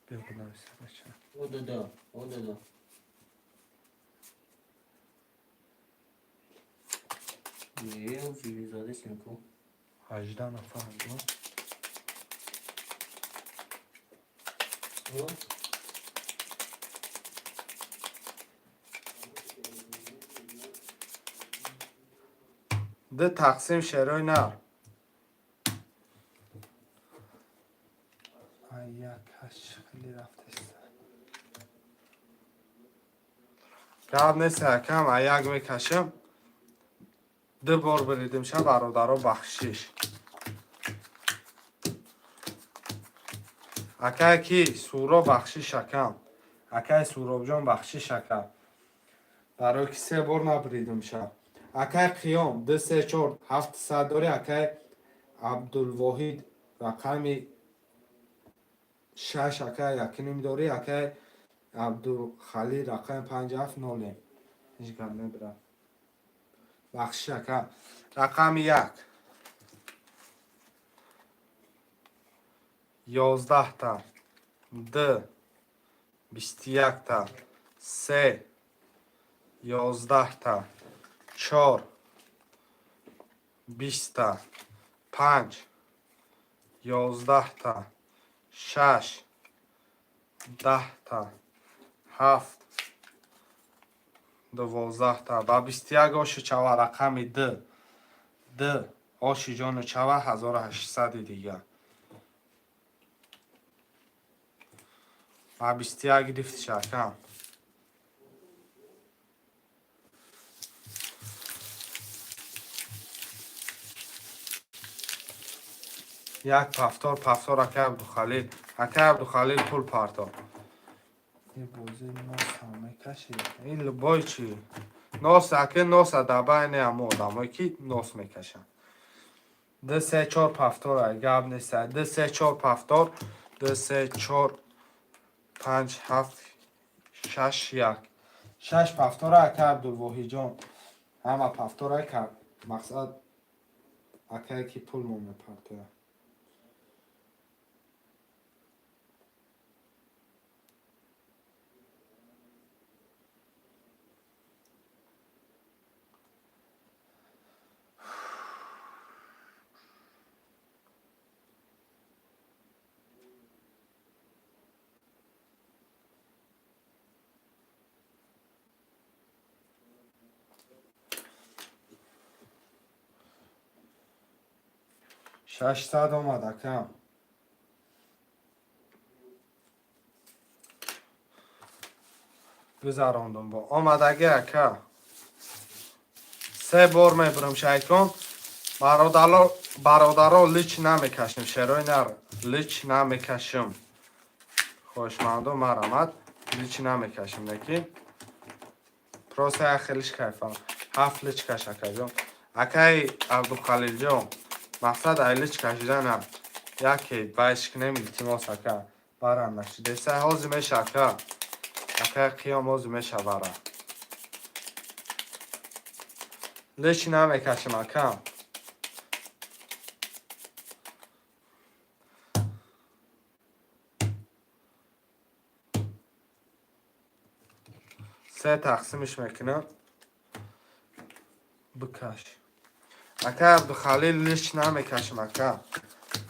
Биё, навис, бача. О, да, о, да. Не, задесем ку. 18 нафар. О, Ду тақсим шерои нар. Ай, як ҳашт хеле рафтеста. Гап нест, акам, ай як мекашам. Ду бор биридим ша, бародаро, бахшиш. Акай ки Суро, бахшиш, акам. Акай Суробҷон, бахшиш, ака. Барои ки се бор набиридим ша. Акай Қиём, ду, се, чор, ҳафт сад дори, акай Абдулвоҳид рақами шаш, акай якним дорӣ, акай Абдулхалил рақами панҷ, ҳафт, нолем. Ҳеҷ гап небирад. Бахшиш, ака. Рақами як. 11-та. Д. 21-та. Се. 11-та. Чор. 20-та. Панҷ. 11-та. Шаш. 10-та. Ҳафт. 12-та. Ба 21 оши чава рақами д. Д. Оши ҷону чава 1800-и дига. Ба 21 гирифтиш, акам. Як повтор, повтор, акай Абдухалил. Акай Абдухалил пул партов. Ин бозӣ носам мекашид. Ин любой чи. Нос, ака, носа дабайне ҳамо одамое ки нос мекашанд. Ду, се, чор повтор, гап нест. Ду, се, чор повтор. Ду, се, чор, панҷ, ҳафт, шаш, як. Шаш повтора, ака Абдулвоҳидҷон. Ҳама повтора кард. Мақсад, акае ки пул мо мепартояд. 600 омад, акам. Гузарондум, бо омадаги, ака. Се бор мебурам, шайкон. Бародаро, лич намекашем, шерои нар, лич намекашем. Хоҳишмандо, марамад, лич намекашем, леки просто як хелиш кайфам. Ҳафт лич каш, акаҷон. Акаи Абдухалилҷон, мақсад ай лич кашиданам. Яке вайш кунем, илтимос, ака. Барам нашидеса, ҳозир меша, ака. Акаи Қиём, ҳозир меша бара. Лич намекашем, акам. Се тақсимиш мекунам. Бикаш. Ака Абдухалил, лич намекашем, ака.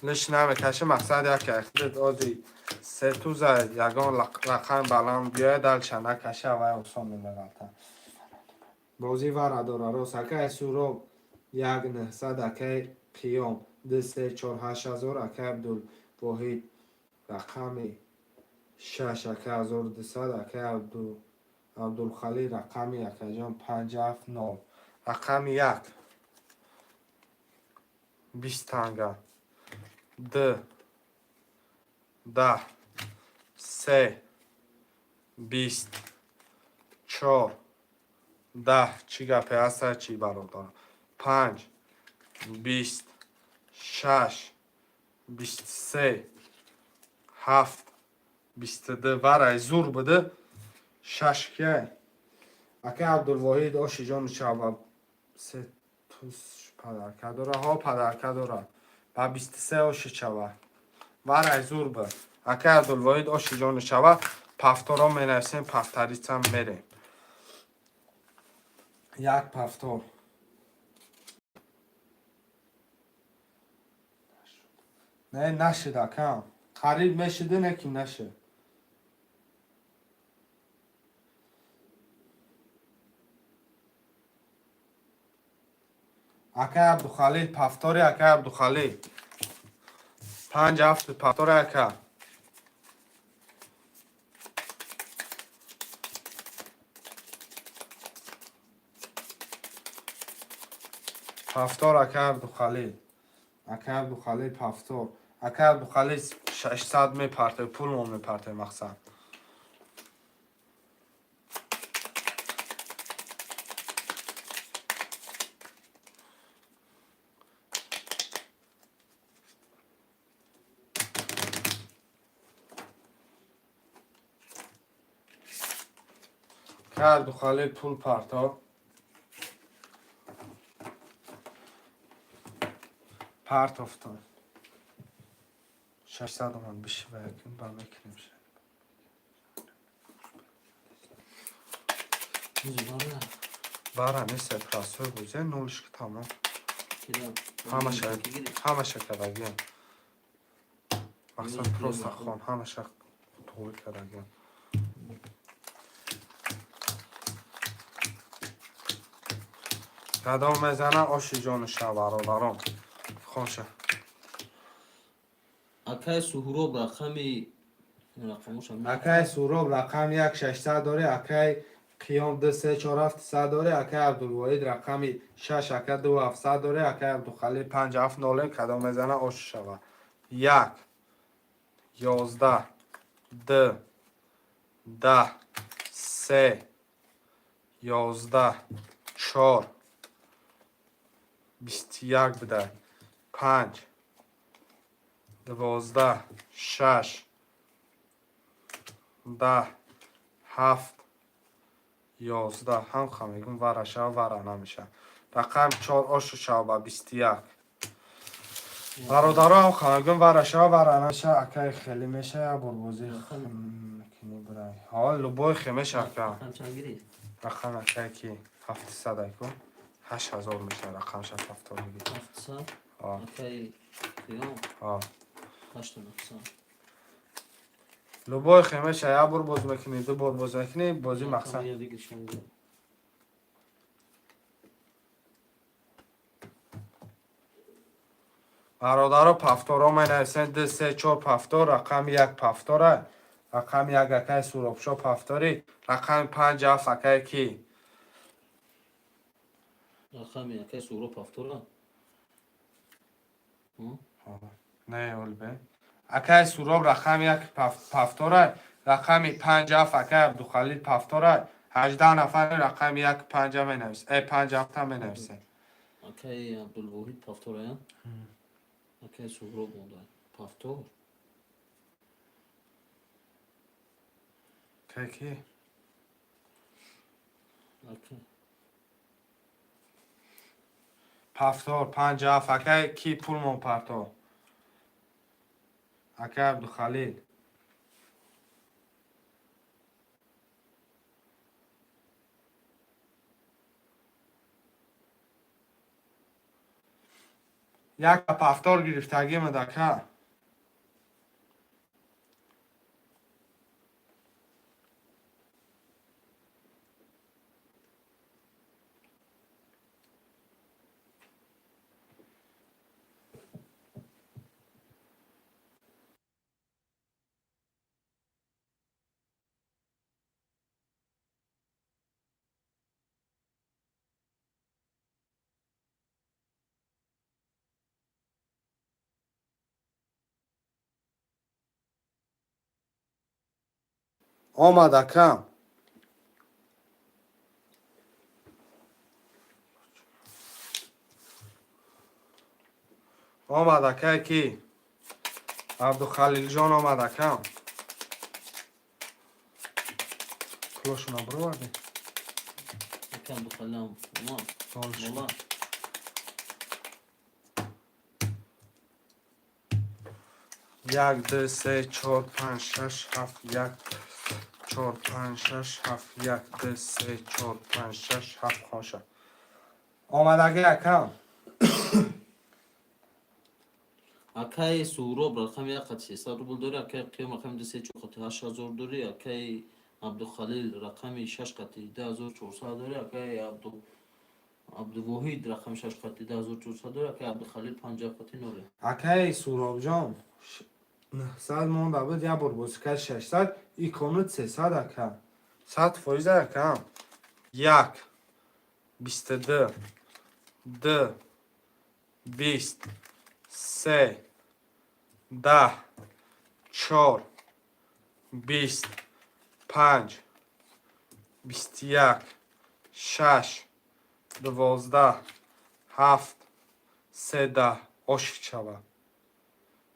Лич намекашем, мақсад яке худат ози се туза ягон рақам баланд биёяд, далша накаша, вай осон меғалта. Бозӣ вара дора, рост, акай Суроб, 1900, акай Қиём, ду, се, чор, 8000, акай Абдулвоҳид, рақами шаш, ака, 1200, акай Абдулхалил, рақами, акаҷон, панҷ, ҳафт, нол. Рақами як, 20 танга, д, 10, се, 20, чор, 10. Чӣ гапе ҳаста, чӣ, бародар? Панҷ, 20, шаш, 23, ҳафт, 22. Варай зур буд, шаш кияй. Акай Абдулвоҳид, оши ҷону шава, се туз подарка дора, ҳо, подарка дора. Ба 23 оши чава. Варай зур буд. Акай Абдулвоҳид, оши ҷону шава, повторо менависем, повториться мерем. Як повтор. Не, нашид, акам. Қариб мешиди, не ки нашид. Акай Абдухалил, повтори, акай Абдухалил. Панҷ, ҳафт, повтори, ака. Повтор, акай Абдухалил. Акай Абдухалил, повтор. Акай Абдухалил, 600 мепарте, пулмон мепарте, мақсад. Акай Абдухалил, пул парто. Партофтон. 600 омад, бишива, якин ба мекунем. Бара. Бара нест, простой бузе, нолишки тамом. Кида. Ҳамаша, ҳамаша кардагиам. Мақсад, просто хон, ҳамаша туғри кардагиам. Кадом мезана, оши ҷону шав, бародарон. Хонша. Акай Суҳроб, рақами рақамоша. Акай Суроб, рақами як, 600 дорӣ, акай Қиём, ду, се, чор, ҳафт, сад дорӣ, акай Абдулвоҳид, рақами шаш, ака, ду, ҳафтсад дорӣ, акай Абдухалил, панҷ, ҳафт, нолем. Кадом мезана, ош шава. Як, 11, д, 10, се, 11, чор, 21 буда, панҷ, 12, шаш, 10, ҳафт, 11. Ҳам мегум, вара шава, вара намеша. Рақам чор, ошу шава, ба 21. Бародаро, ҳам мегум, вара шава, вара намеша. Акай, хеле меша, як бор бозӣ мекунӣ, брай. Ҳо, любой хе меша, ака. Рақам чанд гирифт? Рақам, акай, ки 700 айку, 8000 меша, рақамша ҳафтод бигир. 700. Ҳо. Акай Қиём, ҳо. 8900. Любой хе меша, як бор боз мекунӣ, ду бор боз мекунӣ, бозӣ, мақсад. Рақам бигир, чанд гирифт? Бародаро, повторо менависен: ду, се, чор, повтор. Рақами як повтора, рақами як акаи Суробшо повтори, рақами панҷ ҳафт акаи ки? Рақами акаи Суҳроб повтора. Не, олбе, акаи Суроб рақами як повтора, рақами панҷ ҳафт акаи Абдухалил повтора. 18 нафари, рақами як панҷа менавис, панҷ ҳафта менависен. Акаи Абдулвоҳид повторая. Акаи Суҳроб монда. Повтор. Ки? Ака. Повтор панҷ ҳафт акаи ки пулмон парто? Акаи Абдухалил. Як повтор гирифтагимад, ака. Омад, акам. Омад, акай ки? Абдухалилҷон омад, акам. Пулошона бироварди? Ака Абдухалилам омад. Мола. Як, ду, се, чор, панҷ, шаш, ҳафт, як, чор, панҷ, шаш, ҳафт, як, ду, се, чор, панҷ, шаш, ҳафт. Хонша омадаги, акам. Акаи Суҳроб рақами як қати 300 рубл дорӣ, акаи Қиём рақами ду, се, чор қати 8000 дорӣ, акаи Абдухалил рақами шаш қати 2400 дорӣ, акаи Абдувоҳид рақами шаш қати 2400 дорӣ, акаи Абдухалил панҷ қати ноле. Акаи Суҳробҷон, 900 монда буд, як бор бозӣ кард, 600 икону 300, ака, 100%, акам. Як, 22, ду, 20, се, 10, чор, 20, панҷ, 21, шаш, 12, ҳафт, се, 10. Оши чава,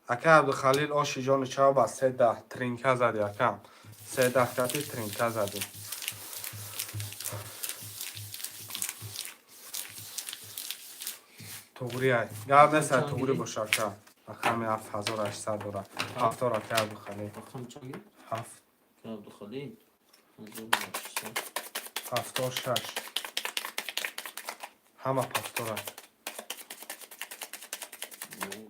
ака Абдухалил, оши ҷони чава. Ба се 10 тринка зади, акам, се 10 кати тринка зади. Туғри ай, гап нест, ай туғри боша, ака. Рақами ҳафт 1800 дора, ҳафтор, ака Абдухалил. Рақами чанд? Ҳафт. Акаи Абдухалил 1800. Ҳафтор шаш, ҳама повтора. Нол.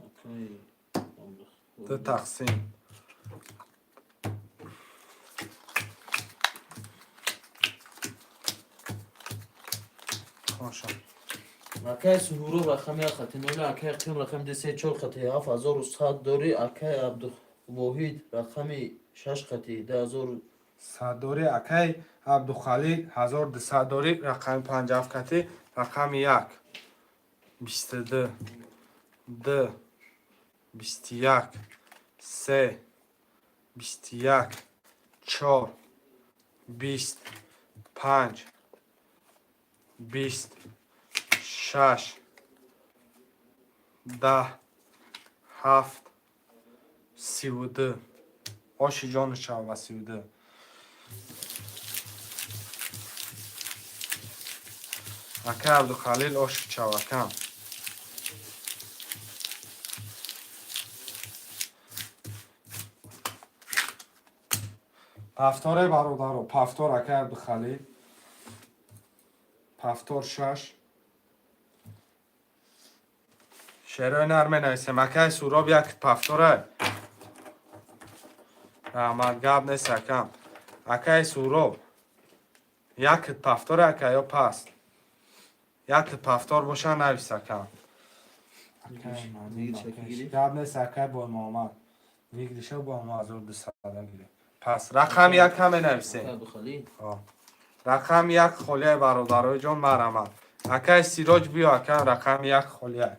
Акаи Ду тақсим. Хоша. Акаи Суҳуроб рақами як хати ноли, акаи Қиём рақами ду, се, чор хати 7100 дорӣ, акаи Абдувоҳид рақами шаш хати 2000. Саддорӣ, акаи Абдухалил, 1200 дорӣ, рақами панҷ ҳафт кати. Рақами як, 22, ду, 21, се, 21, чор, 20, панҷ, 20, шаш, 10, ҳафт, 32. Оши ҷону шава, 32. Ака Абдухалил, оши чав, акам. Повторе, бародаро, повтор, ака Абдухалил, повтор шаш. Шерои нар менависем. Акай Суроб, як повтора. Раҳмат, гап нест, акам. Акай Суроб, як повтора, ака, ё паст? Як повтор боша, навис, акам. Гап нест, акай бо Муҳаммад. Выигрыша бо 1200 гирифт. Пас рақами як менависем. Рақами як холияй, бародарои ҷон, марҳамат. Акай Сироҷ, биё, ака, рақами як холияй.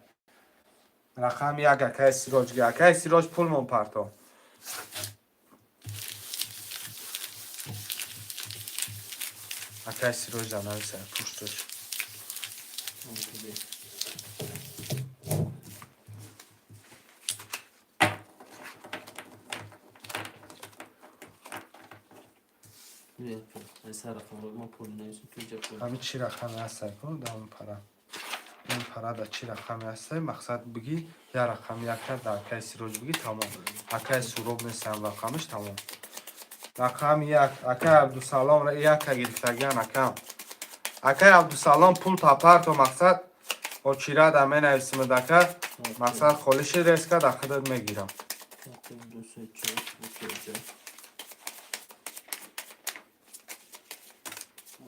Рақами як акай Сироҷ ги. Акай Сироҷ, пулмон парто. Акай Сироҷ да нависай пуштош. Ҳамин чӣ рақаме ҳастай ку дар он пара? Ин пара да чӣ рақаме ҳастай? Мақсад бигӣ, я рақами яка да акай Сироҷ бигӣ, тамом. Акай Суроб нестам рақамиш, тамом. Рақами як, акай Абдусалом яка гирифтагиан, акам. Акай Абдусалом, пул папарто, мақсад очирада менависимад, ака. Мақсад холиши резка да худат мегирам.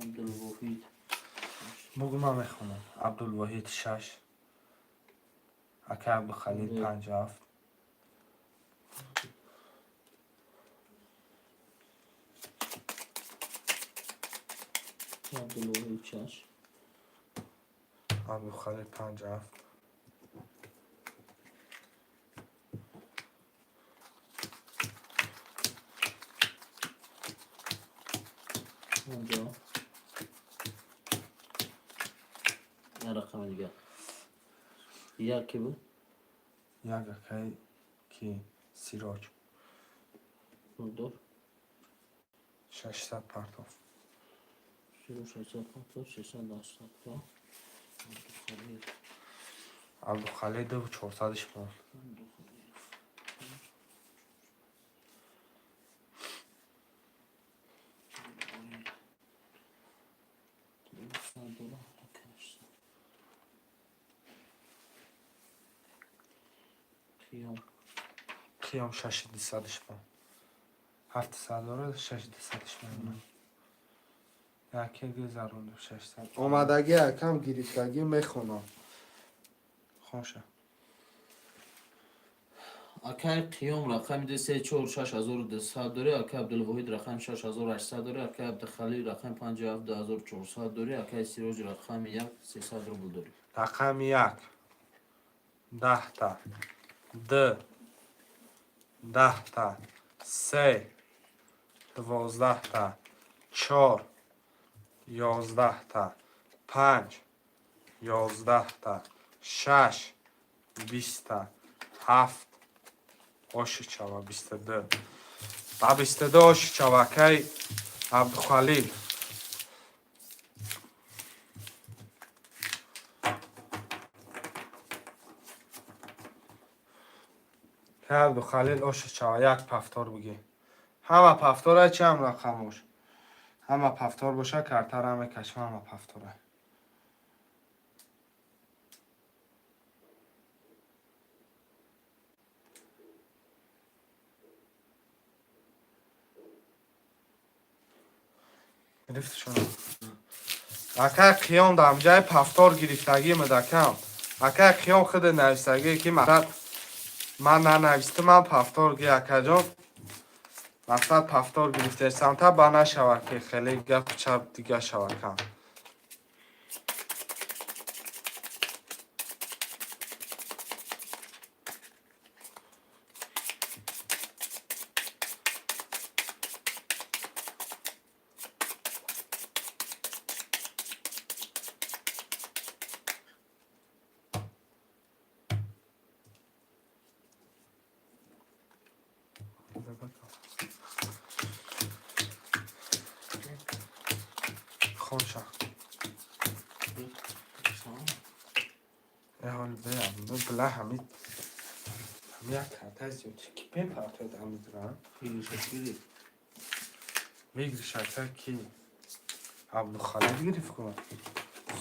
Абдулвоҳид. Бугу, ман мехонам. Абдулвоҳид шаш. Акай Абдухалил 57. Абдулвоҳид шаш. Абдухалил 57. 50. Рақами дигар. Як ки буд? Як акай ки Сироҷ. Пулдор. 600 партов. 600 партов, 680 то. Абдухалил. Абдухалил ду чорсадиш монд. Абдухалил. Абдухалил. Қиём. Қиём шаши дусадиш монд. 700 дора, шаши дусадиш монд. Яке гузарондум 600. Омадагӣ, акам, гирифтагӣ мехонам. Хонша. Акай Қиём рақами ду се чор 6200 дорӣ, акай Абдулвоҳид рақами 6800 дорӣ, акай Абдухалил рақами 57 2400 дорӣ, акай Сироҷ рақами як 300 рубл дорӣ. Рақами як 10-та, д 10-та, се 12-та, чор 11-та, панҷ 11-та, шаш 20-та, ҳафт ошичава 22. Ба 22 ошичава, акай Абдухалил. Акай Абдухалил, ошичава, як повтор бигӣ. Ҳама повтора чам рақамош. Ҳама повтор боша, картара мекашам, ҳама повтора. Гирифтшон. Акай Қиём дар ҷай повтор гирифтагӣ мудакам. Акай Қиём худ нависагӣ ки мақсад ман нанавистам, ман повтор ги, акаҷон. Мақсад повтор гирифтесам та ба нашава ки хеле гап чап дига шава кам. Хонша. Ҳол била ҳами як карта зиёд ки пен партояд ҳамидра. Выигрыш ака ки Абдухалил гирифт кунад.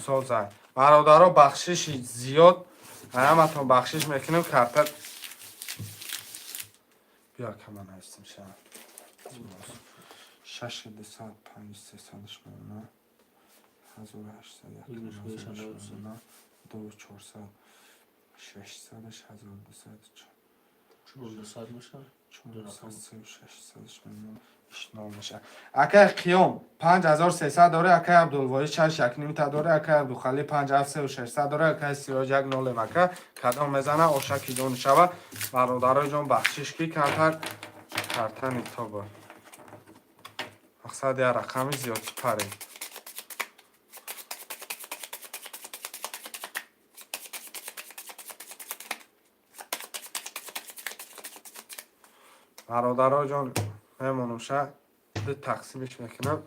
Созай. Бародаро, бахшиши зиёд. Ҳаматон бахшиш мекунем, карта биё, кама навистем ша. Шаш дусад панҷ сесадаш мемона, 1800 мемона, ду чорсад шашсадаш, 1200. 400 мешавад. 400 сеу шашсадаш мемона, нол меша. Акай Қиём 5300 дора, акай Абдулвоҳид шаш якнимта дора, акай Абдухалил панҷ ҳафт сеу шашсад дора, акай Сироҷ як нолем. Ака, кадом мезана, ошаки ҷон шава. Бародарои ҷон, бахшиш, ки камтар картани тоба. Мақсад як рақами зиёдтӣ парем. Бародаро ҷон, мемонумша, ду тақсимиш мекунам.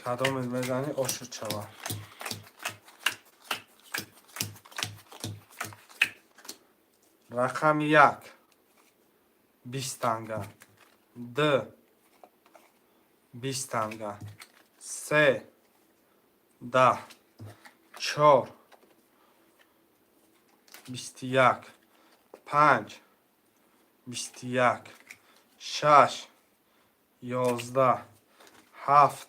Кадомез мезанӣ, ошуд шава. Рақами як 20 танга, д 20 танга, се 10, чор 21, панҷ 21, шаш 11, ҳафт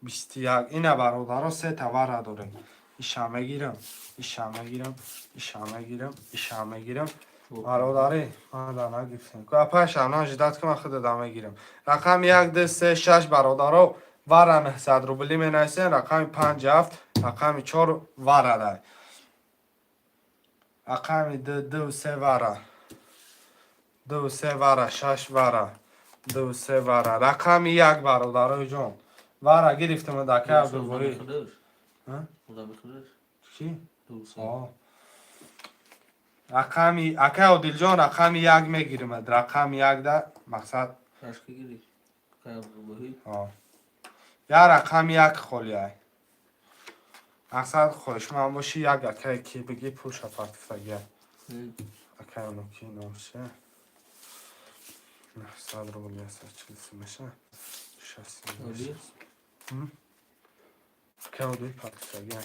21. Ина, бародаро, се тавара дорем. Иша мегирам, иша мегирам, иша мегирам, иша мегирам. Бародарӣ, ман да нагирифтем. Апа Шабнам, ждать ки, ман худа да мегирам. Рақами як, ду, се, шаш, бародаро, вара 900 рублӣ менависем, рақами панҷ, ҳафт, рақами чор вара дай. Рақами ду, ду, се вара. Ду, се вара, шаш вара. Ду, се вара. Рақами як, бародарои ҷон. Вара гирифтем дака Абдулворӣ. Чӣ? Рақами акай Одилҷон, рақами як мегирим. Рақами як да мақсад. Я рақами як холиай. Мақсад, хоҳишманд бошӣ, як акай ки бигӣ, пул шапартифтагия. Акай оно ки номше. 900 рубл 140 меша. 60 меша. Акай Одил партифтагия.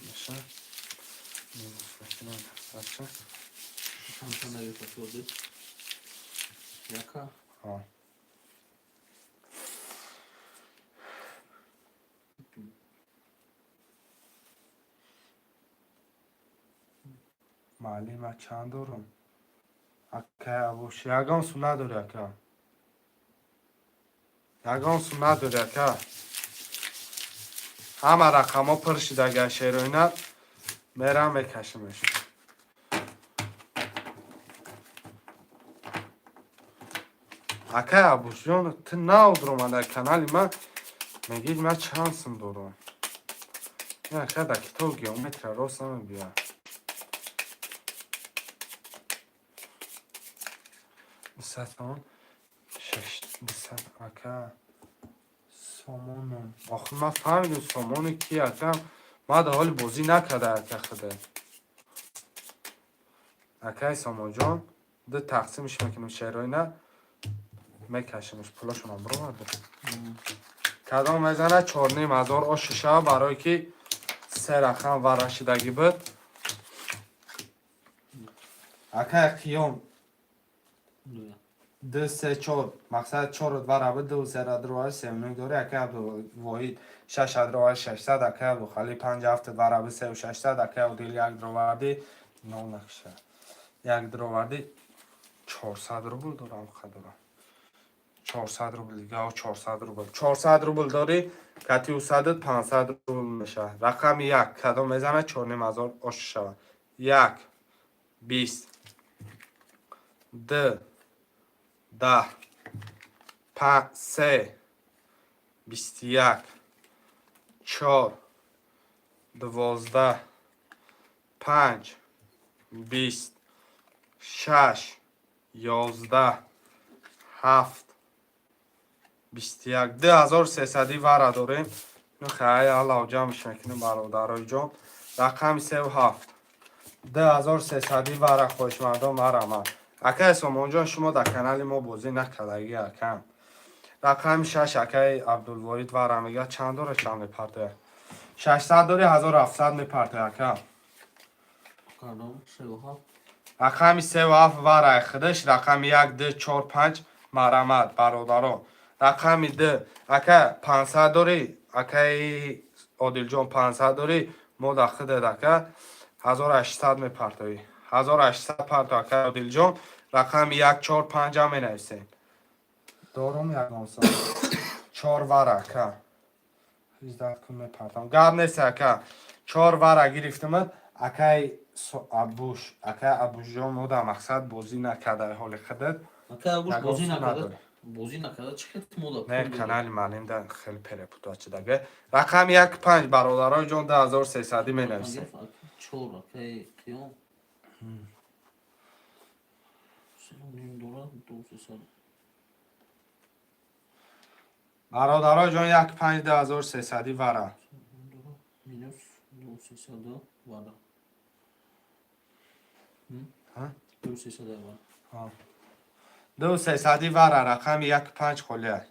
Меша. Минус мекунам 900 ша. Чанд нагирифта? Яка? Ҳо. Маълима чанд дорум? Акай Абуш, ягон сум надори, ака. Ягон сум надори, ака. Ҳама рақамҳо пур шидага, шероина мерам мекашимеш. Акай Абушҷон, ту нав дуромада канали ман, мегӣ ман чанд сум дорам. Ака, дар китоб геометрия рост намебиёяд. 200 сомон, шаш 200, ака сомоном. Охи ман фаҳмидам сомони ки, ака, ман дар ҳоли бозӣ накарда, ака худа. Акай Сомонҷон, ду тақсимш мекунем, шероина мекашимш, пулошонам бировард. Кадом мезана, 4500 оши шава, барое ки се рақам варашидагӣ буд. Акай Қиём, ду, се, чор, мақсад чору два буд, ду сера дровар севнуй дори. Акай Абдувоҳид шаш дровар 600, акай Абдухалил панҷ ҳафт два буд, сеу 600, акай Одил як дроварди, нол накша. Як дроварди, 400 рубл дорам, ха дорам. 400 рубл дига, 400 рубл. 400 рубл дорӣ, кати усадат 500 рубл мешавад. Рақами як кадом мезана, 4500 ош шавад. Як 20, д 10, се 21, чор 12, панҷ 20, шаш 11, ҳафт 21. 2300 вара дорем. Ну хай, аллав ҷамъш мекунем, бародарои ҷон. Рақами севу ҳафт, 2300 вара, хоҳишмандон, марама. Акай Сомонҷон, шумо дар канали мо бозӣ накардагӣ, акам. Рақами шаш, акаи Абдулвоҳид вара мега, чанд дора, чанд мепартоя? 600 дори, 1700 мепартоя, ака. Кардам севу ҳафт. Рақами севу ҳафт варай худаш. Рақами як, ду, чор, панҷ марамат, бародаро. Рақами ду, ака, 500 дорӣ, акаи Одилҷон, 500 дорӣ, мо да худат, ака, 1800 мепартоӣ. 1800 парто, акаи Одилҷон. Рақами як, чор, панҷам менависем. Дорум ягон сом. Чор вара, ака. Издат кун, мепартам. Гап нест, ака. Чор вара гирифтамад, акаи Абуш, акаи Абушҷон, мо да мақсад бозӣ накарда ҳоли худат. Акай Абуш Ягон бозӣ сум накарда. надорӣ. Бозӣ накарда, чӣ хел мода Не, пул дод? Канали маълим да хеле перепутать шудага. Рақами як, панҷ, бародарои ҷон, 2300 менависем. Гирифт, ака, чор, акай Қиём. Севу ним дора, ду сесад. Бародарои ҷон, як, панҷ, 2300 вара. Дора, минус ду сесаду вара. Ҳа? Ду сесаду вара. Ҳа. Ду сесади вара, рақами як, панҷ холия.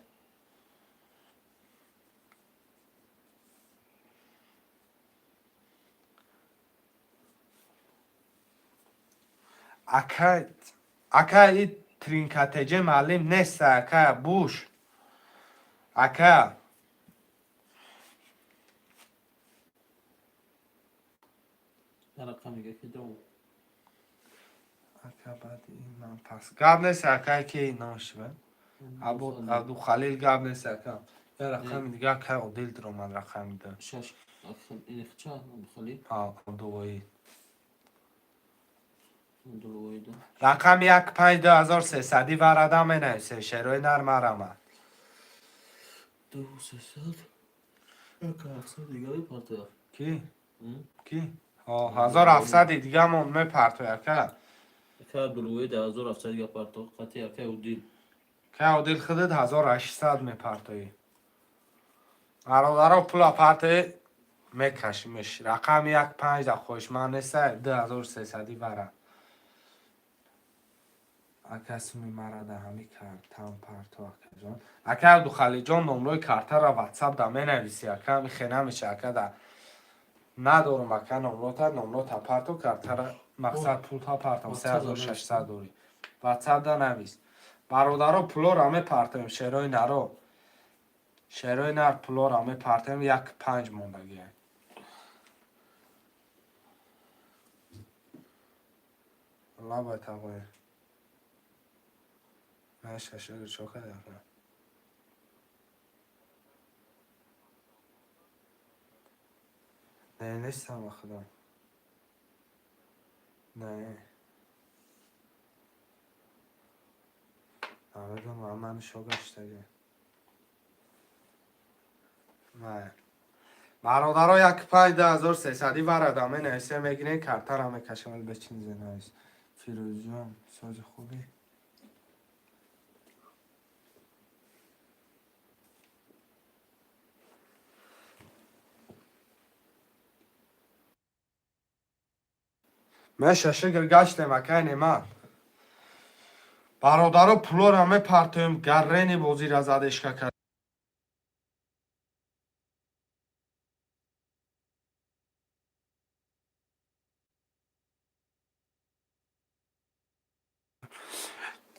Ака, ака, и тринкатеҷе маълим нест, ака Буш. Ака. Я рақам мега ки ду. Ака, баъди ин ман пас. Гап нест, ака, ки номаш ба? Абу Абдухалил, гап нест, ака. Я рақами дига, ака Одил даромад, рақами ду. Шаш. Ин хча Абдухалил. Ҳа, Абдувоҳид. Абдулвоҳида. Рақами як, панҷ, 2300 варада менависе, шерои нар марама. Ду сесад. Ака ҳафтсад дига мепартоя. Ки? Ки? Ҳо, 1700 дигамон мепартоя, ака. Акай Абдулвоҳид 1700 дига парто. Қати акай Удил. Ка Одил худат 1800 мепартоӣ. Бародаро, пула партои, мекашимеш. Рақами як, панҷ да хоҳишманд неста, 2300 вара. Ака, суми мара да ҳами картам парто, акаҷон. Ака Абдухалиҷон, номрои картара ватсап да менависи, ака, михе намеша, ака, да надорум, ака, номрота, номрота парто, картара, мақсад, пулта партам. 3600 дорӣ, ватсап да навис. Бародаро, пулора мепартоем, шерои наро, шерои нар, пулора мепартоем. Як, панҷ мондагия. Лабай тағои ман шашаро чо кардам? Не, нестам, ба худо, не, намедонам, ман шо гаштагӣ. Бародаро, як, панҷ, 2300 варада менависе, мегирем, картара мекашам. Бечин зенавис. Фирӯзҷон, сози хубӣ? Ме шашигир гаштем, акай Немат. Бародаро, пулора мепартоем, гаррени бозира задешка кард.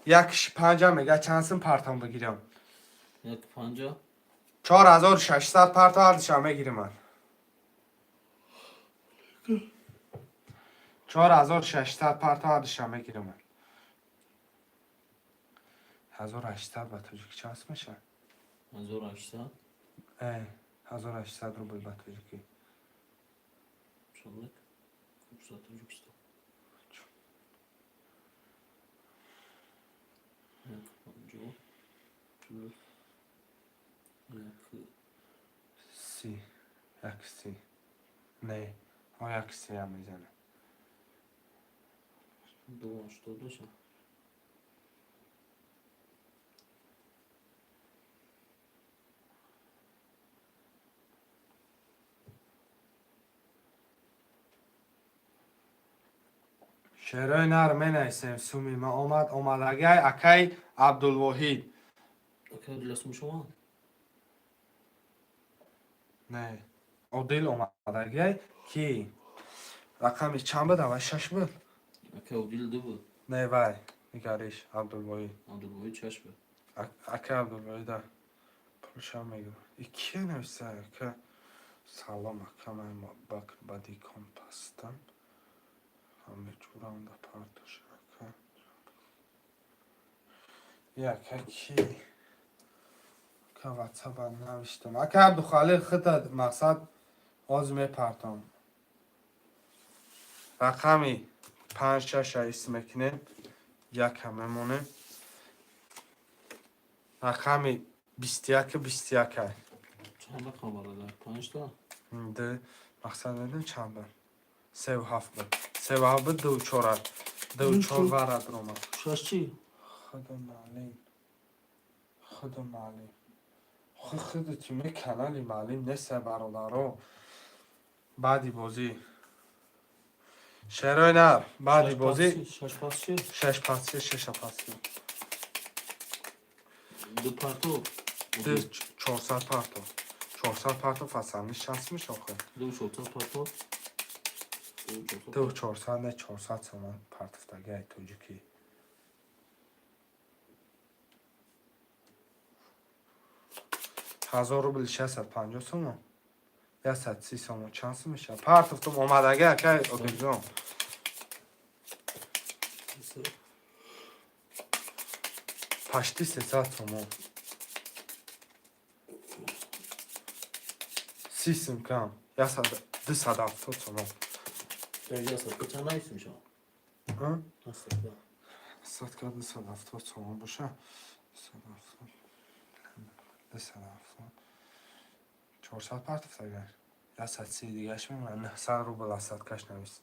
Як панҷа мега, чанд сум партом бигирам? Як панҷа. 4600 парто, ҳардуша мегирим ман. 4600 парто, ҳардуша мегирим ман. 1800 ба тоҷикӣ чанд сум мешавад? 1800. 1800 рубл ба тоҷикӣ. Чанд? Курса Тоҷикистон. Як панҷо. Плюс. Як си, як си, не, ҳо, як сиам мезанам. Ду ҳаштоду се. Шерои нар менависем. Суми ма омад, омадагай, акай Абдулвоҳид. Акай Одил сум шумо? Не. Одил омадагиай ки рақами чанд буд? Аввал шаш буд? Акай Одил ду буд. Не, вай, нигариш, Абдулвоҳид. Абдулвоҳид чаш буд. Ака Абдулвоҳид да. Пулшам мегирам. И кия нависа ака? Салом ака, ман ба дикон пастам. Ҳама ҷурам да партош ака. И ака ки? Ака ватсап навиштам. Ака Абдухалил хита мақсад ҳозир мепартом. Рақами панҷ шаша ис мекунем, яка мемонем. Рақами 21 21. Чанд рақам бародар? Панҷ та? Д мақсад медонӣ чанд буд? Севу ҳафт буд. Севу ҳафт буд, дуву чор. Дуву чор варад ромад. Шаш чӣ? Худо маълим. Худо маълим. Худи тими канали маълим нест, бародаро. Баъди бозӣ. Шерои нар, баъди бозӣ. Шаш пас чӣ? Шаш паси, шаша паси. Ду партов. Ду 400 партов. 400 партов асални шанс меша охир. Ду 400 партов. Ду 400 не 400 сомон партовтаги ай тоҷикӣ. 1000 рубл 650 сомон. 130 сомон чанд сум мешавад? Партовтум омадаги акай Одилҷон. Почти 300 сомон. 30 сум кам. 270 сомон. Чанд нависем мешавад? А? Садка 270 сомон боша. 270. 270. 400 партов агар. 130 дигаш мемонад. 900 рубл аз садкаш навис.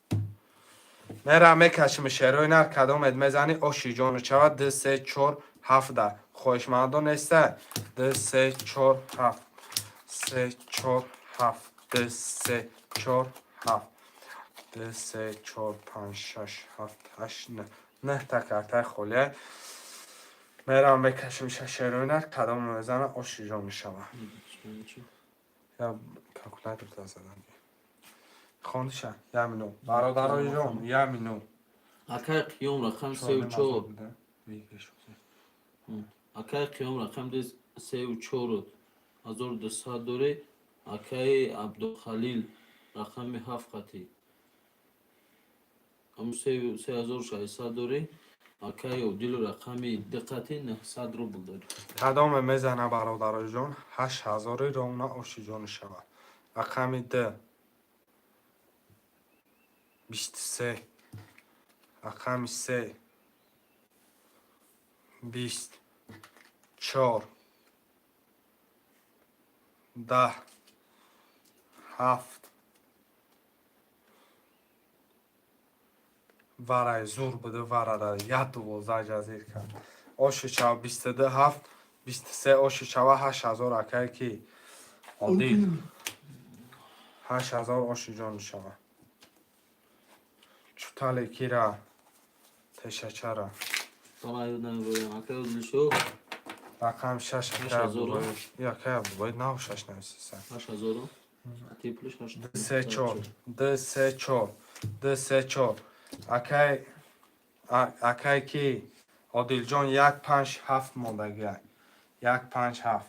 Мера мекашим шерои нар кадомед мезани оши ҷону чава 2 3 4 7 да. Хоҳишмандон неста. 2 3 4 7. 3 4 7 2 3 4 7. 2 3 4 5 6 7 8 9. 9 та картаи холия. Мерам мекашим шерои нар кадом мезана оши ҷону шава. Я калкулятор задам. Хондиша, я минут. Бародарои ҷон, я минут. Акай Қиём рақам сеу чор. Акай Қиём рақам сеу чор 1200 дорӣ. Акаи Абдухалил рақами ҳафт қатӣ. Ҳамун 3600 дорӣ. Акаи Одил рақами ду қатӣ 900 рубл дорӣ. Кадоме мезана бародарои ҷон, 8000 ровно оши ҷону шавад. Рақами д 23, рақами се 24, 10, 7 варай зур буду варада як 12 ҷазир кард. Оши чав 22 7 23 оши чава 8000 акай ки Одил 8000 оши ҷону шава. Чутале кира тешачара. Акай Одилшо Рақам шаш акай Абдуллоев. Акай Абдуллоев нав шаш нависиса. 8000 теплиш ҳашт. 2 3 4 2 3 4 2 3 4 акай акай ки Одилҷон 1 5 7 мондагиай. 1 5 7.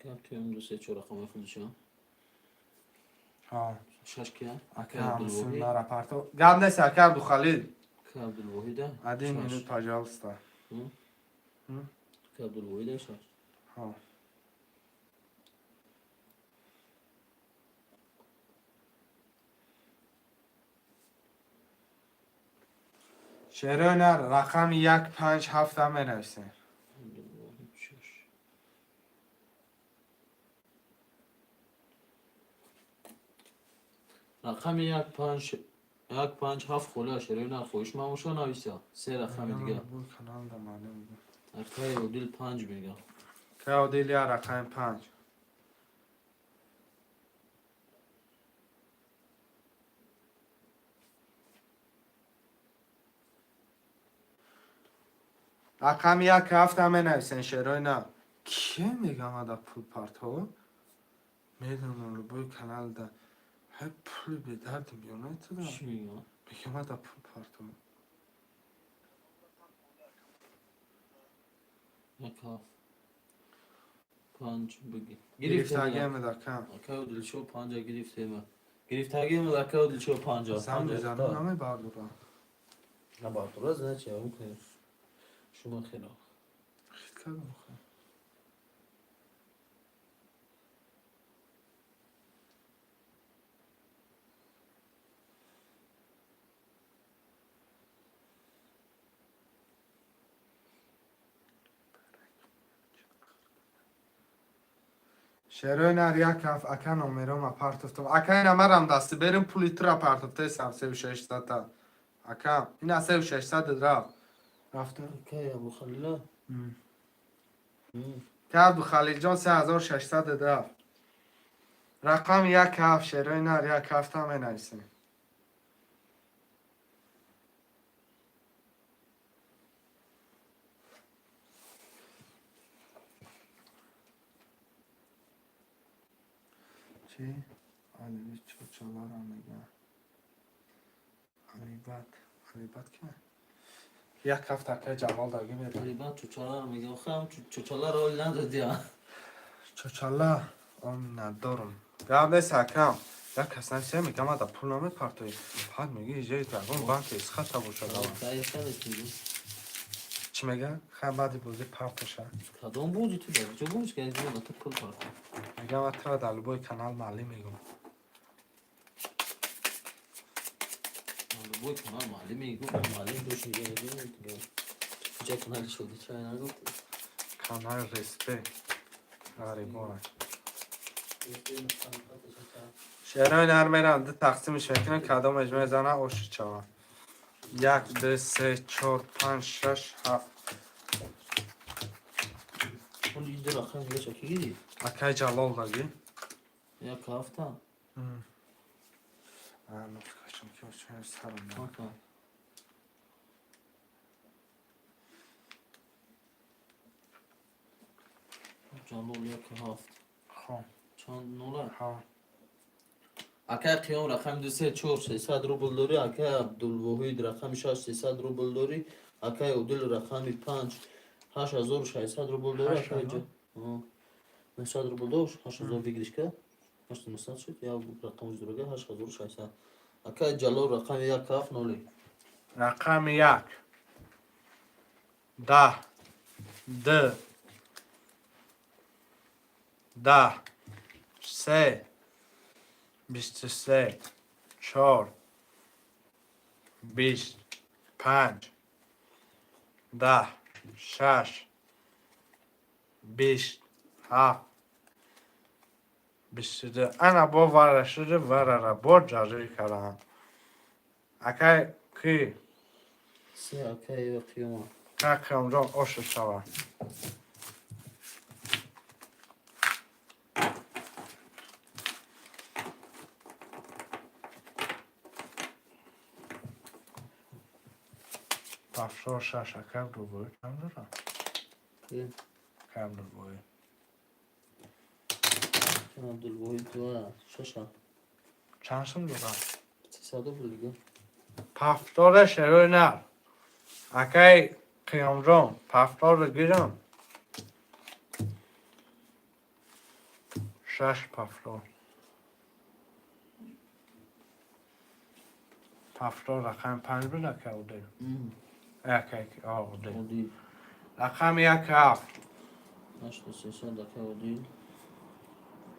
Қиём ду се чор рақамҳои худашон. Ҳа. Шаш кия? Акай Абдусум нара парто. Гап нест акай Абдухалил. Акай Абдулвоҳида. Один минут, пожалуйста. Акай Абдулвоҳида шаш. Ҳа. Шерои нар рақами 1 5 7 менависем. Абдулвоҳид шаш. Рақами як панҷ як панҷ ҳафт хола шерои нар хоҳиш мамоша нависа. Се рақами дига. Каналда маълум буд. Акай Одил панҷ мега. Акай Одил я рақами панҷ. Рақами як ҳафта менависен, шерои на. Кие мегам ада пул партов? Медонам, любой каналда ҳай пули бедарди миёнаи туда. Чӣ мегӯям? Мегам ада пул партов. Як ҳафт панҷ бигир. Гирифтагиам дакам. Акаю Дилшо панҷа гирифтема. Гирифтагиам, акаю Дилшо, панҷа. Зан мезанам, намебардорам. Набардора, значит, я укне. Шума хело. Хит кардам хо. Шерои нар, як ҳафт, ака, номерома партофтам. Ака, ина марам дасти берим, пули тура партофтесам, севу шашсата. Ака, ина севу шашсад рафт. Рафтам. Акай Абу Халила. Ка Абдухалилҷон, 3600 рафт. Рақами як ҳафт, шерои нар, як ҳафта менависем. Чӣ? Алиби чочалара мегӯяд. Алибат. Алибат ки? Як ҳафта, акай Ҷамол даги берем. Алиба чучалар мегӯям. Хам чучалар оли надодия. Чочала он надорум. Гап нест, акам. Як кас нависа, мегам ада пул намепартоӣ. Баъд меги иҷои ягон банки исхата бошад. Чӣ мега? Хай, баъди бозӣ партоша. Кадом буди ту дар ҷо буд, ки на ту пул парто. Мегам атра дар любой канал маълим мегум. Любой канал маълим мегум, маълим дош нига мегум. Ҷа канали шуди чай нагуфт. Канал респект. Ғарибона. Шерои нар, мерам ду тақсимиш мекунам, кадомеш мезана, оши чава. Як, ду, се, чор, панҷ, шаш, ҳафт. Он иди рақам дига ки гири? Акай Ҷалол даги. Як ҳафта. Нуқташам ки сарам. Ака. Ҷалол як ҳафт. Хо. Чанд нола? Ҳа. Акай Қиём рақами ду, се, чор, 300 рубл дорӣ. Акай Абдулвоҳид рақами шаш, 300 рубл дорӣ. Акай Одил рақами панҷ, 8600 рубл дорӣ. Ҳашт Акай ҳазор? 900 рубл дошт, 8000 выигрыш ка, ҳашту нӯҳсад шуд, як рақами дурага, 8600. Акай Ҷалол рақами як ҳафт ноли. Рақами як. Даҳ. Д. Даҳ. Се. 23. Чор. 20. Панҷ. 10. Шаш. 20. Ҳафт. 22. Ана бо вара шуди, варара бо ҷарӣ кардам. Акай ки? Се, акай Қиёма. Какамҷон, ошу шава. 76, акай Абдулвоҳид чанд дорам? Акай Абдулвоҳид. Абдулвоҳид дуа шаша. Чанд сум дорам? 300 рубл дига. Пафтора, шерои нар. Акай Қиёмҷон, пафторро гирам. Шаш пафтор. Пафтор рақами панҷ буд, акай Одил. Акай Одил. Одил. Рақами як ҳафт. Ҳашту сесад, акай Одил.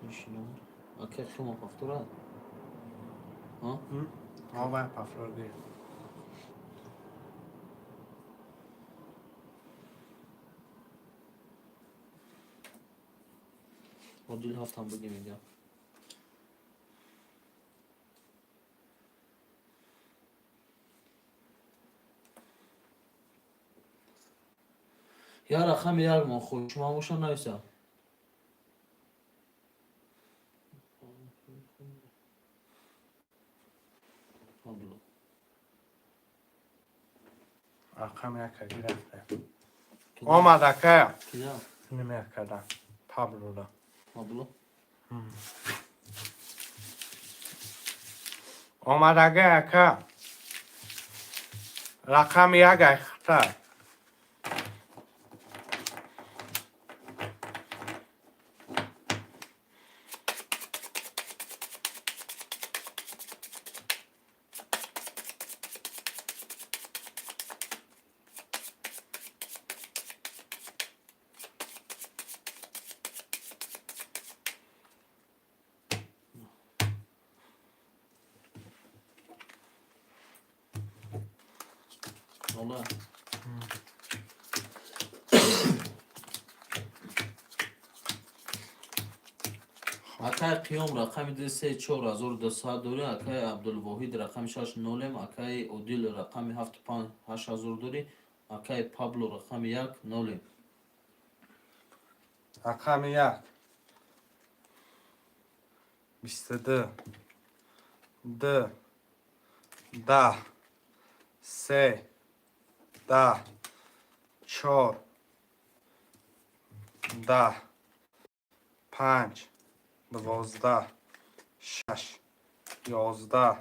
Мешинам. Акай Қиёма пафтора? Мо вай пафтор гир. Одил ҳафтам биги мегам. Я рақами як мон хушма боша, нависа. Пабло. Рақами як гирифте. Омад, акая. Кида? Намекарда Паблода. Пабло. Омадага, ака. Рақами як айхта. Ола. Акай Қиём рақами 2 3 4 1200 дорӣ, акай Абдулвоҳид рақами 6 нолем, акай Одил рақами 7 5 8000 дорӣ, акай Пабло рақами 1 нолем. Рақами як. 22. Д. 10. Се. 10. Чор. 10. Панҷ. 12. Шаш. 11.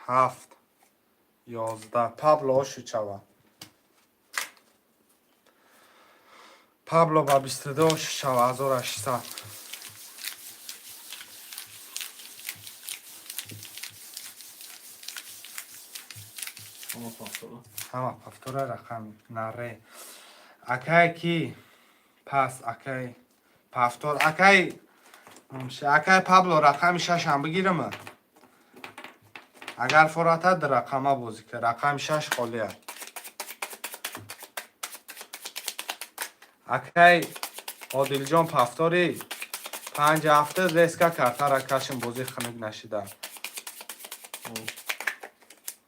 Ҳафт. 11. Пабло ошу чава. Пабло ба 22 ошу чава 1800. Ҳама повтора. Ҳама повтора, рақам наре. Акай ки пас, акай повтор, акай акай Пабло рақами шашам бигирама. Агар форатад, рақама бозӣ кар. Рақами шаш холия. Акай Одилҷон, повтори панҷ ҳафта резка картара кашим, бозӣ хунук нашида.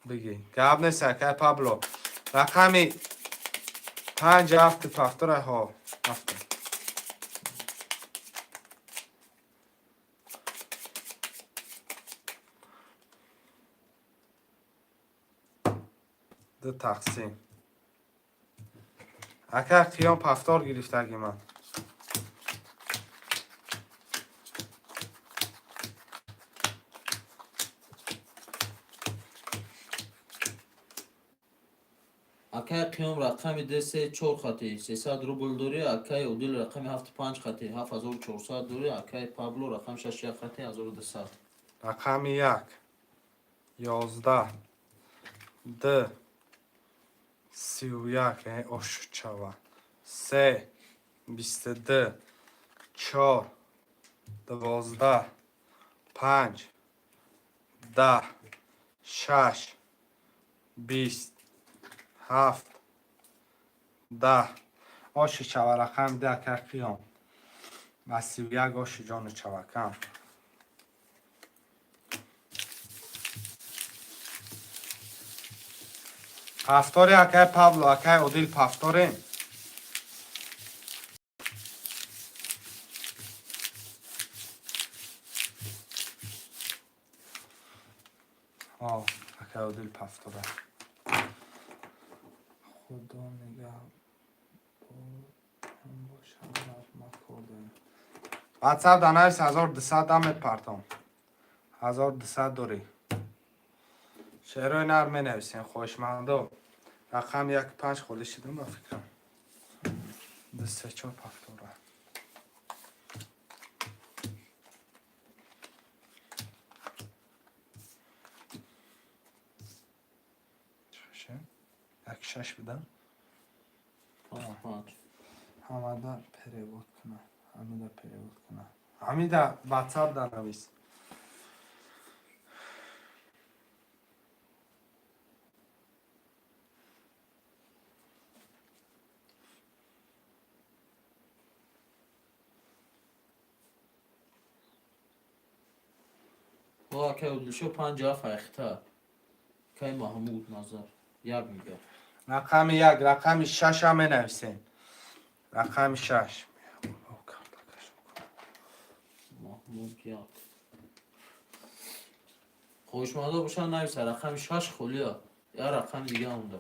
Бигӣ. Гап нест, акай Пабло. Рақами панҷ ҳафти повтора, ҳо ҳафта. Ду тақсим. Ака Қиём, повтор гирифтаги ман. Акай Қиём рақами 2 3 4 хати 300 рубл дорӣ, акай Одил рақами 7 5 хати 7400 дорӣ, акай Пабло рақами 6 1 хати 1200. Рақами як. 11. Д. 31, ошучава. Се. 22. Чор. 12. Панҷ. 10. Шаш. 20. Ҳафт. 10. Оши чава рақами ду, акай Қиём. Ба 31 оши ҷону чавакам. Повтори, акай Пабло, акай Одил, повторем. О, акай Одил повтора. Худо нигаҳбон бошад, макодем. WhatsApp да навис, 1200 дам мепартом. 1200 дорӣ. Шеърои нар менависем, хоҳишмандо. Рақам як панҷ холӣ шидам, ба фикрам. Ду се чор повтора. Чӣ? Як шаш будам. 7 5. Ҳамада перевод кунам. Ҳамида перевод кунам. Ҳамида WhatsApp да навис. О, акай Одилшо 5 7 айхта. Акай Маҳмуд Назар як мега. Рақами як, рақами шаша менависем. Рақами шаш. Маҳмуд як. Хоҳишмандо бошанд, нависа, рақами 6 холия. Я рақами дига монда.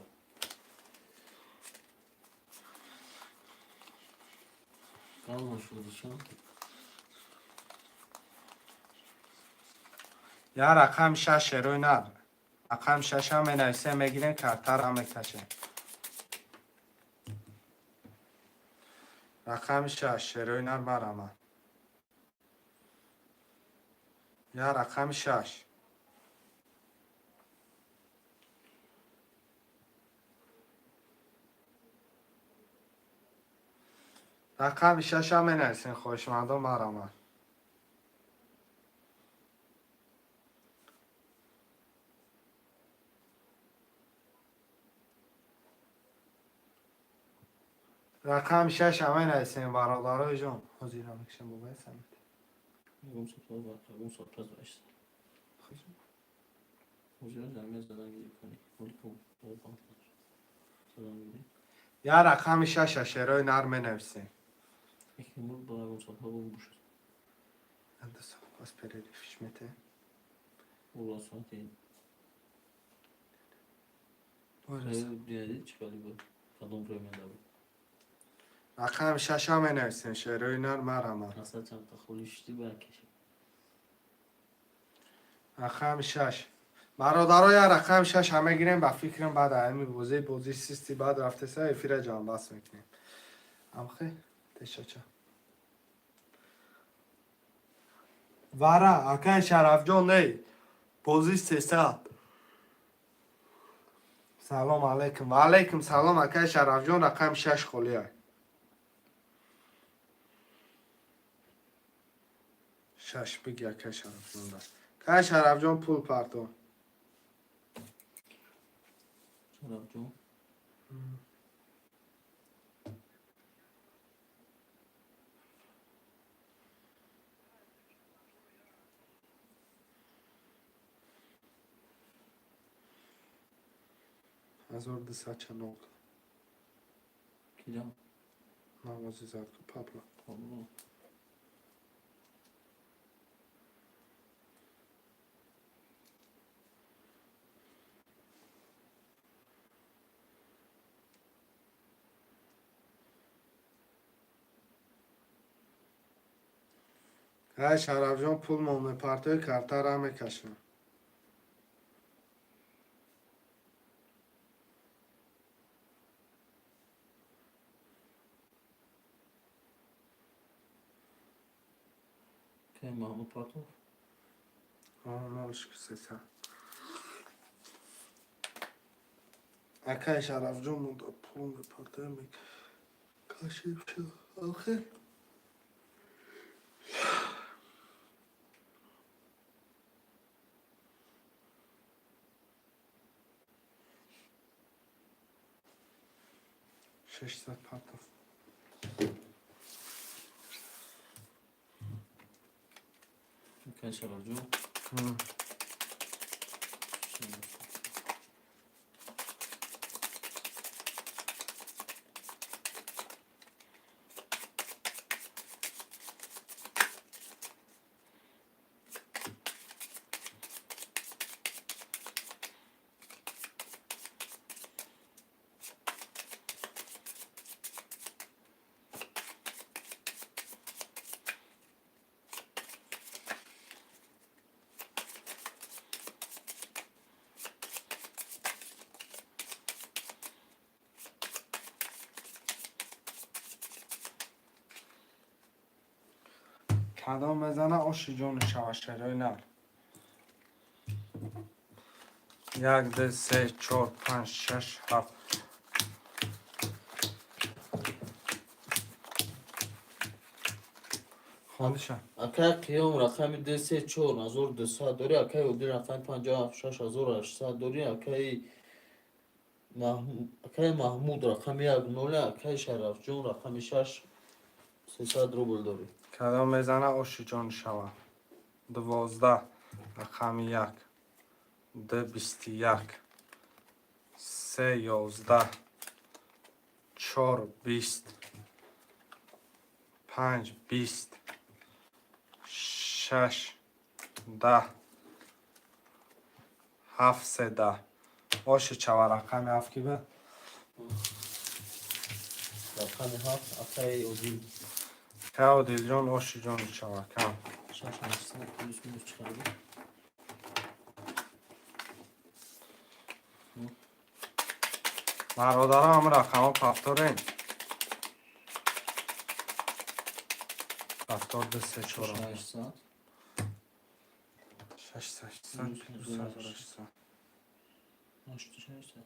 Ғалма шудишам. Я рақам шаш, шерои нар. Рақам шаша менависем, мегирем, картара мекашем. Рақами шаш, шерои нар, марама. Я рақами шаш. Рақами шаша менависем, хоҳишмандон, марама. Рақами шаша менависем, бародарои ҷон. Ҳозира мекашам, бобаи Самид. Ягон соат, ягон соат пас башта. Ҳозира ҷамъият задан гирифт кунӣ. Ҳоли бо задан гирифт. Я рақами шаша, шерои нар, менависем. Эҳтимол ба ягон соатҳо бошад. 2 соат пас перерыв мете. Ула соати чӣ кали буд? Кадом время да буд? Рақами шаша менависем, шерои нар, марама. Асад чандта холи шудӣ, ба каши. Рақами шаш. Бародаро, я рақами шаша мегирем, ба фикрам, баъд ами бозӣ систи баъд рафтеса эфира ҷамъбаст мекунем. Амхе тешача. Вара, акай Шарафҷон, ней. Бозӣ 300. Салом алейкум. Ва алейкум салом, акай Шарафҷон, рақами шаш холия. Шаш биги, акай Шарафҷон да. Акай Шарафҷон, пул парто. Шарафҷон. 1200 чанол. Кида? Навози зад Пабло. Пабло. Акай Шарафҷон, пул мо мепартои, картара мекашам. Кай Маҳмуд Партов? 03. Акай Шарафҷон, мо пул мепартои, мекашем. Охир. 600 партов. Кай Шарафҷон? Кадом мезана, оши ҷони шава, шерои нар. Як, ду, се, чор, панҷ, шаш, ҳафт. Хондиша. Акай Қиём рақами ду се чор 1200 дорӣ, акай Одил рақами 57 6800 дорӣ, акай Маҳмуд рақами як ноле, акай Шарафҷон рақами шаш 300 рубл дорӣ. Кадом мезана, оши ҷони шава. 12, рақами як. Д 21. Се 11. Чор 20. Панҷ 20. Шаш 10. Ҳафт се 10. Оши чава, рақами ҳафт ки буд? Рақами ҳафт акай Одил. Акай Одилҷон, ошиҷон шавакам. 6800 плюс минус чӣ қадар буд? Бародарам, ҳам рақамҳо повторем. Повтор ду, се, чор. 800. Шаш, 800 плюс 1800. 8600.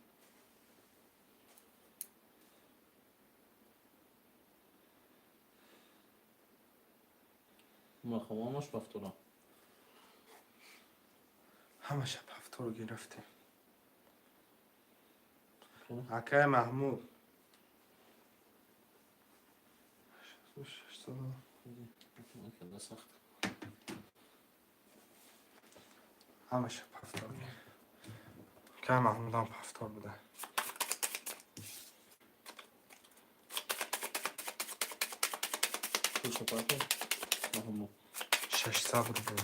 Рақамҳо ҳамаш повтора. Ҳамаша повтор гирифтем. Акай Маҳмуд. 600. Математикада сахт. Ҳамаша повтор гирифт. Акай Маҳмудам повтор буда. Пулша партов? Маҳмуд. 600 рубл.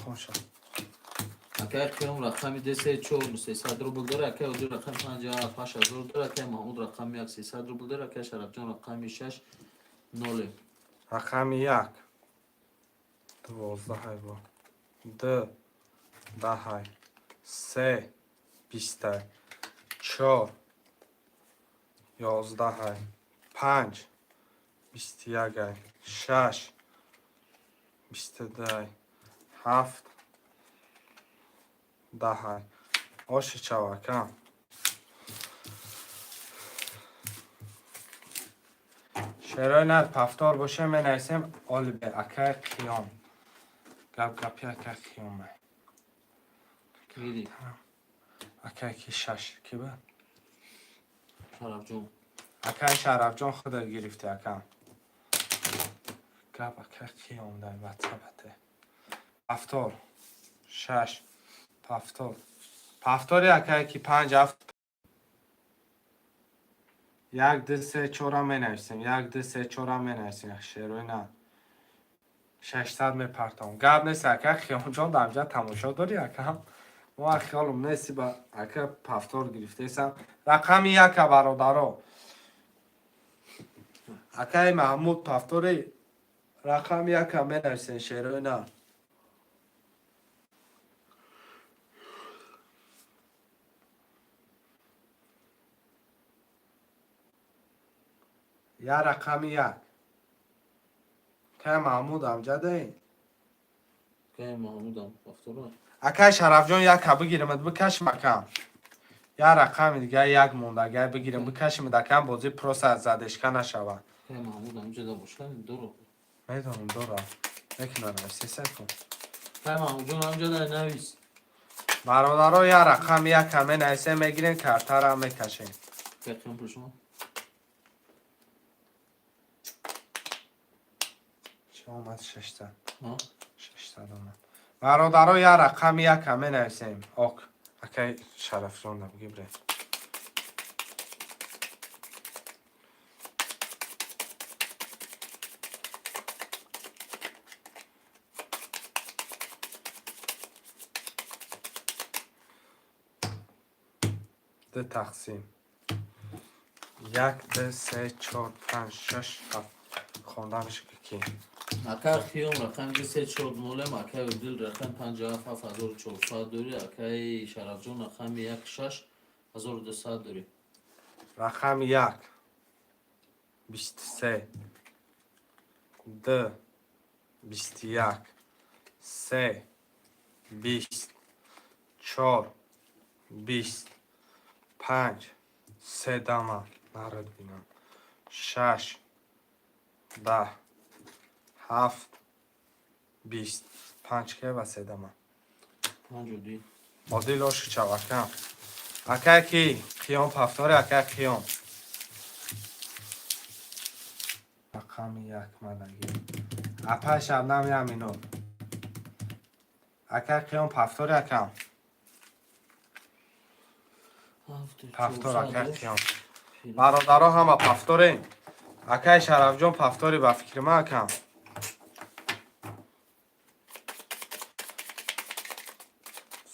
Хоша. Акай Қиём рақами 2 3 4 300 рубл дора, акай Одил рақами 5 7 8000 дора, акай Маҳмуд рақами 1 300 рубл дора, акай Шарафҷон рақами 6 0. Рақами як. 12-ҳай бо. Ду. 10-ҳай. Се. 20-ай. Чор. 11-ҳай. Панҷ. 21-ай. Шаш. 22-ай. Ҳафт. 10-ай. Оши чавакам. Шерои нар повтор боша, менависем Олибе акай Қиём. Гап гапи акай Қиёмай. Види. Акай ки шаш ки ба? Шарафҷон. Акай Шарафҷон, худа гирифти, акам. Гап акай Қиём дар ватсапате. Повтор. Шаш. Повтор. Повтори акай ки панҷ ҳафт. Як, ду, се, чорам менависем. Як, ду, се, чорам менависем. Шерои на. 600 мепартом. Гап нест, ака Хиёмҷон, дар инҷа тамошо дорӣ, акам. Мо хиёлум нести ба ака повтор гирифтесам. Рақами яка, бародаро. Акаи Маҳмуд, повтори рақами яка менависем, шерои на. Я рақами як. Акаи Маҳмуд амҷадаи? Акай Маҳмудам повтора. Акаи Шарафҷон, яка бигиримад, бикашим, акам. Я рақами дига як мондагай бигирем, бикашимад, акам, бозӣ просто задержка нашавад. Акай Маҳмудам ҷода боша, дуро. Медонам, дора. Лекин нависеса кун. Акай Маҳмудҷон, ҳамҷода навис. Бародаро, я рақами яка менависем, мегирем, картара мекашем. Акай Қиём, пул шумо? Чӣ омад? 600. Ҳа? 600 омад. Бародаро, я рақами яка менависем. Ок. Акай Шарафҷон, да бигибре. Ду тақсим. Як, ду, се, чор, панҷ, шаш, ҳафт. Хонданаш ки? Акай Қиём рақами 2 3 4 0, акай Одил рақами 5 7 7400 дорӣ, акай Шарафҷон рақами 1 6200 дорӣ. Рақами як. 23. Ду. 21. Се. 20. Чор. 20. Панҷ. Се дама. Нарад бинам. Шаш. 10. Ҳафт. 20. Панҷ ке ва се дама. Панҷ Одил. Одил, оши чавакам. Акай ки Қиём, повтори, акай Қиём. Рақами як мадаги. Апай Шабнам, як минут. Акай Қиём, повтори, акам. Повтор, акай Қиём. Бародаро, ҳама повторем. Акай Шарафҷон, повтори ба фикри ман, акам.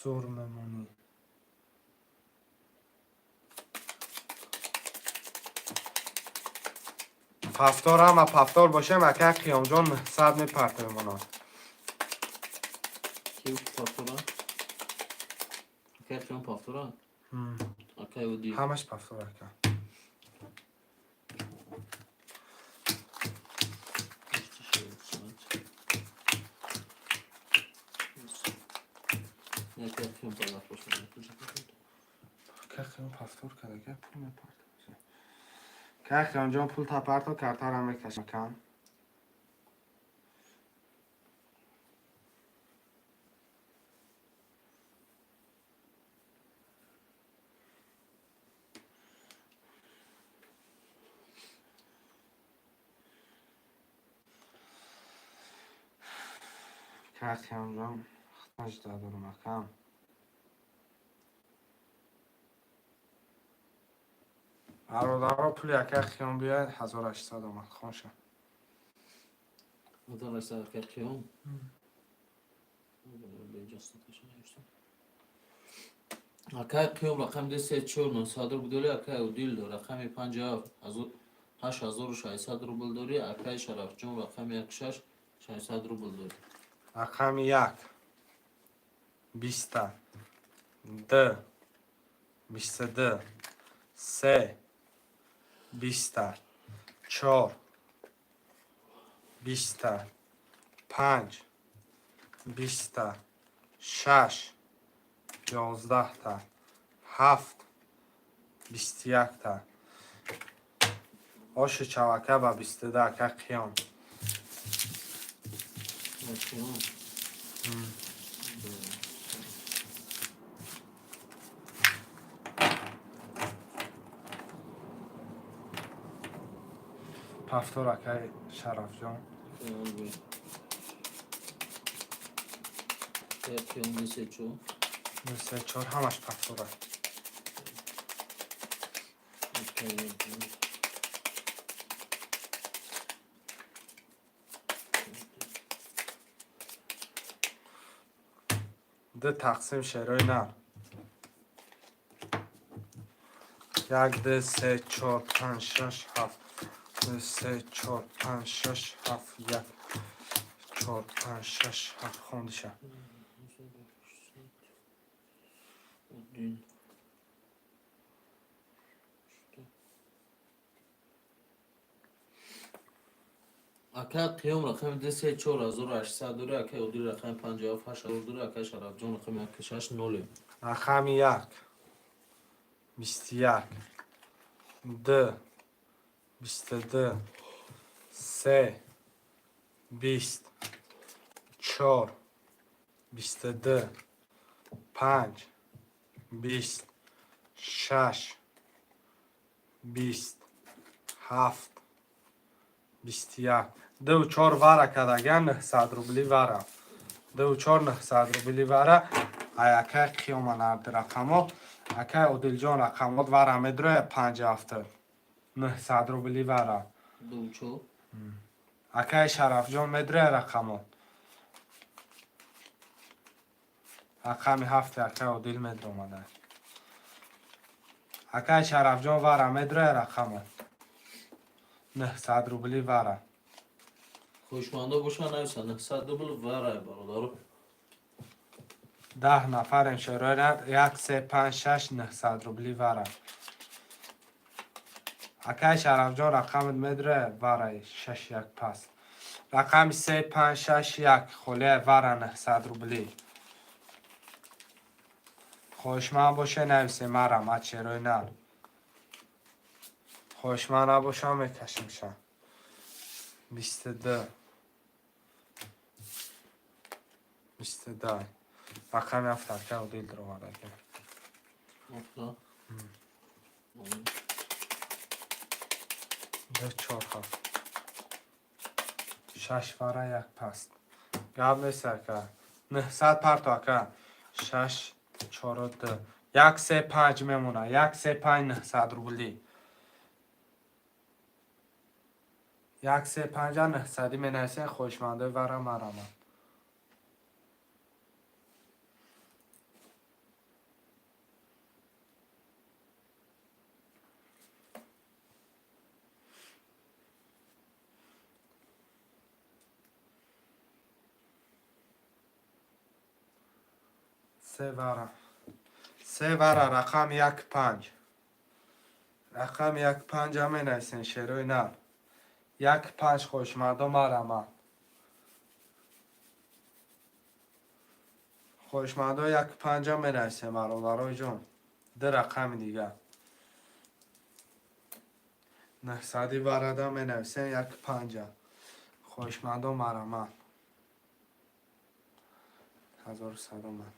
Зур мемонӣ. Повтор, ҳама повтор бошем, акай Қиёмҷон 900 мепартоемона. Ки повтора? Акай Қиём повтора? Акай Одил. Ҳамаш повтор, ака. Акай Қиём повтора. Акай Қиём повтор кард, ака, пул мепартоем. Акай Қиёмҷон, пул тапарто, картара мекашам, акам. Акай Қиёмҷон, хатмаш дорам, акам. Бародаро, пули акай Қиём биёяд, 1800 омад, хонша. 1800 акай Қиём. Акай Қиём рақами 234 900 рубл дорӣ, акай Одил рақами 57 8600 рубл дорӣ, акай Шарафҷон рақами 16 600 рубл дорӣ. Рақами як, биста, д, 22, се, биста, чор, биста, панҷ, биста, шаш, 11та, ҳафт, 21та. Оши чавака ба 22, ака Қиём. Қиём. Повтор, акай Шарафҷон. Акай Қиём 234. 234, ҳамаш повтора. Акай Одил. Д тақсим шерои нар. Як, д, се, чор, панҷ, шаш, ҳафт. Д, се, чор, панҷ, шаш, ҳафт, як, чор, панҷ, шаш, ҳафт, хондиша. Одил. Акай Қиём рақами 234 1800 дорӣ, акай Одил рақами 57 8000 дорӣ, акай Шарафҷон рақами 16 ноле. Рақами як, 21, д, 22, се, 20, чор, 22, панҷ, 20, шаш, 20, ҳафт, 21. Ду чор вара кардаган, 900 рубли вара. Ду чор, 900 рубли вара. Ай акай Қиёма нарди рақамо. Акай Одилҷон, рақамот вара медроя, панҷ, ҳафта. 900 рубли вара. Ду чор. Акай Шарафҷон, медроя рақамот. Рақами ҳафти акай Одил медромада. Акай Шарафҷон, вара медроя рақамот. 900 рубли вара. Хоҳишмандо бошанд, нависанд, 900 рубл вара, бародаро. 10 нафарем, шерои як, се, панҷ, шаш, 900 рубли вара. Акай Шарафҷон, рақамат медроя вараи шаш, як пас. Рақами се, панҷ, шаш, як холия вара, 900 рубли. Хоҳишманд боше, нависе, марам ат шерои нар. Хоҳишманд набошам, мекашимша. 22. 22. Рақами ҳафт акай Одил даромадака. Ҳафта. Ду, чор, ҳафт. Шаш вара, як паст. Гап нест, ака. 900 парто, ака. Шаш, чору, ду. Як, се, панҷ мемона. Як, се, панҷ, 900 рубли. Як се панҷа нӯҳсадӣ менависем, хоҳишмандои вара марамад. Се вара. Се вара, рақам як панҷ. Рақам як панҷа менависем, шерои нар. Як панҷ, хоҳишмандо марамад. Хоҳишмандо як панҷа менависем, бародарои ҷон. Ду рақами дигар. Нӯҳсадӣ варада менависем як панҷа. Хоҳишмандо марамад. 1100 омад.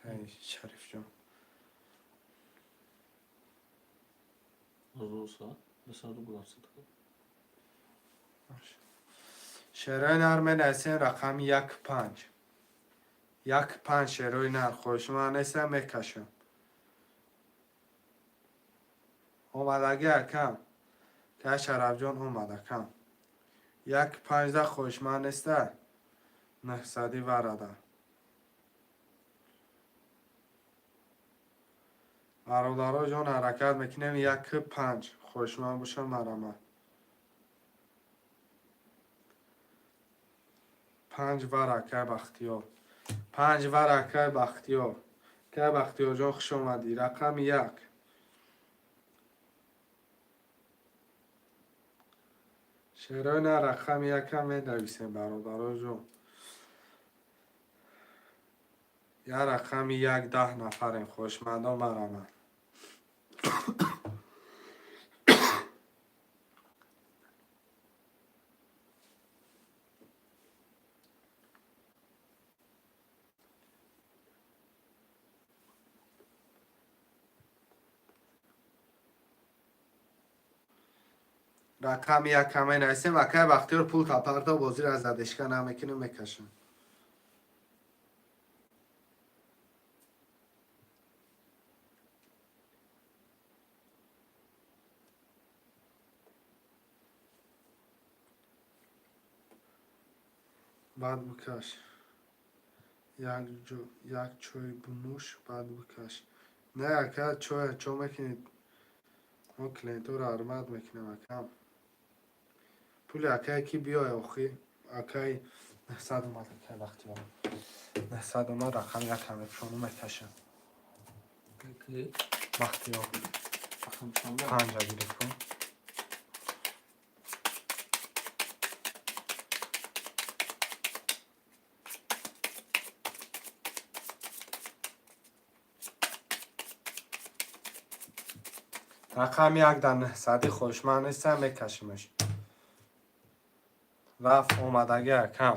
Кай Шарифҷон. 1100, 200 рубл 700. Шерои нар менависем рақами як панҷ. Як панҷ, шерои нар. Хоҳишманд нестам, мекашам. Омадагӣ акам. Кай Шарафҷон омад акам. Як панҷда хоҳишманд неста? Нӯҳсадӣ варада. Бародаро ҷон, ҳаракат мекунем як панҷ. Хоҳишманд бошам марамад. Панҷ вара, акай Бахтиёр. Панҷ вара, акай Бахтиёр. Акай Бахтиёрҷон, хуш омадӣ. Рақами як. Шерои на рақами якам менависем, бародаро ҷон. Я рақами як 10 нафарем, хоҳишмандон марамад. Рақами якам менависем, акай Бахтиёр, пул тапарто, бозиро аз задешка намекунем, мекашам. Баъд бикаш. Як чой бинӯш, баъд бикаш. Не, ака, чоя чо мекунед? Мо клиентҳоро ҳурмат мекунем, акам. Пули акае ки биёй охи. Акай 900 омад, акай Бахтиёр. 900 омад, рақам якам мепӯшону мекашам. Бахтиёр. Рақам чанда? Панҷа гирифт. Рақами як дар нӯҳсадӣ хоҳишманд нестам, мекашимаш. Рафт, омадагӣ акам.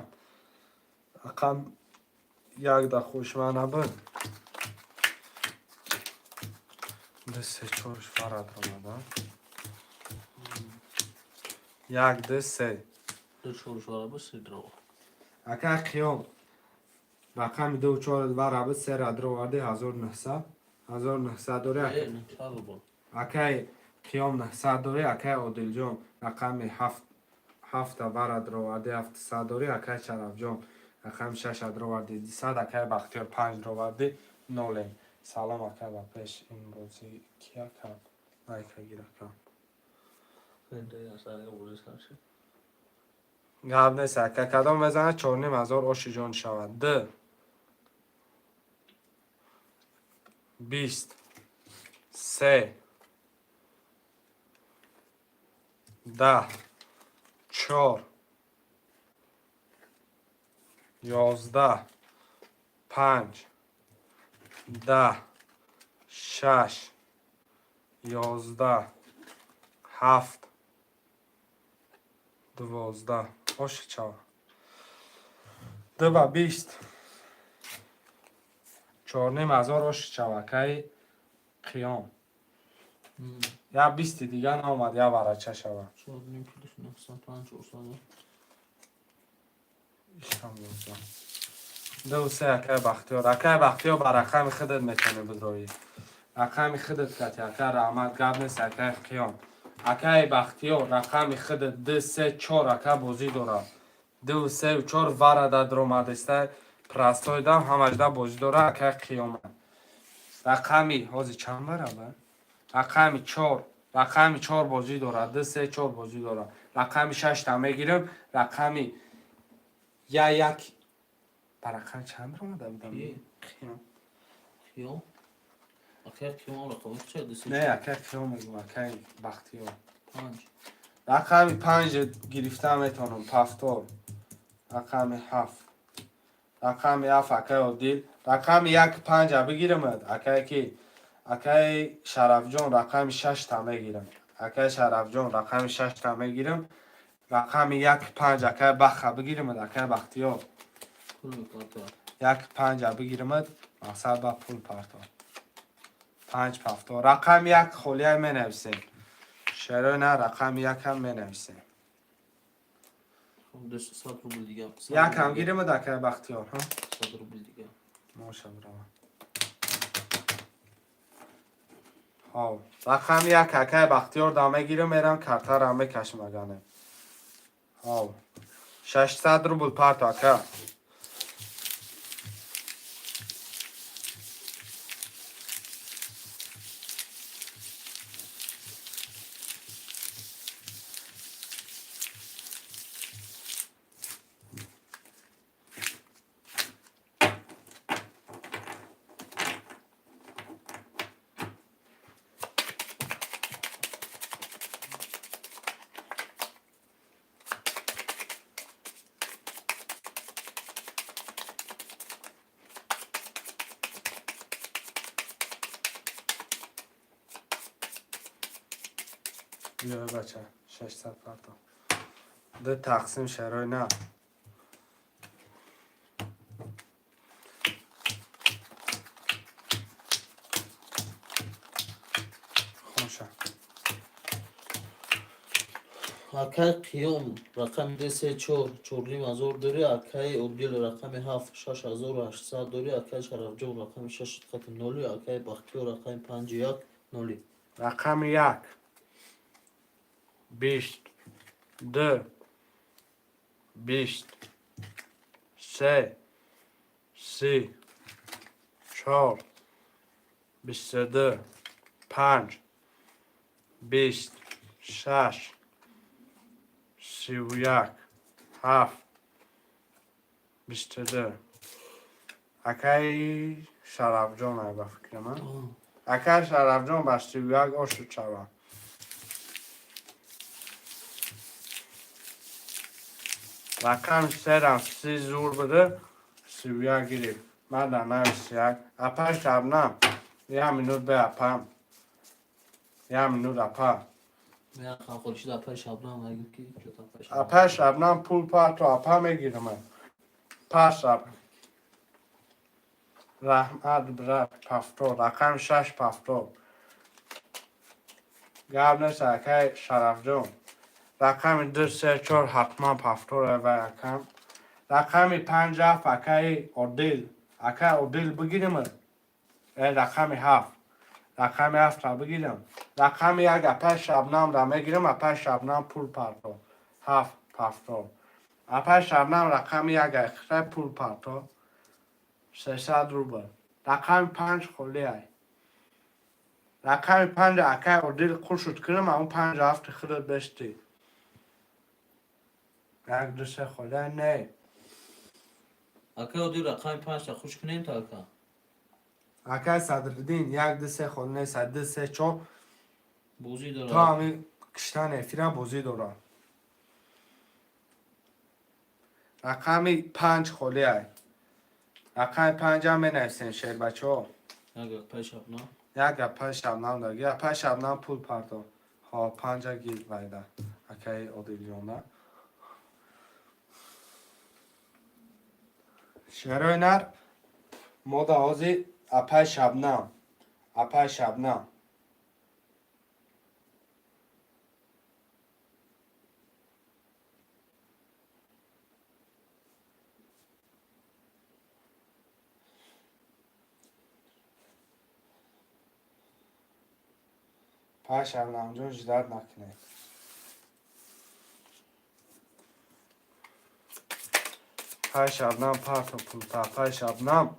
Рақам як дар хоҳишманд набуд. Ду се чорш фарад омада. Як, ду, се. Ду чор швара бу се дро. Ака Қиём. Рақами ду чор вара буд, се ра дроварди 1900. 1900 дори. Э, 900 рубл. Акай Қиём 900 дори, акай Одилҷон рақами ҳафт ҳафта вара дроварди 700 дори, акай Шарафҷон рақами шаша дроварди 200, акай Бахтиёр панҷ дроварди нолем. Салом, ака, ба пеш ин бозӣ ки акам? Лайка гир, акам. Хеле асар бозӣ сар шуд. Гап нест, ака, кадом мезанад 4500 оши ҷон шавад. Д 20 се 10 чор 11 панҷ 10 шаш 11 ҳафт 12 оши чава. Ду ба 20 4500 оши чава, акаи Қиём. Я 20-и дига наомад, я варача шава. Чор ним плюс 905 400. Ишам 11. Ду се, акаи Бахтиёр. Акаи Бахтиёр, ба рақами худат метавонӣ бидроӣ. Рақами худат кати, ака, раҳмат, гап нест, акаи Қиём. Акаи Бахтиёр, рақами худ ду, се, чор, ака, бозӣ дорад. Ду, севу чор варада даромадеста, простойдам ҳамажда бозӣ дора. Акаи Қиёма, рақами ҳозир чанд бараба? Рақами чор, рақами чор бозӣ дорад. Ду, се, чор бозӣ дорад. Рақами шашта мегирам, рақами я як ба рақами чанд омада будам? Ки? Қиём. Қиём, акай Қиём рақами ча? Ду, се? Не, акаи Қиём мегӯм, акаи Бахтиёр. Панҷ. Рақами панҷ гирифта метавонам, повтор. Рақами ҳафт, рақами ҳафт, акаи Одил. Рақами як, панҷа бигирамад, акае ки, акаи Шарафҷон. Рақами шашта мегирам, акаи Шарафҷон, рақами шашта мегирам. Рақами як, панҷ, акаи Баха бигирамад, акаи Бахтиёр. Пул мепарта. Як, панҷа бигирамад, мақсад ба пул парто. Панҷ повтор. Рақами як холия менависем, шерои на, рақами якам менависем. Хоб, 200 рубл дига. Якам гиримад, акаи Бахтиёр, ҳа? 100 рубл дига. Моша брава. Хоб, рақами як, акаи Бахтиёр да мегирам, мерам картара мекашам, агане. Хоб, 600 рубл парто, ака. Биё, бача, 600 парто. Ду тақсим, шарои на. Хоша. Акай Қиём, рақами ду, се, чор, 4500 дорӣ. Акай Одил, рақами ҳафт, 6800 дорӣ. Акай Шарафҷон, рақами шаш хати ноли. Акай Бахтиёр, рақами панҷу як ноли. Рақами як, бист, ду, бист, се, си, чор, бисту ду, панҷ, бист, шаш, 31, ҳафт, 22. Акаи Шарафҷон ай, ба фикрам, а? Акаи Шарафҷон ба 31 ошуд шавад. Рақами серам си зур буда, 31 гирифт. Ман дар нависи як. Апа Шабнам, як минут бе, апам, як минут, апа. Хуршид, апаи Шабнам мегӯ ки чот апаи Шабнам. Апаи Шабнам, пул парто, апа, мегирам. Пас раҳмат, брат. Повтор, рақами шаш повтор. Гап нест, акаи Шарафҷон. Рақами ду, се, чор ҳатман повтор вай, акам. Рақами панҷ, ҳафт, акаи Одил, акаи Одил бигирим. Рақами ҳафт, рақами ҳафтра бигирам. Рақами як, апаи Шабнамра мегирам. Апаи Шабнам, пул парто. Ҳафт повтор. Апаи Шабнам, рақами як айхитай, пул парто. 300 рубл. Рақами панҷ холиай. Рақами панҷ, акаи Одил, хуршуд кунам, амн панҷ ҳафти худат бештӣ. Як, ду, се холиай, не. Акай Одил, рақами панҷта хуш кунем та, ака. Акаи Садриддин, як, ду, се холи нест. Ду, се, чор. Бозӣ То дорад. Ҳамин киштан эфира бозӣ дорад. Рақами панҷ холиай. Рақами панҷам менависем, шербачаҳо. Як апаи Шабнам. Як апаи Шабнам даг, апаи Шабнам, пул пардо. Ҳо, панҷа гир вайда, акаи Одилҷонда. Шерои нар, мо да ҳозир апаи Шабнам, апаи Шабнам. Пай Шабнамҷон, ждать накунед. Пай Шабнам, парто пулта, пай Шабнам.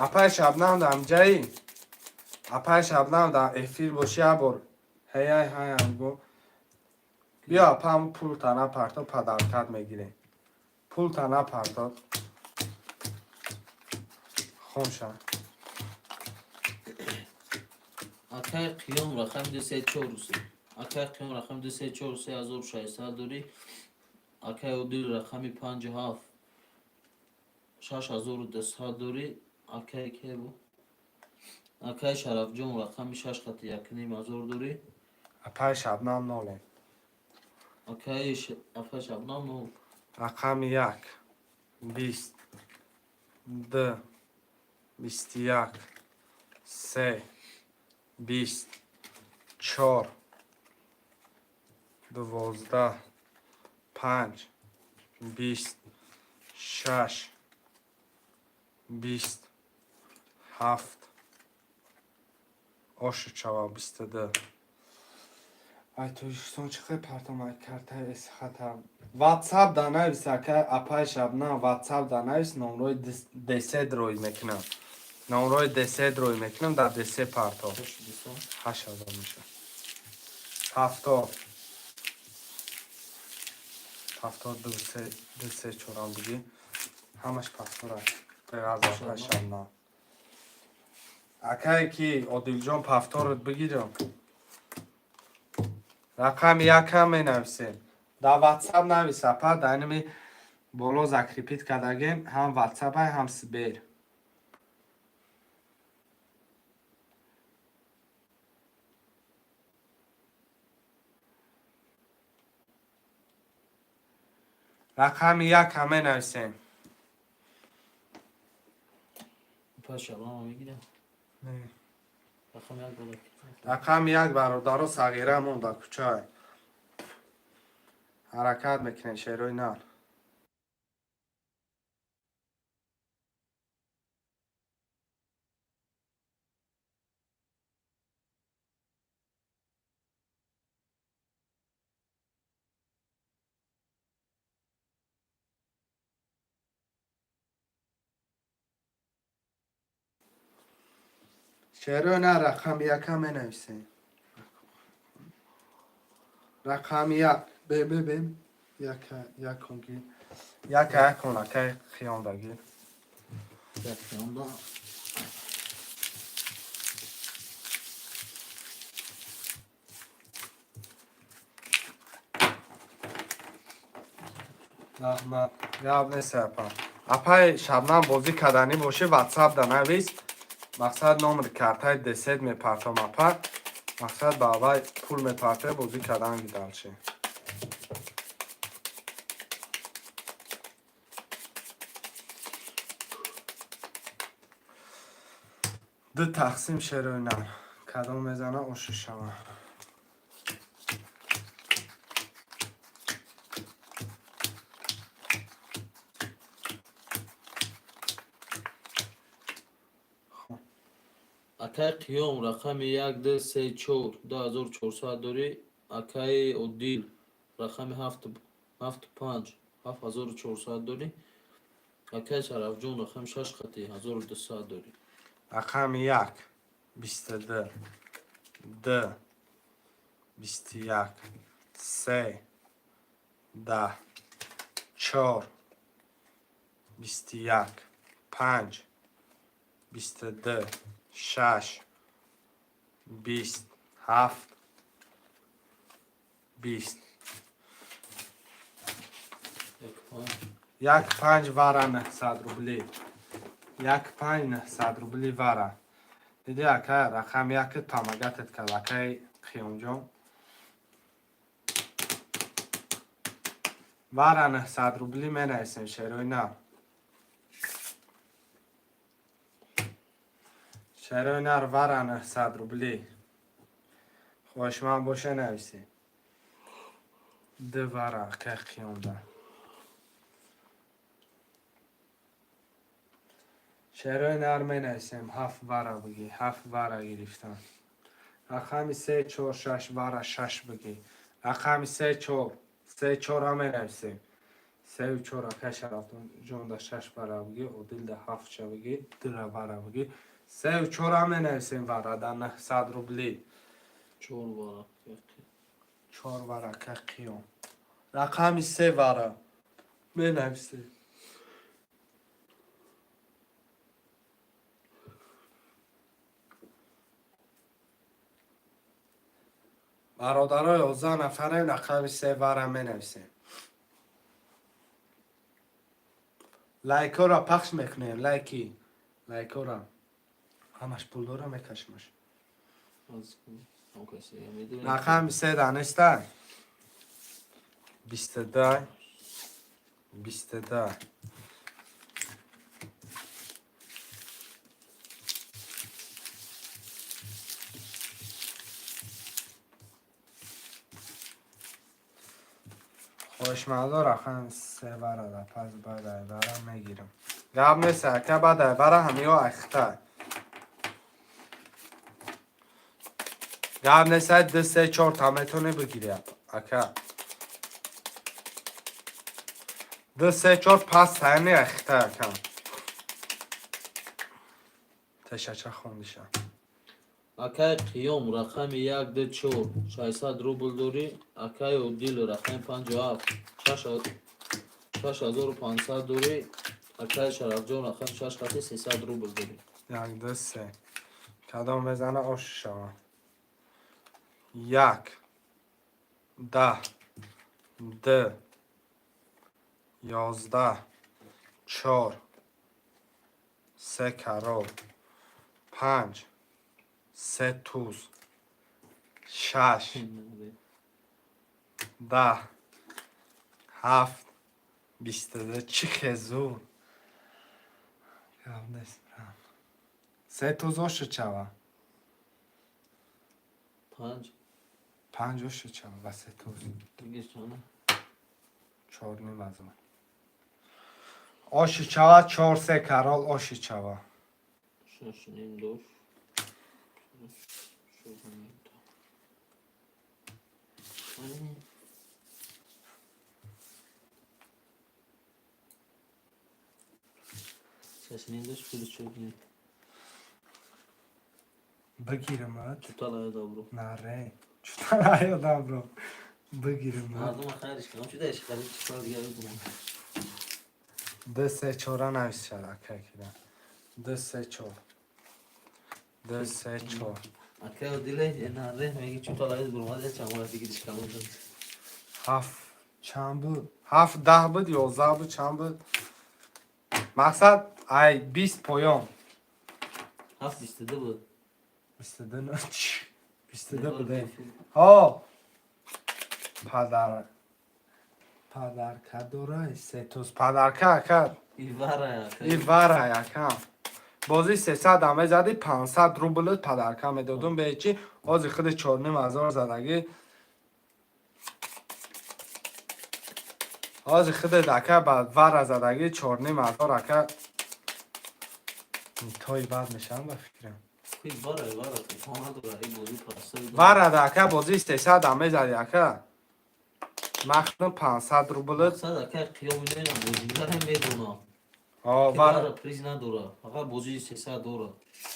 Апай Шабнам, дамҷаи, апай Шабнам, дар эфир боши, ябор ҳаяй ҳаям го. Биё, апа, ҳамн пулта напарто, подаркат мегирем. Пулта напарто, хомша. Акай Қиём, рақами 234, акай Қиём, рақами 234, 3600 дорӣ. Акай Одил, рақами 57, 6200 дорӣ. Акай ке бу? Акай Шарафҷон, рақами шаш қати 1500 дорӣ. Апай Шабнам, ноле. Акай Шабнам, нол. Рақами як, 20, 2, 21, се, 20, чор, 12, панҷ, 20, шаш, 20, ҳафт, оши чава, 22. Ай, Тоҷикистон чӣ хел партомай картаи эсхата. Ватсап да навис, ака, апай Шабнам, ватсап да навис, номрои десет рӯй мекунам. Номрои десет рӯй мекунам, дар десе парто. 8000 меша. 70. 70, ду, се, ду, се, чорам буги. Ҳамаш повтора. Беғаз, апай Шабнам. Акае ки Одилҷон, повторат бигирам. Рақами якам менависем. Дар ватсап навис, апа, дар инами боло закрепить кардагем, ҳам ватсапай, ҳам Сбер. Рақами якам менависем. Апай Шабнам мегирам. Рақами як бола. Рақами як, бародаро, сағира монда кӯчай. Ҳаракат мекунем, шерои нар. Шерои нар, рақами якам менависем. Рақами як. Бе, бе, бе. Яка, якон гир. Яка, якон, акай хиёнда гир. Як хиёнда. Раҳмат. Гап нест, апа. Апай Шабнам, бозӣ карданӣ бошӣ, ватсап да навис. Мақсад, номери картаи десет мепартом, апа. Мақсад, ба аввал пул мепартоя, бозӣ кардан гидалчи. Ду тақсим, шерои нар. Кадом мезана, оши шава. Акай Қиём, рақами як, ду, се, чор, 2400 дорӣ. Акаи Одил, рақами ҳафт, ҳафту панҷ, 7400 дорӣ. Акаи Шарафҷон, рақами шаш қати 1200 дорӣ. Рақами як, 22, 2, 21, се, 10, чор, 21, панҷ, 22, шаш, 20, ҳафт, 20. Як панҷ. Як панҷ вара 900 рубли. Як панҷ 900 рубли вара. Диди, ака, рақами якит помогатет кард, акаи Қиёмҷон. Вара 900 рубли менависем, шерои нав. Шерои нар вара 900 рубли. Хоҳишманд боша, нависед. Ду вара акай Қиёмда. Шерои нар менависем, ҳафт вара бигӣ, ҳафт вара гирифтан. Рақами се, чор, шаш, вара шаш бигӣ. Рақами се, чор, се, чора менависем. Сею чор акай Шарафҷонда шаш вара бигӣ, Одилда ҳафтша бигӣ, дура вара бигӣ. Сею чора менависем, вара да 900 рубли. Чор вара. Чор вара акай Қиём. Рақами се вара менависем. Бародаро, 11 нафарем, рақами се вара менависем. Лайкҳоро пахш мекунем, лайки. Лайкҳоро. Ҳамаш пулдора, мекашимаш. Рақами се да нестай? 22, 22. Хоҳишмандо, рақами се вара да пас баъдай вара мегирам. Гап нест, ака, баъдай вара ҳамиё айхтай. Гап нест, ду, се, чор та метавонӣ бигирӣ, ака. Ду, се, чор пас тайни айхтай, ака. Тешача хондиша. Акай Қиём, рақами як, ду, чор, 600 рубл дорӣ. Акай Одил, рақами панҷу ҳафт, 6500 дорӣ. Акай Шарафҷон, рақами шаш қати 300 рубл дорӣ. Як, ду, се. Кадом мезана, ош шава. Як, 10, ду, 11, чор, се король, панҷ, се туз, шаш, 10, ҳафт, 22. Чӣ хезур. Гап нест, брат. Се туз ошуд шава. Панҷ. Панҷ ошуд шава ва се туз. Бигир чанд? Чорним ҳазор. Ошуд шава, чор, се король ошуд шава. Шаш ним дошт. Шаш ним то. Ай. Шаш ним дошт, плюс чор ним. Бигирамад. Чутала добро. Наре. Чутала ёдам бро. Бигирамад. Мардума хайриш кунам. Чуда иш харид чутала дигар бигирам. Ду, се, чора навис шава, акай кида. Ду, се, чор. Ду, се, чор. Акай Одиле, наре, меги чутала ёд бурмад, чанд бора дигириш калон. Ҳафт чанд буд? Ҳафт 10 буд, 11 буд, чанд буд? Мақсад ай 20 поён. Ҳафт 22 буд. 22 на чӣ? 22 буде. Ҳо. Падар. Подарка дора, се туз. Подарка, ака. Ивара, ака. Ивара, ака. Бозӣ 300 ам мезадӣ, 500 рубл подарка медодум бе чӣ? Ҳозир худи чорним ҳазор задагӣ. Ҳозир худет, ака, ба вара задагӣ чорним ҳазор, ака. Тои бад мешавам, ба фикрам. Хуй вара, вара, телефон надора, ин бозӣ простой. Вара да, ака, бозӣ 300 ам мезадӣ, ака. Ман худам 500 рубл. Мақсад акай Қиём медонам, бозигаре медонам. О, Ки вара вара приз надора, фақат бозии 300 дора.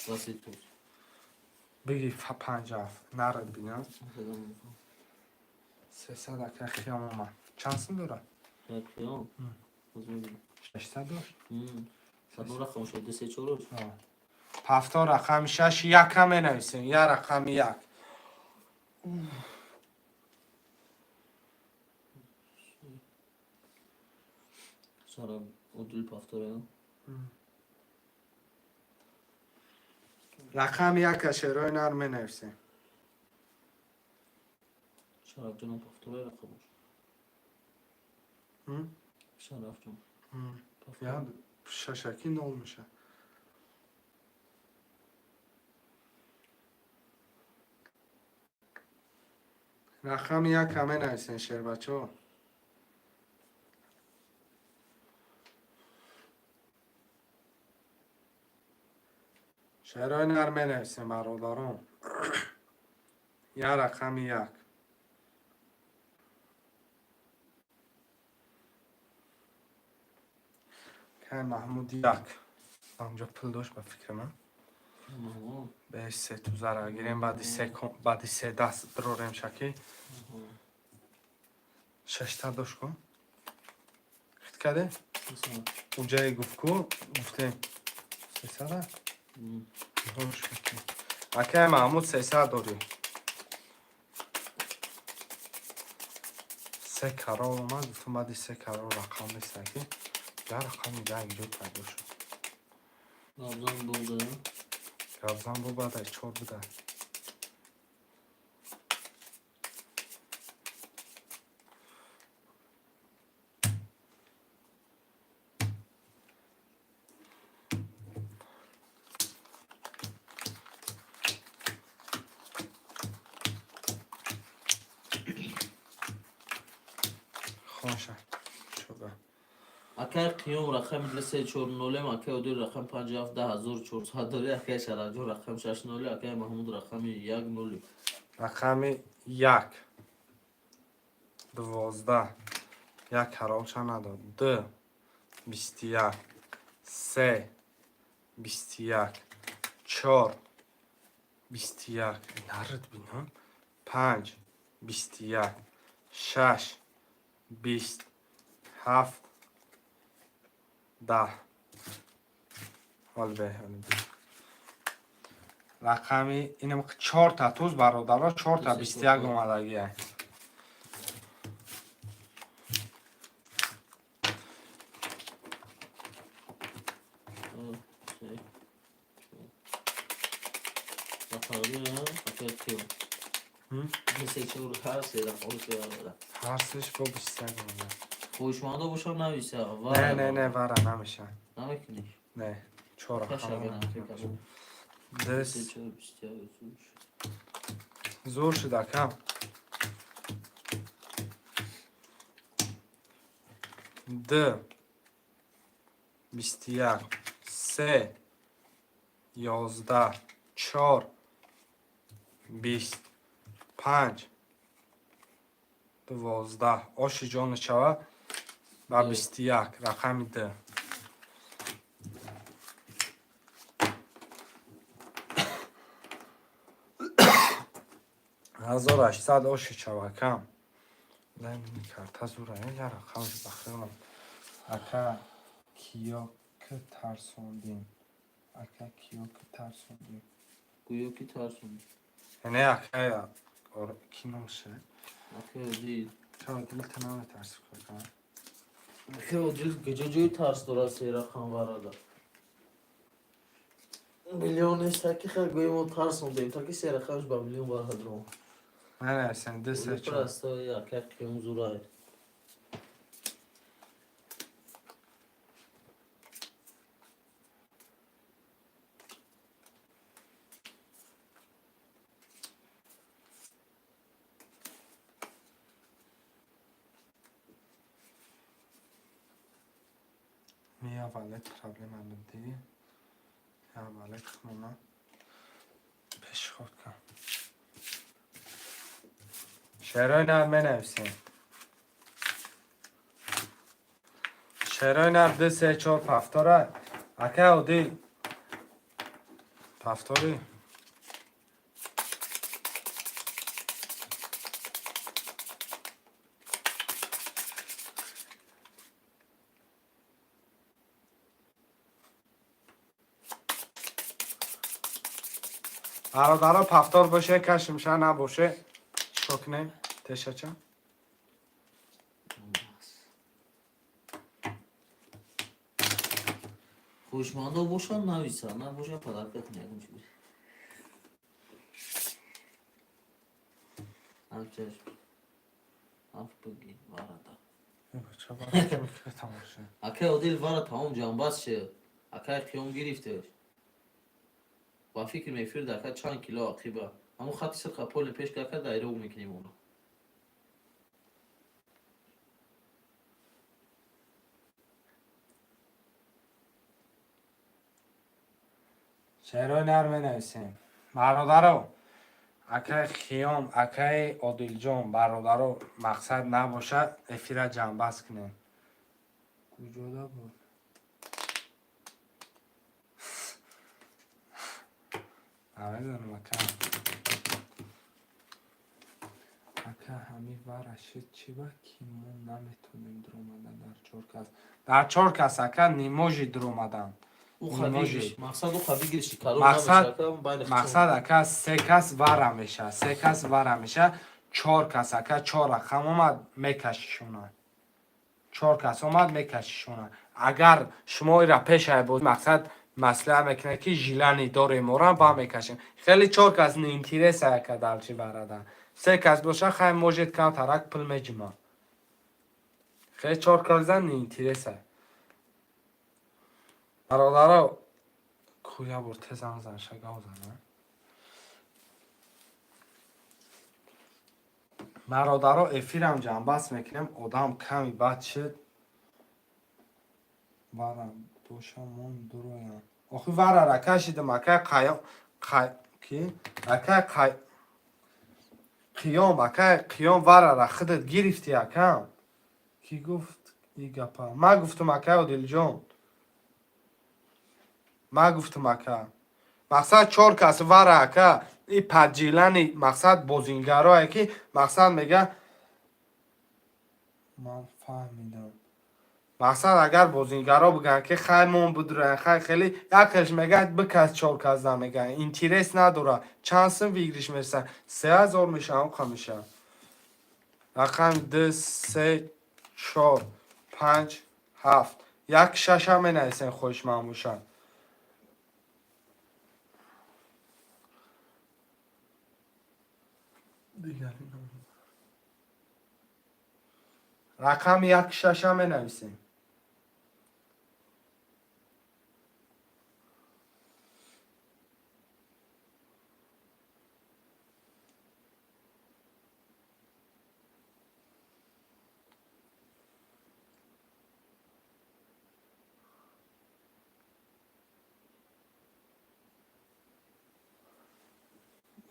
Ва се туз. Биги панҷ ҳафт. Нарад бинам. 300, ака, Қиём омад. Чанд сум дорад? Қиём. Боз мебинам. 600 дошт? Кадом рақам шуд? Ду, се, чор? Ҳафто рақами шаш яка менависем. Я рақами як. Сара Одил повторяю. Рақами яка шерои нар менависем. Шарафҷонам повторяю рақамош. Шарафҷон. Я шашаки нол меша. Рақами як менависен, шербачо. Шерои нар менависем, бародарон. Я рақами як. Кай Маҳмуд як. Анҷо пул дошт, ба фикри ман. Беш се тузара гирем, баъди се баъди се даст бирорем шаки. Шашта дошт ку? Хит каде? Уҷае гуфт ку? Гуфтем. 300-а? Акай Маҳмуд, 300 дорӣ. Се карол омад, гуфтам, баъди се карол рақам нест, аки. Я рақами як ҷо пайдо шуд. Гавзан буда. Гавзан бу баъд чор буда. Хонша. Шуда. Акай Қиём рақами 2340, акай Одил рақами 57 10400 дорӣ, акай Шарафҷон рақами 60, акай Маҳмуд рақами 10. Рақами як. 12. Як каролша надод. Ду. 21. Се. 21. Чор. 21. Нарид бинам. Панҷ. 21. Шаш. 20. Ҳафт. 10. Ҳол бе, ҳол бе. Рақами инам чорта туз, бародаро, чорта 21 омадагия. Ду, се, чор. Ба тақдир, акай Қиём. Ду, се, чор, ҳар се рақам се вара. Ҳар сеш бо 21 омада. Хоҳишмандо бошам, нависа. Не, не, не, вара намеша. Намекунӣ? Не, чор рақам. Кашага намекунӣ. Дес Се, чор, 21, зур шуд. Зур шуд, акам. Д. 21. Се. 11. Чор. 20. Панҷ. 12. Оши ҷон шава ба Ду. 21. Рақами д. 1800 оши шава, акам. Лайми карта зура, я рақам ба хиёлам. Ака киё ки тарсондем? Ака киё ки тарсондем? Гӯё ки тарсонд. Не, ака ки номше? Акай Одил. Чаро дилта наметарси, ака? Акай Одил куҷо ҷои тарс дорад, се рақам варада? Миллион нест, таки хай гӯё мо тарсондем, таки се рақамш ба миллион варадром. Менависем ду, се, чор. Просто акай Қиём зурай. Ми аввалет проблема буди. Аввалет хона пешход кун. Шерои нар менависем. Шерои нар, ду, се, чор, повтора. Ака Одил. Повтори. Бародаро, повтор боше, кашимша набоше. Чикор кунем? Тешача? Хоҳишмандо бошанд, нависа, набошад, подарка кун ягон чиз. Ҳамчаш ҳафт бигӣ варада. Ча барои тамоша? Акай Одил, вара тамом ҷанбаст шуд. Акай Қиём гирифтеш. Ба фикр мефирд, ака, чанд кило ақиба. Ҳамун хати сирха поли пеш карда дайрог мекунем оно. Шерои нар менависем. Бародаро, акаи Хиём, акаи Одилҷон, бародаро, мақсад набошад, эфира ҷамъбаст кунем. Куҷода буд? Намедонам, ака. Ака, ҳами вара шид чӣ ба ки мо наметонем дуромадан дар чор кас. Дар чор кас, ака, не может дуромадан. Мақсад, ака, се кас вара меша, се кас вара меша, чор кас, ака, чор рақам омад, мекашишона. Чор кас омад, мекашишона. Агар шумо ира пешай боз мақсад маслиҳат мекунед, ки желание дорем, мора ба мекашем. Хеле чор кас неинтерес, ака, дар чи варадан. Се кас боша, хай, может, камтарак пул меҷима. Хеле чор кас зан неинтерес. Бародаро, куя бор тезам зан шагав зана. Бародаро, эфирам ҷамъбаст мекунем, одам ками бад шуд. Вара боша, мон дуроям. Охи варара кашидам, акай қайом, қай ки? Акай қай Қиём, акай Қиём, варара худат гирифтӣ, акам. Кӣ гуфт и гапа? Ман гуфтам, акай Одилҷон. Ман гуфтам, ака. Мақсад чор кас вара, ака. И паджилани мақсад бозингарое ки мақсад мега ман фаҳмидам. Мақсад агар бозингаро бигӯянд, ки хай мон будураем, хай хеле якеш мегӯяд, бикас чор кас намегӯянд. Интерес надора. Чанд сум выигрыш мераса? 3000 меша, оқа меша. Рақами ду, се, чор, панҷ, ҳафт. Як шаша менависем, хоҳишманд бошад. Рақами як шаша менависем.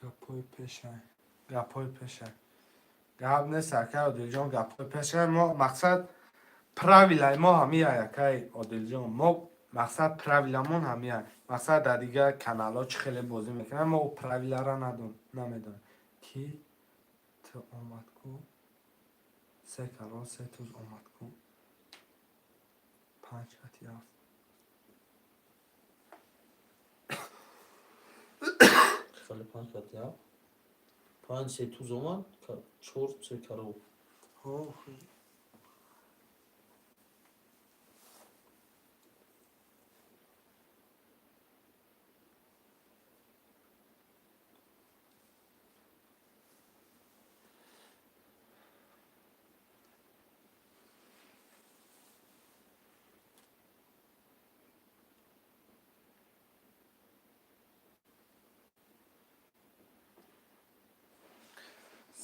Гапҳои пешай. Гапҳои пешай. Гап нест, акай Одилҷон, гапҳои пешай. Мо мақсад правилаи мо ҳамияй, акай Одилҷон. Мо мақсад правиламон ҳамияй. Мақсад дар дигар каналҳо чӣ хеле бозӣ мекунанд, мо правиларо намедонем. Ки ту омад ку? Се король, се туз омад ку? Панҷ хати ҳафт. Хеле панҷ хати ҳафт. Панҷ се туз омад, чор се король.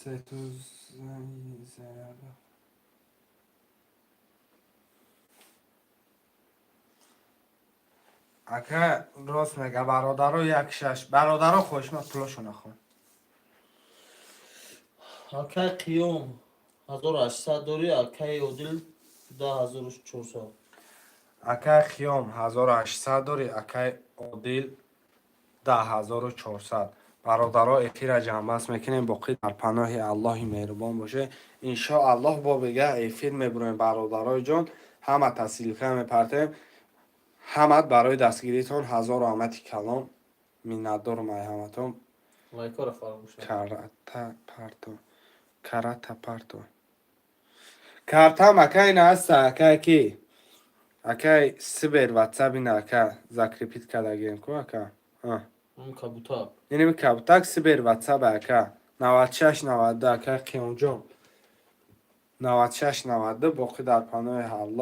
Се туз заяда. Ака, рост мега, бародаро, як шаш. Бародаро, хоҳишманд, пулошона хон. Акай Қиём 1800 дорӣ, акай Одил 10400. Акай Хиём 1800 дорӣ, акай Одил 10400. Бародаро, эфира ҷамъбаст мекунем, боқӣ дар паноҳи Аллоҳи меҳрубон боше. Иншоаллоҳ, бо бега эфир мебуроем, бародарои ҷон, ҳама ссылка мепартем. Ҳамат барои дастгиритон ҳазору раҳмати калон. Миннатдорум ай ҳаматон. Лайкҳоро фаромӯш накунед. Карата парто. Карата парто. Картам, ака, ина ҳаста, акай ки? Акай Сибер ватсап ина, ака, закрепить кардагием ку, ака. Он кабутак. Инами кабутак Сибер ватсап, ака. 96 92, ака Қиёмҷон. 96 92, боқӣ дар паноҳи Аллоҳ.